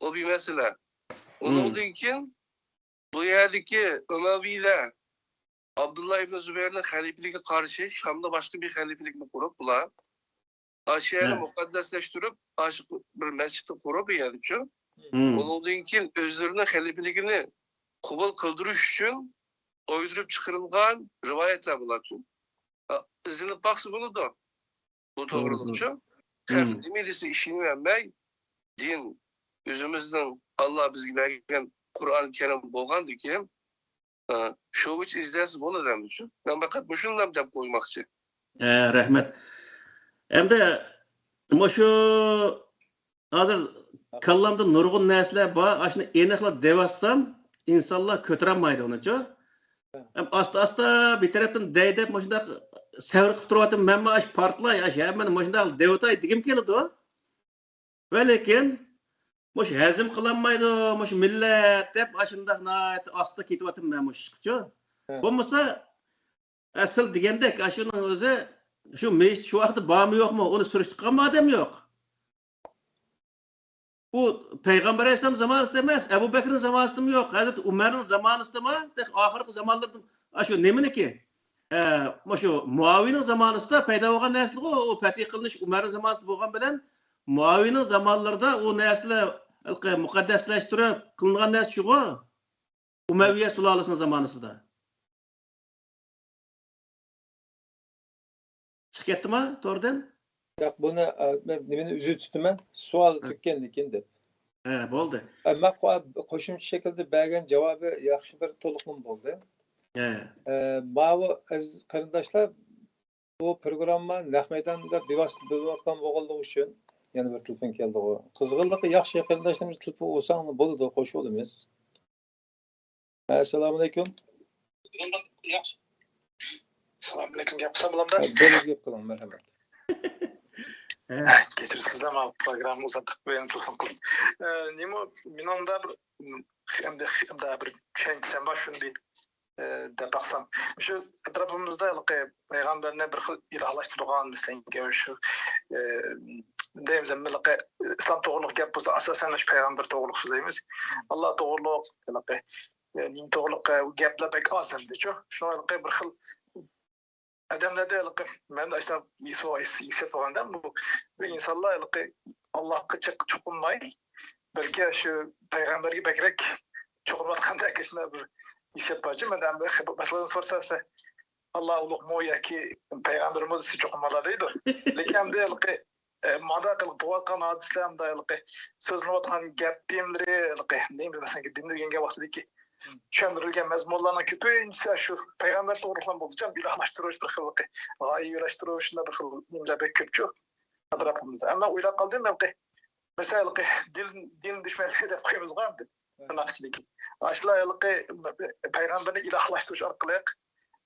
ئۇ بىر مەسىلە. مم. ئۇنىڭدىن كېيىن بۇ يەردىكى ئۇمەۋىيلەر ئابدۇللا ئىبن زۇبەيرنىڭ خەلىپىلىكىگە قارشى شامدا باشقا بىر خەلىپىلىكنى قۇرۇپ، بۇلار ئاشۇ يەرنى ھە. مۇقەددەسلەشتۈرۈپ، ئاشۇ بىر مەسچىتنى قۇرۇپ، بۇ يەردىچۇ. مم. ئۇنىڭدىن كېيىن ئۆزلىرىنىڭ خەلىپىلىكىنى قوبۇل قىلدۇرۇش ئۈچۈن ئويدۇرۇپ چىقىرىلغان رىۋايەتلەر بۇلارچۇ. ئا، ئىزدىنىپ باقسا بولىدۇ. بۇ توغرىلىقچۇ. مم. خەق نېمە دېسە ئىشىنىۋەرمەي، دىن ئۆزىمىزنىڭ ئاللا بىزگە بەرگەن قۇرئان كەرىم بولغاندىكىن، ئا، شۇ بويىچە ئىزدەنسە بولىدۇ ئەمدىچۇ. مەن پەقەت مۇشۇنىلا دەپ قويماقچى. ھە، رەھمەت. ئەمدى مۇشۇ ھازىر كاللامدا نۇرغۇن نەرسىلەر بار، ئاشۇنى ئېنىقلاپ دەۋاتسام، ئىنسانلار كۆتۈرەلمەيدۇ ئۇنىچۇ. ھەم ئاستا-ئاستا بىر تەرەپتىن دەي دەپ مۇشۇنداق سەۋر قىلىپ تۇرۇۋاتىمەن، مەنمۇ ئاشۇ پارتلاي، ئاشۇ ھەممىنى مۇشۇنداق دەۋاتاي دېگۈم كېلىدۇ. ۋە لېكىن مۇشۇ ھەزىم قىلالمايدۇ، مۇشۇ مىللەت دەپ ئاشۇنداق ناھايىتى ئاستا كېتىۋاتىمەن مۇشۇ ئىشقىچۇ. ھە. بولمىسا، ئەسلى دېگەندەك، ئاشۇنىڭ ئۆزى شۇ مەسچىت شۇ ۋاقىتتا بارمۇ يوقمۇ، ئۇنى سۈرۈشتۈرۈپ قالغان ئادەم يوق. ئۇ پەيغەمبەر ئەلەيھىسسالام زامانىسىدا ئەمەس، ئەبۇ بەكرىنىڭ زامانىسىدىمۇ يوق، ھەزرىتى ئۇمەرنىڭ زامانىسىدىمۇ، تېخى ئاخىرقى زامانلىرىدا ئاشۇ نېمىنىكى؟ ئە، مۇشۇ مۇئاۋىيىنىڭ زامانىسىدا پەيدا بولغان نەرسىلىرغۇ، ئۇ پەتھى قىلىنىش ئۇمەرنىڭ زامانىسىدا بولغان بىلەن مۇئاۋىيىنىڭ زامانلىرىدا ئۇ نەرسىلەر ھېلىقى مۇقەددەسلەشتۈرۈپ قىلىنغان نەرسە شۇغۇ. ئۇمەۋىيە سۇلالىسىنىڭ زامانىسىدا. چىقىپ كەتتىما توردىن؟ ياق، بۇنى، ئە، مەن نېمىنى ئۈزۈۋېتىپتىمەن؟ سوئال ھە. تۈگىگەندىن كېيىن دەپ. ھە، بولدى. ئە، مەن قو-، قوشۇمچە شەكىلدە بەرگەن جاۋابى ياخشى بىر تولۇقلىما بولدى. ھە. ئە، ماۋۇ ئەزىز قېرىنداشلار، بۇ پروگرامما نەق مەيداندا بىۋاسىتە بۆلۈنۈۋاتقان بولغانلىقى ئۈچۈن يەنە بىر تېلېفون كەلدىغۇ. قىزغىنلىقى ياخشى قېرىنداشلىرىمىز تېلېفون ئۇرساڭلار بولىدۇ، قوشۇلىمىز. ئەسسالامۇئەلەيكۇم. ياخشى. ئەسسالامۇئەلەيكۇم، گەپ قىلسام بولامدۇ؟ ھە، بولىدۇ، گەپ قىلىڭ، مەرھەمەت. ھە. ھە، كەچۈرسىزلەر، مانا پروگرامما ئۇزارتىپ بەرگەن تېلېفون قىلدىم. ئە، نېمە، مېنىڭ مۇنداق بىر، ئەمدى، ئەمدى بىر چۈشەنچىسىم بار، شۇنى، ئە، دەپ باقسام. شۇ ئەتراپىمىزدا ھېلىقى پەيغەمبەرنى بىر خىل ئىلاھلاشتۇرغان، مەسىلەن، شۇ، ئە، دەيمىز، ھېلىقى ئىسلام توغرۇلۇق گەپ بولسا، ئاساسەن شۇ پەيغەمبەر توغرۇلۇق سۆزلەيمىز. ئاللا توغرۇلۇق، ھېلىقى، ئە، نېمە توغرۇلۇق، ئە، گەپلەر بەك ئاز ئەمدىچۇ. شۇڭا ھېلىقى بىر خىل ئادەملەردە ھېلىقى مەن ئاشۇنداق ھېس-، ھېس-، ھېسسىيات بولغاندا، بۇ، بۇ ئىنسانلار ھېلىقى ئاللاغا چېق-، چوقۇنماي، بەلكى شۇ پەيغەمبەرگە بەكرەك چوقۇنۇۋاتقاندەك شۇنداق بىر ھېسسىيات بارچۇ. مەن ئەمدى باشقىلاردىن سورىسا، ئاللا ئۇلۇغمۇ ياكى پەيغەمبەرمۇ دېسە چوقۇنمايلا دەيدۇ. لېكىن ئەمدى ھېلىقى ئە، مانداق قىلىپ بولۇۋاتقان ھادىسىلەر، مۇنداق ھېلىقى سۆزلىنىۋاتقان گەپ تېمىلىرى، ھېلىقى نېمە دېمەسەككى، دىننى ئۆگەنگەن ۋاقتىدىكى چۈشەندۈرۈلگەن مەزمۇنلارنىڭ كۆپىنچىسى شۇ پەيغەمبەر توغرىلىقلا بولىدىكەن، ئىلاھلاشتۇرۇش، بىر خىل ھېلىقى غايىۋىلەشتۈرۈش، شۇنداق بىر خىل نېمىلەر بەك كۆپچۇ ئەتراپىمىزدا. ئەمما ئويلاپ قالدىم، ھېلىقى، مەسىلەن، ھېلىقى دىن، دىن دۈشمەنلىرى دەپ قويىمىزغۇ ئەمدى. تىرناق ئىچىدىكى. ئاشۇلار ھېلىقى پەيغەمبەرنى ئىلاھلاشتۇرۇش ئارقىلىق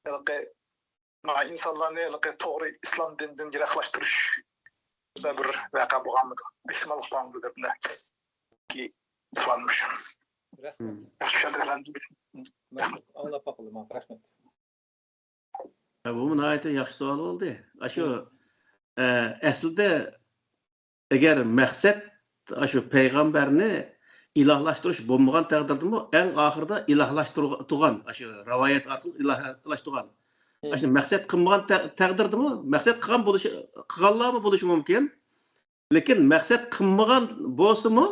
ھېلىقى ما ئىنسانلارنى ھېلىقى توغرا ئىسلام دىنىدىن يىراقلاشتۇرۇش بىر ۋەقە بولغانمىدۇ؟ ئېھتىماللىق بارمىدۇ دەپ كى سوئالىم شۇ. رەھمەت. ياخشى چۈشەندۈرگەن. مەن ئاڭلاپ باقىلى، ماڭا رەھمەت. ھە، بۇمۇ ناھايىتى ياخشى سوئال بولدى. ئاشۇ، ئە، ئەسلىدە ئەگەر مەقسەت ئاشۇ پەيغەمبەرنى ئىلاھلاشتۇرۇش بولمىغان تەقدىردىمۇ، ئەڭ ئاخىرىدا ئىلاھلاشتۇرغان، ئاشۇ رىۋايەت ئارقىلىق ئىلاھلاشتۇرغان. مم. ئاشۇ مەقسەت قىلمىغان تە-، تەقدىردىمۇ، مەقسەت قىلغان بولۇشى، قىلغانلارمۇ بولۇشى مۇمكىن. لېكىن مەقسەت قىلمىغان بولسىمۇ،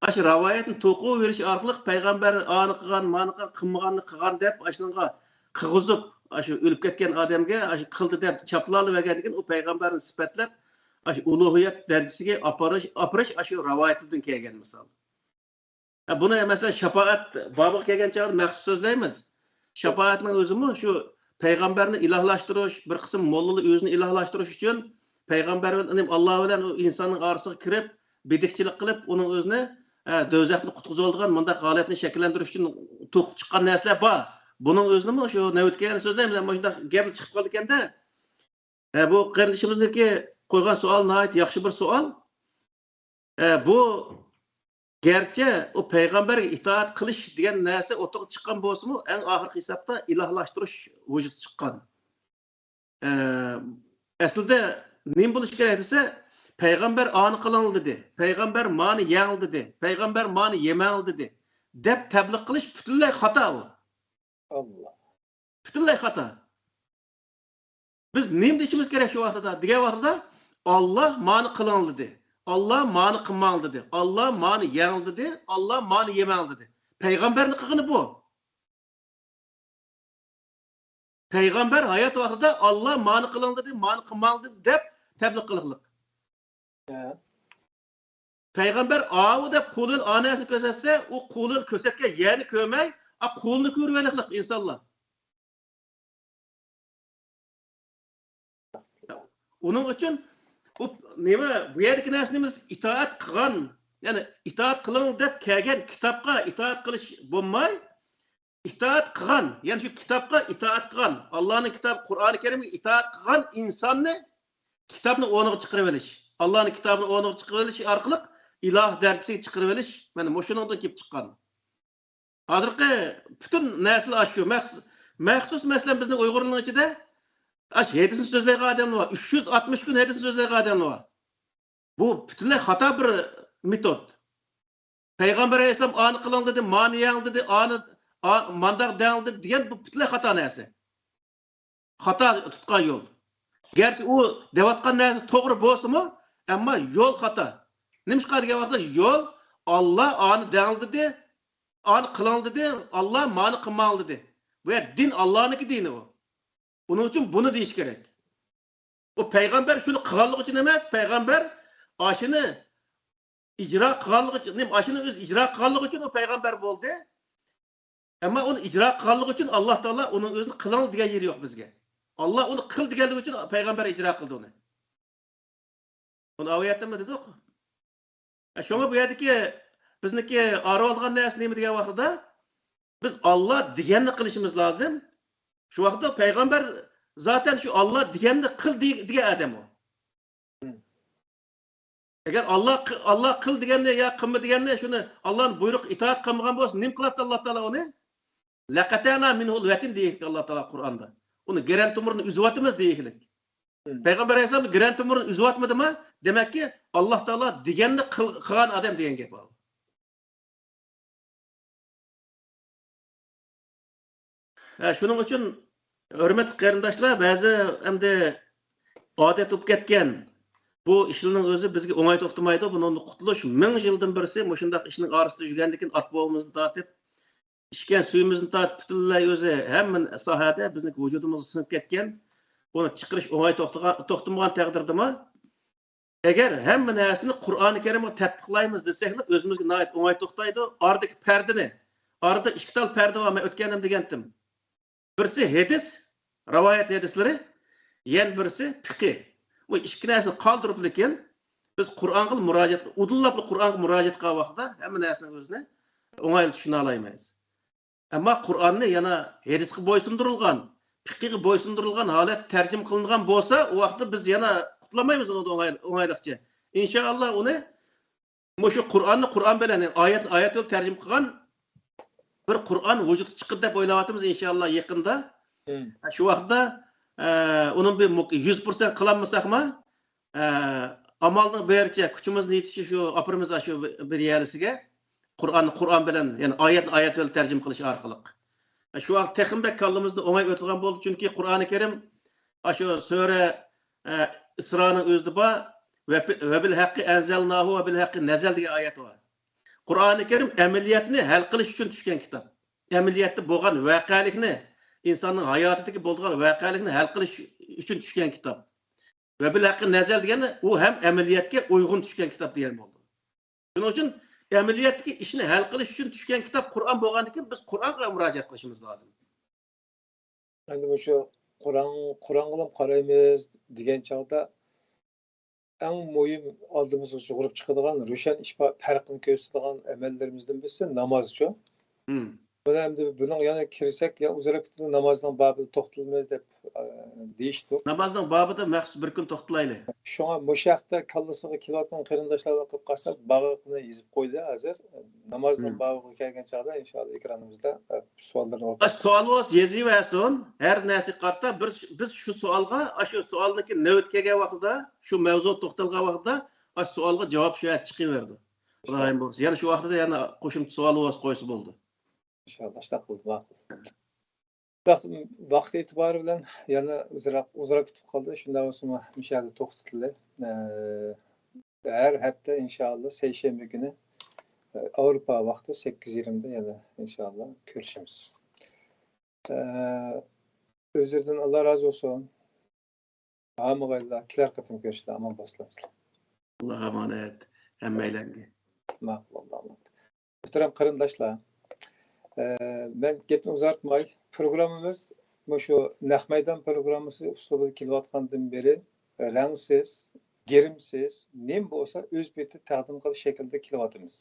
ئاشۇ رىۋايەتنى توقۇۋېرىش ئارقىلىق پەيغەمبەر ئانى قىلغان، مانى قىلغان، قىلمىغاننى قىلغان دەپ، ئاشۇنىڭغا قىلغۇزۇپ، ئاشۇ ئۆلۈپ كەتكەن ئادەمگە ئاشۇ قىلدى دەپ چاپلىۋالىۋەرگەندىن كېيىن، ئۇ پەيغەمبەرنى سۈپەتلەپ، ئاشۇ ئۇلۇھىيەت دەرىجىسىگە ئاپىرىش، ئاپىرىش ئاشۇ رىۋايەتلەردىن كەلگەن مىسال. ھە، بۇنى، مەسىلەن، شاپائەت بابىغا كەلگەن چاغدا مەخسۇس سۆزلەيمىز. شاپائەتنىڭ ئۆزىمۇ شۇ پەيغەمبەرنى ئىلاھلاشتۇرۇش، بىر قىسىم موللىلار ئۆزىنى ئىلاھلاشتۇرۇش ئۈچۈن پەيغەمبەر بىلەن، ئاللا بىلەن ئۇ ئىنساننىڭ ئارىسىغا كىرىپ، بېدىكچىلىك قىلىپ، ئۇنىڭ ئۆزىنى، ھە، دوزاختىن قۇتقۇزۇۋالىدىغان مۇنداق ھالەتنى شەكىللەندۈرۈش ئۈچۈن توقۇپ چىققان نەرسىلەر بار. بۇنىڭ ئۆزىنىمۇ شۇ نۆۋەتكە كەلگەندە سۆزلەيمىز، مۇشۇنداق گەپ چىقىپ قالىدىكەندە، ھە، بۇ قېرىندىشىمىزنىڭكى قويغان سوئالى ناھايىتى ياخشى بىر سوئال. ئە، بۇ گەرچە ئۇ پەيغەمبەرگە ئىتائەت قىلىش دېگەن نەرسە ئوتتۇرىغا چىققان بولسىمۇ، ئەڭ ئاخىرقى ھېسابتا ئىلاھلاشتۇرۇش ۋۇجۇدقا چىققان. ئە، ئەسلىدە نېمە بولۇشى كېرەك دېسە، پەيغەمبەر ئانى قىلىڭ دېدى، پەيغەمبەر مانى يەڭ دېدى، پەيغەمبەر مانى يېمەڭ دېدى دەپ تەبلىغ قىلىش پۈتۈنلەي خاتا ئۇ. ئاللا. پۈتۈنلەي خاتا. بىز نېمە دېيىشىمىز كېرەك شۇ ۋاقتىدا دېگەن ۋاقتىدا، «ئاللا مانى قىلىڭ» دېدى، «ئاللا مانى قىلماڭ» دېدى، «ئاللا مانى يەڭ» دېدى، «ئاللا مانى يېمەڭ» دېدى. پەيغەمبەرنىڭ قىلغىنى بۇ. پەيغەمبەر ھايات ۋاقتىدا «ئاللا مانى قىلىڭ» دېدى، «مانى قىلماڭ» دېدى دەپ تەبلىغ قىلىقلىق. ھە. پەيغەمبەر ئاۋۇ دەپ قولىلا ئانەسىنى كۆرسەتسە، ئۇ قولىلا كۆرسەتكەن يەرنى كۆرمەي، ئا، قولىنى كۆرۈۋېلىقلىق ئىنسانلار. ئۇنىڭ ئۈچۈن ئۇ نېمە، بۇ يەردىكى نەرسە نېمە؟ ئىتائەت قىلغان، يەنى ئىتائەت قىلىڭ دەپ كەلگەن كىتابقا ئىتائەت قىلىش بولماي، ئىتائەت قىلغان، يەنى شۇ كىتابقا ئىتائەت قىلغان، ئاللانىڭ كىتابى قۇرئانى كەرىمگە ئىتائەت قىلغان ئىنساننى كىتابنى ئورنىغا چىقىرىۋېلىش، ئاللانىڭ كىتابىنى ئورنىغا چىقىرىۋېلىش ئارقىلىق ئىلاھ دەرىجىسىگە چىقىرىۋېلىش، مانا مۇشۇنىڭدىن كېلىپ چىققان. ھازىرقى پۈتۈن نەرسىلەر ئاشۇ. مەخ-، مەخسۇس، مەسىلەن، بىزنىڭ ئۇيغۇرلارنىڭ ئىچىدە ئاشۇ ھەدىسنى سۆزلەيدىغان ئادەملەر بار. ئۈچ يۈز ئاتمىش كۈن ھەدىسنى سۆزلەيدىغان ئادەملەر بار. بۇ پۈتۈنلەي خاتا بىر مېتود. پەيغەمبەر ئەلەيھىسسالام ئانى قىلىڭ دېدى، مانى يەڭ دېدى، ئانى، ئا-، مانداق دەڭ دېدى دېگەن بۇ پۈتۈنلەي خاتا نەرسە. خاتا تۇتقان يول. گەرچە ئۇ دەۋاتقان نەرسە توغرا بولسىمۇ، ئەمما يول خاتا. نېمىشقا دېگەن ۋاقىتتا يول ئاللا ئانى دەڭلىدى، ئانى قىلىڭ دېدى، ئاللا مانى قىلماڭ دېدى. بۇ يەر دىن ئاللانىڭكى دىنى ئۇ. ئۇنىڭ ئۈچۈن بۇنى دېيىش كېرەك. ئۇ پەيغەمبەر شۇنى قىلغانلىقى ئۈچۈن ئەمەس، پەيغەمبەر ئاشۇنى ئىجرا قىلغانلىقى ئۈچۈن، نېمە، ئاشۇنى ئۆزى ئىجرا قىلغانلىقى ئۈچۈن ئۇ پەيغەمبەر بولدى. ئەمما ئۇنى ئىجرا قىلغانلىقى ئۈچۈن ئاللا تائالا ئۇنىڭ ئۆزىنى قىلىڭ دېگەن يېرى يوق بىزگە. ئاللا ئۇنى قىل دېگەنلىكى ئۈچۈن پەيغەمبەر ئىجرا قىلدى ئۇنى. ئۇنى ئاۋۇ يەردىمۇ دېدۇق. شۇڭا بۇ يەردىكى بىزنىڭكى ئايرىۋالغان نەرسە نېمە دېگەن ۋاقتىدا، بىز ئاللا دېگەننى قىلىشىمىز لازىم. شۇ ۋاقىتتا پەيغەمبەر زاتەن شۇ ئاللا دېگەننى قىل دېي-، دېگەن ئادەم ئۇ. ئەگەر ئاللا قى-، ئاللا قىل دېگەننى يا قىلما دېگەننى، شۇنى ئاللانىڭ بۇيرۇقىغا ئىتائەت قىلمىغان بولسا، نېمە قىلاتتى ئاللا تائالا ئۇنى؟ لەقەتەنا مىنھۇل ۋەتىن دېيىكلىك ئاللا تائالا قۇرئاندا. ئۇنى گىرەن تومۇرىنى ئۈزۈۋاتىمىز دېيىكلىك. پەيغەمبەر ئەلەيھىسسالام گىرەن تومۇرىنى ئۈزۈۋاتمىدىما؟ دېمەككى، ئاللا تائالا دېگەننى قىل-، قىلغان ئادەم دېگەن گەپ ئۇ. ھە، شۇنىڭ ئۈچۈن، ھۆرمەتلىك قېرىنداشلار، بەزى ئەمدى ئادەت بولۇپ كەتكەن بۇ ئىشلارنىڭ ئۆزى بىزگە ئوڭاي توختىمايدۇ. بۇنىڭدىن قۇتۇلۇش مىڭ يىلدىن بىرسى مۇشۇنداق ئىشنىڭ ئارىسىدا يۈرگەندىن كېيىن ئات بوۋىمىزدىن تارتىپ، ئىچكەن سۈيىمىزدىن تارتىپ پۈتۈنلەي ئۆزى ھەممە ساھەدە بىزنىڭ ۋۇجۇدىمىزغا سىڭىپ كەتكەن. بۇنى چىقىرىش ئوڭاي توختىغان-، توختىمىغان تەقدىردىمۇ، ئەگەر ھەممە نەرسىنى قۇرئانى كەرىمگە تەتبىقلايمىز دېسەكلا، ئۆزىمىزگە ناھايىتى ئوڭاي توختايدۇ. ئارىدىكى پەردىنى، ئارىدا ئىككى تال پەردە بار، مەن ئۆتكەندىمۇ دېگەنتىم. بىرسى ھەدىس، رىۋايەت ھەدىسلىرى، يەنە بىرسى پىقى. بۇ ئىككى نەرسىنى قالدۇرۇپ، لېكىن بىز قۇرئانغا مۇراجىئەت، ئۇدۇللاپلا قۇرئانغا مۇراجىئەت قىلغان ۋاقىتتا ھەممە نەرسىنىڭ ئۆزىنى ئوڭايلا چۈشىنەلەيمىز. ئەمما قۇرئاننى يەنە ھەدىسقا بويسۇندۇرۇلغان، پىقىغا بويسۇندۇرۇلغان ھالەتتە تەرجىمە قىلىنغان بولسا، ئۇ ۋاقىتتا بىز يەنە قۇتۇلالمايمىز ئۇنىڭدىن ئوڭاي-، ئوڭايلىقچە. ئىنشائاللا، ئۇنى مۇشۇ قۇرئاننى قۇرئان بىلەن، يەنى ئايەتنى ئايەت بىلەن تەرجىمە قىلغان بىر قۇرئان ۋۇجۇدقا چىقىدۇ دەپ ئويلاۋاتىمىز، ئىنشائاللا، يېقىندا. شۇ ۋاقىتتا، ئە، ئۇنىڭ بىر مۇ-، يۈز پىرسەنت قىلالمىساقمۇ، ئە، ئامالنىڭ بېرىچە، كۈچىمىزنىڭ يېتىشىچە شۇ ئاپىرىمىز شۇ بىر يەرلىسىگە. قۇرئاننى قۇرئان بىلەن، يەنى ئايەتنى ئايەت بىلەن تەرجىمە قىلىش ئارقىلىق. شۇ ۋاقىت تېخىمۇ بەك كاللىمىزدا ئوڭاي ئۆتىدىغان بولدى، چۈنكى قۇرئانى كەرىم، ئاشۇ سۈرە، ئە، ئىسرانىڭ ئۆزىدە بار، ۋە، ۋە بىل ھەققى ئەنزەلناھۇ ۋە بىل ھەققى نەزەل دېگەن ئايەت بار. قۇرئانى كەرىم ئەمەلىيەتنى ھەل قىلىش ئۈچۈن چۈشكەن كىتاب. ئەمەلىيەتتە بولغان ۋەقەلىكنى، ئىنساننىڭ ھاياتىدىكى بولىدىغان ۋەقەلىكنى ھەل قىلىش ئۈچۈن چۈشكەن كىتاب. ۋە بىل ھەققى نەزەل دېگەندە، ئۇ ھەم ئەمەلىيەتكە ئۇيغۇن چۈشكەن كىتاب دېگەن بولىدۇ. شۇنىڭ ئۈچۈن ئەمەلىيەتتىكى ئىشنى ھەل قىلىش ئۈچۈن چۈشكەن كىتاب قۇرئان بولغاندىن كېيىن، بىز قۇرئانغا مۇراجىئەت قىلىشىمىز لازىم. ئەمدى مۇشۇ قۇرئان، قۇرئانغىلا قارايمىز دېگەن چاغدا، ئەڭ مۇھىم ئالدىمىزغا يۇغۇرۇپ چىقىدىغان، روشەن ئىپا-، پەرقنى كۆرسىتىدىغان ئەمەللىرىمىزدىن بىرسى نامازچۇ. مم. بۇنى ئەمدى بۇنىڭ يەنە كىرسەك، يا ئۇزىراپ كېتىدۇ، نامازنىڭ بابىدا توختىلىمىز دەپ، ئە، دېيىشتۇق. نامازنىڭ بابىدا مەخسۇس بىر كۈن توختىلايلى. شۇڭا مۇشۇ ھەقتە كاللىسىغا كېلىۋاتقان قېرىنداشلارغا قىلىپ قالساق، بارلىقىنى يېزىپ قويدى ھازىر. نامازنىڭ مم. بابىغا كەلگەن چاغدا، ئىنشائاللا، ئېكرانىمىزدا، ئە، سوئاللارنى ئورتاق. سوئال بولسا يېزىۋەرسۇن. ھەر نەرسىگە قارىتا بىر، بىز شۇ سوئالغا، ئاشۇ سوئالنىڭكى نۆۋىتى كەلگەن ۋاقتىدا، شۇ مەۋزۇ توختالغان ۋاقتىدا، ئاشۇ سوئالغا جاۋاب شۇ يەردە چىقىۋېرىدۇ. خۇدايىم بولسا، يەنە شۇ ۋاقتىدا يەنە قوشۇمچە سوئال بولسا قويسا بولدى. ئىنشائاللا، شۇنداق قىلدى، ماقۇل. بىراق، ۋاقىت ئېتىبارى بىلەن يەنە ئۇزراق، ئۇزراق كېتىپ قالدى. شۇنداق بولسىمۇ، مۇشۇ يەردە توختىتىلى. ئە، ھەر ھەپتە، ئىنشائاللا، سەيشەنبە كۈنى، ئە، ئاۋروپا ۋاقتى سەككىز يېرىمدا يەنە، ئىنشائاللا، كۆرۈشىمىز. ئە، ئۆزلىرىدىن ئاللا رازى بولسۇن. ھامىغايلا، كېلەر قېتىم كۆرۈشتە ئامان بولسىلەر. ئاللاغا ئامانەت ھەممەيلەنگە. ماقۇل، ئاللاغا ئامانەت. مۆھتەرەم قېرىنداشلار، ئە، مەن گەپنى ئۇزارتماي، پروگراممىمىز مۇشۇ نەق مەيدان پروگراممىسى ئۇسلۇبىدا كېلىۋاتقاندىن بېرى، رەڭسىز، گىرىمسىز، نېمە بولسا ئۆز پېتى تەقدىم قىلىش شەكلىدە كېلىۋاتىمىز.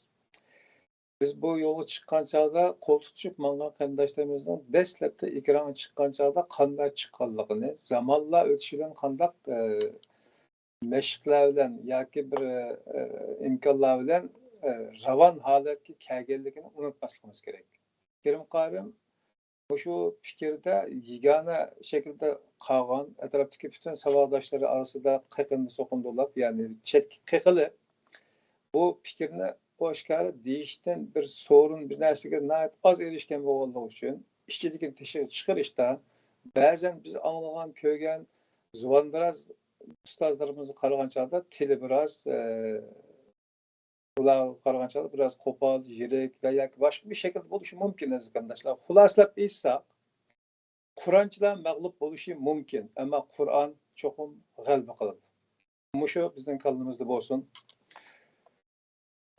بىز بۇ يولغا چىققان چاغدا قول تۇتۇشۇپ ماڭغان قېرىنداشلىرىمىزنىڭ دەسلەپتە ئېكرانغا چىققان چاغدا قانداق چىققانلىقىنى، زامانلار ئۆتۈشى بىلەن قانداق، ئە، مەشىقلەر بىلەن ياكى بىر، ئە، ئىمكانلار بىلەن، ئە، راۋان ھالەتكە كەلگەنلىكىنى ئۇنتۇماسلىقىمىز كېرەك. كېرىم قارىم مۇشۇ پىكىردە يېگانە شەكىلدە قالغان، ئەتراپتىكى پۈتۈن ساۋاقداشلىرى ئارىسىدا قېقىندى سوقۇندۇلاپ، يەنى چەتكە قېقىلىپ، بۇ پىكىرنى ئاشكارا دېيىشتىن بىر سورۇن، بىر نەرسىگە ناھايىتى ئاز ئېرىشكەن بولغانلىقى ئۈچۈن، ئىچىدىكىنى تېشىغا چىقىرىشتا، بەزەن بىز ئاڭلىغان، كۆرگەن زۇۋاندىراز ئۇستازلىرىمىزغا قارىغان چاغدا تىلى بىراز، ئە، بۇلارغا قارىغان چاغدا بىراز قوپال، يىرىك ۋە ياكى باشقا بىر شەكىلدە بولۇشى مۇمكىن، ئەزىز قېرىنداشلار. خۇلاسىلەپ ئېيتساق، قۇرئانچىلار مەغلۇپ بولۇشى مۇمكىن، ئەمما قۇرئان چوقۇم غەلىبە قىلىدۇ. مۇشۇ بىزنىڭ كاللىمىزدا بولسۇن.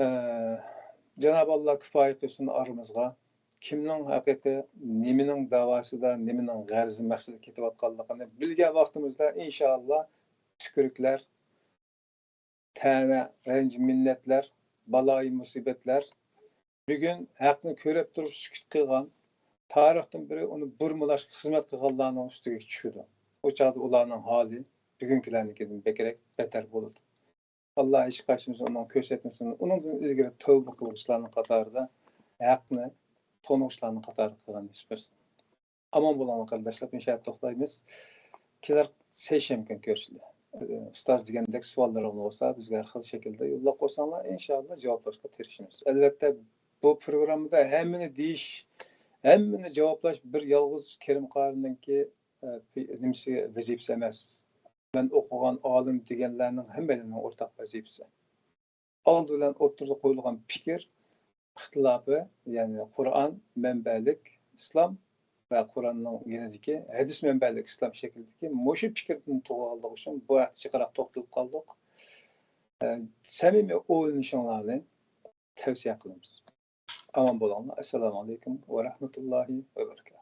ئە، جانابى ئاللا كۇپايە قىلسۇن ئارىمىزغا. كىمنىڭ ھەقىقىي نېمىنىڭ داۋاسىدا، نېمىنىڭ غەرىزى، مەقسىتىدە كېتىۋاتقانلىقىنى بىلگەن ۋاقتىمىزدا، ئىنشائاللا، تۈكۈرۈكلەر، تەنە، رەنج، مىننەتلەر، بالايى مۇسىبەتلەر بۈگۈن ھەقنى كۆرۈپ تۇرۇپ سۈكۈت قىلغان، تارىختىن بېرى ئۇنى بۇرمىلاشقا خىزمەت قىلغانلارنىڭ ئۈستىگە چۈشىدۇ. ئۇ چاغدا ئۇلارنىڭ ھالى بۈگۈنكىلەرنىڭكىدىن بەكرەك بەتەر بولىدۇ. ئاللا ھېچقايسىمىزنى ئۇنىڭ كۆرسەتمىسۇن. ئۇنىڭدىن ئىلگىرى تەۋبە قىلغۇچىلارنىڭ قاتارىدا، ھەقنى تونۇغۇچىلارنىڭ قاتارىدا قىلغان نېسىپ قىلسۇن. ئامان بولۇڭلار قېرىنداشلار، ئىنشائاللا توختايمىز. كېلەر سەيشەنبە كۈنى كۆرۈشىلى. ئۇستاز دېگەندەك سوئاللىرىڭلار بولسا، بىزگە ھەر خىل شەكىلدە يوللاپ قويساڭلار، ئىنشائاللا جاۋابلاشقا تىرىشىمىز. ئەلۋەتتە، بۇ پروگراممىدا ھەممىنى دېيىش، ھەممىنى جاۋابلاش بىر يالغۇز كېرىم قارىنىڭكى، ئە، نېمىسى، ۋەزىپىسى ئەمەس. مەن ئوقۇغان ئالىم دېگەنلەرنىڭ ھەممەيلەننىڭ ئورتاق ۋەزىپىسى. ئالدى بىلەن ئوتتۇرىغا قويۇلغان پىكىر ئىختىلاپى، يەنى قۇرئان مەنبەلىك ئىسلام ۋە قۇرئاننىڭ يېنىدىكى ھەدىس مەنبەلىك ئىسلام شەكلىدىكى مۇشۇ پىكىردىن تۇغۇلغانلىقى ئۈچۈن بۇ ھەقتە جىقراق توختىلىپ قالدۇق. ئە، سەمىمىي ئويلىنىشىڭلارنى تەۋسىيە قىلىمىز. ئامان بولۇڭلار. ئەسسالامۇ ئەلەيكۇم ۋە رەھمەتۇللاھى ۋە بەرىكاتۇھ.